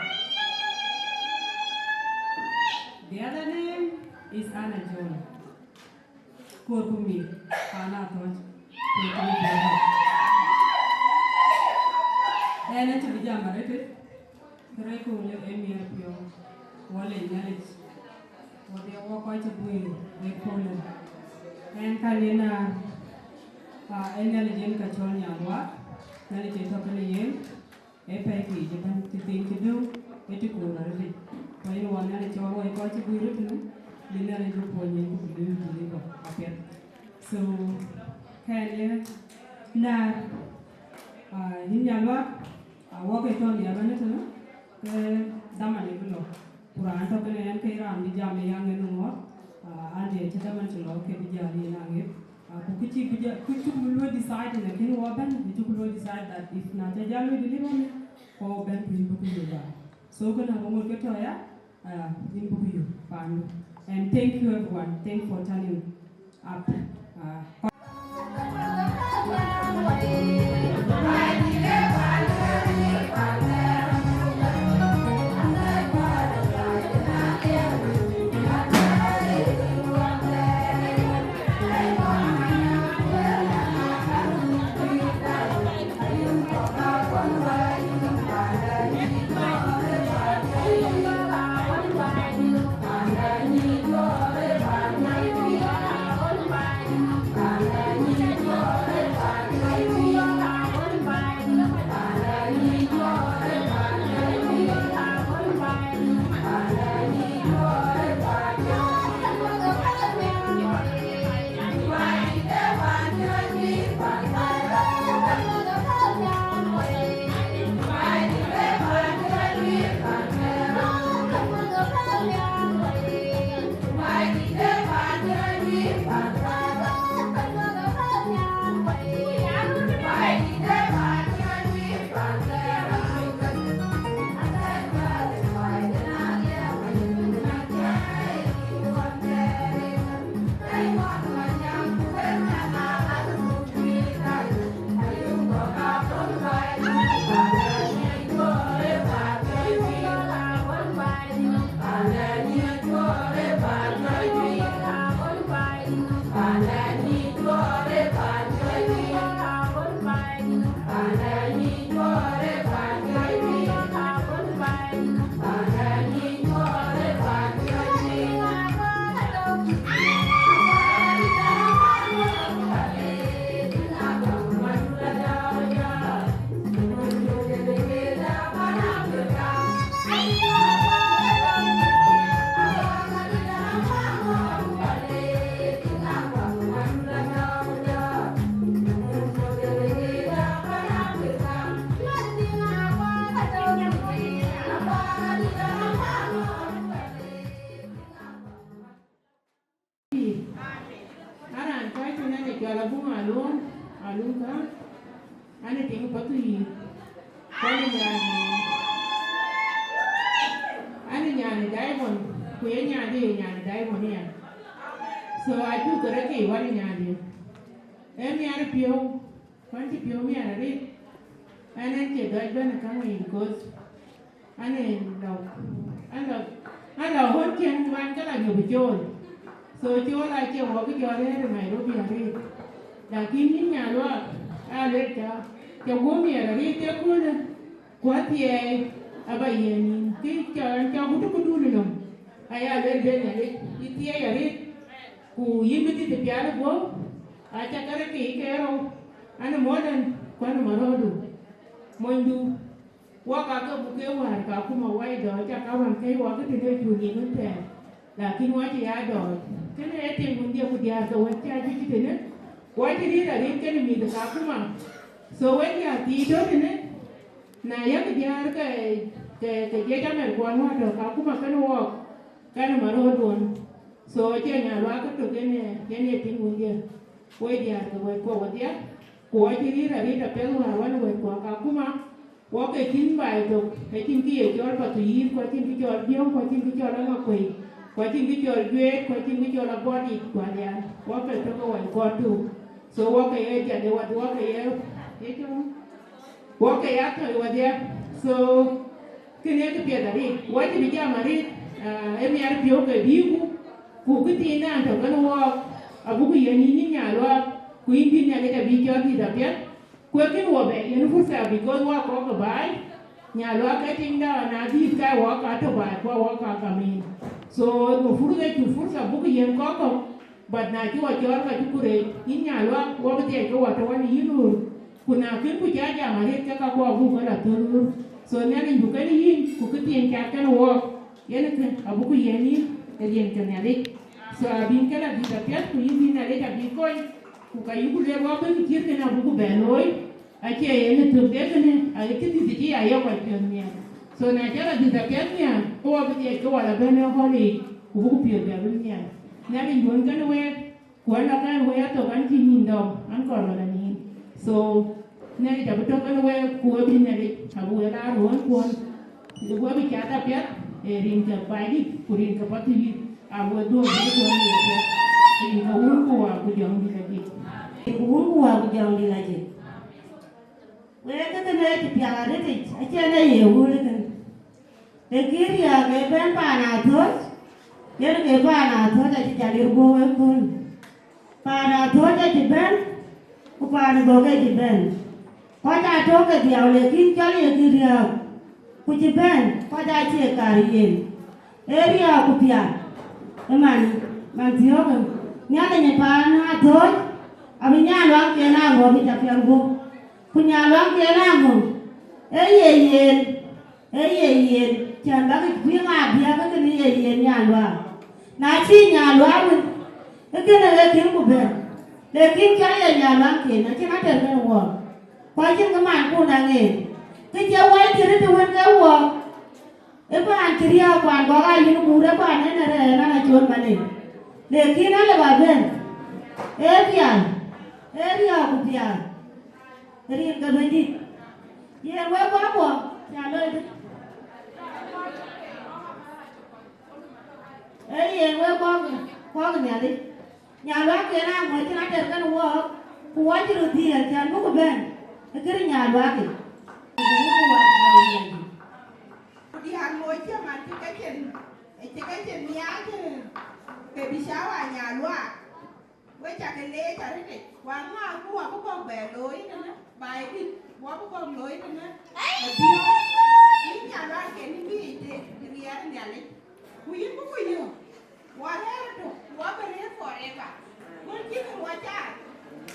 the other name is Anna John. Koor ku mïth, paan Athɔ̈c, koor ku mïth. Ɛn acï bï jam arëët. Kërɛɛc ku lëk ë miɛt piɔ̈u, wɔ lec Nhialic, wɔ dhiau wɔ kɔc cï guiir wek puɔ̈u. Ɛn ka yen a, a, ë Nhialic yen ka cɔl Nyaluaak, Nhialic ë tɔ̈ kenë yen, ë pɛ̈i kë yic ëbɛ̈n, të thiin cï döŋ, ë të koor arëët yic. Ku yen wɔ Nhialic cɔɔl wɔ kɔc cï guiir ëtënë, bï Nhialic bï puɔ̈ny yen ku bï luui bï bɔ̈ apiɛth. So, kɛn ye naar, a, yïn Nyaluaak, a, wɔ ke tɔ̈ nhial ëbɛ̈n ëtënë, ke dhaman ë bï lɔ. Ku raan tɔ̈ kenë ɛn ke raan bï jam ë yaŋ en ŋɔ̈ɔ̈th, a, an, dɛ cï dhaman cï lɔ ke bï jäl yen aŋet. A, ku kë cï bï jä-, kë cuk bï luɔi decide në kën wɔ bɛ̈n, kë cuk luɔi decide that if na cä jäl luɔi deliver në, ke wɔ bɛ̈n piny bï ku yök bä. So, kënë abï ŋot ke tɔ̈ ya, a, yïn bï ku yök paandu. And thank you everyone. Thank for turning up. Uh, Aran kɔc tënë cɔl Abuŋ Aluɔŋ, Aluŋ Käŋ, an ë tiŋ Pathuyith. Ku an ë nyan, an ë nyan ë Diamond, ku ye nyande ye nyan ë Diamond ya. So acuk ke rɔt ke wan ë nyande. Ee miɛt piɔ̈u, ku an cï piɔ̈u miɛt arëët. An, an cie dɔc bɛ̈n ë käŋ yic, because an ë lɔ, an lɔ, an lɔ ɣön cïn man ke la nyop ë cool. So cool acie wɔ kë cɔl rëër ë Nairobi arëët. Lakin yïn Nyaluaak, aa luel ca, ca guöm miɛt arëët ëköölë, ku athiɛɛi aba yiɛ̈n yïn. Kë cɔl an ca gutë këdun ë nɔm, aya luel ben Nhialic, yï thiɛɛi arëët, ku yïn bï dhil pial ë guöp, aca kärë ke ke rou, an ë muɔ̈ɔ̈dɛn, ku an ë marɔ̈ɔ̈du, monydu. Wok aake buk ke wäär Kakuma wai dɔɔc, aca ka wään kɛ̈i wok tënë cuk ŋic wën thɛɛr, lakin wɔ cï ya dɔɔc. Kënë ee tiŋ wun dhiëëu ku diäär ke wën cä juëc tënë, wɔ cï rït arït kenë mïth Kakuma. So wek ya thiëc tɔ̈ tënë, na yak diäär ke, ke, ke jiëc amɛ̈r kuɔn wä tɔ̈ Kakuma kenë wɔɔk, kenë marööduɔn. So acie Nyaluaak ke tök yen, yen ee tiŋ wun dhiëëu. Wek diäär ke wɛ̈ɛ̈t kuɔ wɔdhia, ku wɔ cï rït arït apiɛth wäär wän wɛ̈ɛ̈t kuɔ Kakuma. Wɔ ke cïn baai tök, ke cïn kë ye cɔl Pathuyith, ku acïn kë cɔl Biöŋ, ku acïn kë cɔl Aŋakuei, ku acïn kë cɔl Juëët, ku acïn kë cɔl Abɔ̈t yic, ku adhial. Wɔ ke tök ke wɛ̈ɛ̈t kuɔ tök. So wɔ ke ye jat ë wɔ, wɔ ke ye, ye cɔl, wɔ ke ya thɔ̈i wɔdhia. So kënë kë piɛth arëët, wɔ cï bï jam arëët, ah, ë miɛt piɔ̈u ke bïïku, ku këthiin nɔn tɔ̈ kenë wɔɔk, abuku yiɛ̈n yïn yïn Nyaluaak, ku yïn bï Nhialic abï cɔl dhïth apiɛth. Ku ee kën wɔ bɛ yiɛ̈n fursa, because wɔ kɔ̈k ke baai, Nyaluaak ke tiŋda na dhïth ka wɔ ka tɔ̈ baai, ku wɔ ka gam en. So, المفروض acuk fursa buk yiɛ̈n kɔ̈k kɔ̈k, but na cï wɔ cɔɔl ka cï ku reec, yïn Nyaluaak, wɔ bï dhiɛc ke wɔ tɔ̈ wän yïn ɣöör. Ku na kën ku ca jam arëët ke ka kuɔ buk ke la thöl ɣöör. So, Nhialic buk kenë yïn, ku këthiin cath kenë wɔɔk, yen kë abuku yiɛ̈n yïn ë riɛnke Nhialic. So, abï ke la dhïth apiɛth, ku yïn bï Nhialic abï kony. Ku ka yïku lueel wɔ bï kë cït kënë abuku bɛ looi, acie yen ë thök de kënë, aye cï dhïth cï ya yɔ̈k kɔc piɔ̈ɔ̈th nhial. So na cä la dhïth apiɛth nhial, ke wɔ bï dhiɛc ke wɔ la bɛ̈n ë ɣɔ̈l yiic, ku buku piɔ̈ɔ̈th bɛ bï nhial. Nhialic duɔ̈n kënë week, ku an la kɛ̈n wek athök an cï nyin dɔm, an kɔn la nyin. So Nhialic abï tɔ̈ kënë week, ku we bï Nhialic abï we la ruɔ̈ɔ̈n kuɔ̈n. Wek bï cath apiɛth, ee rin ke Baidït, ku rin ke Pathuyith, abï we dhuɔ̈k bï dhuɔ̈k rin apiɛth. Rin ke Wun ku Wät ku Jɔŋdït Lajik. Rin ke Wun ku Wät ku Jɔŋdït Lajik. Wek ke kënë cï piath arëtic, acïn ë ye wöl ë kënë. Ee kë riääk ee bɛ̈n paan Athööc, yen ke paan Athööc acï jal ɣer guöp ëkööl. Paan Athööc acï bɛ̈n, ku paan Gɔ̈k acï bɛ̈n. Kɔc aa tɔ̈ ke dhiau, lakin cɔl ye kë riääk, ku cï bɛ̈n, kɔc aa cie kar yen. Ee riääk ku piath, ëmën, man thiɔ̈kë, Nhialic ë paan Athööc abï Nyaluaak ken aŋö bï ca piɛl guöp. Ku Nyaluaak ken aŋö, ee ye yen, ee ye yen, cän bäk piŋ abï ke kënë ye yen Nyaluaak. Na cï Nyaluaak wën, ee kënë ee kën ku bɛ̈n. Lakin cä ye Nyaluaak ken, acïn ater kënë wɔɔk. Ku acïn kë man kun aŋeer. Kë cie wai cï rëët wën ke wɔɔk. Ë paan cï riääk, kuan Gɔ̈k aa yïn kuur, ë paan en ë rɛɛr, an, acol malec. Lakin alë ba bɛ̈n, ee pial, ee riääk ku pial, rin ke Bɛ̈nydït. Yen wek kɔc kuɔ, ca looi dï? Ee yen wek kɔc, kɔc Nhialic. Nyaluaak ken aŋö cïn ater kënë wɔɔk, ku wɔ cï röt dhiëëth, cän buk bɛ̈n ë kërë Nyaluaak yic. Ku buk wɔ diäär moc cï man cï kecin, ë cï kecin nhiaar cï ke bï cawa Nyaluaak. We cak leec arëtic, ku aŋäth ku wɔ bï kɔ̈k bɛ looi tënë, baai dït, wɔ bï kɔ̈k looi tënë. Ë biɔ̈ɔ̈k, yïn Nyaluaak ken yïn bï yic tek riɛɛr Nhialic. Ku yïn bï ku yök, wɔ rɛ̈ɛ̈r ëtök, wɔ bï rëër forever. Wën cï kë wɔ caar,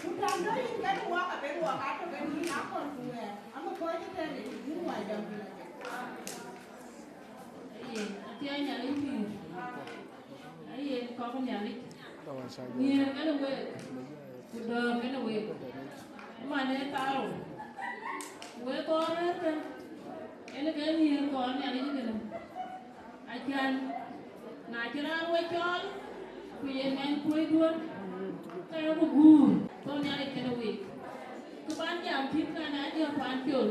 ku tɔ̈ŋ tɔ̈ yïn kenë wɔ, ka ben wɔ ka tök kenë yïn akɔ̈l ku wɛ̈ɛ̈r, amë kɔc ëtɛ̈ɛ̈n ë yïn wɔ jɔŋ dït Lajik. Aye, athiɛɛny Nhialic pïïr. Aye, kɔ̈k Nhialic. Nhiëër kenë week, ku dɔ̈ɔ̈r kenë week. Ëmën ee thaarou, wek kɔɔr rɛ̈ɛ̈r tën, en ke nhiëër kɔɔr Nhialic kënë. Acän, na cï raan we cɔɔl, ku Ku yen ŋɛny kuöc duɔ̈n, ka yeku guur, thon Nhialic kënë week. Kë ban jam thïn kan aa jɔ pan col.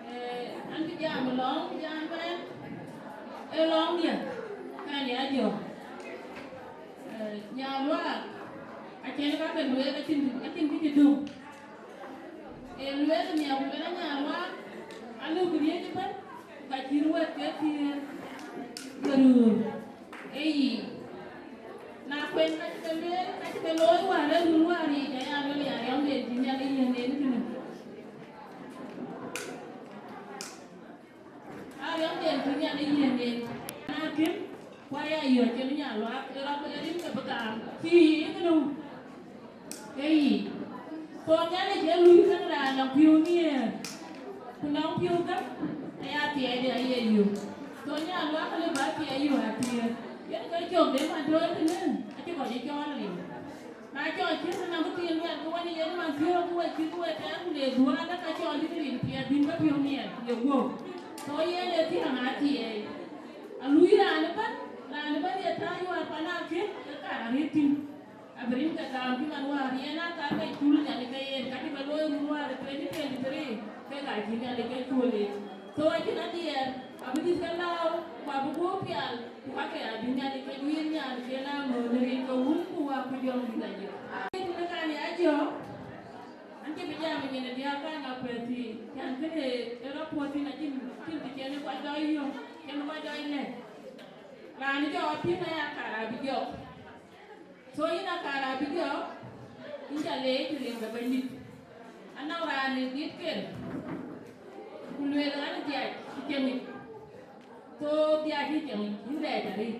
Eh, an bï jam ë lɔ̈ŋ, jam bɛ̈n, ë lɔ̈ŋdiɛ̈, kan ya jɔ. Eh, Nyaluaak, acïn ka ke lueel, acïn, acïn kë cï döŋ. Ee lueel nhiaar ku lueel Nyaluaak, alëu bï riëëc ëbɛ̈n, ka cït wɛ̈t ke thiëër, ke röör. Ee yic. Na kuɛny ka cï ke lueel, ka cï ke looi wäär ë run wäär yic, aya lueel ya riɔmden cï Nhialic yiën en kënë. Ariɔmden cï Nhialic yiën en. Na kën, ku aya yɔ̈ɔ̈c cïn Nyaluaak, ë rɔt ë rin ke bï kaam. Cï yic kënë. Ee yic. Thon Nhialic ë luui kënë raan nɔŋ piɔ̈u nhiëër. Ku nɔŋ piɔ̈u gäk, aya thiɛɛi de aye yök. Thon Nyaluaak alëu bä thiɛɛi yök athiëër. Yen ke cök de man tɔ̈ ëtënë, acï kɔc ë cɔɔl riu. Na cɔl cït nɔm kë thiin luɛl, ke wën yen man piɔ̈u, ku we cït, ku we tɛɛr, ku le dhuɔ̈ɔ̈r, ala ka cɔl cït rin piɛth bïn ke piɔ̈u miɛt, ye guɔ̈p. So yen ee thiëŋ athiɛɛi. Alui raan ëbɛ̈n, raan ëbɛ̈n ye tääc wäär pan akën, ke kaar arëët tïŋ. Abï rin ke kaam cï man wäär yen aa kaar ke cul Nhialic ke yen, ka cï ke looi run wäär ë twenty twenty-three, ke ka cï Nhialic ke cul yen. So acïn adiɛɛr, abï dhil ke lääu, ku abï guɔ̈p pial, ku ka ke abï Nhialic ke juëc nhial, ke na ŋö në rin ke Wun ku Wät ku Jɔŋdït Lajik. Aa, tënë kan ya jɔ, an cï bï jam ë nyin ë diäär kan akuɛth thii, can kënë ë rɔt puɔ̈th thïn acïn, cïn të cïn ë kuac dɔc yök, cïn ë kuac dɔc lɛ̈k. Raan jɔ piŋ aya kaar abï jɔ. So yïn akaar abï jɔ, yïn ca leec rin ke Bɛ̈nydït. Anɔŋ raan ë dhiëth ken, ku lueel an, dhiac cï cieŋ yic. So dhiac cï cieŋ yic, yïn lɛɛc arëët.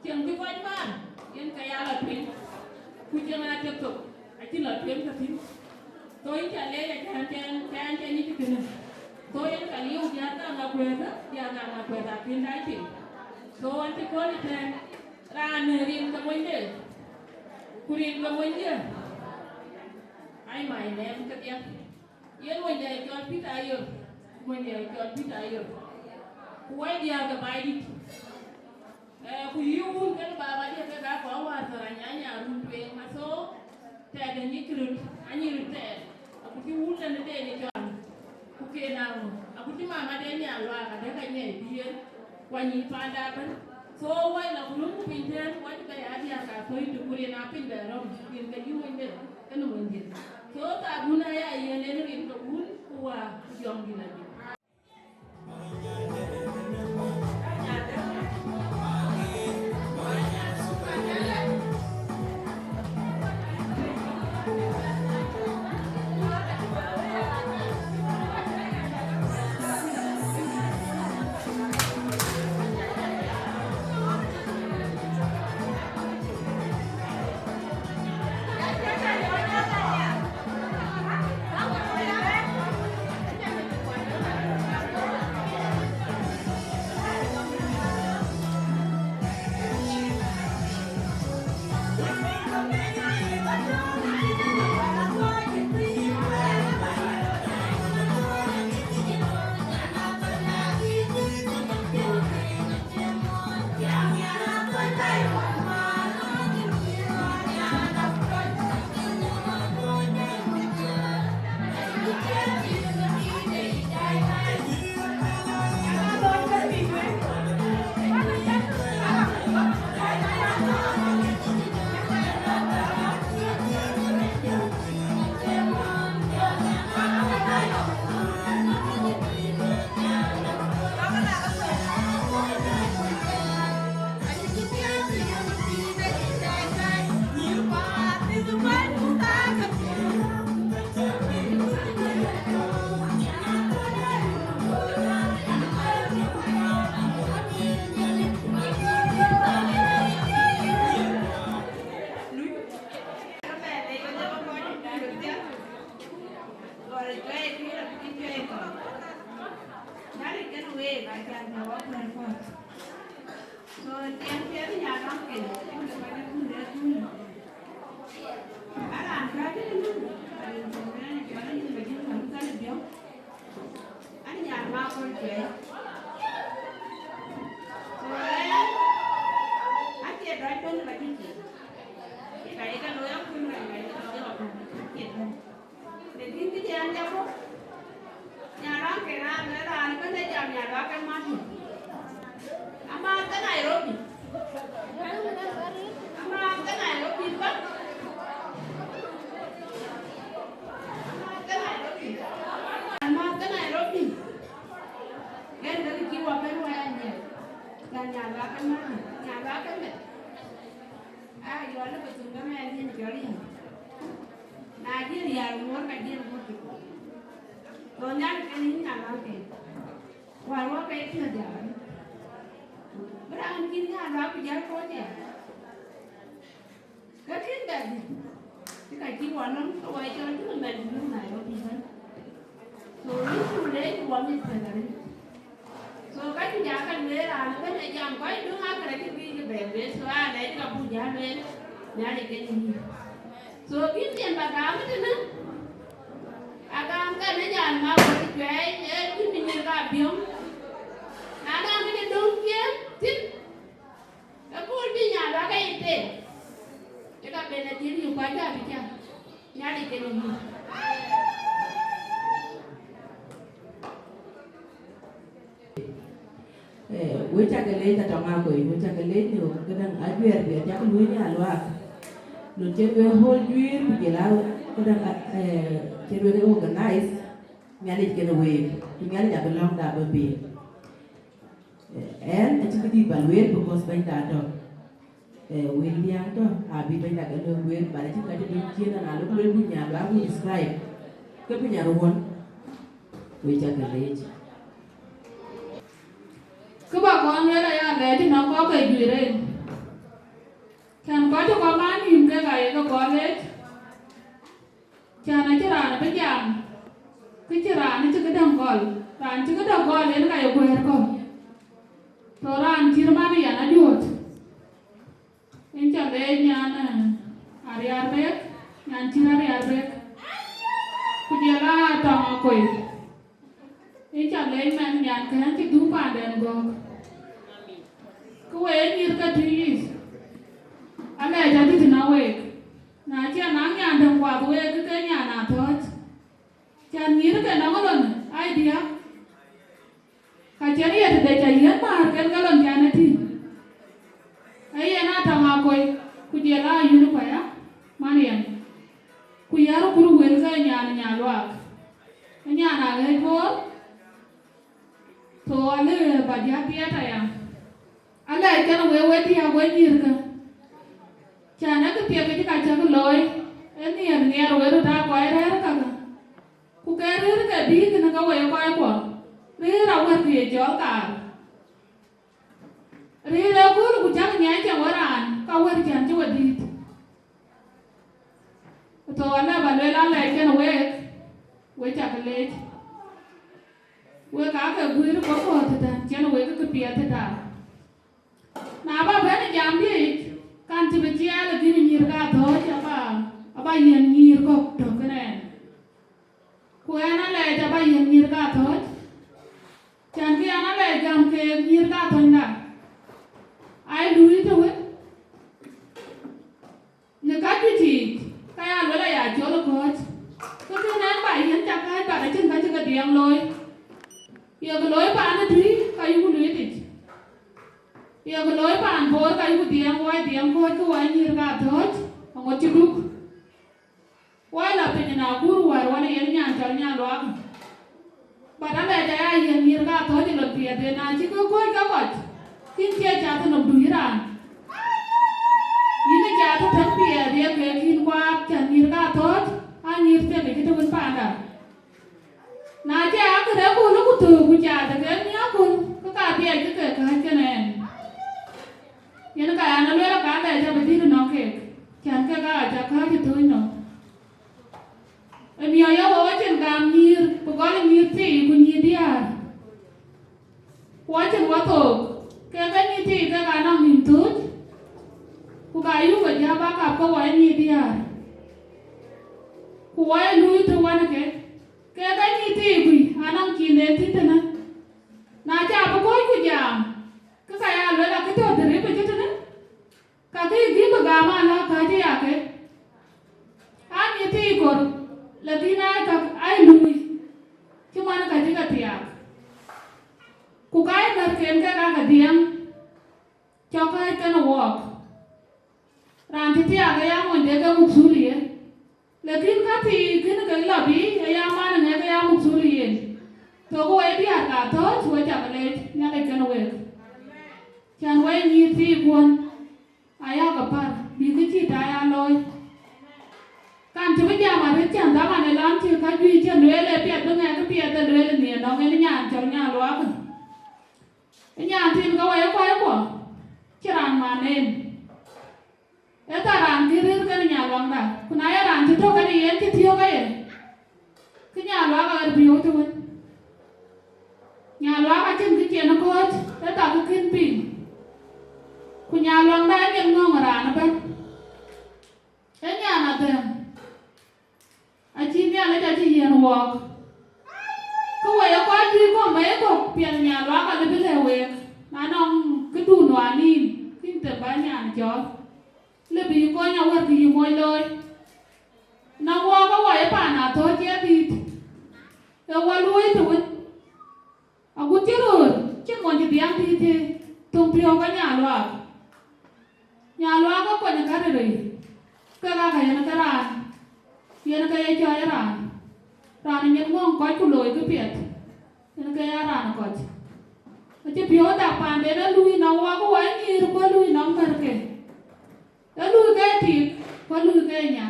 Cieŋ cï kɔc maan, yen ke ya lɔ tueŋ, ku cieŋ aa tek thok, acï lɔ tueŋ ke thïn. So yïn ca leec, acän cɛn, cɛn cɛn yï cï kënë. So yen ka liu diäär kaŋ akuɛth, diäär kaŋ akuɛth akën dac piny. So an cï kööl ëtɛ̈ɛ̈n. Raan ë rin ke monyde, ku rin ke monydiɛ̈. Ai, my name kedhie. Yen monyde cɔl Peter Ayor, monyde cɔl Peter Ayor. Ku wai diäär ke Baidït. Eh, ku yï wun kenë babadiɛ̈ ke ka kɔn wäär thar anyanya run tueŋ. So tɛ̈dë nyic röt, anyic röt tɛɛr. Aku cï wun lënë den ë cɔl. Ku ke na ŋö, aku cï mama de Nyaluaak adek anyiɛc bï yen, ku anyic panda ëbɛ̈n. So wai la ku röm ku piny tɛ̈ɛ̈n, wai bɛ ya diäär ka thöi tök, ku rin a piny bɛ röm, rin ke yï monyde, kenë monyde. So thaabun aya yen en rin ke Wun ku Wät ku Jɔŋdït Lajik. Jɔl ë bï thun ke mɛɛn yïn jɔl yïn. Na jël rial ŋuɔ̈r ka jël guɔ̈p. Go Nhialic ke yïn na lɔ̈ŋ ke. Wäär wä ke piɔ̈ɔ̈th ya. Bï raan cïn nya lɔ ku jäl kɔc ya. Ke kën bɛ dhil. Cï ka cï wä nɔm ke wä cɔl cï mɛn dhil Nairobi bɛ̈n. So yïn cu leec wä mïth piɛth arëët. So ka cï ja ka lueel raan ëbɛ̈n ë jam kɔc duŋ akërë cï bï kë bɛ lueel, so aa lɛc ka buk ja lueel, Nhialic ke yïn. So bï piɛn ba gam tënë, agam ka në nyan ma wä cuɛɛi, ee bï mi nyïr ka biöŋ. Na gam në döŋ ciëën thïn, ke pul bï nya lɔ ke yï tek. Ë ka ben adhil yï kuany ka bï cam. Nhialic ke yïn. Eh, we cak ke leec Atɔŋ Akoi, we cak ke leec në këdäŋ ajuɛɛr bï ajak luöny aluaak. Lon cïn we hold juiir ku jël a këdäŋ, eh, cïn we organize, Nhialic kenë week, ku Nhialic abï lɔ̈ŋda bï piny. Eh, ɛn acï këdït ba lueel because bɛ̈nyda atɔ̈. Eh, wël diäŋ tɔ̈, abï bɛ̈nyda ke lëu lueel, but acï ka cï döŋ ciëën, na lok lueel ku nya ba ku describe. Ke piny aruɔn, we cak ke leec. Kë ba kɔn lueel aya lɛɛc nɔŋ kɔc ke juëc en. Kɛn kɔc cï kɔn maa nïïm kek aye ke kɔn leec. Cän acï raan bï jam, kë cï raan cï këdäŋ gɔl, raan cï këdäŋ gɔl en ka ye guëër kɔ̈u. Tɔ̈ raan cït man yɛn ajuöt. Yïn ca leec nyan, eh, Ariar Bek, nyan cït Ariar Bek. Ku jɔl a Atɔŋ Akoi. Yïn ca leec mɛn nyan kɛ̈n cï dhuk paanden gɔ̈k. Kë we ye nyïïr ke tïc yic, alɛɛc adït na week. Na cï naŋ nyan däŋ kuath week ke nyan athɔ̈ɔ̈c. Cän nyïïr ke nɔŋ lon, ai diäk. Ka cïn ye tëde ca yiën määr ken ke lon cän ë tïŋ. Ee yen Atɔŋ Akoi, ku jɔl a Yun Kuaya, man yen. Ku yär kur wël ke nyan nya luaak. Ë nyan aɣëc boor, tɔ̈ alë ba jat piɛth aya. Alɛɛc kɛn we we diäk we nyïïr ke. Cän ë kë piɛth kë cï ka cäk looi, ë nhiɛɛr nhiɛɛr we röt aa kɔc rɛ̈ɛ̈r kakë. Ku ke rëër ke bï kënë ke we kɔckuɔ, rëër awär kë ye cɔl kaar. Rëër ëkööl ku cäk nyaai cäŋ we raan, ka wär cän cï we dïït. Tɔ̈ alë ba lueel alɛɛc kɛn week, we cak leec. Wek aake guiir kɔ̈k kɔ̈ɔ̈th tëtään, cïn wek kë piɛth tëtään. Na ba bɛ̈n ë jamdiɛ̈ yic, kan cï bï ciɛɛl ë gïn nyïïr ka thɔ̈ɔ̈c aba, aba yiën nyïïr kɔ̈k tɔ̈ kënë ɛn. Ku ɛn alɛɛc aba yiën nyïïr ka thɔ̈ɔ̈c, cän kë ɛn alɛɛc gäm keek nyïïr ka thɔ̈ɔ̈cda. Ai luui të wën. Në ka juëc yiic, ka ya luel aya cɔl ë kɔ̈ɔ̈c. Ke kën ɛn ba yiën ca kääc, but acïn ka cï ke dhiɛŋ looi. Ye kë looi paan ë tui, ka yuku luitic. Ye kë looi paan boor, ka yuku dhiɛŋ, wai dhiɛŋ kɔ̈ɔ̈c, kë wai nyïïr ka thɔ̈ɔ̈c, aŋot cï duk. Wai la piny na kur wäär wan yen nyan cɔl nyan luaak. But alɛɛc aya yiën nyïïr ka thɔ̈ɔ̈c ë lon piɛth, na cï ke kɔ̈ɔ̈c ke kɔc, kïn cie cath nɔm dui raan. Yïn ë cath tëŋ piɛth ye kek yïn kuaak, cän nyïïr ka thɔ̈ɔ̈c, aa nyïïr thiek ë cï të wën paanda. Na cï akërë kööl ku thöök ku cath ke nhiaak kööl, ke ka dhiɛc ke ke kääc kënë ɛn. Yen ka ɛn aluel ka alɛɛc abï dït nɔŋ kek, cän kek aa ca kääc ë thööc nɔm. Ë miɔɔc ya wɔ wacin gam nyïïr, ku gɔl nyïïr thii ku nyïïr diäär. Ku acïn wä thook, kek ke nyïïr thii kek anɔŋ nïm thööc, ku ka yuk ë jäp akap ke wɔ ë nyïïr diäär. Ku wɔ ë luui të wän ë kek, kek ke nyïïr thii kuc anɔŋ cin den thïn tënë. Na ca bï kɔ̈ɔ̈c ku jam, ke ka ya luel akë tɔ̈ dërip ë cï tënë. Ka kë gïk bï gam ala kääc ë yakë. An, ye thii kor, lakin ai ka ai luui, cï man ka cï ke thiaak. Ku ka ye märken ke ka ke dhiɛŋ, cɔk kääc kenë wɔɔk. Raan cï thiaak aya mony de ke muk thul ye. Lakin ka thii kën ke lɔ bï aya man ŋɛk aya muk thul yen. Thok wei diäär ka thɔ̈ɔ̈c, we cak leec, Nhialic kenë week. Cän wei nyïïr thii kuɔn. Aya ke par, bï kë cï Piɛth ë lueel nhiëër nɔŋ en nyan cɔl Nyaluak. Ë nyan thiin ke wɔ ye kuany kuɔ, cï raan man en. Ee ka raan kï rëër kenë Nyaluaŋda, ku na ye raan cï tök kenë yen cï thiɔ̈k aye, kë Nyaluak aɣer bï ɣöt wën. Nyaluak acïn kë cïn ë kɔ̈ɔ̈c, ee ka kë kën piŋ. Ku Nyaluaŋda ee nyin ŋɔ̈ŋ raan ëbɛ̈n. Ee nyan adhɛ̈m. Acï Nhialic acï yiɛ̈n wɔɔk. Kë wɔ ye kɔc juëc kɔ̈k bɛ̈i kɔ̈k, piɛth Nyaluak alë bï lɛ̈k week. Na nɔŋ këdun wään yïn, kïn them bä nyan cɔɔl. Lë bï yï kony awär kë yï moc looi. Na wɔɔk awɔ ye paan athɔ̈ɔ̈c ye dhiit. Ee wɔ luöi të wën. Agut cï röör, cïn mony cï dhiaŋ dïït ë thoŋ piɔ̈u ke Nyaluak. Nyaluak ke kony ë kärërëi, ke ka ke yen ke raan, yen ke ye cɔɔc ë raan. Raan ë nyin ŋɔ̈ŋ kɔc ku looi këpiɛth, yen ke ya raan ë kɔc. Acï piɔ̈u dak paanden ë luui nɔm wak wɔ ë nyïïr ku ë luui nɔm märke. Ë luui ke tik ku ë luui ke nya,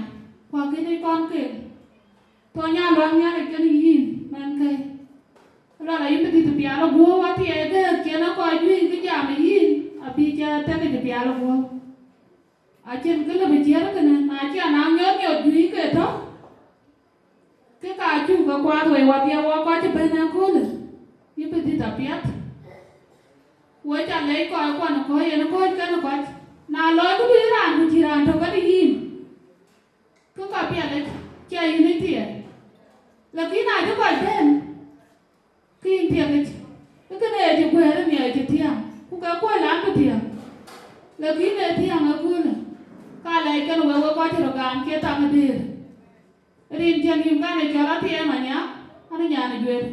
ku akënë kɔn ke. Tɔ Nyaluak Nhialic kenë yïn, mɛnhkë. Lual ayï bï dhïth pial ë guɔ̈u athiɛɛi gëëk cïn ë kɔc juëc kë jam ë yïn, abï cä thɛ̈k kë cï pial ë guɔ̈u. Acïn kë lë bï ciëër kënë, na cï anaŋ nyɔt nyɔt juëc ke tɔ, ke ka cuk ke kuaath wei wadhiɛ wɔ kɔc cï bɛ̈n ëköölë, yï bï dhïth apiɛth. Wek ca lɛc kɔc kuan ë kɔc yen ë kɔc kenë kɔc. Na lɔc këdu yï raan ku cï raan tök kenë yïn, ke ka piɛlic, cia yïn ë tiɛɛl. Lakin na cï kɔc bɛ̈n, ke yïn thiëkic, ke kënë ë cï guëër ë miɛt cï thiäŋ, ku ke kuöc lan bï thiäŋ. Lakin ë thiäŋ ëköölë, ka lɛc kenë wek, wek kɔc cï röt gaan cie thaŋ ë dëër. Rin cïn nïïm kan ë cɔl Athiɛɛi Manyaŋ, an nyan ë juëër.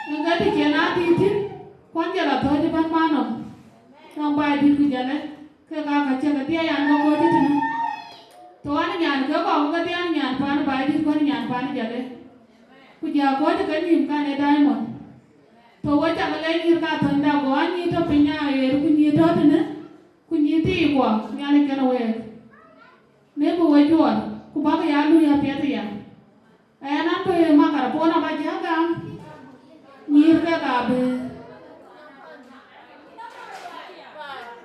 Ë ke të cïn adït thïn, kuan jɔl athɔ̈ɔ̈c ëbɛ̈n man nɔm. Nɔm baai dït ku jɔlë, ke ka ka cä ke dhiɛɛi an, ke kɔc ë tënë. Thou an, nyan ke kɔk ke dhiɛɛi an, nyan paan baai dït ku an, nyan paan jɔlë. Ku jɔ kɔc ë ke nïïm kan ë Diamond. Thou wek cak lɛc nyïïr ka thönyda, go an, nyïïr tɔ piny aɣeer, ku nyïïr tɔ tënë, ku nyïïr thiikuɔ, Nhialic kenë week. Në bï we cuɔɔr, ku bäk ya luui apiɛth aya. Ɣɛn an, bï makarapon aba jä gam, nyïïr ke ka bï.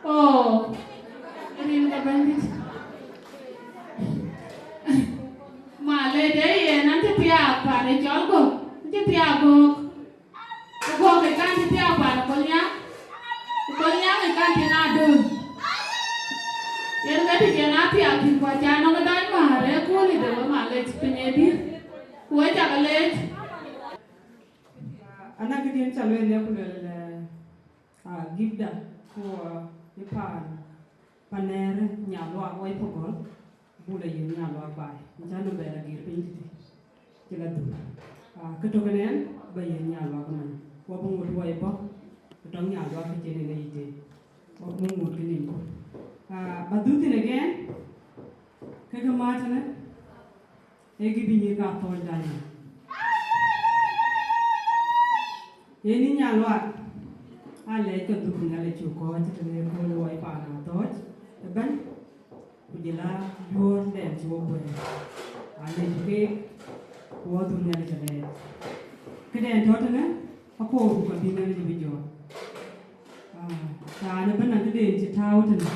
Oh, rin ke Bɛ̈nydït. Malec, ee yen an cï thiaak paan ë cɔl Gök, an cï thiaak Gök. Ku Gök ë kan cï thiaak paan ë Kolnyaŋ, ku Kolnyaŋ ë kan cï na döl. Yen ke të cïn a thiaak thïn ku aca nɔŋ ë dac määr ë kööl ë de we malec piny ë dït. Ku we cak lec. Ana këdiën ca lueel ya ku lueel, eh, ah, gïpda ku, ah, ë paan, panɛɛr Nyaluak wai Pogol, buk la yiën Nyaluak baai, në cän nɔm bɛ la gir piny tëtï, cï la dhuk. Ah, kë tök ënɛn, ba yiën Nyaluak man, wa bï ŋot wai bɔ̈, ku tɔŋ Nyaluak kë cïn en ë yic den, wa bï ŋot kë nim ku. Ah, ba dhuk thïn again, ke kë mac ënë, ee gïpda nyïïr ka thɔɔc dac. Yen ë Nyaluak, aa lɛc ke dhuk Nhialic cuk kɔ̈ɔ̈c tënë ëkööl ë wai paan athɔ̈ɔ̈c ëbɛ̈n, ku jël a juöör dɛn cï wo guëër. Aa lɛc keek, ku wɔ dhuk Nhialic alɛɛc. Këdɛn tɔ̈ tënë, akoor ku ka bï Nhialic bï jɔɔk. Ah, raan ëbɛ̈n na këden cï tääu tënë,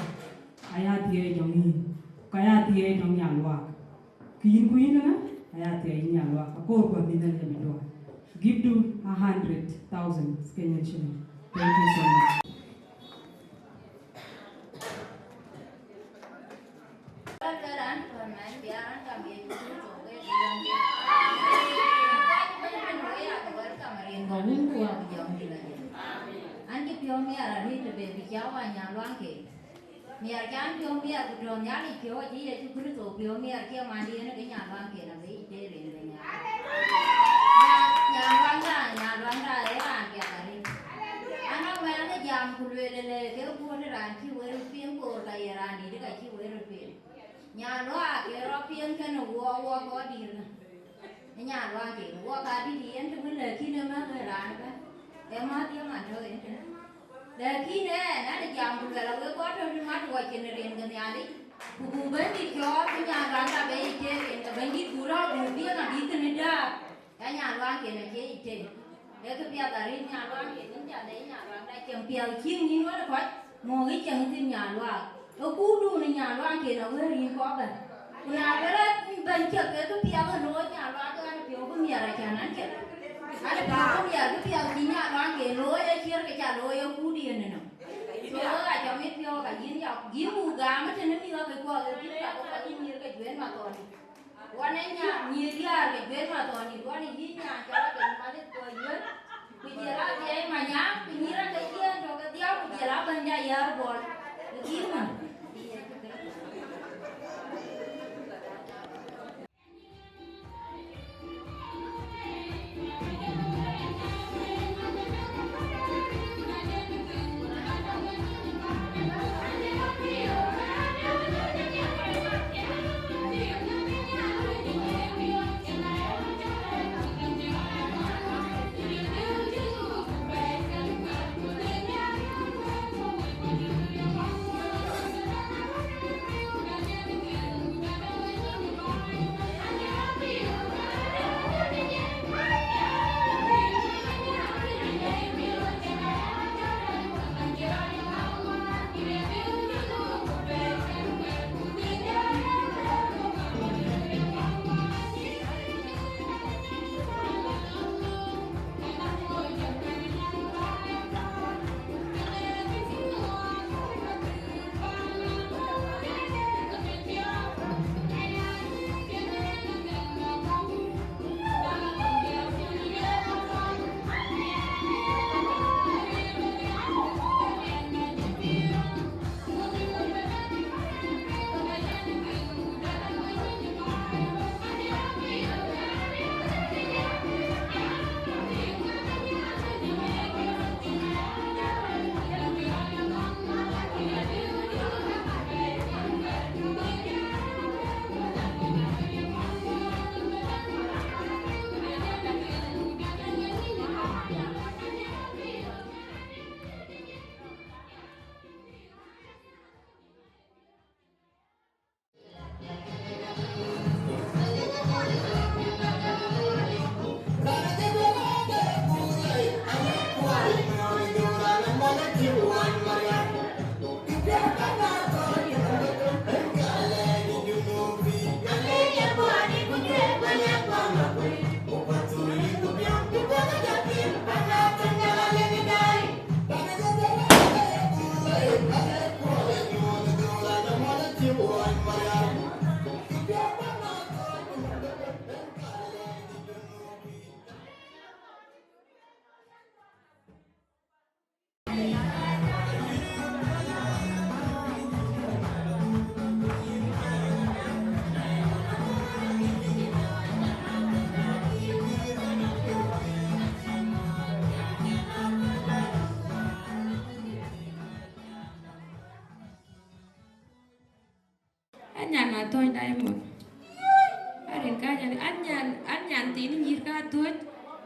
aya thiëëc tɔŋ yïn, ku ka ya thiëëc tɔŋ Nyaluak. Kë yïn ku yïn ënë, aya thiëëc yïn Nyaluak, akoor ku abï Nhialic abï duɔɔr. Gïpdu a hundred thousand Kenyan shilling. Thank you so much. An cï piɔ̈u miɛt arëët tëde bï cä wä Nyaluaŋ ke. Miɛt cän piɔ̈u miɛt ku tɔ̈ Nhialic piɔ̈u acï Yecu Kërtho piɔ̈u miɛt cie mandiën ke Nyaluaŋ ke na bei tëë rin ke Nyaluaŋ. Nyaluaŋda, Nyaluaŋda ee raan piɛth arëët. Anɔŋ mɛn ë jam ku lueel le ke guöt raan cï wël piŋ koor ka ye raan dït ka cï wël piŋ. Nyaluaak ke rɔ piŋ kënë wuɔ wuɔ kɔc dït. Nyaluaak ke wuɔ ka dït yen të wën lë kïn ë mäth ë raan ëbɛ̈n. Ee mäth ye man tɔ̈ yen tënë. Lakin ëë, na de jam ku luɛl awek kɔc tɔ̈ tï mat wɔ cin rin ke Nhialic, ku buk Bɛ̈nydït cɔɔl, ku nyan raan ka bei cie rin ke Bɛ̈nydït, buk rɔ̈ɔ̈k buk dhiëŋ abï kënë dääp. Ka nyan luaŋ ken acie yic tem. Ee kë piath arëët nyan luaŋ ken, yïn ca lɛc nyan luaŋ da cieŋ piath cieŋ yïn wën ë kɔc, mɔ̈k ë cieŋ thïn nyan luaŋ. Ë kuurdun ë nyan luaŋ ken awër yïn kɔc bɛ̈n. Ku na bï rɔt bɛ̈n cök ke kë piath ë looi nyan luaŋ ke ɣɛn piɔ̈u bï miɛt acan an cök. An piɔ̈u bï miɛt kë piath cï nyan luaŋ ken looi aciër ke ca looi ë kuurdiën ënɔm. So ɣok acä mit piɔ̈u ka yïn ya, yïn muk gam ë tënë mïth ɣɔ̈k ke kuɔɔth ë bï ka ke kɔc yïn nyïïr ke juëc mathɔɔni. Wan ë nya nyïïr diäär ke juëc mathɔɔni, wan ë yïn nya cɔl ake Malik Kuɔc Yuël, ku jël Adhiɛɛi Manyaŋ, ku nyïïr ake ciëën tök kedhiau, ku jël Abɛ̈ny Ayär Buɔl, ku dhil man. Anyan Athony Diamond. Arin ka nyan, anyan, anyan thin nyïïr ka Athony,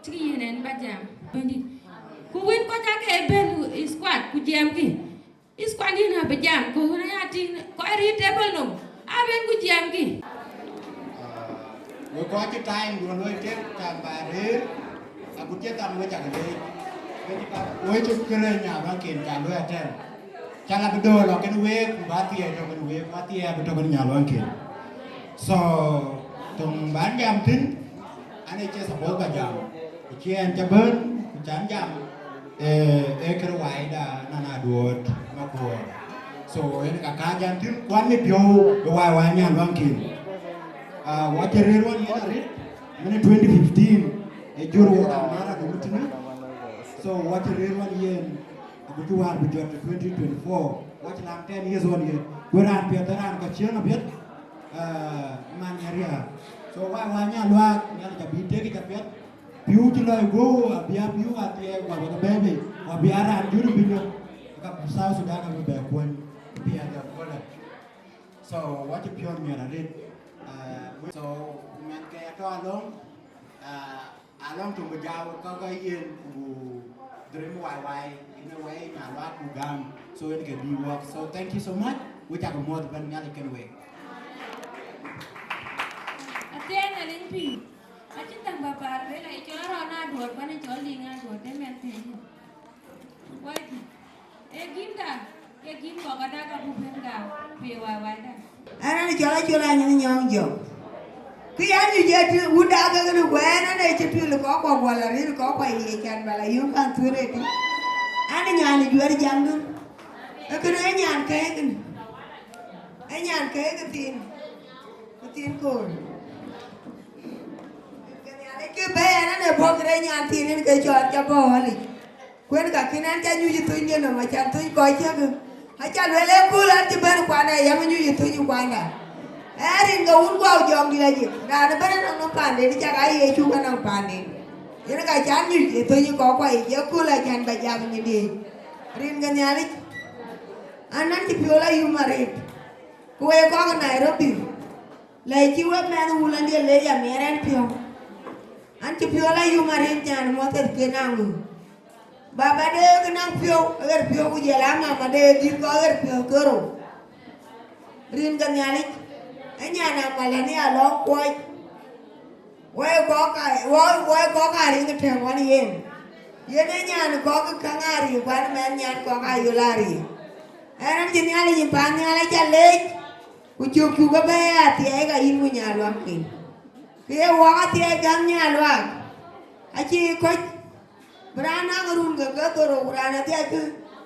cï yen en ba jam. Bendit. Ku wën kɔc ake ben squad ku jam ki. Squad yen abï jam, ku wën aya tïŋ kɔc rït table nom. Aben ku jam ki. Wek kɔc cï time duön loi tek, cak ba rëër, agut cï tham wek cak leec. Wek cï kërë nya bä ken ca luɔi atɛ̈ɛ̈n. Ca la bï döör lɔ kën week, ku bä thiëëc tɔ kën week, ku athiëëc abï tɔ kën nya luɔi ken. So, töŋ bän jam thïn, an, ee cie suppose ba jam. Ku cï ɛn ca bɛ̈n, ku can jam, ee, ee kërë waida nɔn aduɔ̈ɔ̈t makuɔɔr. So, en ka kääc an thïn, ku an, mi piɔ̈u ë wai wai nyan luaŋ ken. Ah, wa cï rëër wan yen arëët, mënë twenty fifteen, ë jur wok amar adöŋ tënë. So, wa cï rëër wan yen, agut cï wäär bï jɔt twenty twenty-four, wa cï laŋ ten years wan yen. Ku raan piɛth, raan ka cieŋ apiɛth, ah, man nya riääk. So, wa, wa nya luaak, Nhialic abï tek yic apiɛth. Pïu cï lɔc guöu, abï a pïu athiɛɛi, ku abï ke bɛ̈ɛ̈i bei, ku abï a raan jur bï nyɔk, ka South Sudan abï bɛ kuɔny, bï a jɔt kɔlë. So, wa cï piɔ̈ɔ̈th miɛt arëët. Ah, so, mɛn ke atɔ̈ alɔŋ, ah, alɔŋ töŋ bï jam ka, ka yen, ku dream wai wai, in a way, nya luaak ku gam. So, en ke bï wɔk. So, thank you so much. Wek cak muɔ̈th bɛ̈n, Nhialic kën wek. Athiɛɛn aliny pïïr. Acï dhäŋ bä päl wek, aye cɔl Arɔn Aduɔt, bän ë cɔl Liŋ Aduɔt, ë mɛn thëëi. Wai, ee gïn ka, ke gïn kɔ̈k ada ka buk bɛ̈n ka piëë wai waida. Ɛn, ɛn cɔl Acol Anyïn Nyɔŋ Jɔk. Kë ya nyuc ë tï wunda ke kën kuɛɛn, ɛn ë cï tuil kɔ̈k kuɔ guɔ la ril kɔ̈k kuɔ ye can bä la yöŋ kan thuëër ëtï. Ɛn ë nyan ë juɛ̈r jamdu. Ee kënë ee nyan kɛ̈ɛ̈k kënë. Ee nyan kɛ̈ɛ̈k këthiin. Këthiin koor. Kë bɛ̈ɛ̈i ɛn, ɛn ë bɔ̈ kërɛɛc nyan thiin en ke cɔl ca bɔ̈ ɣɔ̈lic. Kuën ka kïn ɛn ca nyuc ë thöny nɔm, acan thöny kɔc cäk. Aca lueel ee kööl an cï bɛ̈n kuanda, yam nyuc ë thöny kuanda. Ee rin ke wun guɔ jɔŋdït ajik, raan ëbɛ̈n anɔŋ nɔm paanden, cak aa Yecu ka nɔŋ paanden. Yen ka can nyuc ë thöny kɔc kuɔ yic, ee kööl acan bä jam nyindï. Rin ke Nhialic, an, an cï piɔ̈u la yum arëët. Ku wek kɔc Nairobi, lɛc cï wek mɛnh wulëndiɛ̈ lec amiɛɛr ɛn piɔ̈u. An cï piɔ̈u la yum arëët nyan Moses ke naŋ ŋö. Baba de ke naŋ piɔ̈u, aɣer piɔ̈u ku jɔl a mama de dhil kɔc aɣer piɔ̈u ke rou. Rin ke Nhialic, ë nyan amalä ni alɔŋ kuɔc. Woi kɔ̈k ka, woi, woi kɔ̈k ka riŋ tɛ̈ŋ ɣɔn yen. Yen ë nyan kɔ̈k käŋ aa riŋ, kuan mɛn nyan kɔ̈k ayol aa riŋ. Ɛn, ɛn cï Nhialic yïn paan nhial aca leec, ku cök cuk ëbɛ̈ɛ̈i athiɛɛi ka yïn ku nyan luaŋ kin. Kë ye wak athiɛɛi gäm nyan luaak, acï kɔc bï raan naŋ run ke ke dhorou, ku raan athiɛɛi kë,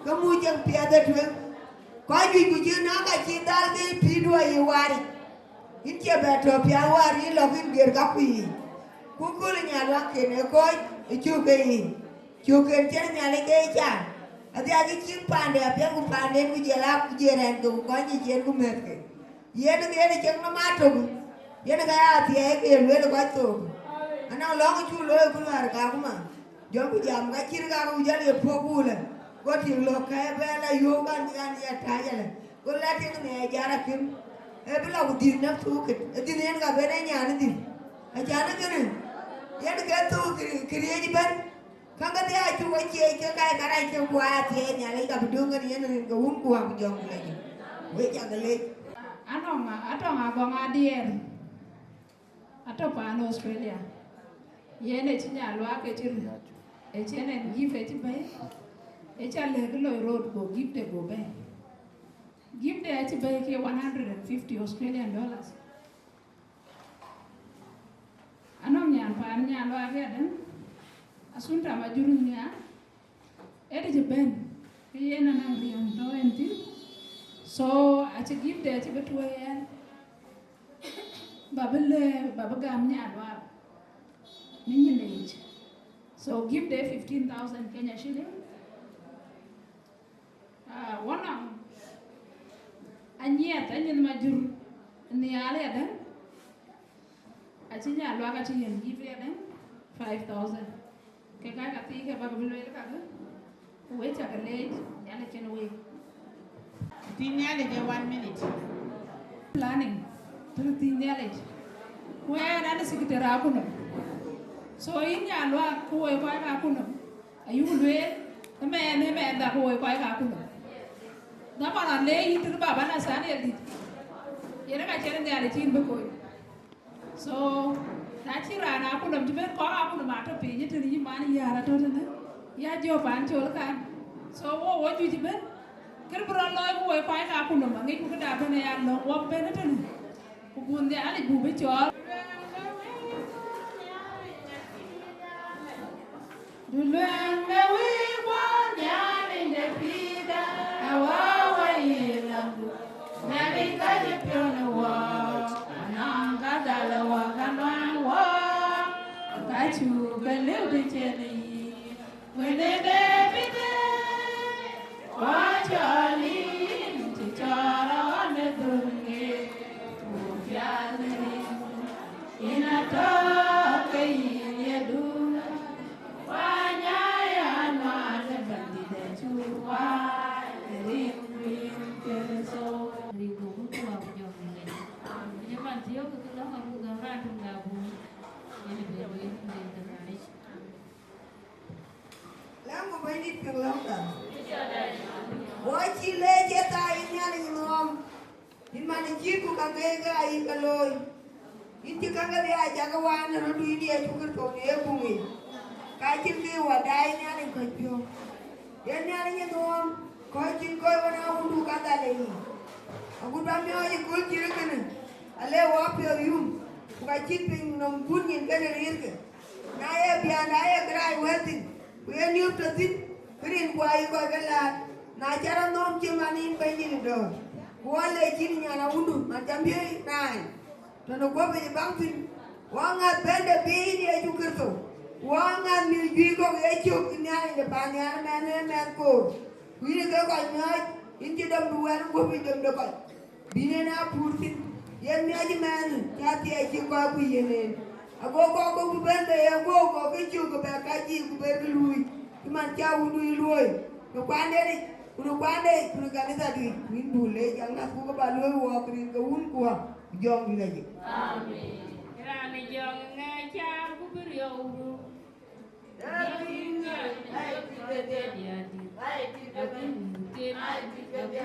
ke muc cek piɛth ë tueŋ. Kɔc juëc ku cï nɔ̈k ka cï dhal ke pïïr duɔ̈ɔ̈r yï waaric. Yïn cie bɛ tɔ̈ piath wäär yïn lɔ kïn ger kakuc yiic. Ku kööl ë nyan luaŋ ken ë kɔc ë cök ke yiic. Cök ken cïn Nhialic ke ca. Adhia kë cïn paande apiɛth ku paanden ku jiël aa ku jiël rɛɛnke ku kɔc nyic yen ku mɛ̈thke. Yen ë yen ë cieŋ nɔm atök. Yen ë ka ya athiɛɛi ke ye lueel ë kɔc thok. Anɔŋ lɔ̈ŋ cuk looi ku luäär kakuma. Jɔlku jam ka cït kak ku jɔl ye puɔ̈k ku lë. Go tik lɔ̈k kɛ̈ɛ̈ bɛ̈ɛ̈r la yöök kan kan ye täc alë. Go la tik nhiɛɛr jar akïm. Ee bï la ku dhil nɔm thukit. Ee dhil yen ka ben ee nyan ë dhil. Acan ë kënë. Yen ke thuk kë, këriëëc ëbɛ̈n. Käŋ kedhie acuk we ciëëc ke kac karac ke guɔ athiɛɛi Nhialic ka bï döŋ kën yen rin ke wun guɔ ku jɔŋ ku lec. Wek cak lec. Anɔŋ, atɔŋ agɔŋ adiɛɛr. Atɔ̈ paan Australia. Yen ë cï nyan luaak ë cï röt. Ë cï en en gift ë cï bɛ̈i. Ë ca lëk loi rot go gift de go bɛ̈i. Gift de acï bɛ̈i ke one hundred and fifty Australian dollars. Anɔŋ nyan paan nyan luaak yadɛ̈ŋ, Asunta Majur nhiaar, ë dï cï bɛ̈n, ke yen anɔŋ riɛm tɔ̈ en thïn. So, acï gift de acï bï tuɔ̈i ɛn, ba bï lë, ba bï gam nyan luaak në nyin yic. So, gift de fifteen thousand Kenya shilling. Ah, wɔ nɔŋ anyiɛth, anyiɛth Majur nhial yadɛ̈ŋ, acï nyan luaak acï yen gift yadɛ̈ŋ five thousand. Ke ka ka thii ke bäk bï lueel kakë, ku wek cak leec, Nhialic cïn week. Thii Nhialic ë one minute. Planning, tëk thii Nhialic. Ku ɛn an secretary akunɔm. So yïn nyan luaak ku wek kɔc ka akunɔm. Ayuk lueel, ëmɛɛn, ëmɛɛn dhak woi kɔc ka kunɔm. Dhaman aleec yïn tënë baba na than ye dït. Yen ka cïn Nhialic cïn bï kony. So, na cï raan akunɔm cï ben kɔc akunɔm atɔ̈ piny tënë yï man yäär atɔ̈ tënë. Ya jɔ paan col kan. So, wo wo juëc ben. Kër bï rɔt looi ku woi kɔc ka kunɔm aŋic ku këda ben aya lɔ̈k wɔ ben tënë. Ku bun Nhialic buk bï cɔɔl. Du luɛɛŋ de wïc bɔ̈ Nhialic de pïïrda, awä wä yï lamdu. Nhialic ka cï piɔ̈n ë wɔ, anɔŋ ka dhal ë wɔ ka nuan wɔ, ka cuk ke lëu të cen ë yï. Wënë de bïdë, wä cɔl yïn cï cɔɔr ɣɔn ë dhöl ŋeet, ku piath rin. Yïn atɔ̈ ke yïn ye dum, wanyai anuaar ë Bɛ̈nydït acuk wai rin wïn Kërtho. Rin duɔ̈kkë ku wä ku jɔŋ rin. Ku jɔ man thiɔ̈k ke lɔ̈ŋ abuk gäm raan töŋ de abuk. Yen ë bɛ lueel rin ke Nhialic. Lam ku Bɛ̈nydït piŋ lɔ̈ŋda. Wɔ cï leec ë thaai yïn Nhialic nuɔɔm. Yïn man ë cït ku ka geek ke ayï ke looi. Yïn cï käŋ kedhie aa cak waan ë röt yïn Yecu Kërtho në ye buŋ yic, ka cïn kë wä daai Nhialic kɔc piɔ̈u. Yen Nhialic ë nuɔɔm, kɔc cïn kɔc wën aa wundu kadhal ë yic. Agut bä miɔɔc ë kööl cït kënë, ale wä piɔ̈u yum, ku ka cït piny nɔm bun nyin kënë riirkë. Na ye biäk, na ye kërac wël thïn, ku ye niöp tɔ thïn, kë rin ku ayï kɔc ke laar, na cä rɔt nɔm cï man yïn Bɛ̈nydït ë dɔ̈ɔ̈r, ku wä le cïn nyan awundu man cä miëëi naai. Tënë guɔ̈p yic baŋ thïn, wä ŋäth bɛ̈n de bï yïn Yecu Kërtho, wä ŋäth mïth juëc kɔ̈k ye cök ë Nhialic de paannhial mɛnh ë mɛnh koor, ku yïn ke kɔc miɔɔc, yïn cï dɔm bï wɛ̈n guɔ̈p yic dɔm de kɔc, bï yen aa puur thïn, yen miɔɔc ë mɛnh cä thiɛɛc cï kɔc ku yen en. Ago kɔc kɔ̈k bï bɛ̈n bei, ago kɔc ke cök ke bɛ kac yiic ku bɛ bï luui, cï man cä wundu yï luöi, në kuandenic, ku në kuandeic, ku në kanithaduic, ku yïn buk leec aŋäth ku ke bä luöi wɔɔk rin ke wun kuɔ. Jɔŋdït ajik. Amen. Raan ë jɔŋ ŋɛɛc caar ku bï riɔu röt. Ë tïŋ, ë tïŋ kedhie, ë tïŋ kedhie, ë tïŋ kedhie, ë tïŋ kedhie,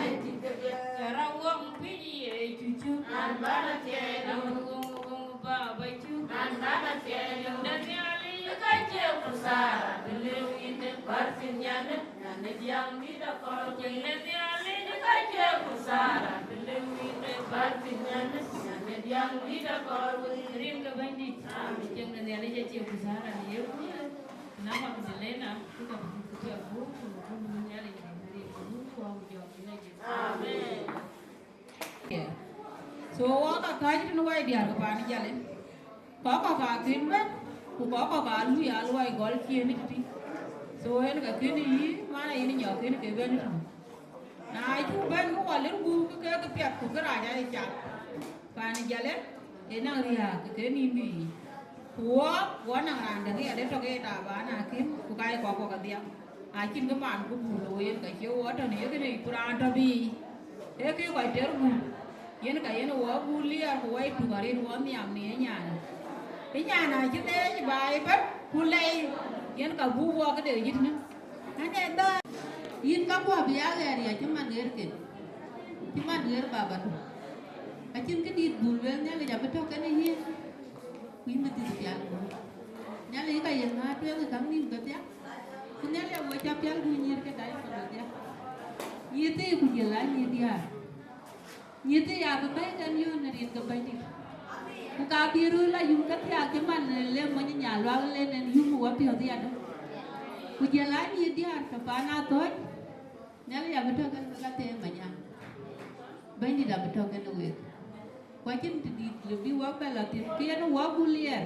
ë tïŋ kedhie. Cä rɔt wɔŋ piny Yecu cök. An bä rɔt thiɛɛi. An wɔŋ, wɔŋ Baba cök. An bä rɔt thiɛɛi. Cieŋ de Nhialic ka cie khusara, të lëu yïn de kuär thïn nyan. Nyan ë diäŋ dït akɔɔr. Cieŋ de Nhialic ka cie khusara, të lëu yïn de kuär thïn nyan, nyan ë diäŋ dït akɔɔr wei. Rin ke Bɛ̈nydït. Amen. Cieŋ de Nhialic acie khusara në ye kuur. Na Magdalena, ku ka buk ke piɛth buk, ku buk buk Nhialic de rin ke buk kuɔɔk jɔk yen ajik. Amen. So, wɔ ka kääc tënë wai diäär ke paan Jale. Kɔc kɔ̈k aa kën bɛ̈n, ku kɔc kɔ̈k aa lui aa luɔi gɔl ciëën ë tëtï. So, en ke kën yï, man ayen nyɔk kën ke bɛ̈n ëtënë. Na cuk bɛ̈n, ke wɔ lir guur ke ke piɛth, ku kërac aye cak. Paan Jale, ë naŋ riääk ke ke nïn bï yiic. Ku wɔ, wɔ naŋ raan däŋ ë yadë tök ë taban akïm, ku ka ye kɔc kɔ̈k adhiak. Acïn kë man ku buk looi yen ka cie wɔ tɔ̈ në ye kënë yic, ku raan tɔ̈ bï yic. Ee kë kɔc tɛr buk, yen ka yen wɔ buk liɛɛr ku wɔ tuk arëët wɔ nhiam në ye nyan. Ë nyan acï leec baai ëbɛ̈n, ku lɛi, yen ka buk wɔ këde yic në. Ane dhä, yïn ka guɔ bï ya ɣɛɛr ya cï man ɣer ken, cï man ɣer baba tök. Acïn këdït buk lueel Nhialic abï tɔ̈ kenë yïn. Ku yïn bï dhil pial guöp. Nhialic ka ye ŋäär tueŋ ë käŋ nïïm kedhie, ku Nhialic ago cä pial guöp nyïïr ke dai kɔn kedhie. Nyïïr thii ku jël aa nyïïr diäär. Nyïïr thii abï bɛ̈ɛ̈i kɛn yöön në rin ke Bɛ̈nydït. Ku ka bï röl la yum ke thiaak cï man le mony ë nyan luak le nen yum ë wapiɔ̈ɔ̈th yadë. Ku jël aa nyïïr diäär ke paan athööc. Nhialic abï tɔ̈ kenë wek athëëm aya. Bɛ̈nydït abï tɔ̈ kenë wek. Ku acïn të dït lë bï wɔ bɛ lɔ thïn, kë yen wɔ buk liɛɛr.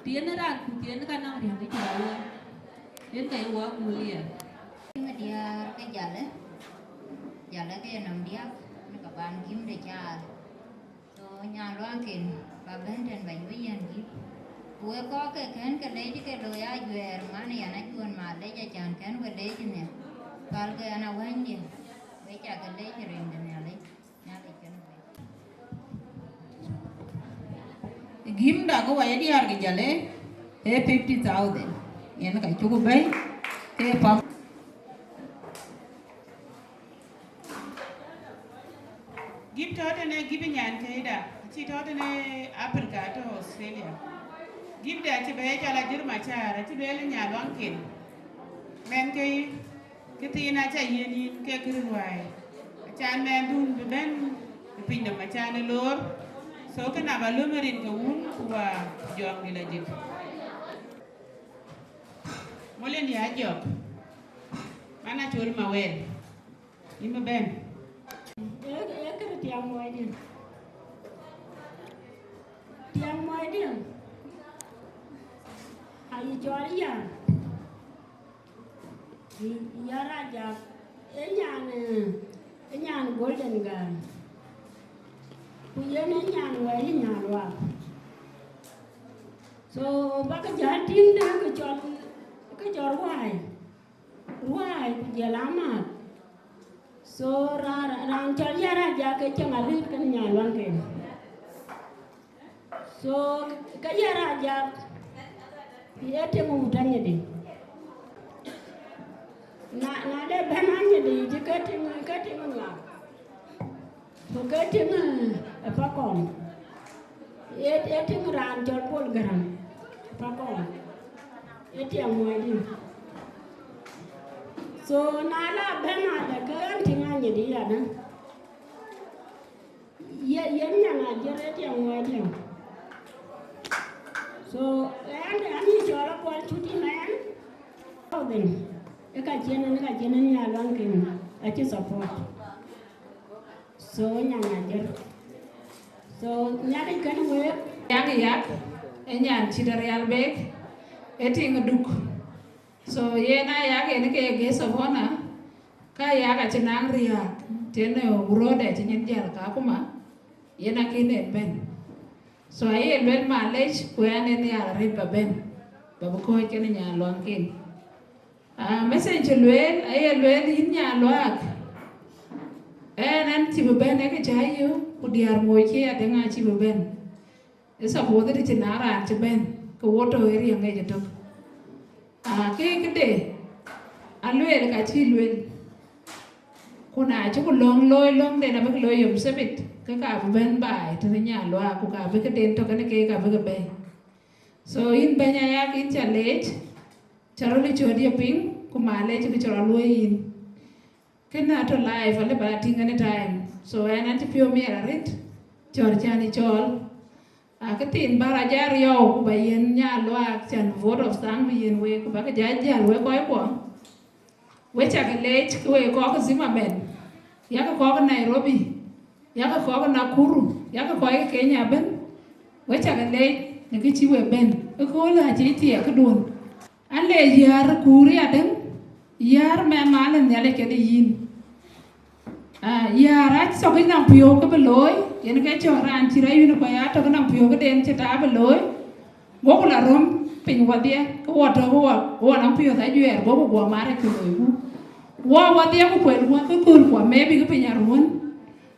Të yen raan kuc yen ka nɔŋ riääk ë cï rɔt looi, yen ka ye wɔ buk liɛɛr. Kïm ë diäär ke Jalë, Jalë ke ye nɔm diäk, në ka ban kïm de caar. So, nyan luaŋken, ba bɛ̈n tën ba nyuc yɛn gift. Ku wek kɔc ke kën ke leec ke looi ajuɛɛr, man yɛn ajuɔ̈n ma leec acan kën we leec nhial. Pälkë yɛn awänydiɛ̈, wek ca ke leec rin de Nhialic, Nhialic kën wek. Gift da ke wɔ ye diäär ke Jalë, ee fifty thousand. Yen ka cuk bɛ̈i, ke pam. Gift tɔ̈ tënë gift nyan këda, acï tɔ̈ tënë Africa, tɔ̈ Australia. Gift da acï bɛ ye cɔl Ajur Macar, acï lueel nyan luaŋken. Mɛn ke yï, këthiin aca yiën yïn ke kërë ruääi. Acan mɛndun bï bɛ̈n ë piny nɔm acan ë loor. So, kënë aba löm rin ke wun ku wa jɔŋdït ajik. Molen ya jɔk. Man acol Mawel. Yïn bï bɛ̈n. Ee, ee, kërë tiam muɔɔcdiɛ̈. Tiam muɔɔcdiɛ̈. Ayï cɔl ya. Ya Rajak. Ee nyan, ee, ee nyan Golden Girl. Ku yen ee nyan wɛ̈i nyan luaak. So, bäk jäl tïŋ de kë cɔl, kë cɔl ruääi. Ruääi ku jël amääth. So, ra-, ra-, raan cɔl Yɛn Ajak ke cieŋ arëët kenë nyan luaŋken. So, ke Yɛn Ajak, ye tiŋ wut anyidi. Na, na de bɛ̈n anyidi, cï ke tiŋ, ke tiŋ ŋa? Ku ke tiŋ, eh, ë Pakɔm. Ë, ë tiŋ raan cɔl Paul Gäräŋ, Pakɔɔr. Ë tiɛŋ muɔɔcdï. So, na la bɛ̈n adë ke ɣɛn tiŋ anyïdï adë. Ye, yen nyan Ajiëër ë tiɛŋ muɔɔcdï. So, ɣɛn, ɣɛn yï cɔl Apuɔl Cuti mɛɛn. Ë ka cïn, ë ka cïn ë Nyaluaŋ kën, acï support. So, nyan Ajiëër. So, Nhialic kën wek. Yak yak, ë nyan cït Arial Bek, ë tiŋ Duk. So, yen ayak yen ke guest of honor, ka yak acï naŋ riääk, tënë wurödë cï nyin jäl Kakuma, yen akïn en bɛ̈n. So, aye luel malec, ku ɣɛn ë nhiaar arëët ba bɛ̈n, ba bï kɔ̈ɔ̈c kën Nyaluaŋ kën. Ah, message cï lueel, aye lueel yïn Nyaluaak. Ɣɛn, ɣɛn cï bï bɛ̈n ë kë cä yök, ku diäär moc cï adëŋ acï bï bɛ̈n. Ë suppose të cïn na raan cï bɛ̈n, ke wo tɔ̈ ë riɛŋ ŋic ëtök. Ah, ke këde, alueel ka cï lueel. Ku na cï ku löŋ looi löŋden abïk looi yom sebit, ke ka bï bɛ̈n baai tënë Nyaluaak, ku ka bï këden tɔ̈ kënë keek abïk bɛ̈ɛ̈i. So, yïn bɛ̈ny ayak, yïn ca leec, ca rɔt ë cööt ye piŋ, ku malec kë cï rɔt luöi yïn. Kënë atɔ̈ live, alë ba tïŋ anytime. So, ɣɛn an cï piɔ̈u miɛt arëët, cɔ̈r can ë cɔɔl. Akëthiin bä rac aa riɔu, ku ba yiɛ̈n Nyaluaak can vote of thanks bï yiɛ̈n wek, ku bäkï jäl jäl wek kɔckuɔ. We cä ke leec, ke we kɔc ke Zimmerman, yakë kɔc ke Nairobi, yakë kɔc ke Nakuru, yakë kɔc ke Kenya ëbën. We cä ke leec në kë cï we bɛ̈n. Ëköölë acï thiɛɛk këduön. An le yäär kuur yadäŋ, yäär mɛn man ë Nhialic kën yïn. Ah, yäär aa thök ë nɔm piɔ̈u kë bï looi, yen ke cɔ̈k raan cï rɔt yïn kɔc aa tök ë nɔm piɔ̈u këden cï taap ë looi. Goku la röm piny wɔdhiɛ, ke wɔ tök wɔ, wɔ nɔm piɔ̈th ajuɛɛr, goku guɔ mar ë kë loiku. Wɔ wɔdhiɛ ku kuɛl guɔ ke köölkuɔ, maybe ke piny aruɔ̈n.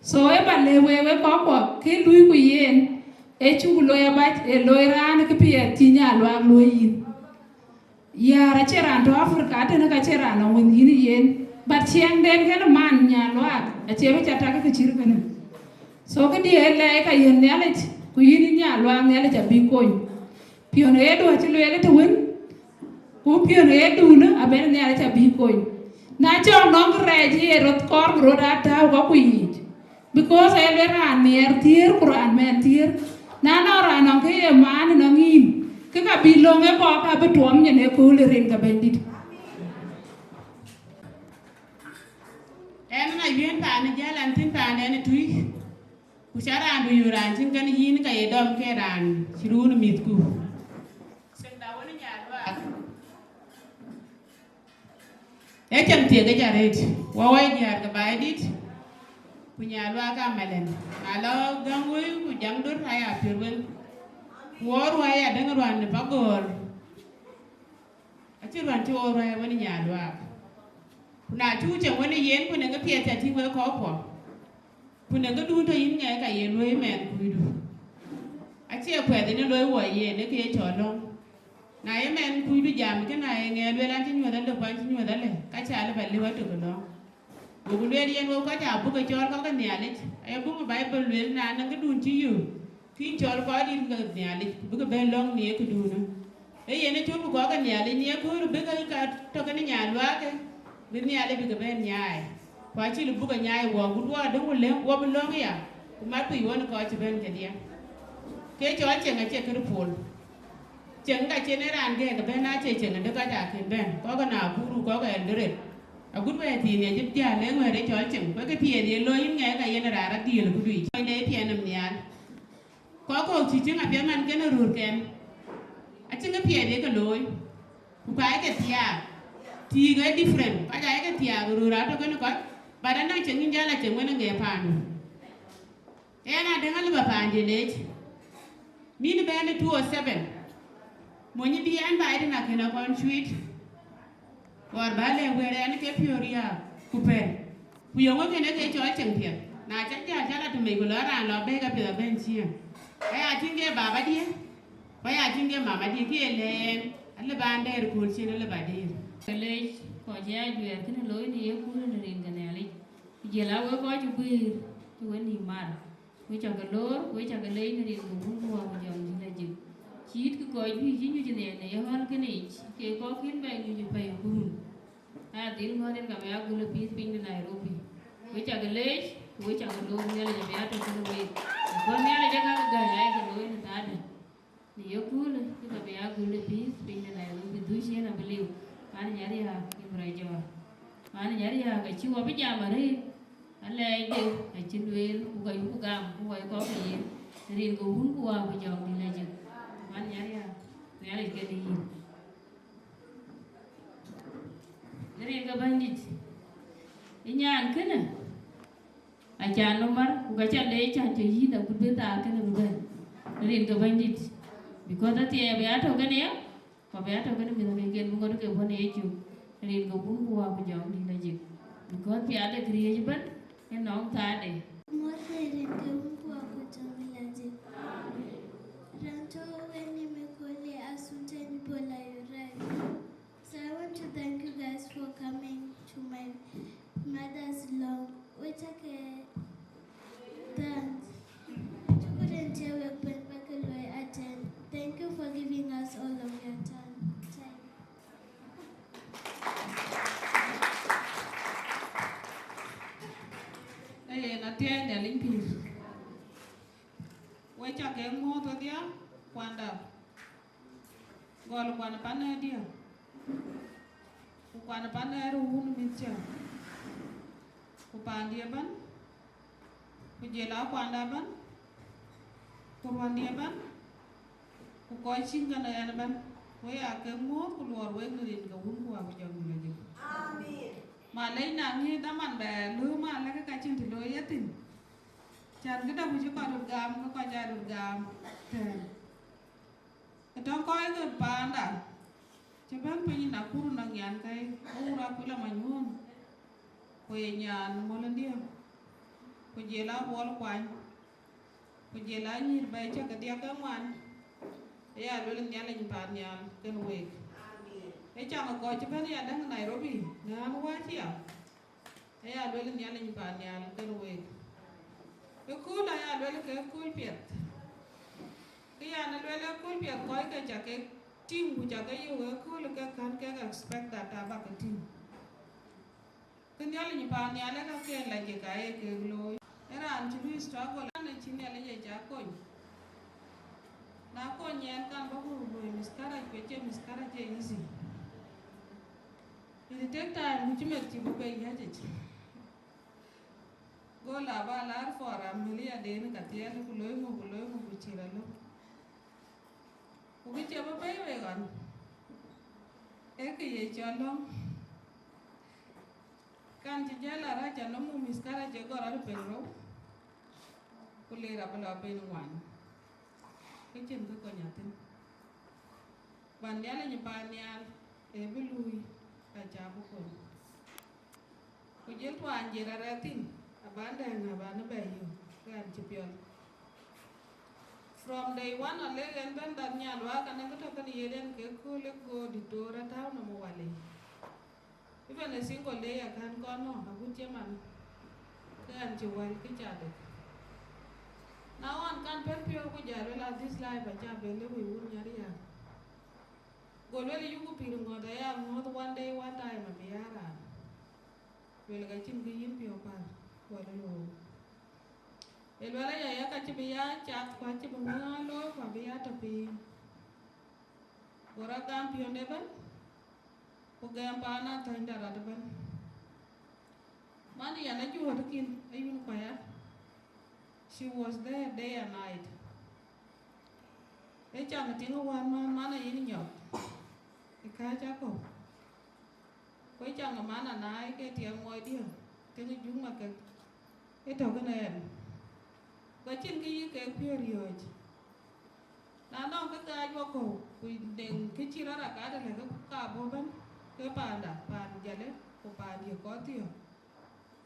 So, ë ba le wek, wek kɔckuɔ, kë luiku yen, ee cuk loi abac, ee loi raan kë piɛth cï Nyaluaak luöi yïn. Yäär acie raan tɔ̈ Africa, atënë ka cie raan nɔŋ wën yïn yen. But ciɛɛŋden kën man Nyaluaak, acie bï ca tak kë cït kënë. So, këdiɛ̈ ë lɛɛi ka yiɛ̈n Nhialic, ku yïn yïn Nyaluaak Nhialic abï kony. Piɔ̈n ɣeetdu acï lueel të wën, ku piɔ̈n ɣeetdunë abɛ̈n Nhialic abï kony. Na cɔk nɔŋ kërɛɛc ye röt kɔɔr bï röt aa tääu kɔcku yiic. Because ee luel raan nhiɛɛr thiëër ku raan mɛɛn thiëër. Na nɔŋ raan nɔŋ kë ye maan nɔŋ yïn, ke ka bï löŋ ë kɔɔr ka bï tuɔm nyin ëkööl ë rin ke Bɛ̈nydït. Ɣɛn na wiën paan ë jäl an thïn paanden ë tui, ku ca raandu yöök raan cïn kën yïn ka ye dɔm ke raan cï ruun ë mïthku. Cieŋda wën ë Nyaluaak. Ee cieŋ thiek ë ca rëët, wɔ wai diäär ke Baidït, ku Nyaluaak aa malɛn. Na lɔ gäŋ wëi ku jaŋ döt aya piöt wën, ku wɔ ruai adäŋ ruan në pagöör. Acï ruan cï wɔ ruai wën ë Nyaluaak. Ku na cuk cieŋ wën ë yen, ku në kë piɛth ca tïŋ wek kɔckuɔ. Ku në këdun tɔ̈ yïn ŋɛk ka ye luöi mɛɛn kucdu. Acie kuɛth yen ë loi wɔ yen, ë ke ye cɔl lɔ̈ŋ. Na ye mɛɛn kucdu jam, ke na ye ŋɛɛr lueel an cï nyuɔ̈th alë, ku an cï nyuɔ̈th alë, ka ca lë ba lëu atök ë lɔ̈ŋ. Goku lueel yen wek kɔc aa buk ke cɔɔl kɔc ke Nhialic, aye buk Baibul lueel na nɔŋ këdun cï yök, kïn cɔɔl kɔc dït ke Nhialic, ku bïk bɛ̈n lɔ̈ŋ në ye këdunë. Ee yen ë cööt ku kɔc ke Nhialic në ye kööl bïk ka tɔ̈ kën Nyaluaak, bï Nhialic bïk bɛ̈n nyaai. Ku acï lë buk ke nyaai wɔ, ku duɔɔr döŋ ku lëŋ wɔ bï lɔ̈ŋ ya, ku mat piny wën kɔc cï bɛ̈n kedhie. Ke cɔl cieŋ acie kë pol. Cieŋ ka cïn ë raan gɛ̈ɛ̈k ëbɛ̈n, acie cieŋ ëdë kɔc aa kën bɛ̈n, kɔc ke Nakuru, kɔc ke Eldoret. Agut wɛ̈ɛ̈r thiin ë cï jäl ë ŋuɛ̈ɛ̈r ë cɔl cieŋ, ku ke piɛth ye looi yïn ŋɛk ka yen raan rɔt dhiël ë këdu yic. Kɔc de piɛth nɔm nhial. Kɔc kɔ̈k cï tïŋ apiɛth man kën ë röörkɛn. Acïn kë piɛth ye ke looi. Ku ka ye ke thiaak. Thiik ë different. Kɔc aa ye ke thiaak ë röör atök kën kɔc. But anɔŋ cieŋ yïn jäl a cieŋ wën ë ŋɛk paandu. Ɣɛn adäŋ alë ba paande leec. Min bɛ̈n ë two oh seven. Mony bï ɣɛn baai tën akën akɔn cuit. Kɔɔr bä lɛ̈k wëër ɣɛn ke piɔ̈u riääk ku pɛ̈l. Ku yöŋö kënë ke cɔl cieŋ piɛth. Na cä jäl cä la tëmec ku lɔ raan lɔ bɛ̈ɛ̈k apiɛth abɛ̈n ciëën. Aya tïŋ ke babadiɛ̈, ku aya tïŋ ke mamadiɛ̈, ke ye lɛ̈ɛ̈n, alë ba ɣɛn dɛɛr kööl cin alë ba dëër. Ke leec kɔc ë ajuɛɛr kënë looi në ye kuur në rin ke Nhialic. Ku jël a wek kɔc cï guiir cï we nïïm mar. Ku cakë loor, ku cakë leec në rin ke Wun ku Wät ku Jɔŋdït Lajik. Cït kë kɔc juëc cï nyuc në, në ye ɣɔ̈l kënë yic, ke kɔc kën bɛ nyuc ë pɛ̈i ku run. Aa dhil ŋɔ̈ɔ̈th yen ka bï ya gul ë pïïth piny de Nairobi. Ku cakë leec, ku cakë loor, Nhialic abï ya tɔ̈ kënë week. Ku Nhialic ë ka ke gäi ayek looi në thaade. Në ye köölë, ke ka bï ya gul ë pïïth piny de Nairobi, dhuc yen abï liu. Man Nyariäk, Ibra Jɔɔr. Man Nyariäk acï wɔ bï jam arëët, alɛɛcde acï lueel, ku ka yuku gam, ku ka kɔ̈k ke yen, në rin ke Wun ku Wät ku Jɔŋdït Lajik. Man Nyariäk, Nhialic kën yïn. Në rin ke Bɛ̈nydït, ë nyan kënë, acan nɔm mar, ku ka ca leec can cï yïn akut bï thaar kënë bï bɛ̈n. Në rin ke Bɛ̈nydït, because athiɛɛi abï ya tɔ̈ kënë ya, ku abï ya tɔ̈ kënë mïth keken bï ŋot ke bɔ̈ në yecök, në rin ke Wun ku Wät ku Jɔŋdït Lajik. Because piath de këriëëc ëbɛ̈n, ë nɔŋ thaade. Muɔ̈th në rin ke Wun ku Wät ku Jɔŋdït Lajik. Raan tɔ̈ wën ë mïth köölë, Assumpta Nyibola, you're right. So I want to thank you guys for coming to my mother's long. We take a thanks. Couldn't tell we pen back a loy attend. Thank you for giving us all of your time. Time. Ee, na thiɛɛi Nhialic pïïr. We cakë muɔ̈th wedhia, kuanda. Gɔl kuan pan ë diɛ̈, ku kuan pan ë ruu wun mïth cä, ku paandiɛ̈ ëbɛ̈n, ku jël a kuanda ëbɛ̈n, ku ruandiɛ̈ ëbɛ̈n, ku kɔc cïn kën ɣɛn ëbɛ̈n, we aa kek muɔ̈th ku luɔɔr wek në rin ke Wun ku Wät ku Jɔŋdït Lajik. Amen. Ma lec na ŋic dhaman bɛ lööm alɛ̈k ka cïn të looi ye thïn. Cän këdäŋ ku cï kɔc röt gam, ke kɔc aa röt gam tɛ̈ɛ̈n. Ë tɔ̈ŋ kɔc ke paanda cï bɛ̈n piny ë Nakuru nɔŋ nyan kɛ̈i, ke wur Akuila Manyuɔ̈ɔ̈n, ku ye nyan Mɔlëndiɛ̈, ku jël a Buɔl Kuany, ku jël a nyïïr bɛ̈ɛ̈i cä ke dhiäk ke ŋuan, aya luel Nhialic paannhial kën week. Ë caŋ ë kɔc cï bɛ̈n ya däŋ Nairobi në ɣän wääc ya. Aya luel Nhialic paannhial kën week. Ëkööl aya luel ke ëkööl piɛth. Kë yan ë luel ëkööl piɛth kɔc ke ca kek tïŋ ku ca ke yök ëkööl ke kän kek expect that abä ke tïŋ. Kë Nhialic paannhial ë ka ke lajik aye kek looi. Ë raan cï luui struggle an, acï Nhialic ye ca kony. Na kony yɛn kan bä ku luöi miscarriage, ku cie miscarriage ye easy. It take time ku cï meth cï bï bei yäc yic. Go la bä laar for a million den ka thiɛɛl ku loi ŋö ku loi ŋö ku cï rɔt lök. Ku kë cie bï bei wei ɣɔn, ee kë ye cɔl lɔ̈ŋ. Kan cï jäl a rac anɔm ku miscarriage ye gɔl rɔt piny rou, ku lir abï lɔ piny ŋuan. Kë cïn kë kony athïn. Ban Nhialic paannhial ë bï luui, aca bï kony. Ku jël tuany jël arɛɛth thïn, abän dɛ̈ɛ̈ŋ abän bɛ yök, ke ɣɛn cï piɔl. From day one alek ɣɛn bɛ̈n bäth nyan luaak, anɔŋ kë tɔ̈ kën yen yen ke kööl ë go diktor atäu nɔm ë wal yic. Even a single day akän kɔn nɔ̈k agut cï man, ke ɣɛn cï wäl kë ca dek. Na ɣɔn kan pɛ̈n piɔ̈u ku jal wël a this life aca ben lëu wun nyariäk. Go luel yuku pïïr ŋɔ̈th aya ŋɔ̈th one day one time abï ya raan. Luel ka cïn kë yïn piɔ̈u päl, wal luɔu. Ë luel aya ya ka cï bï ya cath ku acï bï ŋö looi ku abï ya tɔ̈ piny. Go rɔt gam piɔ̈nde ëbɛ̈n, ku gɛm paan athänyda rɔt ëbɛ̈n. Man yɛn ajuɔ̈ɔ̈tkïn ayun kuaya. She was there day and night. Ë caŋ tiŋ wään man, man ayen nyɔk ë kääc akɔ̈u. Ku ë caŋ man anaai ke tiɛŋ muɔɔcdiɛ̈, tiŋ juŋ maketh. Ë tɔ̈ kënë ɣɛn. Ku acïn kë yï kek piɔ̈u riɔ̈ɔ̈c. Na nɔŋ kë kääc wakɔ̈u, ku deŋ kë cï rɔt akat ëlë ke ka bɔ̈ ëbɛ̈n, ke paanda, paan Jalle, ku paan ye kɔ̈th thiɔ̈k,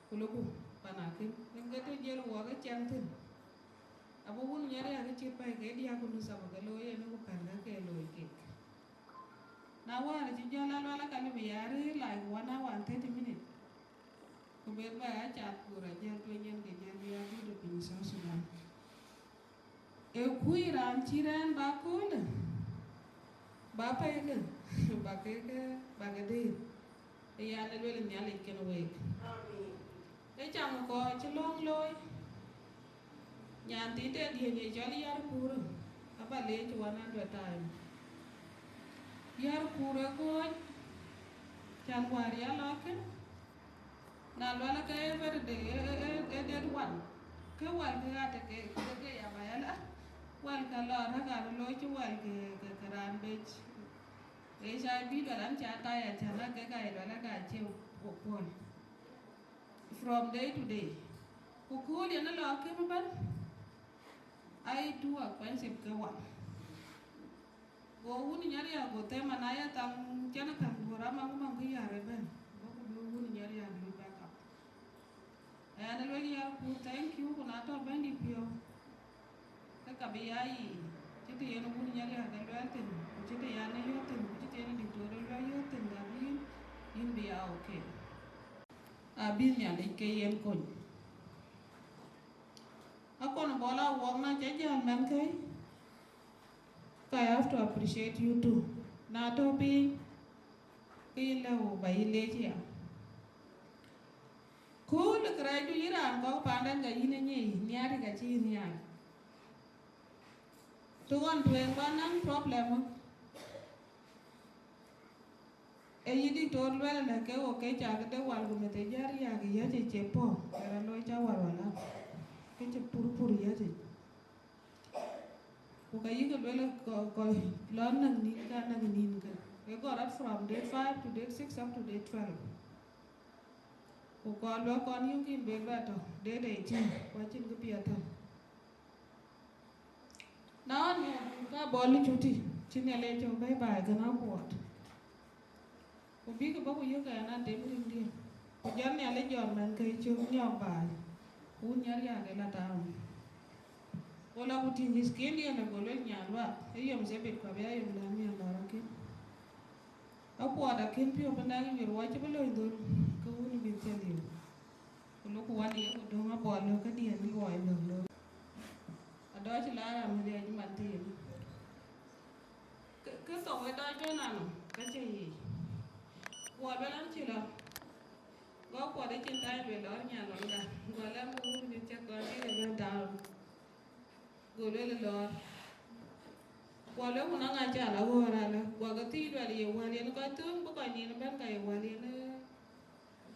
ku loku pan akïm. Rin ke tɔ̈ jiël wɔ ke ciɛŋ thïn. Abï wun nyariäk kë cït pɛ̈i ke diäk ku nus abï ke looi yen, ku pɛ̈n ke ke looi kek. Na wäär cï jɔl a lual aka lëu bï ya rëër like one hour and thirty minutes. Ku ber bɛ a cath ku rɔt jäl tueny yen ke jäl bï ya gut ë piny South Sudan. Ee kuc raan cï rɛ̈ɛ̈r ba köölë, ba pɛ̈ikë, ba ke ke, ba ke dëër. Ee yan ë lueel Nhialic kenë week. Ee caŋ kɔc cï löŋ looi. Nyan thiin tëdiɛ̈n ye cɔl Yar Kuur, aba leec one hundred time. Yar Kuur ë kɔc can wäär ya lɔ̈kkë. Na luɛl ke every day, e, e, e, e date one. Ke wäl ke ɣa teke, ke, ke ya ba ya la. Wäl ka lɔ, raka ro lo ci wäl ke, ke, ke raan bec. H I V luɛl an ca ta ya ca na ke ka ye luɛl ka ce wo pol. From day to day. Ku kuul yen lɔ ke ban. Ai tu a kwen sip ke wa. Go wun nyariak go them an aya thaŋ cɛn kaŋ duɔ̈r ama ku maŋ ku yar ëbɛ̈n. Go ku du wun nyariak lui back up. Ɛn ë luel ya ku thank you, ku na tɔ bɛ̈nydït piɔ̈u. Ke ka bï ya yic, cï të yen wun nyariak ë luɛɛl thïn, ku cï të yan ë yɔ̈ɔ̈k thïn, ku cï të yen diktor ë luɛɛl yɔ̈ɔ̈k thïn, ka bï yïn, yïn bï ya okay. Abï Nhialic ke yen kony. Akɔn bɔl a wɔk na ca jäl mɛnhkë, ka I have to appreciate you too. Na tɔ piny, ke yïn lëu ba yï leec ya. Kööl kërɛɛcdu yïn raan kɔ̈k paanden ka yïn ë nyic, nhiaar ka cï yïn nhiaar. Të ɣɔn tueŋ ba naŋ problem. Ee yï diktor luɛl ëlä ke wo ke cak de wal ku meth ë jär yak yäc ë cie pɔ̈k, ke rɔt looi ca wal wala. Ke cï purpur yäc ë. Ku ka yïk luel kɔ, kɔ, lɔ näk nïn ka, näk nïn ka. Ke gɔl rɔt from date five to date six up to date twelve. Ku kɔn luel kɔn yïn kïn bek bɛ tɔ date eighteen, ku acïn kë piɛth tɔ. Na ɣɔn miɔɔr ka bɔl cuti, cï Nhialic cɔk bɛ̈i baai kën Akuɔt. Ku bïk bɔ̈ ku yök ɛn atem rindiɛ̈. Ku jɔt Nhialic jɔt mɛnhkë cök nyɔk baai. Ku wun nyariak ë la taun. Go la ku tïŋ ë skin diɛn, go luel nyan luak, ë yom thabit ku abï a yom lɔ miɛn lɔ rɔt kën. Akuɔt akën piɔ̈u bï naŋ yï ruɔc cï bï lony dhöl, ke wun bï thiël yï. Ku lok ku wan ye ku döŋ abɔl lök ke diɛn luɔi lök lök. Adɔc la ram riɛc man thiin. Ke, ke thok ë dɔc bɛ̈n anɔ, ka cï yic. Kuɔt bɛ̈n an cï lɔ. Go Kuɔt ë cin tany luel lɔr nyan lɔŋda. Go lɛm ke wun bï thiëk kɔn bï ke bɛ̈n taun. Go luel lɔr. Kuɔt luel ku na ŋa ca la ɣöör alë. Guɔ ke thiëc luɛl ye wäl yen kɔc thöŋ bï kɔc nin ëbɛ̈n ka ye wäl yen,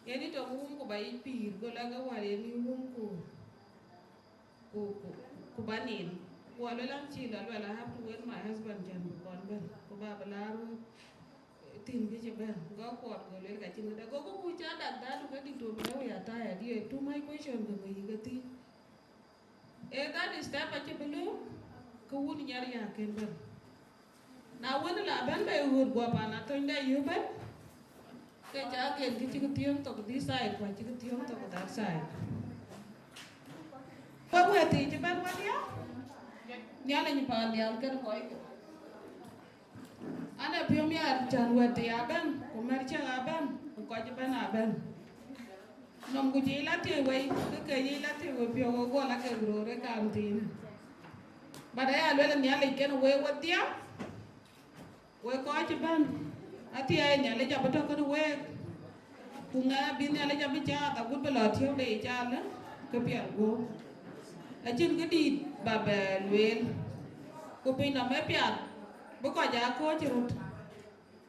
yen ë tɔŋ wum ku ba yic pïïr, go la ke wäl yen ë wum ku, ku, ku, ku ba nin. Guɔ luel an cï la luɛl, I have to wait my husband can bï kɔn bɛ̈n, ku ba bï laar wek thïn kë cï bɛ̈n. Go Kuɔt go luel ka cïn këda. Go ku ku ca dak dhadu ke diktor ku lɛ̈u ya tired, ye too much question ke ŋö yï ke thiëc. Ee that step acï bï lëu, ke wun nyariak kën bɛ̈n. Na wën la bɛ̈n bɛ ɣöt guɔ pan athönyda yï bɛ̈n, ke ca gen kë cï kë thiöŋ thok this side, ku acï kë thiöŋ thok that side. Wek wëëthiic cï bɛ̈n wädhia, Nhialic paannhial kën kɔc. An, ee piɔ̈u miaar cän wɛ̈t tï abɛ̈n, ku mɛ̈r cäk abɛ̈n, ku kɔc ëbɛ̈n abɛ̈n. Nɔm ku cï la tiëëc wei, ke ke yic la tiëëc wei piɔ̈u, ke guɔ la ke röör ë kaam thiinë. But aya luel Nhialic kën wek wedhia, wek kɔc ëbɛ̈n, athiɛɛi Nhialic abï tɔ̈ kën week. Ku ŋɛk abï Nhialic abï caath agut bï lɔ tiɔ̈u de yic alë ke piɛl guöp. Acïn këdït ba bɛ lueel, ku piny nɔm ë piath bï kɔc aa kɔ̈ɔ̈c röt.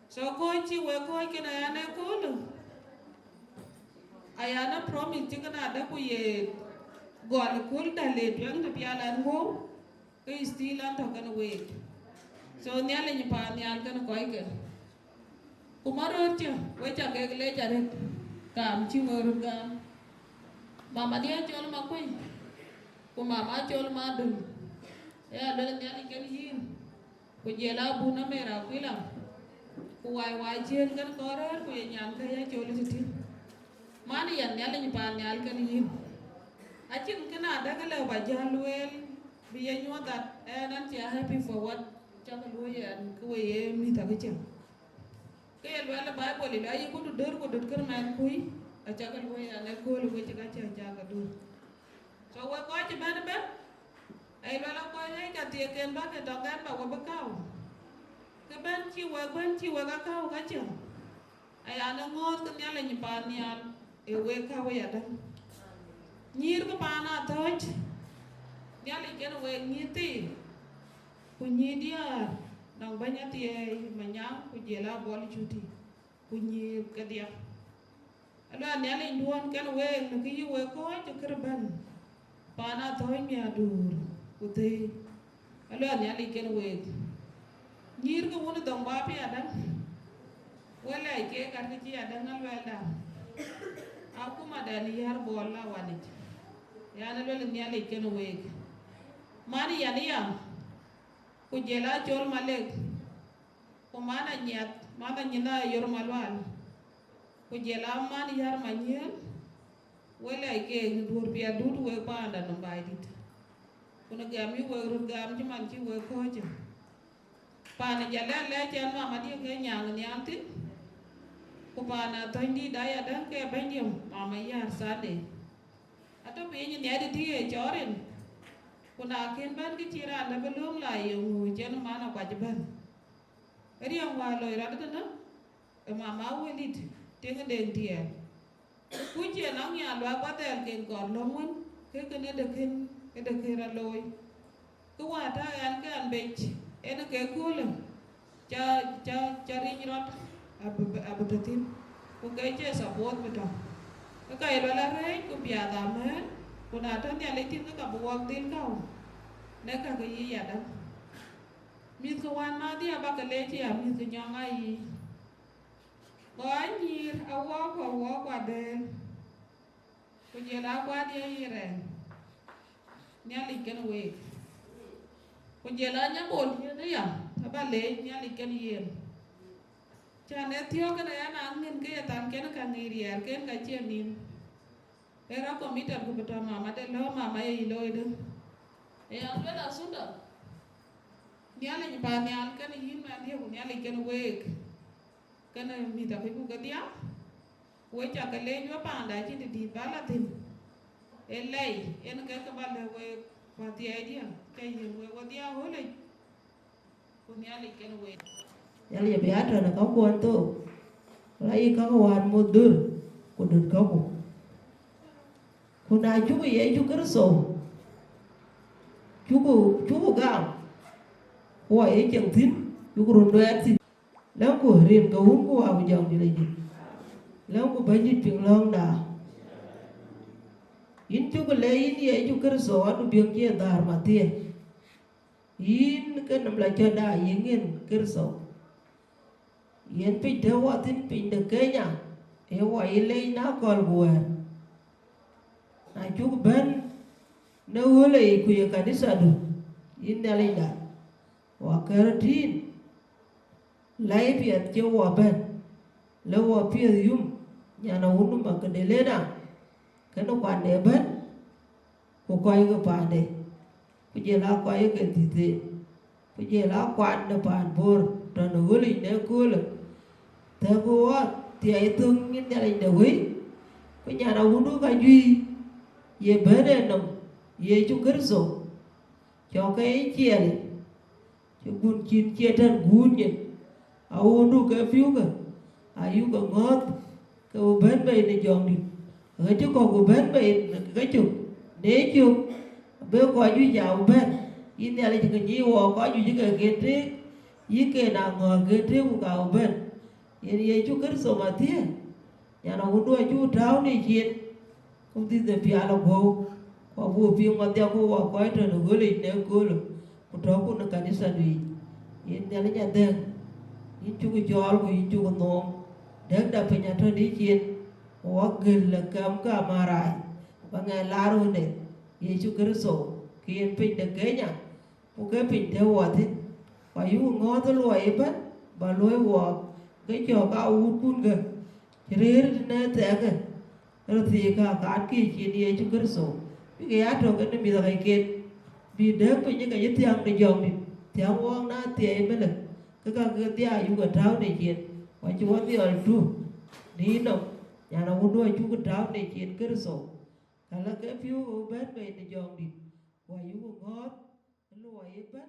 So kɔ̈ɔ̈c cï wek kɔ̈ɔ̈c kën ayan ë köölë, ayan ë promise cï kën adë ku ye gɔl ë kööl däl le tueŋ të pial an guöp. Ke still an tɔ̈ kën week. So Nhialic paannhial kën kɔckë. Ku ma röt cï, we ca kek leec arëët, kaam cï we röt gam. Mama diɛ̈ cɔl Makuëny, ku mama cɔl Madun. Ë ya luel Nhialic kën yïn, ku jiɛl abun Amer Akuila, ku wai wai ciëën kën kɔn rëër, ku ye nyan kë ya cɔl tïtï. Man yɛn Nhialic paannhial kën yïn. Acïn kën adäk lëu ba jäl lueel, bï ye nyuɔɔth that ɛn an cia happy for what cak luöi ɛn ke we ye mïth akëcïn. Ke ye luɛl ë Bible ë lɔ, ayï ku dut dör ku dut kërmɛn kuc, acak luöi ɛn ëkööl ë wec ka cä cak adur. So wek kɔc cï bɛ̈n ëbɛ̈n, aye luɛl akɔc rɛɛc ka Thiëëk en bä ke tɔ̈ ɣɛn bä we bï käu. Kë bɛ̈n cï wek bɛ̈n cï wek a käu ka cä. Aya në ŋɔ̈ɔ̈th ke Nhialic paan nhial ë wek käu ayadäŋ. Nyïïr ke paan Athɔ̈ɔ̈c, Nhialic kën wek nyïïr thii, ku nyïïr diäär, nɔŋ bɛ̈ny Athiɛɛi Manyaŋ ku jiël Abuɔl Cuti, ku nyïïr kedhia. Aluɛɛl Nhialic duɔ̈n kën week në kë yï wek kɔ̈ɔ̈c ë kërë bɛ̈n, paan Athɔ̈ɔ̈c miäkduur ku thëi. Aluɛɛl Nhialic kën week. Nyïïr ke wun ë dhoŋ bä piath adäŋ, we lɛc keek kat kë cï adäŋ aluɛɛlda. Akumadɛn ë yär Buɔl la wanic, yan aluɛɛl Nhialic kën week. Man yan ya, ku jiël Acol Malek, ku man Anyiɛth, man Anyiɛth Ayor Malual, ku jiël a man Yär Manyiëën, we lɛc keek në duɔ̈ɔ̈r piɛth dut wek paanda nɔm Baidït. Ku në gɛm yï wek röt gɛm cï man cï wek kɔ̈ɔ̈c. Paan ë Jalɛl lɛc ɛn mama diɛ̈ ke nyaŋ nhial thïn, ku paan Athɔ̈ɔ̈nydït ayadäŋ ke bɛ̈nydït mama Yär Sunday. Atɔ̈ piny ë nhiɛɛrde tï ë cɔɔr en, ku na kën bɛ̈n kë cï raan dɛ̈ bï lööŋ la ye ŋö cïn man akuac bɛ̈n. Riɛm wäär loi rɔt ëtënë, ë mama Wëlït tiŋ ë deŋ tiɛɛl. Ku cie naŋ ya luak ba dhɛl ken kɔɔr lɔ̈ŋ wën, ke kën ë dëkën, ë dëkën rɔt looi. Kë wäär tɔ̈ ɣɛn ke ɣɛn bec, en ke köölë, ca, ca, ca ric rɔt, abï, abï tɔ̈ thïn. Ku ke cie support bï tɔ̈. Ke ka ye luɛl arëëc, ku piath amëër, ku na tɔ̈ Nhialic thïn, ke ka bï wɔk dhil käu, në ka ke yï yadäŋ. Mïth ke wään madhia bä ke leec ya mïth ke nyɔŋ ayic. Kɔc nyïïr awɔɔk ku awɔɔk ku adɛ̈ɛ̈l, ku jël akuat ye yï rɛɛn. Nhialic kën week. Ku jël anyabol yen aya, abä leec Nhialic kën yen. Cän ë thiɔ̈k kën aya na ŋïn ke ye than kën ka ŋic riɛɛr kën ka cie nïn. Ee rɔt committed ku bï tɔ̈ mama de lɔ̈ɔ̈m mama ye yï looi dë. Ee ya luel asunda. Nhialic paan nhial kën yïn man diëëu, Nhialic kën week. Kënë mïth akëcku kedhia, we ca ke leec we paanda acïn të dït bä la thïn. Ë lɛi en ke ke bä lɛ̈k week wäthiɛɛidiɛ̈, ca yiën week wedhia ɣölic, ku Nhialic kën week. Nhialic abï a tɔ̈ në käkuɔn thook, la yï käk wään muth dör, ku döt käku. Ku na cuk Yecu Kërtho, cuku, cuku gam, ku wa ye cieŋ thïn, cuku run duɛɛr thïn. Lɛ̈ŋku rin ke wun ku wa ku jɔŋdït ajïth. Lɛ̈ŋku Bɛ̈nydït piŋ lɔ̈ŋda. Yïn cuk le yïn Yecu Kërtho adu biëŋ cie dhäär mathiëë. Yïn ke nɔm la cɔ̈tda yï ŋiɛn Kërtho. Yen piny të wɔ thïn piny de Kenya, ee wɔ yï leec na kɔl ku wɛ̈ɛ̈r. Na cuk bɛ̈n në ɣöle yic ku ye kanisadu, yïn Nhialicda, wɔ kɛ̈r tïïn, lɛi piɛth cï wɔ bɛ̈n, le wɔ piɛth yum, nyan awun Magdalena, kënë kuande bɛ̈n, ku kɔc ke paande, ku jël aa kɔc ke dhïthden, ku jël aa kuat në paan Bor tɔ̈ në ɣölic në köölë. Thɛ̈ŋku ɣɔɔth thiɛɛi thöŋ yïn Nhialic de wëi, ku nyan awundu ka juëc ye bɛ̈n ë nɔm Yecu Kërtho, cɔk ke yï ciɛɛl, cï gun cïn cie tɛ̈n guut nyin, awundu ke piöökë, ayuk ke ŋɔ̈ɔ̈th, ke bï bɛ̈n bei në jɔŋdït, ke cï kɔ̈k bï bɛ̈n bei në kecök, në cök, abï kɔc juëc aa bï bɛ̈n, yïn Nhialic ke nyic wɔ kɔc juëc ke ken tëëk, yï ken aa ŋɔ̈ɔ̈th ken tëëk ku ka bï bɛ̈n. Yen Yecu Kërtho mathiëë, nyan awundu acuk tääu në cin, ku dhïth de pial aguɔ̈u, ku abuk piŋ wadhiaku wɔ kɔc tɔ̈ në ɣölic në köölë, ku tɔ̈ku në kanisadu yic. Yen Nhialic adhëŋ, yïn cuk cɔɔl ku yïn cuk nhom, dɛ̈kda piny atɔ̈ në cin, ku wak gël ë kɛm ke amäärac, ku ba ŋɛk laar ɣöndë, Yecu Kërtho, ke yen piny de Kenya, ku ke piny të wɔ thïn, ku ayuk ŋɔ̈ɔ̈th ë luɔi ëbɛ̈n, ba luɔi wɔɔk, ke cɔk aa wutkun ke cï rëër tënë thɛɛrkë, röt thiëëk ka kaat kï cin Yecu Kërtho, bïk ya tök kenë mïth ɣɛcken, bï dɛ̈k piny ke cï thiäŋ de jɔŋdït, thiäŋ wɔɔk na thiɛɛi ëbënë, ke ka ke dhia yuk ë tääu në cin, ku acï wɔ dhiɔl tu në yïnɔm, nyan awundu acuk tääu në cin Kërtho, ka la ke piöökë bï bɛ̈n bei në jɔŋdït, ku ayuk ŋɔ̈ɔ̈th luɔi ëbën.